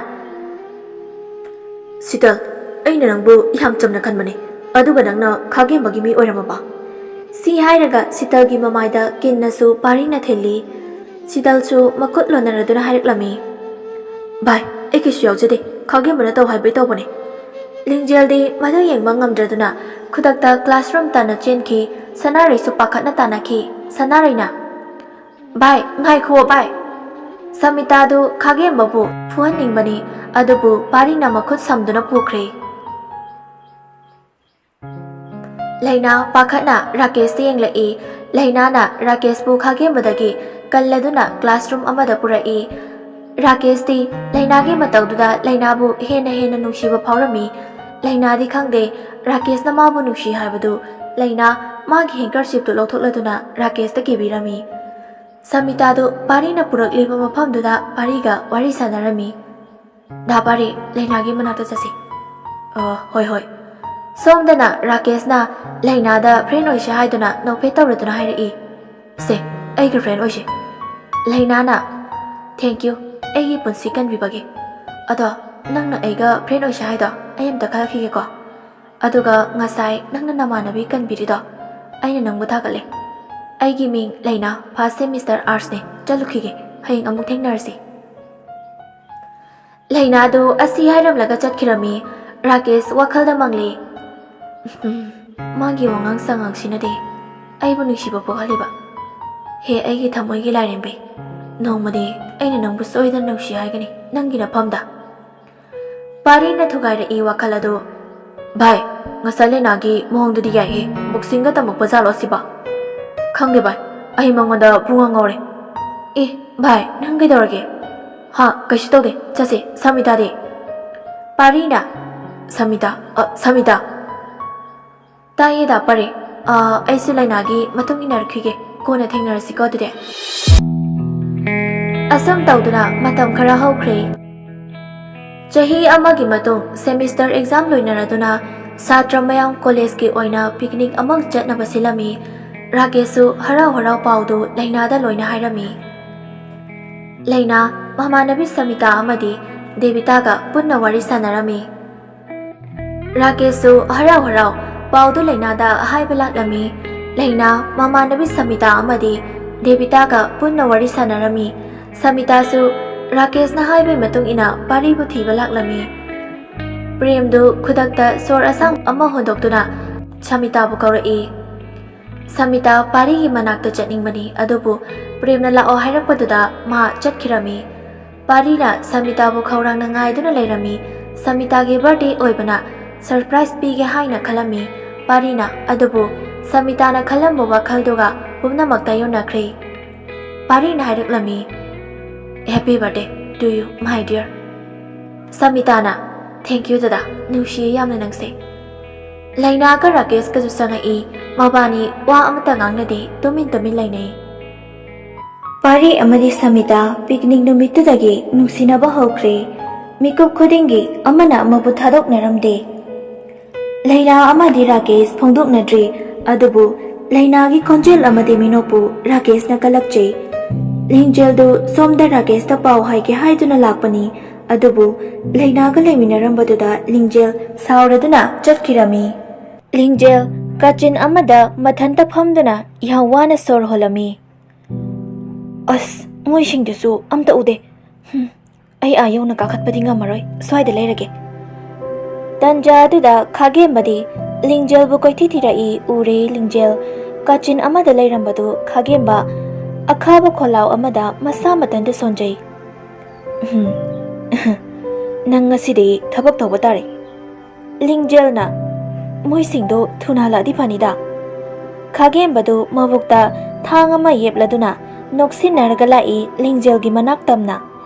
"ꯁꯤꯇꯜ, ꯑꯩꯅ ꯅꯪꯕꯨ ꯌꯥꯝ ꯆꯝꯅ ꯈꯟꯕꯅꯦ, ꯑꯗꯨꯒ ꯅꯪꯅ ꯈꯥꯒꯦꯝꯕꯒꯤ ꯃꯤ ꯑꯣꯏꯔꯝꯃꯕ?" ꯁꯤ ꯍꯥꯏꯔꯒ ꯁꯤꯇꯜꯒꯤ ꯃꯃꯥꯏꯗ ꯀꯤꯟꯅꯁꯨ ꯄꯥꯔꯤꯅ ꯊꯤꯜꯂꯤ꯫ ꯁꯤꯇꯜꯁꯨ ꯃꯈꯨꯠ ꯂꯣꯟꯅꯔꯗꯨꯅ ꯍꯥꯏꯔꯛꯂꯝꯃꯤ, "ꯚꯥꯏ, ꯑꯩ ꯀꯩꯁꯨ ꯌꯥꯎꯖꯗꯦ, ꯈꯥꯒꯦꯝꯕꯅ ꯇꯧ ꯍꯥꯏꯕꯩ ꯇꯧꯕꯅꯦ꯫" ꯂꯤꯡꯖꯦꯜꯗꯤ ꯃꯗꯨ ꯌꯦꯡꯕ ꯉꯝꯗ꯭ꯔꯗꯨꯅ ꯈꯨꯗꯛꯇ ꯀ꯭ꯂꯥꯁꯔꯨꯝ ꯇꯥꯟꯅ ꯆꯦꯟꯈꯤ꯫ ꯁꯅꯥꯔꯩꯁꯨ ꯄꯥꯈꯠꯅ ꯇꯥꯟꯅꯈꯤ꯫ ꯁꯅꯥꯔꯩꯅ, "ꯚꯥꯏ, ꯉꯥꯏꯈꯨꯑꯣ ꯚꯥꯏ꯫" ꯁꯃꯤꯇꯥꯗꯨ ꯈꯥꯒꯦꯝꯕꯕꯨ ꯐꯨꯍꯟꯅꯤꯡꯕꯅꯤ, ꯑꯗꯨꯕꯨ ꯄꯥꯔꯤꯅ ꯃꯈꯨꯠ ꯁꯝꯗꯨꯅ ꯄꯨꯈ꯭ꯔꯦ꯫ ꯂꯩꯅꯥ ꯄꯥꯈꯠꯅ ꯔꯥꯀꯦꯁꯇ ꯌꯦꯡꯂꯛꯏ꯫ ꯂꯩꯅꯥꯅ ꯔꯥꯀꯦꯁꯄꯨ ꯈꯥꯒꯦꯝꯕꯗꯒꯤ ꯀꯜꯂꯗꯨꯅ ꯀ꯭ꯂꯥꯁꯔꯨꯝ ꯑꯃꯗ ꯄꯨꯔꯛꯏ꯫ ꯔꯥꯀꯦꯁꯇꯤ ꯂꯩꯅꯥꯒꯤ ꯃꯇꯧꯗꯨꯗ ꯂꯩꯅꯥꯕꯨ ꯍꯦꯟꯅ ꯍꯦꯟꯅ ꯅꯨꯡꯁꯤꯕ ꯐꯥꯎꯔꯝꯃꯤ꯫ ꯂꯩꯅꯥꯗꯤ ꯈꯪꯗꯦ, ꯔꯥꯀꯦꯁꯅ ꯃꯥꯕꯨ ꯅꯨꯡꯁꯤ ꯍꯥꯏꯕꯗꯨ ꯂꯩꯅꯥ ꯃꯥꯒꯤ handkerchiefꯇꯨ ꯂꯧꯊꯣꯛꯂꯗꯨꯅ ꯔꯥꯀꯦꯁꯇ ꯀꯤꯕꯤꯔꯝꯃꯤ꯫ ꯁꯃꯤꯇꯥꯗꯨ ꯄꯥꯔꯤꯅ ꯄꯨꯔꯛꯂꯤꯕ ꯃꯐꯝꯗꯨꯗ ꯄꯥꯔꯤꯒ ꯋꯥꯔꯤ ꯁꯥꯟꯅꯔꯝꯃꯤ꯫ "ꯗꯥ ꯄꯥꯔꯤ, ꯂꯩꯅꯥꯒꯤ ꯃꯅꯥꯛꯇ ꯆꯠꯁꯤ꯫" "ꯑ, ꯍꯣꯏ, ꯍꯣꯏ꯫" ꯁꯣꯝꯗꯅ ꯔꯥꯀꯦꯁꯅ ꯂꯩꯅꯥꯗ friend ꯑꯣꯏꯁꯦ ꯍꯥꯏꯗꯨꯅ ꯅꯣꯛꯐꯦꯠ ꯇꯧꯔꯗꯨꯅ ꯍꯥꯏꯔꯛꯏ꯫ "ꯁꯦ, ꯑꯩꯒ friend ꯑꯣꯏꯁꯦ꯫" ꯂꯩꯅꯥꯅ, "Thank you, ꯑꯩꯒꯤ ꯄꯨꯟꯁꯤ ꯀꯟꯕꯤꯕꯒꯤ꯫ ꯑꯗꯣ ꯅꯪꯅ ꯑꯩꯒ friend ꯑꯣꯏꯁꯦ ꯍꯥꯏꯗꯣ ꯑꯩ ꯑꯝꯇ ꯈꯜꯂꯛꯈꯤꯒꯦꯀꯣ꯫ ꯑꯗꯨꯒ ꯉꯁꯥꯏ ꯅꯪꯅ ꯅꯃꯥꯟꯅꯕꯤ ꯀꯟꯕꯤꯔꯤꯗꯣ, ꯑꯩꯅ ꯅꯪꯕꯨ ꯊꯥꯒꯠꯂꯦ꯫ ꯑꯩꯒꯤ ꯃꯤꯡ ꯂꯩꯅꯥ, first semester artsꯅꯦ꯫ ꯆꯠꯂꯨꯈꯤꯒꯦ, ꯍꯌꯦꯡ ꯑꯃꯨꯛ ꯊꯦꯡꯅꯔꯁꯤ꯫" ꯂꯩꯅꯥꯗꯨ ꯑꯁꯤ ꯍꯥꯏꯔꯝꯂꯒ ꯆꯠꯈꯤꯔꯝꯃꯤ꯫ ꯔꯥꯀꯦꯁ ꯋꯥꯈꯜꯗ ꯃꯪꯂꯤ꯫ "ꯎꯝ, ꯃꯥꯒꯤ ꯋꯥꯉꯥꯡ ꯁꯉꯥꯡꯁꯤꯅꯗꯤ ꯑꯩꯕꯨ ꯅꯨꯡꯁꯤꯕ ꯄꯣꯛꯍꯜꯂꯤꯕ꯫ ꯍꯦ ꯑꯩꯒꯤ ꯊꯃꯣꯏꯒꯤ ꯂꯥꯏꯔꯦꯝꯕꯤ, ꯅꯣꯡꯃꯗꯤ ꯑꯩꯅ ꯅꯪꯕꯨ ꯁꯣꯏꯗꯅ ꯅꯨꯡꯁꯤ ꯍꯥꯏꯒꯅꯤ, ꯅꯪꯒꯤ ꯅꯐꯝꯗ꯫" ꯄꯥꯔꯤꯅ ꯊꯨꯒꯥꯏꯔꯛꯏ ꯋꯥꯈꯜ ꯑꯗꯨ꯫ "ꯚꯥꯏ, ꯉꯁꯥꯏ ꯂꯩꯅꯥꯒꯤ ꯃꯑꯣꯡꯗꯨꯗꯤ ꯌꯥꯏꯍꯦ, boxingꯒ ꯇꯝꯃꯛꯄ ꯖꯥꯠꯂꯣ ꯑꯁꯤꯕꯣ?" "ꯈꯪꯗꯦ ꯚꯥꯏ, ꯑꯩ ꯃꯉꯣꯟꯗ ꯄꯨꯡꯉꯥꯎ ꯉꯥꯎꯔꯦ꯫" "ꯑꯦ ꯚꯥꯏ, ꯅꯪ ꯀꯩꯗꯧꯔꯒꯦ?" "ꯍꯥ, ꯀꯩꯁꯨ ꯇꯧꯗꯦ, ꯆꯠꯁꯦ꯫" "ꯁꯃꯤꯇꯥꯗꯤ?" ꯄꯥꯔꯤꯅ, "ꯁꯃꯤꯇꯥ, ꯑ, ꯁꯃꯤꯇꯥ꯫" "ꯇꯥꯏꯌꯦ ꯗꯥ ꯄꯥꯔꯤ꯫ ꯑ, ꯑꯩꯁꯨ ꯂꯩꯅꯥꯒꯤ ꯃꯇꯨꯡ ꯏꯟꯅꯔꯛꯈꯤꯒꯦ꯫ ꯀꯣꯟꯅ ꯊꯦꯡꯅꯔꯁꯤꯀꯣ ꯑꯗꯨꯗꯤ꯫" ꯑꯁꯨꯝ ꯇꯧꯗꯨꯅ ꯃꯇꯝ ꯈꯔ ꯍꯧꯈ꯭ꯔꯦ꯫ ꯆꯍꯤ ꯑꯃꯒꯤ ꯃꯇꯨꯡ semester exam ꯂꯣꯏꯅꯔꯗꯨꯅ ꯁꯥꯇ꯭ꯔ ꯃꯌꯥꯝ collegeꯀꯤ ꯑꯣꯏꯅ picnic ꯑꯃ ꯆꯠꯅꯕ ꯁꯤꯜꯂꯝꯃꯤ꯫ ꯔꯥꯀꯦꯁꯁꯨ ꯍꯔꯥꯎ ꯍꯔꯥꯎ ꯄꯥꯎꯗꯨ ꯂꯩꯅꯥꯗ ꯂꯣꯏꯅ ꯍꯥꯏꯔꯝꯃꯤ꯫ ꯂꯩꯅꯥ ꯃꯃꯥꯟꯅꯕꯤ ꯁꯃꯤꯇꯥ ꯑꯃꯗꯤ ꯗꯦꯕꯤꯇꯥꯒ ꯄꯨꯟꯅ ꯋꯥꯔꯤ ꯁꯥꯟꯅꯔꯝꯃꯤ꯫ ꯔꯥꯀꯦꯁꯁꯨ ꯍꯔꯥꯎ ꯍꯔꯥꯎ ꯄꯥꯎꯗꯨ ꯂꯩꯅꯥꯗ ꯍꯥꯏꯕ ꯂꯥꯛꯂꯝꯃꯤ꯫ ꯂꯩꯅꯥ ꯃꯃꯥꯟꯅꯕꯤ ꯁꯃꯤꯇꯥ ꯑꯃꯗꯤ ꯗꯦꯕꯤꯇꯥꯒ ꯄꯨꯟꯅ ꯋꯥꯔꯤ ꯁꯥꯟꯅꯔꯝꯃꯤ꯫ ꯁꯃꯤꯇꯥꯁꯨ ꯔꯥꯀꯦꯁꯅ ꯍꯥꯏꯕꯒꯤ ꯃꯇꯨꯡ ꯏꯟꯅ ꯄꯥꯔꯤꯕꯨ ꯊꯤꯕ ꯂꯥꯛꯂꯝꯃꯤ꯫ ꯄ꯭ꯔꯦꯝꯗꯨ ꯈꯨꯗꯛꯇ ꯁꯣꯔ ꯑꯁꯥꯡꯕ ꯑꯃ ꯍꯣꯟꯗꯣꯛꯇꯨꯅ ꯁꯃꯤꯇꯥꯕꯨ ꯀꯧꯔꯛꯏ꯫ ꯁꯃꯤꯇꯥ ꯄꯥꯔꯤꯒꯤ ꯃꯅꯥꯛꯇ ꯆꯠꯅꯤꯡꯕꯅꯤ, ꯑꯗꯨꯕꯨ ꯄ꯭ꯔꯦꯝꯅ ꯂꯥꯛꯑꯣ ꯍꯥꯏꯔꯛꯄꯗꯨꯗ ꯃꯥ ꯆꯠꯈꯤꯔꯝꯃꯤ꯫ ꯄꯥꯔꯤꯅ ꯁꯃꯤꯇꯥꯕꯨ ꯈꯧꯔꯥꯡꯅ ꯉꯥꯏꯗꯨꯅ ꯂꯩꯔꯝꯃꯤ꯫ ꯁꯃꯤꯇꯥꯒꯤ birthday ꯑꯣꯏꯕꯅ surprise ꯄꯤꯒꯦ ꯍꯥꯏꯅ ꯈꯜꯂꯝꯃꯤ ꯄꯥꯔꯤꯅ, ꯑꯗꯨꯕꯨ ꯁꯃꯤꯇꯥꯅ ꯈꯜꯂꯝꯕ ꯋꯥꯈꯜꯗꯨꯒ ꯄꯨꯝꯅꯃꯛ ꯇꯥꯏꯌꯣꯟꯅꯈ꯭ꯔꯦ꯫ ꯄꯥꯔꯤꯅ ꯍꯥꯏꯔꯛꯂꯝꯃꯤ, "Happy birthday to you, my dear." ꯁꯃꯤꯇꯥꯅ, Thank you, ꯗꯗꯥ꯫ ꯅꯨꯡꯁꯤꯌꯦ ꯌꯥꯝꯅ ꯅꯪꯁꯦ꯫ ꯂꯩꯅꯥꯒ ꯔꯥꯀꯦꯁꯀꯁꯨ ꯆꯪꯉꯛꯏ꯫ ꯃꯕꯥꯅꯤ ꯋꯥ ꯑꯃꯠꯇ ꯉꯥꯡꯅꯗꯦ, ꯇꯨꯃꯤꯟ ꯇꯨꯃꯤꯟ ꯂꯩꯅꯩ꯫ ꯄꯥꯔꯤ ꯑꯃꯗꯤ ꯁꯃꯤꯇꯥ picnic ꯅꯨꯃꯤꯠꯇꯨꯗꯒꯤ ꯅꯨꯡꯁꯤꯅꯕ ꯍꯧꯈ꯭ꯔꯦ꯫ ꯃꯤꯀꯨꯞ ꯈꯨꯗꯤꯡꯒꯤ ꯑꯃꯅ ꯑꯃꯕꯨ ꯊꯥꯗꯣꯛꯅꯔꯝꯗꯦ꯫ ꯂꯩꯅꯥ ꯑꯃꯗꯤ ꯔꯥꯀꯦꯁ ꯐꯣꯡꯗꯣꯛꯅꯗ꯭ꯔꯤ, ꯑꯗꯨꯕꯨ ꯂꯩꯅꯥꯒꯤ ꯈꯣꯟꯖꯦꯜ ꯑꯃꯗꯤ ꯃꯤꯅꯣꯛꯄꯨ ꯔꯥꯀꯦꯁꯅ ꯀꯜꯂꯛꯆꯩ꯫ ꯂꯤꯡꯖꯦꯜꯗꯨ ꯁꯣꯝꯗ ꯔꯥꯀꯦꯁꯇ ꯄꯥꯎ ꯍꯥꯏꯒꯦ ꯍꯥꯏꯗꯨꯅ ꯂꯥꯛꯄꯅꯤ, ꯑꯗꯨꯕꯨ ꯂꯩꯅꯥꯒ ꯂꯩꯃꯤꯟꯅꯔꯝꯕꯗꯨꯗ ꯂꯤꯡꯖꯦꯜ ꯁꯥꯎꯔꯗꯨꯅ ꯆꯠꯈꯤꯔꯝꯃꯤ꯫ ꯂꯤꯡꯖꯦꯜ ꯀꯥꯆꯤꯟ ꯑꯃꯗ ꯃꯊꯟꯇ ꯐꯝꯗꯨꯅ ꯌꯥꯝ ꯋꯥꯅ ꯁꯣꯔ ꯍꯣꯜꯂꯝꯃꯤ꯫ "ꯑꯁ, ꯃꯣꯏꯁꯤꯡꯗꯨꯁꯨ ꯑꯝꯇ ꯎꯗꯦ꯫ ꯍꯨꯝ, ꯑꯩ ꯑꯥ ꯌꯧꯅ ꯀꯥꯈꯠꯄꯗꯤ ꯉꯝꯃꯔꯣꯏ, ꯁ꯭ꯋꯥꯏꯗ ꯂꯩꯔꯒꯦ꯫" ꯇꯟꯖꯥ ꯑꯗꯨꯗ ꯈꯥꯒꯦꯝꯕꯗꯤ ꯂꯤꯡꯖꯦꯜꯕꯨ ꯀꯣꯏꯊꯤ ꯊꯤꯔꯛꯏ꯫ ꯎꯔꯦ ꯂꯤꯡꯖꯦꯜ ꯀꯥꯆꯤꯟ ꯑꯃꯗ ꯂꯩꯔꯝꯕꯗꯨ ꯈꯥꯒꯦꯝꯕ ꯑꯈꯥꯕ ꯈꯣꯜꯂꯥꯎ ꯑꯃꯗ ꯃꯁꯥ ꯃꯊꯟꯇ ꯁꯣꯟꯖꯩ꯫ "ꯎꯝ, ꯅꯪ ꯉꯁꯤꯗꯤ ꯊꯕꯛ ꯇꯧꯕ ꯇꯥꯔꯦ꯫" ꯂꯤꯡꯖꯦꯜꯅ, "ꯃꯣꯏꯁꯤꯡꯗꯣ ꯊꯨꯅ ꯍꯜꯂꯛꯑꯗꯤ ꯐꯅꯤꯗ꯫" ꯈꯥꯒꯦꯝꯕꯗꯨ ꯃꯕꯨꯛꯇ ꯊꯥꯡ ꯑꯃ ꯌꯦꯞꯂꯗꯨꯅ ꯅꯣꯛꯁꯤꯟꯅꯔꯒ ꯂꯥꯛꯏ ꯂꯤꯡꯖꯦꯜꯒꯤ ꯃꯅꯥꯛ ꯇꯝꯅ꯫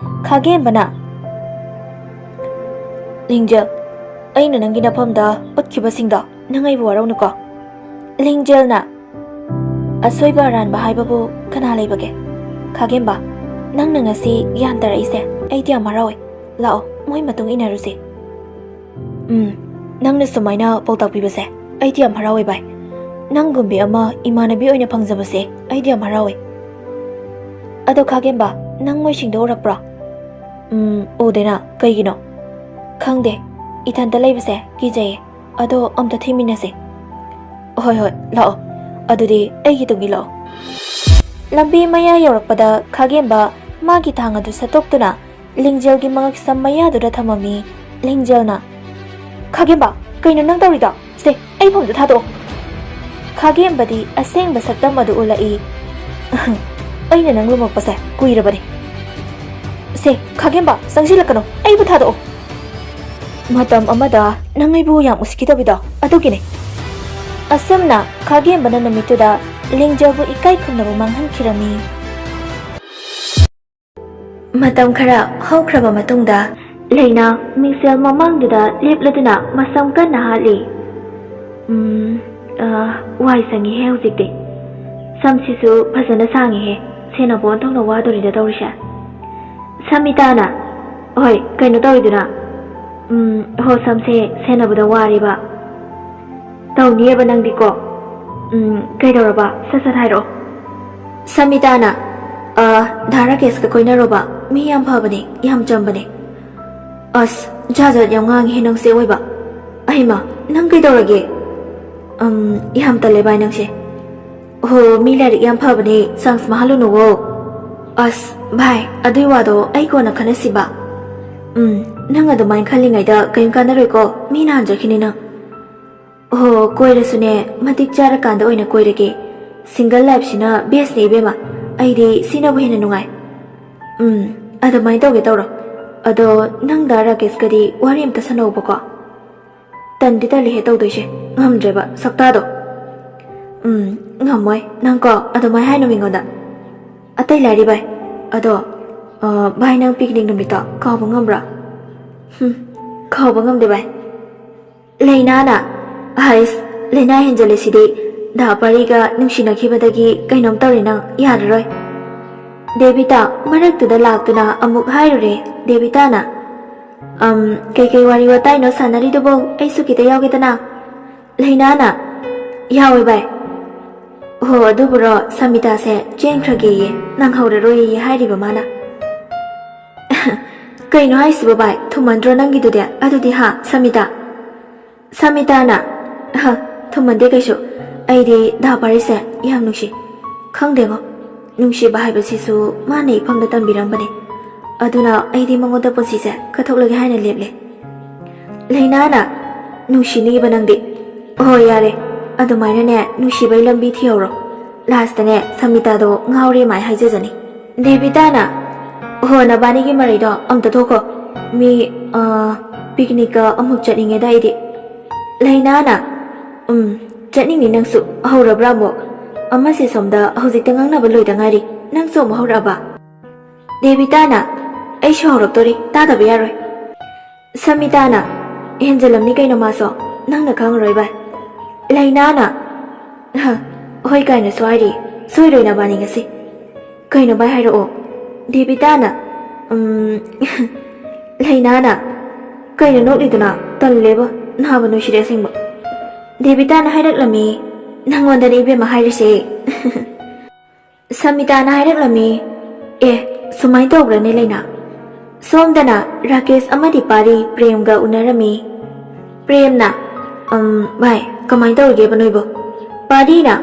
ꯈꯥꯒꯦꯝꯕꯅ, "ꯂꯤꯡꯖꯦꯜ, ꯑꯩꯅ ꯅꯪꯒꯤ ꯅꯐꯝꯗ ꯎꯠꯈꯤꯕꯁꯤꯡꯗꯣ ꯅꯪ ꯑꯩꯕꯨ ꯋꯥꯔꯧꯅꯨꯀꯣ꯫" ꯂꯤꯡꯖꯦꯜꯅ, "ꯑꯁꯣꯏꯕ ꯑꯔꯥꯟꯕ ꯍꯥꯏꯕꯕꯨ ꯀꯅꯥ ꯂꯩꯕꯒꯦ? ꯈꯥꯒꯦꯝꯕ, ꯅꯪꯅ ꯉꯁꯤ ꯒ꯭ꯌꯥꯟ ꯇꯥꯔꯛꯏꯁꯦ ꯑꯩꯗꯤ ꯌꯥꯝ ꯍꯔꯥꯎꯋꯦ꯫ ꯂꯥꯛꯑꯣ, ꯃꯣꯏ ꯃꯇꯨꯡ ꯏꯟꯅꯔꯨꯁꯦ꯫" "ꯎꯝ, ꯅꯪꯅ ꯁꯨꯃꯥꯏꯅ ꯄꯥꯎꯇꯥꯛ ꯄꯤꯕꯁꯦ ꯑꯩꯗꯤ ꯌꯥꯝ ꯍꯔꯥꯎꯋꯦ ꯚꯥꯏ꯫ ꯅꯪꯒꯨꯝꯕꯤ ꯑꯃ ꯏꯃꯥꯟꯅꯕꯤ ꯑꯣꯏꯅ ꯐꯪꯖꯕꯁꯦ ꯑꯩꯗꯤ ꯌꯥꯝ ꯍꯔꯥꯎꯋꯦ꯫ ꯑꯗꯣ ꯈꯥꯒꯦꯝꯕ, ꯅꯪ ꯃꯣꯏꯁꯤꯡꯗꯣ ꯎꯔꯛꯄ꯭ꯔꯣ?" "ꯎꯝ, ꯎꯗꯦꯅ꯫ ꯀꯩꯒꯤꯅꯣ?" "ꯈꯪꯗꯦ, ꯏꯊꯟꯇ ꯂꯩꯕꯁꯦ ꯀꯤꯖꯩꯌꯦ꯫ ꯑꯗꯣ ꯑꯝꯇ ꯊꯤꯃꯤꯟꯅꯁꯦ꯫" "ꯍꯣꯏ ꯍꯣꯏ, ꯂꯥꯛꯑꯣ꯫ ꯑꯗꯨꯗꯤ ꯑꯩꯒꯤ ꯇꯨꯡ ꯏꯜꯂꯛꯑꯣ꯫" ꯂꯝꯕꯤ ꯃꯌꯥ ꯌꯧꯔꯛꯄꯗ ꯈꯥꯒꯦꯝꯕ ꯃꯥꯒꯤ ꯊꯥꯡ ꯑꯗꯨ ꯁꯠꯇꯣꯛꯇꯨꯅ ꯂꯤꯡꯖꯦꯜꯒꯤ ꯃꯉꯛꯁꯝ ꯃꯌꯥꯗꯨꯗ ꯊꯝꯃꯝꯃꯤ꯫ ꯂꯤꯡꯖꯦꯜꯅ, "ꯈꯥꯒꯦꯝꯕ, ꯀꯩꯅꯣ ꯅꯪ ꯇꯧꯔꯤꯗꯣ? ꯁꯦ, ꯑꯩ ꯐꯝꯗ ꯊꯥꯗꯣꯛꯑꯣ꯫" ꯈꯥꯒꯦꯝꯕꯗꯤ ꯑꯁꯦꯡꯕ ꯁꯛꯇꯝ ꯑꯗꯨ ꯎꯠꯂꯛꯏ꯫ "ꯑꯩꯅ ꯅꯪ ꯂꯨꯝꯃꯛꯄꯁꯦ ꯀꯨꯏꯔꯕꯅꯤ꯫ ꯁꯦ, ꯈꯥꯒꯦꯝꯕ, ꯆꯪꯁꯤꯜꯂꯛꯀꯅꯨ, ꯑꯩꯕꯨ ꯊꯥꯗꯣꯛꯑꯣ꯫ ꯃꯇꯝ ꯑꯃꯗ ꯅꯪ ꯑꯩꯕꯨ ꯌꯥꯝ ꯎꯁꯤꯠꯈꯤꯗꯕꯤꯗꯣ ꯑꯗꯨꯒꯤꯅꯦ꯫" ꯑꯁꯨꯝꯅ ꯈꯥꯒꯦꯝꯕꯅ ꯅꯨꯃꯤꯠꯇꯨꯗ ꯂꯤꯡꯖꯦꯜꯕꯨ ꯏꯀꯥꯏ ꯈꯨꯝꯅꯕ ꯃꯥꯡꯍꯟꯈꯤꯔꯝꯃꯤ꯫ ꯃꯇꯝ ꯈꯔ ꯍꯧꯈ꯭ꯔꯕ ꯃꯇꯨꯡꯗ ꯂꯩꯅꯥ ꯃꯤꯡꯁꯦꯜ ꯃꯃꯥꯡꯗꯨꯗ ꯂꯦꯞꯂꯗꯨꯅ ꯃꯁꯝ ꯀꯟꯅ ꯍꯥꯠꯂꯤ꯫ ꯎꯝ, ꯑ, ꯋꯥꯏ ꯁꯪꯉꯤꯍꯦ ꯍꯧꯖꯤꯛꯇꯤ꯫ ꯁꯝꯁꯤꯁꯨ ꯐꯖꯅ ꯁꯥꯡꯉꯤꯍꯦ꯫ ꯁꯦꯟꯅꯕ ꯑꯣꯟꯊꯣꯛꯅ ꯋꯥꯗꯣꯔꯤꯗ ꯇꯧꯔꯤꯁꯦ꯫ ꯁꯃꯤꯇꯥꯅ, "ꯍꯣꯏ, ꯀꯩꯅꯣ ꯇꯧꯔꯤꯗꯨꯅ?" "ꯎꯝ, ꯍꯣ, ꯁꯝꯁꯦ ꯁꯦꯟꯅꯕꯗ ꯋꯥꯔꯦꯕ꯫" "ꯇꯧꯅꯤꯌꯦꯕ ꯅꯪꯗꯤꯀꯣ꯫ ꯎꯝ, ꯀꯩꯗꯧꯔꯕ? ꯁꯠ ꯁꯠ ꯍꯥꯏꯔꯛꯑꯣ꯫" ꯁꯃꯤꯇꯥꯅ, "ꯑ, ꯙꯥ ꯔꯥꯀꯦꯁꯀ ꯀꯣꯏꯅꯔꯣꯕ꯫ ꯃꯤ ꯌꯥꯝ ꯐꯕꯅꯦ, ꯌꯥꯝ ꯆꯝꯕꯅꯦ꯫" "ꯑꯁ, ꯖꯥꯠ ꯖꯥꯠ ꯌꯥꯝ ꯉꯥꯡꯉꯤꯍꯦ ꯅꯪꯁꯦ ꯑꯣꯏꯕ꯫ ꯑꯍꯩꯃ, ꯅꯪ ꯀꯩꯗꯧꯔꯒꯦ?" "ꯎꯝ, ꯌꯥꯝ ꯇꯜꯂꯦ ꯚꯥꯏ ꯅꯪꯁꯦ꯫" "ꯍꯣ, ꯃꯤ ꯂꯥꯏꯔꯤꯛ ꯌꯥꯝ ꯐꯕꯅꯦ, ꯆꯥꯟꯁ ꯃꯥꯡꯍꯜꯂꯨꯅꯨꯋꯣ꯫" "ꯑꯁ, ꯚꯥꯏ, ꯑꯗꯨꯏ ꯋꯥꯗꯣ ꯑꯩ ꯀꯣꯟꯅ ꯈꯟꯅꯁꯤꯕ꯫" "ꯎꯝ, ꯅꯪ ꯑꯗꯨꯃꯥꯏꯅ ꯈꯜꯂꯤꯉꯩꯗ ꯀꯔꯤꯝ ꯀꯥꯟꯅꯔꯣꯏꯀꯣ, ꯃꯤꯅ ꯍꯥꯟꯖꯈꯤꯅꯤ ꯅꯪ꯫" "ꯍꯣ, ꯀꯣꯏꯔꯁꯨꯅꯦ, ꯃꯇꯤꯛ ꯆꯥꯔꯀꯥꯟꯗ ꯑꯣꯏꯅ ꯀꯣꯏꯔꯒꯦ꯫ ꯁꯤꯡꯒꯜ ꯂꯥꯏꯐꯁꯤꯅ ꯕꯦꯁꯅꯦ ꯏꯕꯦꯝꯃ, ꯑꯩꯗꯤ ꯁꯤꯅꯕꯨ ꯍꯦꯟꯅ ꯅꯨꯡꯉꯥꯏ꯫" "ꯎꯝ, ꯑꯗꯨꯃꯥꯏꯅ ꯇꯧꯒꯦ ꯇꯧꯔꯣ꯫ ꯑꯗꯣ ꯅꯪ ꯗꯥ ꯔꯥꯀꯦꯁꯀꯗꯤ ꯋꯥꯔꯤ ꯑꯝꯇ ꯁꯥꯟꯅꯧꯕꯀꯣ꯫" "ꯇꯟꯗꯤ ꯇꯜꯂꯤꯍꯦ ꯇꯧꯗꯣꯏꯁꯦ, ꯉꯝꯗ꯭ꯔꯦꯕ ꯁꯛꯇꯥꯗꯣ꯫" "ꯎꯝ, ꯉꯝꯃꯣꯏ ꯅꯪꯀꯣ, ꯑꯗꯨꯃꯥꯏꯅ ꯍꯥꯏꯅꯨ ꯃꯤꯉꯣꯟꯗ꯫ ꯑꯇꯩ ꯂꯥꯏꯔꯤ ꯚꯥꯏ, ꯑꯗꯣ, ꯑ, ꯚꯥꯏ ꯅꯪ ꯄꯤꯛꯅꯤꯛ ꯅꯨꯃꯤꯠꯇꯣ ꯀꯥꯎꯕ ꯉꯝꯕ꯭ꯔꯥ?" "ꯍꯨꯝ, ꯀꯥꯎꯕ ꯉꯝꯗꯦ ꯚꯥꯏ꯫" ꯂꯩꯅꯥꯅ, "ꯍꯩꯁ, ꯂꯩꯅꯥ ꯍꯦꯟꯖꯜꯂꯦ ꯁꯤꯗꯤ꯫ ꯗꯥ ꯄꯥꯔꯤꯒ ꯅꯨꯡꯁꯤꯅꯈꯤꯕꯗꯒꯤ ꯀꯩꯅꯣꯝ ꯇꯧꯔꯦ ꯅꯪ, ꯌꯥꯔꯔꯣꯏ꯫" ꯗꯦꯕꯤꯇꯥ ꯃꯔꯛꯇꯨꯗ ꯂꯥꯛꯇꯨꯅ ꯑꯃꯨꯛ ꯍꯥꯏꯔꯨꯔꯦ꯫ ꯗꯦꯕꯤꯇꯥꯅ, "ꯑꯝ, ꯀꯩꯀꯩ ꯋꯥꯔꯤ ꯋꯥꯇꯥꯏꯅꯣ ꯁꯥꯟꯅꯔꯤꯗꯨꯕꯣ? ꯑꯩꯁꯨ ꯈꯤꯇ ꯌꯥꯎꯒꯦꯗꯅ꯫" ꯂꯩꯅꯥꯅ, "ꯌꯥꯎꯋꯦ ꯚꯥꯏ꯫" "ꯍꯣ, ꯑꯗꯨꯕꯨꯔꯣ, ꯁꯃꯤꯇꯥꯁꯦ ꯆꯦꯟꯈ꯭ꯔꯒꯦꯌꯦ, ꯅꯪꯍꯧꯔꯔꯣꯏꯌꯦ ꯍꯥꯏꯔꯤꯕ ꯃꯥꯅ꯫" "ꯀꯩꯅꯣ ꯍꯥꯏꯁꯤꯕꯣ ꯚꯥꯏ, ꯊꯨꯃꯟꯗ꯭ꯔꯣ ꯅꯪꯒꯤꯗꯨꯗꯤ? ꯑꯗꯨꯗꯤ ꯍꯥ, ꯁꯃꯤꯇꯥ?" ꯁꯃꯤꯇꯥꯅ, "ꯑꯍ, ꯊꯨꯃꯟꯗꯦ ꯀꯩꯁꯨ꯫ ꯑꯩꯗꯤ ꯗꯥ ꯄꯥꯔꯤꯁꯦ ꯌꯥꯝ ꯅꯨꯡꯁꯤ꯫ ꯈꯪꯗꯦꯉꯣ, ꯅꯨꯡꯁꯤꯕ ꯍꯥꯏꯕꯁꯤꯁꯨ ꯃꯥꯅ ꯏꯐꯝꯗ ꯇꯝꯕꯤꯔꯝꯕꯅꯦ꯫ ꯑꯗꯨꯅ ꯑꯩꯗꯤ ꯃꯉꯣꯟꯗ ꯄꯨꯟꯁꯤꯁꯦ ꯀꯠꯊꯣꯛꯂꯒꯦ ꯍꯥꯏꯅ ꯂꯦꯞꯂꯦ꯫" ꯂꯩꯅꯥꯅ, "ꯅꯨꯡꯁꯤꯅꯤꯕ ꯅꯪꯗꯤ꯫ ꯑꯣ, ꯌꯥꯔꯦ, ꯑꯗꯨꯃꯥꯏꯅꯅꯦ ꯅꯨꯡꯁꯤꯕꯩ ꯂꯝꯕꯤ ꯊꯤꯍꯧꯔꯣ꯫ ꯂꯥꯁꯇꯅꯦ ꯁꯃꯤꯇꯥꯗꯣ ꯉꯥꯎꯔꯦ ꯃꯥꯏ ꯍꯥꯏꯖꯖꯅꯤ꯫" ꯗꯦꯕꯤꯇꯥꯅ, "ꯍꯣ, ꯅꯕꯥꯅꯤꯒꯤ ꯃꯔꯩꯗꯣ ꯑꯝꯇ ꯊꯣꯛꯈꯣ꯫ ꯃꯤ, ꯑ, ꯄꯤꯛꯅꯤꯛꯀ ꯑꯃꯨꯛ ꯆꯠꯅꯤꯡꯉꯦꯗ ꯑꯩꯗꯤ꯫" ꯂꯩꯅꯥꯅ, "ꯎꯝ, ꯆꯠꯅꯤꯡꯅꯤ ꯅꯪꯁꯨ꯫ ꯍꯧꯔꯕ꯭ꯔꯥ ꯑꯃꯨꯛ? ꯑꯃꯁꯦ ꯁꯣꯝꯗ ꯍꯧꯖꯤꯛꯇ ꯉꯥꯡꯅꯕ ꯂꯣꯏꯗ ꯉꯥꯏꯔꯤ, ꯅꯪꯁꯨ ꯑꯃꯨꯛ ꯍꯧꯔꯛꯑꯕ?" ꯗꯦꯕꯤꯇꯥꯅ, "ꯑꯩꯁꯨ ꯍꯧꯔꯛꯇꯣꯔꯤ, ꯇꯥꯗꯕ ꯌꯥꯔꯣꯏ꯫ ꯁꯃꯤꯇꯥꯅ, "ꯍꯦꯟꯖꯜꯂꯝꯅꯤ ꯀꯩꯅꯣ ꯃꯥꯁꯨ, ꯅꯪꯅ ꯈꯪꯉꯔꯣꯏ ꯚꯥꯏ꯫" ꯂꯩꯅꯥꯅ, "ꯍ, ꯍꯣꯏ ꯀꯥꯏꯅꯁꯨ ꯍꯥꯏꯔꯤ, ꯁꯣꯏꯔꯣꯏ ꯅꯕꯥꯅꯤ ꯉꯁꯤ꯫" "ꯀꯩꯅꯣ ꯚꯥꯏ ꯍꯥꯏꯔꯛꯑꯣ꯫" ꯗꯦꯕꯤꯇꯥꯅ, "ꯎꯝ," ꯂꯩꯅꯥꯅ, "ꯀꯩꯅꯣ ꯅꯣꯛꯂꯤꯗꯨꯅ? ꯇꯜꯂꯦꯕ, ꯅꯥꯕ ꯅꯣꯏꯁꯤꯗꯤ ꯑꯁꯦꯡꯕ꯫" ꯗꯦꯕꯤꯇꯥꯅ ꯍꯥꯏꯔꯛꯂꯝꯃꯤ, "ꯅꯪꯉꯣꯟꯗꯅꯦ ꯏꯕꯦꯝꯃ ꯍꯥꯏꯔꯤꯁꯦ꯫" ꯁꯃꯤꯇꯥꯅ ꯍꯥꯏꯔꯛꯂꯝꯃꯤ, "ꯑꯦ, ꯁꯨꯃꯥꯏꯅ ꯇꯧꯕ꯭ꯔꯅꯦ ꯂꯩꯅꯥ?" ꯁꯣꯝꯗꯅ ꯔꯥꯀꯦꯁ ꯑꯃꯗꯤ ꯄꯥꯔꯤ ꯄ꯭ꯔꯦꯝꯒ ꯎꯅꯔꯝꯃꯤ꯫ ꯄ꯭ꯔꯦꯝꯅ, "ꯑꯝ, ꯚꯥꯏ, ꯀꯃꯥꯏꯅ ꯇꯧꯔꯤꯒꯦꯕ ꯅꯣꯏꯕꯣ?" ꯄꯥꯔꯤꯅ,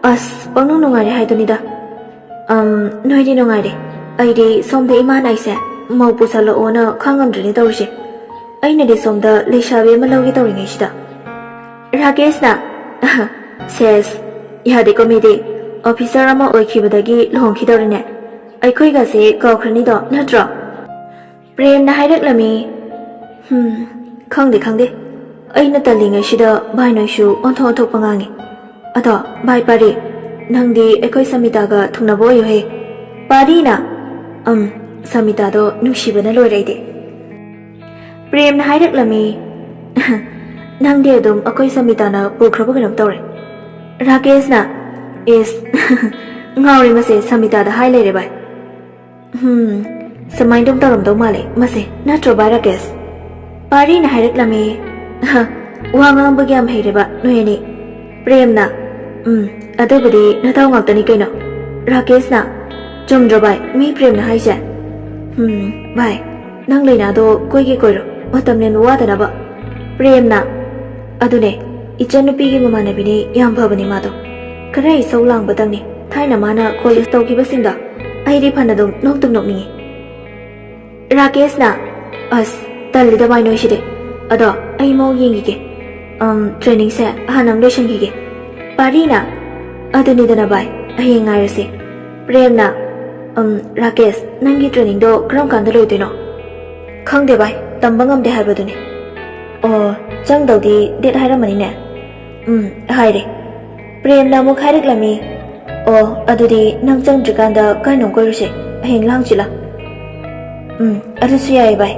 "ꯑꯁ, ꯄꯪꯅꯨꯡ ꯅꯨꯡꯉꯥꯏꯔꯤ ꯍꯥꯏꯗꯨꯅꯤꯗ꯫ ꯑꯝ, ꯅꯣꯏꯗꯤ ꯅꯨꯡꯉꯥꯏꯔꯦ꯫ ꯑꯩꯗꯤ ꯁꯣꯝꯗ ꯏꯃꯥꯅ ꯑꯩꯁꯦ ꯃꯧ ꯄꯨꯁꯜꯂꯛꯑꯣꯅ ꯈꯪꯉꯝꯗ꯭ꯔꯦꯅꯦ ꯇꯧꯔꯤꯁꯦ꯫ ꯑꯩꯅꯗꯤ ꯁꯣꯝꯗ ꯂꯩꯁꯥꯕꯤ ꯑꯃ ꯂꯧꯒꯦ ꯇꯧꯔꯤꯉꯩꯁꯤꯗ꯫" ꯔꯥꯀꯦꯁꯅ, "ꯁꯦꯁ, ꯌꯥꯗꯦꯀꯣ ꯃꯤꯗꯤ꯫ ꯑꯣꯐꯤꯁꯔ ꯑꯃ ꯑꯣꯏꯈꯤꯕꯗꯒꯤ ꯂꯨꯍꯣꯡꯈꯤꯗꯧꯔꯤꯅꯦ꯫ ꯑꯩꯈꯣꯏꯒꯁꯦ ꯀꯥꯎꯈ꯭ꯔꯅꯤꯗꯣ, ꯅꯠꯇ꯭ꯔꯣ?" ꯄ꯭ꯔꯦꯝꯅ ꯍꯥꯏꯔꯛꯂꯝꯃꯤ, "ꯍꯨꯝ, ꯈꯪꯗꯦ, ꯈꯪꯗꯦ꯫ ꯑꯩꯅ ꯇꯜꯂꯤꯉꯩꯁꯤꯗ ꯚꯥꯏ ꯅꯣꯏꯁꯨ ꯑꯣꯟꯊꯣꯛ ꯑꯣꯟꯊꯣꯛꯄ ꯉꯥꯡꯉꯤ꯫ ꯑꯗꯣ ꯚꯥꯏ ꯄꯥꯔꯤ, ꯅꯪꯗꯤ ꯑꯩꯈꯣꯏ ꯁꯃꯤꯇꯥꯒ ꯊꯨꯡꯅꯕ ꯑꯣꯏꯌꯨꯍꯦ꯫ ꯄꯥꯔꯤꯅ, ꯑꯝ, ꯁꯃꯤꯇꯥꯗꯣ ꯅꯨꯡꯁꯤꯕꯅ ꯂꯣꯏꯔꯦ ꯑꯩꯗꯤ꯫" ꯄ꯭ꯔꯦꯝꯅ ꯍꯥꯏꯔꯛꯂꯝꯃꯤ, "ꯅꯪꯗꯤ ꯑꯗꯨꯝ ꯑꯩꯈꯣꯏ ꯁꯃꯤꯇꯥꯅ ꯄꯨꯈ꯭ꯔꯕ ꯀꯩꯅꯣꯝ ꯇꯧꯔꯦ꯫" ꯔꯥꯀꯦꯁꯅ, "ꯏꯁ, ꯉꯥꯎꯔꯦ ꯃꯁꯦ, ꯁꯃꯤꯇꯥꯗ ꯍꯥꯏ ꯂꯩꯔꯦ ꯚꯥꯏ꯫ ꯍꯨꯝ, ꯁꯨꯃꯥꯏꯅ ꯑꯗꯨꯝ ꯇꯧꯔꯝꯗꯧ ꯃꯥꯜꯂꯦ ꯃꯁꯦ, ꯅꯠꯇ꯭ꯔꯣ ꯚꯥꯏ ꯔꯥꯀꯦꯁ?" ꯄꯥꯔꯤꯅ ꯍꯥꯏꯔꯛꯂꯝꯃꯤ, "ꯋꯥ ꯉꯥꯡꯕꯒꯤ ꯌꯥꯝ ꯍꯩꯔꯦꯕ ꯅꯣꯏ ꯑꯅꯤ꯫" ꯄ꯭ꯔꯦꯝꯅ, "ꯎꯝ, ꯑꯗꯨꯕꯨꯗꯤ ꯅꯇꯥꯎ ꯉꯥꯛꯇꯅꯤ ꯀꯩꯅꯣ꯫" ꯔꯥꯀꯦꯁꯅ, "ꯆꯨꯝꯗ꯭ꯔꯣ ꯚꯥꯏ, ꯃꯤ ꯄ꯭ꯔꯦꯝꯅ ꯍꯥꯏꯁꯦ?" "ꯎꯝ, ꯚꯥꯏ, ꯅꯪ ꯂꯩꯅꯥꯗꯣ ꯀꯣꯏꯒꯦ ꯀꯣꯏꯔꯣ, ꯃꯇꯝ ꯂꯦꯟꯕ ꯋꯥꯗꯅꯕ꯫" ꯄ꯭ꯔꯦꯝꯅ, "ꯑꯗꯨꯅꯦ, ꯏꯆꯟꯅꯨꯄꯤꯒꯤ ꯃꯃꯥꯟꯅꯕꯤꯅꯤ, ꯌꯥꯝ ꯐꯕꯅꯤ ꯃꯥꯗꯣ꯫ ꯈꯔ ꯏꯁꯧ ꯂꯥꯡꯕꯗꯪꯅꯤ, ꯊꯥꯏꯅ ꯃꯥꯅ ꯀꯣꯂꯦꯖ ꯇꯧꯈꯤꯕꯁꯤꯡꯗꯣ꯫ ꯑꯩꯗꯤ ꯐꯅꯗꯨꯝ ꯅꯣꯛꯇꯨꯝ ꯅꯣꯛꯅꯤꯡꯉꯤ꯫" ꯔꯥꯀꯦꯁꯅ, "ꯑꯁ, ꯇꯜꯂꯤꯗ ꯚꯥꯏ ꯅꯣꯏꯁꯤꯗꯤ꯫ ꯑꯗꯣ ꯑꯩ ꯃꯑꯣꯡ ꯌꯦꯡꯈꯤꯒꯦ꯫ ꯑꯝ, ꯇ꯭ꯔꯦꯅꯤꯡꯁꯦ ꯍꯥꯟꯅ ꯑꯃ ꯂꯣꯏꯁꯤꯟꯈꯤꯒꯦ꯫" ꯄꯥꯔꯤꯅ, "ꯑꯗꯨꯅꯤꯗꯅ ꯚꯥꯏ, ꯍꯌꯦꯡ ꯉꯥꯏꯔꯁꯤ꯫" ꯄ꯭ꯔꯦꯝꯅ, "ꯑꯝ, ꯔꯥꯀꯦꯁ, ꯅꯪꯒꯤ ꯇ꯭ꯔꯦꯅꯤꯡꯗꯣ ꯀꯔꯝ ꯀꯥꯟꯗ ꯂꯣꯏꯗꯣꯏꯅꯣ?" "ꯈꯪꯗꯦ ꯚꯥꯏ, ꯇꯝꯕ ꯉꯝꯗꯦ ꯍꯥꯏꯕꯗꯨꯅꯤ꯫" "ꯑꯣ, ꯆꯪꯗꯧꯗꯤ ꯗꯦꯠ ꯍꯥꯏꯔꯝꯃꯅꯤꯅꯦ꯫" "ꯎꯝ, ꯍꯥꯏꯔꯦ꯫" ꯄ꯭ꯔꯦꯝꯅ ꯑꯃꯨꯛ ꯍꯥꯏꯔꯛꯂꯝꯃꯤ, "ꯑꯣ, ꯑꯗꯨꯗꯤ ꯅꯪ ꯆꯪꯗ꯭ꯔꯤꯀꯥꯟꯗ ꯀꯥꯏꯅꯣꯝ ꯀꯣꯏꯔꯨꯁꯦ, ꯑꯍꯤꯡ ꯂꯥꯡꯁꯤꯂ?" "ꯎꯝ, ꯑꯗꯨꯁꯨ ꯌꯥꯏꯌꯦ ꯚꯥꯏ꯫"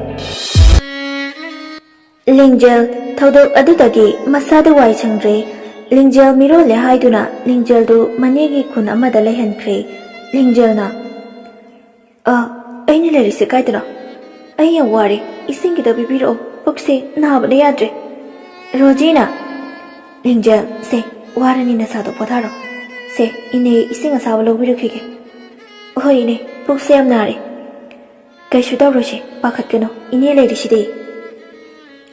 ꯂꯤꯡꯖꯦꯜ ꯊꯧꯗꯣꯛ ꯑꯗꯨꯗꯒꯤ ꯃꯁꯥꯗ ꯋꯥꯏ ꯁꯪꯗ꯭ꯔꯦ꯫ ꯂꯤꯡꯖꯦꯜ ꯃꯤꯔꯣꯜꯂꯦ ꯍꯥꯏꯗꯨꯅ ꯂꯤꯡꯖꯦꯜꯗꯨ ꯃꯅꯦꯒꯤ ꯈꯨꯟ ꯑꯃꯗ ꯂꯩꯍꯟꯈ꯭ꯔꯦ꯫ ꯂꯤꯡꯖꯦꯜꯅ, "ꯑ, ꯑꯩꯅ ꯂꯩꯔꯤꯁꯦ ꯀꯥꯏꯗꯅꯣ? ꯑꯩ ꯌꯥꯝ ꯋꯥꯔꯦ, ꯏꯁꯤꯡ ꯈꯤꯇ ꯄꯤꯕꯤꯔꯛꯑꯣ, ꯄꯨꯛꯁꯦ ꯅꯥꯕꯅ ꯌꯥꯗ꯭ꯔꯦ"꯫ ꯔꯣꯖꯤꯅ, "ꯂꯤꯡꯖꯦꯜ, ꯁꯦ, ꯋꯥꯔꯅꯤ ꯅꯁꯥꯗꯣ ꯄꯣꯊꯥꯔꯣ꯫ ꯁꯦ, ꯏꯅꯦ ꯏꯁꯤꯡ ꯑꯁꯥꯕ ꯂꯧꯕꯤꯔꯛꯈꯤꯒꯦ"꯫ "ꯍꯣꯏ ꯏꯅꯦ, ꯄꯨꯛꯁꯦ ꯌꯥꯝ ꯅꯥꯔꯦ"꯫ "ꯀꯩꯁꯨ ꯇꯧꯔꯣꯏꯁꯦ, ꯄꯥꯈꯠꯀꯅꯨ, ꯏꯅꯦ ꯂꯩꯔꯤꯁꯤꯗꯤ"꯫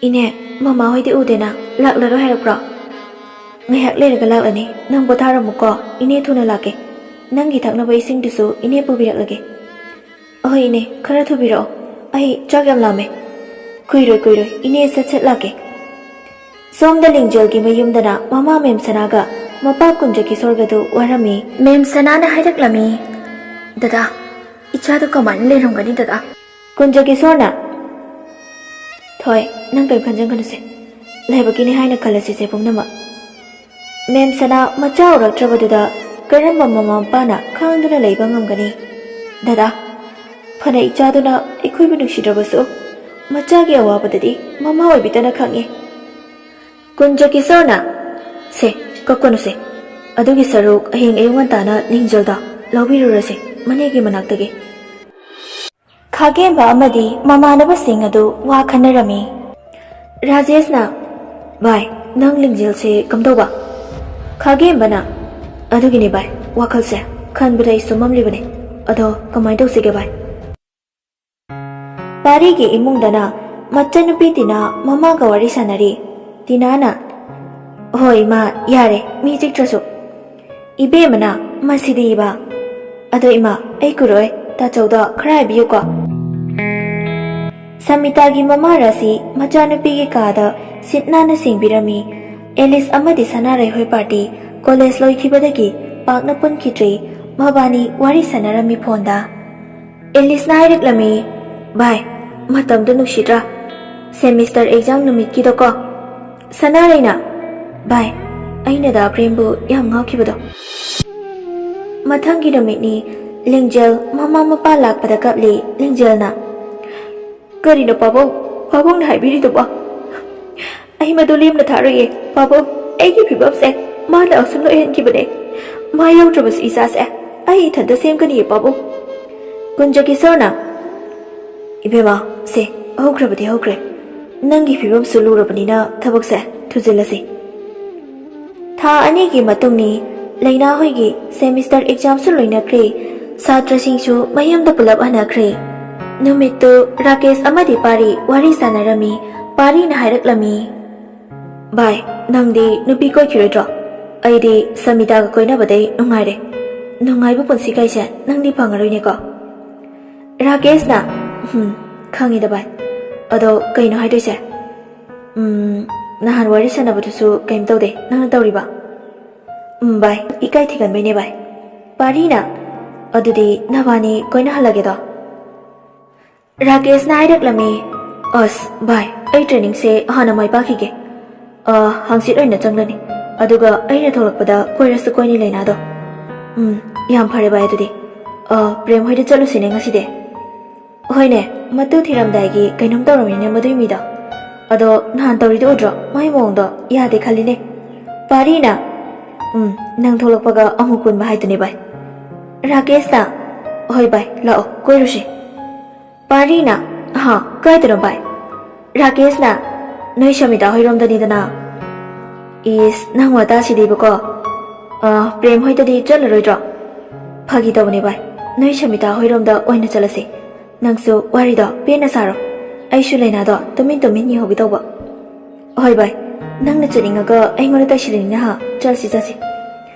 "ꯏꯅꯦ, ꯃꯃꯥ ꯍꯣꯏꯗꯤ ꯎꯗꯦꯅ, ꯂꯥꯛꯂꯔꯣꯏ ꯍꯥꯏꯔꯛꯄ꯭ꯔꯣ?" "ꯉꯥꯏꯍꯥꯛ ꯂꯩꯔꯒ ꯂꯥꯛꯂꯅꯤ, ꯅꯪ ꯄꯣꯊꯥꯔꯝꯃꯨꯀꯣ, ꯏꯅꯦ ꯊꯨꯅ ꯂꯥꯛꯀꯦ꯫ ꯅꯪꯒꯤ ꯊꯛꯅꯕ ꯏꯁꯤꯡꯗꯨꯁꯨ ꯏꯅꯦ ꯄꯨꯕꯤꯔꯛꯂꯒꯦ"꯫ "ꯑꯍꯣꯏ ꯏꯅꯦ, ꯈꯔ ꯊꯨꯕꯤꯔꯛꯑꯣ, ꯑꯩ ꯆꯥꯛ ꯌꯥꯝ ꯂꯥꯝꯃꯦ"꯫ "ꯀꯨꯏꯔꯣꯏ ꯀꯨꯏꯔꯣꯏ, ꯏꯅꯦ ꯁꯠ ꯁꯠ ꯂꯥꯛꯀꯦ"꯫ ꯁꯣꯝꯗ ꯂꯤꯡꯖꯦꯜꯒꯤ ꯃꯌꯨꯝꯗꯅ ꯃꯃꯥ ꯃꯦꯝꯁꯅꯥꯒ ꯃꯄꯥ ꯀꯨꯟꯖꯀꯤꯁꯣꯔꯒꯗꯨ ꯋꯥꯔꯝꯃꯤ꯫ ꯃꯦꯝꯁꯅꯥꯅ ꯍꯥꯏꯔꯛꯂꯝꯃꯤ, "ꯗꯗꯥ, ꯏꯆꯥꯗꯨ ꯀꯃꯥꯏꯅ ꯂꯩꯔꯝꯒꯅꯤ ꯗꯗꯥ?" ꯀꯨꯟꯖꯀꯤꯁꯣꯔꯅ, "ꯊꯣꯏ, ꯅꯪ ꯀꯔꯤꯝ ꯈꯟꯖꯟꯒꯅꯨꯁꯦ, ꯂꯥꯏꯕꯛꯀꯤꯅꯤ ꯍꯥꯏꯅ ꯈꯜꯂꯁꯤꯁꯦ ꯄꯨꯝꯅꯃꯛ"꯫ ꯃꯦꯝꯁꯅꯥ ꯃꯆꯥ ꯎꯔꯛꯇ꯭ꯔꯕꯗꯨꯗ ꯀꯔꯝꯕ ꯃꯃꯥ ꯃꯄꯥꯅ ꯈꯥꯡꯗꯨꯅ ꯂꯩꯕ ꯉꯝꯒꯅꯤ? "ꯗꯗꯥ, ꯐꯅ ꯏꯆꯥꯗꯨꯅ ꯑꯩꯈꯣꯏꯕꯨ ꯅꯨꯡꯁꯤꯗ꯭ꯔꯕꯁꯨ, ꯃꯆꯥꯒꯤ ꯑꯋꯥꯕꯗꯗꯤ ꯃꯃꯥ ꯑꯣꯏꯕꯤꯗꯅ ꯈꯪꯉꯤ"꯫ ꯀꯨꯟꯖꯀꯤꯁꯣꯔꯅ, "ꯁꯦ, ꯀꯞꯀꯅꯨꯁꯦ, ꯑꯗꯨꯒꯤ ꯁꯔꯨꯛ ꯍꯌꯦꯡ ꯑꯌꯨꯛ ꯉꯟꯇꯥꯅ ꯂꯤꯡꯖꯦꯜꯗ ꯂꯧꯕꯤꯔꯨꯔꯁꯦ ꯃꯅꯦꯒꯤ ꯃꯅꯥꯛꯇꯒꯤ"꯫ ꯈꯥꯒꯦꯝꯕ ꯑꯃꯗꯤ ꯃꯃꯥꯟꯅꯕꯁꯤꯡ ꯑꯗꯨ ꯋꯥ ꯈꯟꯅꯔꯝꯃꯤ꯫ ꯔꯥꯖꯦꯁꯅ, "ꯚꯥꯏ, ꯅꯪ ꯂꯤꯡꯖꯦꯜꯁꯦ ꯀꯝꯗꯧꯕ?" ꯈꯥꯒꯦꯝꯕꯅ, "ꯑꯗꯨꯒꯤꯅꯦ ꯚꯥꯏ, ꯋꯥꯈꯜꯁꯦ ꯈꯟꯕꯗ ꯑꯩ ꯁꯨꯝꯃꯝꯂꯤꯕꯅꯦ꯫ ꯑꯗꯣ ꯀꯃꯥꯏꯅ ꯇꯧꯁꯤꯒꯦ ꯚꯥꯏ?" ꯄꯥꯔꯤꯒꯤ ꯏꯃꯨꯡꯗꯅ ꯃꯆꯟꯅꯨꯄꯤ ꯇꯤꯅꯥ ꯃꯃꯥꯒ ꯋꯥꯔꯤ ꯁꯥꯟꯅꯔꯤ꯫ ꯇꯤꯅꯥꯅ, "ꯍꯣꯏ ꯏꯃꯥ, ꯌꯥꯔꯦ, ꯃꯤ ꯆꯤꯛꯇ꯭ꯔꯁꯨ"꯫ ꯏꯕꯦꯝꯃꯅ, "ꯃꯁꯤꯗꯤ ꯏꯃꯥ꯫ ꯑꯗꯣ ꯏꯃꯥ, ꯑꯩ ꯀꯨꯔꯣꯏ, ꯇꯥꯆꯧꯗ ꯈꯔ ꯍꯥꯏꯕꯤꯌꯨꯀꯣ"꯫ ꯁꯃꯤꯇꯥꯒꯤ ꯃꯃꯥ ꯔꯥꯁꯤ ꯃꯆꯥꯅꯨꯄꯤꯒꯤ ꯀꯥꯗ ꯁꯤꯠ ꯅꯥꯟꯅ ꯁꯦꯡꯕꯤꯔꯝꯃꯤ꯫ ꯑꯦꯂꯤꯁ ꯑꯃꯗꯤ ꯁꯅꯥꯔꯩ ꯍꯣꯏ ꯄꯥꯔꯇꯤ ꯀꯣꯂꯦꯖ ꯂꯣꯏꯈꯤꯕꯗꯒꯤ ꯄꯥꯛꯅ ꯄꯨꯟꯈꯤꯗ꯭ꯔꯤ꯫ ꯃꯕꯥꯅꯤ ꯋꯥꯔꯤ ꯁꯥꯟꯅꯔꯝꯃꯤ ꯐꯣꯟꯗ꯫ ꯑꯦꯂꯤꯁꯅ ꯍꯥꯏꯔꯛꯂꯝꯃꯤ, "ꯚꯥꯏ, ꯃꯇꯝꯗꯣ ꯅꯨꯡꯁꯤꯗ꯭ꯔꯥ? Semester exam ꯅꯨꯃꯤꯠꯀꯤꯗꯣꯀꯣ"꯫ ꯁꯅꯥꯔꯩꯅ, "ꯚꯥꯏ, ꯑꯩꯅ ꯗꯥ ꯄ꯭ꯔꯦꯝꯕꯨ ꯌꯥꯝ ꯉꯥꯎꯈꯤꯕꯗꯣ"꯫ ꯃꯊꯪꯒꯤ ꯅꯨꯃꯤꯠꯅꯤ꯫ ꯂꯤꯡꯖꯦꯜ ꯃꯃꯥ ꯃꯄꯥ ꯂꯥꯛꯄꯗ ꯀꯞꯂꯤ꯫ ꯂꯤꯡꯖꯦꯜꯅ, "ꯀꯔꯤꯅꯣ ꯄꯥꯕꯨꯡ? ꯄꯥꯕꯨꯡꯅ ꯍꯥꯏꯕꯤꯔꯤꯗꯨꯕꯣ?" ꯑꯩ ꯃꯗꯨ ꯂꯦꯝꯅ ꯊꯥꯔꯣꯏꯌꯦ ꯄꯥꯕꯨꯡ꯫ ꯑꯩꯒꯤ ꯐꯤꯕꯝꯁꯦ ꯃꯥꯅ ꯑꯁꯨꯝꯅ ꯑꯣꯏꯍꯟꯈꯤꯕꯅꯦ꯫ ꯃꯥ ꯌꯥꯎꯗ꯭ꯔꯕꯁꯨ ꯏꯆꯥꯁꯦ ꯑꯩ ꯏꯊꯟꯇ ꯁꯦꯝꯒꯅꯤꯌꯦ ꯄꯥꯕꯨꯡ꯫ ꯀꯨꯟꯖꯀꯤꯁꯣꯔꯅ, "ꯏꯕꯦꯝꯃ, ꯁꯦ, ꯍꯧꯈ꯭ꯔꯕꯗꯤ ꯍꯧꯈ꯭ꯔꯦ꯫ ꯅꯪꯒꯤ ꯐꯤꯕꯝꯁꯨ ꯂꯨꯔꯕꯅꯤꯅ ꯊꯕꯛꯁꯦ ꯊꯨꯖꯤꯜꯂꯁꯤ"꯫ ꯊꯥ ꯑꯅꯤꯒꯤ ꯃꯇꯨꯡꯅꯤ꯫ ꯂꯩꯅꯥ ꯍꯣꯏꯒꯤ ꯁꯦꯃꯤꯁꯇꯔ ꯑꯦꯛꯖꯥꯝꯁꯨ ꯂꯣꯏꯅꯈ꯭ꯔꯦ꯫ ꯁꯥꯇ꯭ꯔꯁꯤꯡꯁꯨ ꯃꯌꯨꯝꯗ ꯄꯨꯂꯞ ꯍꯟꯅꯈ꯭ꯔꯦ꯫ ꯅꯨꯃꯤꯠꯇꯨ ꯔꯥꯀꯦꯁ ꯑꯃꯗꯤ ꯄꯥꯔꯤ ꯋꯥꯔꯤ ꯁꯥꯟꯅꯔꯝꯃꯤ꯫ ꯄꯥꯔꯤꯅ ꯍꯥꯏꯔꯛꯂꯝꯃꯤ, "ꯚꯥꯏ, ꯅꯪꯗꯤ ꯅꯨꯄꯤ ꯀꯣꯏꯈꯤꯔꯣꯏꯗ꯭ꯔꯣ? ꯑꯩꯗꯤ ꯁꯃꯤꯇꯥꯒ ꯀꯣꯏꯅꯕꯗꯩ ꯅꯨꯡꯉꯥꯏꯔꯦ꯫ ꯅꯨꯡꯉꯥꯏꯕ ꯄꯨꯟꯁꯤ ꯀꯥꯏꯁꯦ ꯅꯪꯗꯤ ꯐꯪꯉꯔꯣꯏꯅꯦꯀꯣ?" ꯔꯥꯀꯦꯁꯅ, "ꯍꯨꯝ, ꯈꯪꯉꯤꯗ ꯚꯥꯏ꯫ ꯑꯗꯣ ꯀꯩꯅꯣ ꯍꯥꯏꯗꯣꯏꯁꯦ? ꯎꯝ, ꯅꯍꯥꯟ ꯋꯥꯔꯤ ꯁꯥꯟꯅꯕꯗꯨꯁꯨ ꯀꯩꯝ ꯇꯧꯗꯦ꯫ ꯅꯪꯅ ꯇꯧꯔꯤꯕ?" "ꯎꯝ ꯚꯥꯏ, ꯏꯀꯥꯏ ꯊꯤꯒꯟꯕꯩꯅꯦ ꯚꯥꯏ꯫" ꯄꯥꯔꯤꯅ, "ꯑꯗꯨꯗꯤ ꯅꯕꯥꯅꯤ ꯀꯣꯏꯅꯍꯜꯂꯒꯦꯗꯣ?" ꯔꯥꯀꯦꯁꯅ ꯍꯥꯏꯔꯛꯂꯝꯃꯤ, "ꯑꯁ ꯚꯥꯏ, ꯑꯩ ꯇ꯭ꯔꯦꯅꯤꯡꯁꯦ ꯍꯥꯟꯅ ꯃꯥꯏ ꯄꯥꯛꯈꯤꯒꯦ꯫ ꯑ, ꯍꯪꯆꯤꯠ ꯑꯣꯏꯅ ꯆꯪꯂꯅꯤ꯫ ꯑꯗꯨꯒ ꯑꯩꯅ ꯊꯣꯛꯂꯛꯄꯗ ꯀꯣꯏꯔꯁꯨ ꯀꯣꯏꯅꯤ ꯂꯩꯅꯥꯗꯣ꯫ ꯎꯝ, ꯌꯥꯝ ꯐꯔꯦ ꯚꯥꯏ, ꯑꯗꯨꯗꯤ꯫ ꯑ, ꯄ꯭ꯔꯦꯝ ꯍꯣꯏꯗ ꯆꯠꯂꯨꯁꯤꯅꯦ ꯉꯁꯤꯗꯤ?" "ꯍꯣꯏꯅꯦ, ꯃꯇꯨ ꯊꯤꯔꯝꯗꯥꯏꯒꯤ ꯀꯩꯅꯣꯝ ꯇꯧꯔꯝꯃꯤꯅꯦ ꯃꯗꯨꯏ ꯃꯤꯗꯣ꯫ ꯑꯗꯣ ꯅꯍꯥꯟ ꯇꯧꯔꯤꯗꯣ ꯎꯗ꯭ꯔꯣ? ꯃꯥꯏ ꯃꯑꯣꯡꯗꯣ ꯌꯥꯗꯦ ꯈꯜꯂꯤꯅꯦ꯫" ꯄꯥꯔꯤꯅ, "ꯎꯝ, ꯅꯪ ꯊꯣꯛꯂꯛꯄꯒ ꯑꯃꯨꯛ ꯄꯨꯟꯕ ꯍꯥꯏꯗꯨꯅꯦ ꯚꯥꯏ꯫" ꯔꯥꯀꯦꯁꯅ, "ꯍꯣꯏ ꯚꯥꯏ, ꯂꯥꯛꯑꯣ, ꯀꯣꯏꯔꯨꯁꯤ꯫" ꯄꯥꯔꯤꯅ, "ꯍꯥ, ꯀꯥꯏꯗꯅꯣ ꯚꯥꯏ?" ꯔꯥꯀꯦꯁꯅ, "ꯅꯣꯏ ꯁꯃꯤꯇꯥ ꯍꯣꯏꯔꯣꯝꯗꯅꯤꯗꯅ꯫" "ꯏꯁ, ꯅꯪ ꯋꯥꯇꯥꯁꯤꯗꯤꯕꯀꯣ꯫ ꯑ, ꯄ꯭ꯔꯦꯝ ꯍꯣꯏꯗꯗꯤ ꯆꯠꯂꯔꯣꯏꯗ꯭ꯔꯣ?" "ꯐꯥꯒꯤ ꯇꯧꯕꯅꯦ ꯚꯥꯏ, ꯅꯣꯏ ꯁꯃꯤꯇꯥ ꯍꯣꯏꯔꯣꯝꯗ ꯑꯣꯏꯅ ꯆꯠꯂꯁꯤ꯫ ꯅꯪꯁꯨ ꯋꯥꯔꯤꯗꯣ ꯄꯦꯟꯅ ꯁꯥꯔꯣ꯫ ꯑꯩꯁꯨ ꯂꯩꯅꯥꯗꯣ ꯇꯨꯃꯤꯟ ꯇꯨꯃꯤꯟ ꯌꯦꯡꯍꯧꯒꯦ ꯇꯧꯕ꯫" "ꯍꯣꯏ ꯚꯥꯏ, ꯅꯪꯅ ꯆꯠꯅꯤꯡꯉꯒ ꯑꯩꯉꯣꯟꯗ ꯇꯥꯏꯁꯤꯜꯂꯤꯅꯤꯅ ꯍꯥ, ꯆꯠꯁꯤ ꯆꯠꯁꯤ꯫"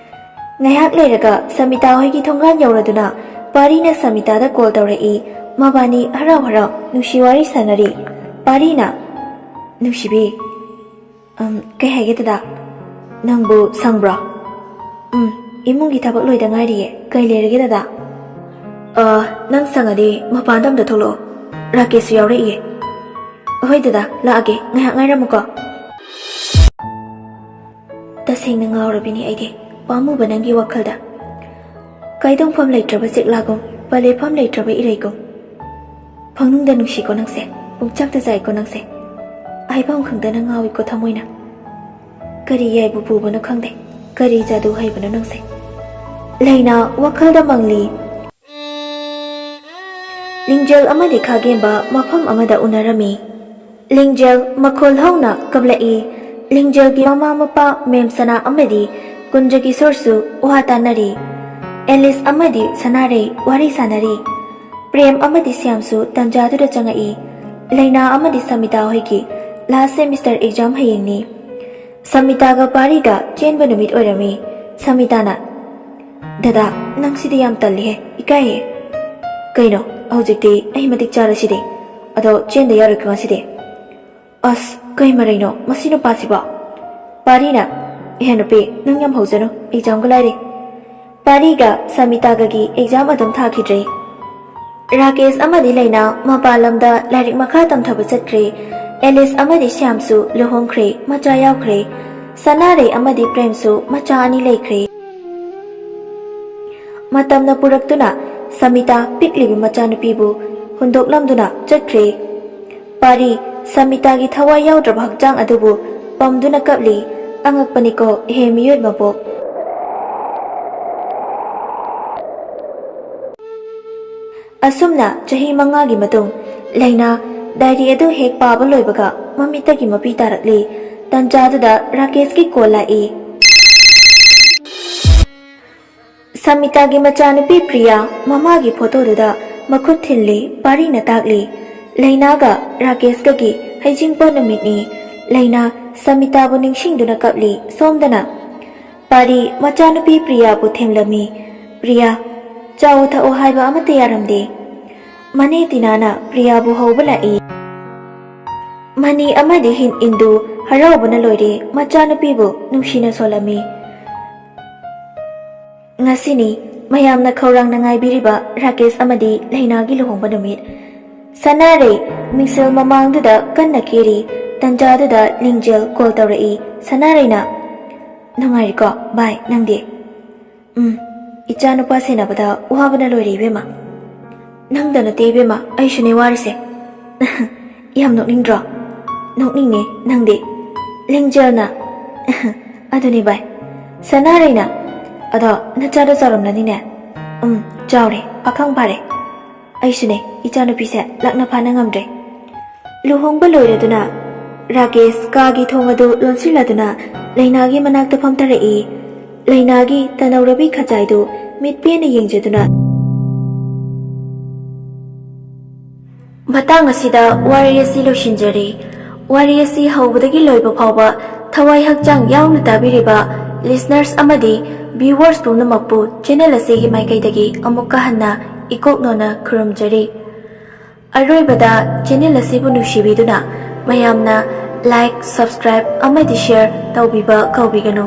ꯉꯥꯏꯍꯥꯛ ꯂꯩꯔꯒ ꯁꯃꯤꯇꯥ ꯍꯣꯏꯒꯤ ꯊꯣꯡꯒꯥꯟ ꯌꯧꯔꯗꯨꯅ ꯄꯥꯔꯤꯅ ꯁꯃꯤꯇꯥꯗ ꯀꯣꯜ ꯇꯧꯔꯛꯏ꯫ ꯃꯕꯥꯅꯤ ꯍꯔꯥꯎ ꯍꯔꯥꯎ ꯅꯨꯡꯁꯤ ꯋꯥꯔꯤ ꯁꯥꯟꯅꯔꯤ꯫ ꯄꯥꯔꯤꯅ, "ꯅꯨꯡꯁꯤꯕꯤ, ꯑꯝ, ꯀꯩ ꯍꯥꯏꯒꯦ ꯗꯗꯥ? ꯅꯪꯕꯨ ꯁꯪꯕ꯭ꯔꯣ?" "ꯎꯝ, ꯏꯃꯨꯡꯒꯤ ꯊꯕꯛ ꯂꯣꯏꯗ ꯉꯥꯏꯔꯤꯌꯦ꯫ ꯀꯩ ꯂꯩꯔꯒꯦ ꯗꯗꯥ?" "ꯑ, ꯅꯪ ꯁꯪꯉꯗꯤ ꯃꯄꯥꯟꯗ ꯑꯝꯇ ꯊꯣꯛꯂꯛꯑꯣ꯫ ꯔꯥꯀꯦꯁꯁꯨ ꯌꯥꯎꯔꯛꯏꯌꯦ꯫" "ꯍꯣꯏ ꯗꯗꯥ, ꯂꯥꯛꯑꯒꯦ꯫ ꯉꯥꯏꯍꯥꯛ ꯉꯥꯏꯔꯝꯃꯨꯀꯣ꯫" ꯇꯁꯦꯡꯅ ꯉꯥꯎꯔꯕꯤꯅꯤ ꯑꯩꯗꯤ, ꯄꯥꯝꯃꯨꯕ ꯅꯪꯒꯤ ꯋꯥꯈꯜꯗ꯫ ꯀꯥꯏꯗꯣꯡꯐꯝ ꯂꯩꯇ꯭ꯔꯕ ꯆꯦꯛꯂꯥꯒꯨꯝ, ꯄꯂꯦꯐꯝ ꯂꯩꯇ꯭ꯔꯕ ꯏꯔꯩꯒꯨꯝ꯫ ꯄꯪꯅꯨꯡꯗ ꯅꯨꯡꯁꯤꯀꯣ ꯅꯪꯁꯦ, ꯄꯨꯡꯆꯥꯛꯇ ꯆꯥꯏꯀꯣ ꯅꯪꯁꯦ꯫ ꯍꯥꯏꯐꯝ ꯈꯪꯗꯅ ꯉꯥꯎꯏꯀꯣ ꯊꯃꯣꯏꯅ꯫ ꯀꯔꯤ ꯌꯥꯏꯕꯨ ꯄꯨꯕꯅꯣ ꯈꯪꯗꯦ, ꯀꯔꯤ ꯖꯥꯗꯨ ꯍꯩꯕꯅꯣ ꯅꯪꯁꯦ꯫ ꯂꯩꯅꯥ ꯋꯥꯈꯜꯗ ꯃꯪꯂꯤ꯫ ꯂꯤꯡꯖꯦꯜ ꯑꯃꯗꯤ ꯈꯥꯒꯦꯝꯕ ꯃꯐꯝ ꯑꯃꯗ ꯎꯅꯔꯝꯃꯤ꯫ ꯂꯤꯡꯖꯦꯜ ꯃꯈꯣꯜ ꯍꯧꯅ ꯀꯞꯂꯛꯏ꯫ ꯂꯤꯡꯖꯦꯜꯒꯤ ꯃꯃꯥ ꯃꯄꯥ ꯃꯦꯝ ꯁꯅꯥ ꯑꯃꯗꯤ ꯀꯨꯟꯖꯀꯤꯁꯣꯔꯁꯨ ꯋꯥ ꯇꯥꯅꯔꯤ꯫ ꯑꯦꯂꯤꯁ ꯑꯃꯗꯤ ꯁꯅꯥꯔꯩ ꯋꯥꯔꯤ ꯁꯥꯅꯔꯤ꯫ ꯄ꯭ꯔꯦꯝ ꯑꯃꯗꯤ ꯁ꯭ꯌꯥꯝꯁꯨ ꯇꯟꯖꯥꯗꯨꯗ ꯆꯪꯉꯛꯏ꯫ ꯂꯩꯅꯥ ꯑꯃꯗꯤ ꯁꯃꯤꯇꯥ ꯍꯣꯏꯒꯤ ꯂꯥꯁ ꯁꯦꯃꯤꯁꯇꯔ ꯑꯦꯛꯖꯥꯝ ꯍꯌꯦꯡꯅꯤ꯫ ꯁꯃꯤꯇꯥꯒ ꯄꯥꯔꯤꯒ ꯆꯦꯟꯕ ꯅꯨꯃꯤꯠ ꯑꯣꯏꯔꯝꯃꯤ꯫ ꯁꯃꯤꯇꯥꯅ, "ꯗꯗꯥ, ꯅꯪꯁꯤꯗꯤ ꯌꯥꯝ ꯇꯜꯂꯤꯍꯦ, ꯏꯀꯥꯏꯍꯦ꯫ ꯀꯩꯅꯣ, ꯍꯧꯖꯤꯛꯇꯤ ꯑꯩ ꯃꯇꯤꯛ ꯆꯥꯔꯁꯤꯗꯤ꯫ ꯑꯗꯣ ꯆꯦꯟꯗ ꯌꯥꯔꯣꯏꯀꯣ ꯉꯁꯤꯗꯤ?" "ꯑꯁ, ꯀꯩ ꯃꯔꯩꯅꯣ ꯃꯁꯤ ꯅꯨꯄꯥꯁꯤꯕꯣ?" ꯄꯥꯔꯤꯅ, "ꯏꯍꯦ ꯅꯨꯄꯤ, ꯅꯪ ꯌꯥꯝ ꯍꯧꯖꯅꯨ, ꯑꯦꯛꯖꯥꯝꯒ ꯂꯥꯏꯔꯤ꯫" ꯄꯥꯔꯤꯒ ꯁꯃꯤꯇꯥꯒꯒꯤ ꯑꯦꯛꯖꯥꯝ ꯑꯗꯨꯝ ꯊꯥꯈꯤꯗ꯭ꯔꯦ꯫ ꯔꯥꯀꯦꯁ ꯑꯃꯗꯤ ꯂꯩꯅꯥ ꯃꯄꯥꯟ ꯂꯝꯗ ꯂꯥꯏꯔꯤꯛ ꯃꯈꯥ ꯇꯝꯊꯕ ꯆꯠꯈ꯭ꯔꯦ꯫ ꯑꯦꯂꯤꯁ ꯑꯃꯗꯤ ꯁ꯭ꯌꯥꯝꯁꯨ ꯂꯨꯍꯣꯡꯈ꯭ꯔꯦ, ꯃꯆꯥ ꯌꯥꯎꯈ꯭ꯔꯦ꯫ ꯁꯅꯥꯔꯩ ꯑꯃꯗꯤ ꯄ꯭ꯔꯦꯝꯁꯨ ꯃꯆꯥ ꯑꯅꯤ ꯂꯩꯈ꯭ꯔꯦ꯫ ꯃꯇꯝꯅ ꯄꯨꯔꯛꯇꯨꯅ ꯁꯃꯤꯇꯥ ꯄꯤꯛꯂꯤꯕꯤ ꯃꯆꯥꯅꯨꯄꯤꯕꯨ ꯍꯨꯟꯗꯣꯛꯂꯝꯗꯨꯅ ꯆꯠꯈ꯭ꯔꯦ꯫ ꯄꯥꯔꯤ, ꯁꯃꯤꯇꯥꯒꯤ ꯊꯋꯥꯏ ꯌꯥꯎꯗ꯭ꯔꯕ ꯍꯛꯆꯥꯡ ꯑꯗꯨꯕꯨ ꯄꯝꯗꯨꯅ ꯀꯞꯂꯤ꯫ ꯑꯉꯛꯄꯅꯤꯀꯣ, ꯍꯦ ꯃꯤꯑꯣꯏ ꯃꯄꯣꯛ! ꯑꯁꯨꯝꯅ ꯆꯍꯤ ꯃꯉꯥꯒꯤ ꯃꯇꯨꯡ, ꯂꯩꯅꯥ ꯗꯥꯏꯔꯤ ꯑꯗꯨ ꯍꯦꯛ ꯄꯥꯕ ꯂꯣꯏꯕꯒ ꯃꯃꯤꯠꯇꯒꯤ ꯃꯄꯤ ꯇꯥꯔꯛꯂꯤ꯫ ꯇꯟꯖꯥꯗꯨꯗ ꯔꯥꯀꯦꯁꯀꯤ ꯀꯣꯜ ꯂꯥꯛꯏ꯫ ꯁꯃꯤꯇꯥꯒꯤ ꯃꯆꯥꯅꯨꯄꯤ ꯄ꯭ꯔꯤꯌꯥ ꯃꯃꯥꯒꯤ ꯐꯣꯇꯣꯗꯨꯗ ꯃꯈꯨꯠ ꯊꯤꯜꯂꯤ, ꯄꯥꯔꯤꯅ ꯇꯥꯛꯂꯤ꯫ ꯂꯩꯅꯥꯒ ꯔꯥꯀꯦꯁꯀꯒꯤ ꯍꯩꯖꯤꯡꯄꯣꯠ ꯅꯨꯃꯤꯠꯅꯤ꯫ ꯂꯩꯅꯥ ꯁꯃꯤꯇꯥꯕꯨ ꯅꯤꯡꯁꯤꯡꯗꯨꯅ ꯀꯞꯂꯤ꯫ ꯁꯣꯝꯗꯅ ꯄꯥꯔꯤ ꯃꯆꯥꯅꯨꯄꯤ ꯄ꯭ꯔꯤꯌꯥꯕꯨ ꯊꯦꯝꯂꯝꯃꯤ꯫ "ꯄ꯭ꯔꯤꯌꯥ, ꯆꯥꯎ ꯊꯛꯎ ꯍꯥꯏꯕ ꯑꯃꯠꯇ ꯌꯥꯔꯝꯗꯦ꯫" ꯃꯅꯦ ꯇꯤꯅꯥꯅ ꯄ꯭ꯔꯤꯌꯥꯕꯨ ꯍꯧꯕ ꯂꯥꯛꯏ꯫ ꯃꯅꯤ ꯑꯃꯗꯤ ꯍꯤꯟ ꯏꯟꯗꯨ ꯍꯔꯥꯎꯕꯅ ꯂꯣꯏꯔꯦ, ꯃꯆꯥꯅꯨꯄꯤꯕꯨ ꯅꯨꯡꯁꯤꯅ ꯁꯣꯜꯂꯝꯃꯤ꯫ ꯉꯁꯤꯅꯤ ꯃꯌꯥꯝꯅ ꯈꯧꯔꯥꯡꯅ ꯉꯥꯏꯕꯤꯔꯤꯕ ꯔꯥꯀꯦꯁ ꯑꯃꯗꯤ ꯂꯩꯅꯥꯒꯤ ꯂꯨꯍꯣꯡꯕ ꯅꯨꯃꯤꯠ꯫ ꯁꯅꯥꯔꯩ ꯃꯤꯡꯁꯦꯜ ꯃꯃꯥꯡꯗꯨꯗ ꯀꯟꯅ ꯀꯦꯔꯤ꯫ ꯇꯟꯖꯥꯗꯨꯗ ꯂꯤꯡꯖꯦꯜ ꯀꯣꯜ ꯇꯧꯔꯛꯏ꯫ ꯁꯅꯥꯔꯩꯅ, "ꯅꯨꯡꯉꯥꯏꯔꯤꯀꯣ ꯚꯥꯏ, ꯅꯪꯗꯤ?" "ꯎꯝ, ꯏꯆꯥ ꯅꯨꯄꯥ ꯁꯦꯟꯅꯕꯗ ꯋꯥꯕꯅ ꯂꯣꯏꯔꯦ ꯏꯕꯦꯝꯃ꯫ ꯅꯪꯗ ꯅꯠꯇꯦ ꯏꯕꯦꯝꯃ, ꯑꯩꯁꯨꯅꯦ ꯋꯥꯔꯤꯁꯦ꯫" "ꯌꯥꯝ ꯅꯣꯛꯅꯤꯡꯗ꯭ꯔꯣ?" ꯅꯣꯛꯅꯤꯡꯉꯦ ꯅꯪꯗꯤ꯫ ꯂꯤꯡꯖꯦꯜꯅ꯫ ꯑꯗꯨꯅꯤ ꯚꯥꯏ꯫ ꯁꯅꯥꯔꯩꯅ꯫ ꯑꯗꯣ ꯅꯆꯥꯗꯣ ꯆꯥꯎꯔꯝꯂꯅꯤꯅꯦ꯫ ꯎꯝ, ꯆꯥꯎꯔꯦ, ꯄꯥꯈꯪ ꯐꯥꯔꯦ꯫ ꯑꯩꯁꯨꯅꯦ, ꯏꯆꯥꯅꯨꯄꯤꯁꯦ ꯂꯥꯛꯅ ꯐꯥꯅ ꯉꯝꯗ꯭ꯔꯦ꯫ ꯂꯨꯍꯣꯡꯕ ꯂꯣꯏꯔꯗꯨꯅ ꯔꯥꯀꯦꯁ ꯀꯥꯒꯤ ꯊꯣꯡ ꯑꯗꯨ ꯂꯣꯟꯁꯤꯜꯂꯗꯨꯅ ꯂꯩꯅꯥꯒꯤ ꯃꯅꯥꯛꯇ ꯐꯝꯊꯔꯛꯏ꯫ ꯂꯩꯅꯥꯒꯤ ꯇꯅꯧꯔꯕꯤ ꯈꯖꯥꯏꯗꯨ ꯃꯤꯠ ꯄꯦꯟꯅ ꯌꯦꯡꯖꯗꯨꯅ, ꯃꯇꯥꯡ ꯑꯁꯤꯗ ꯋꯥꯔꯤ ꯑꯁꯤ ꯂꯣꯏꯁꯤꯟꯖꯔꯤ꯫ ꯋꯥꯔꯤ ꯑꯁꯤ ꯍꯧꯕꯗꯒꯤ ꯂꯣꯏꯕ ꯐꯥꯎꯕ ꯊꯋꯥꯏ ꯍꯛꯆꯥꯡ ꯌꯥꯎꯅ ꯇꯥꯕꯤꯔꯤꯕ listeners ꯑꯃꯗꯤ viewers ꯄꯨꯝꯅꯃꯛꯄꯨ channel ꯑꯁꯤꯒꯤ ꯃꯥꯏꯀꯩꯗꯒꯤ ꯑꯃꯨꯛꯀ ꯍꯟꯅ ꯏꯀꯣꯛꯅꯣꯅ ꯈꯨꯔꯨꯝꯖꯔꯤ꯫ ꯑꯔꯣꯏꯕꯗ channel ꯑꯁꯤꯕꯨ ꯅꯨꯡꯁꯤꯕꯤꯗꯨꯅ ꯃꯌꯥꯝꯅ like, subscribe ꯑꯃꯗꯤ share ꯇꯧꯕꯤꯕ ꯀꯥꯎꯕꯤꯒꯅꯨ꯫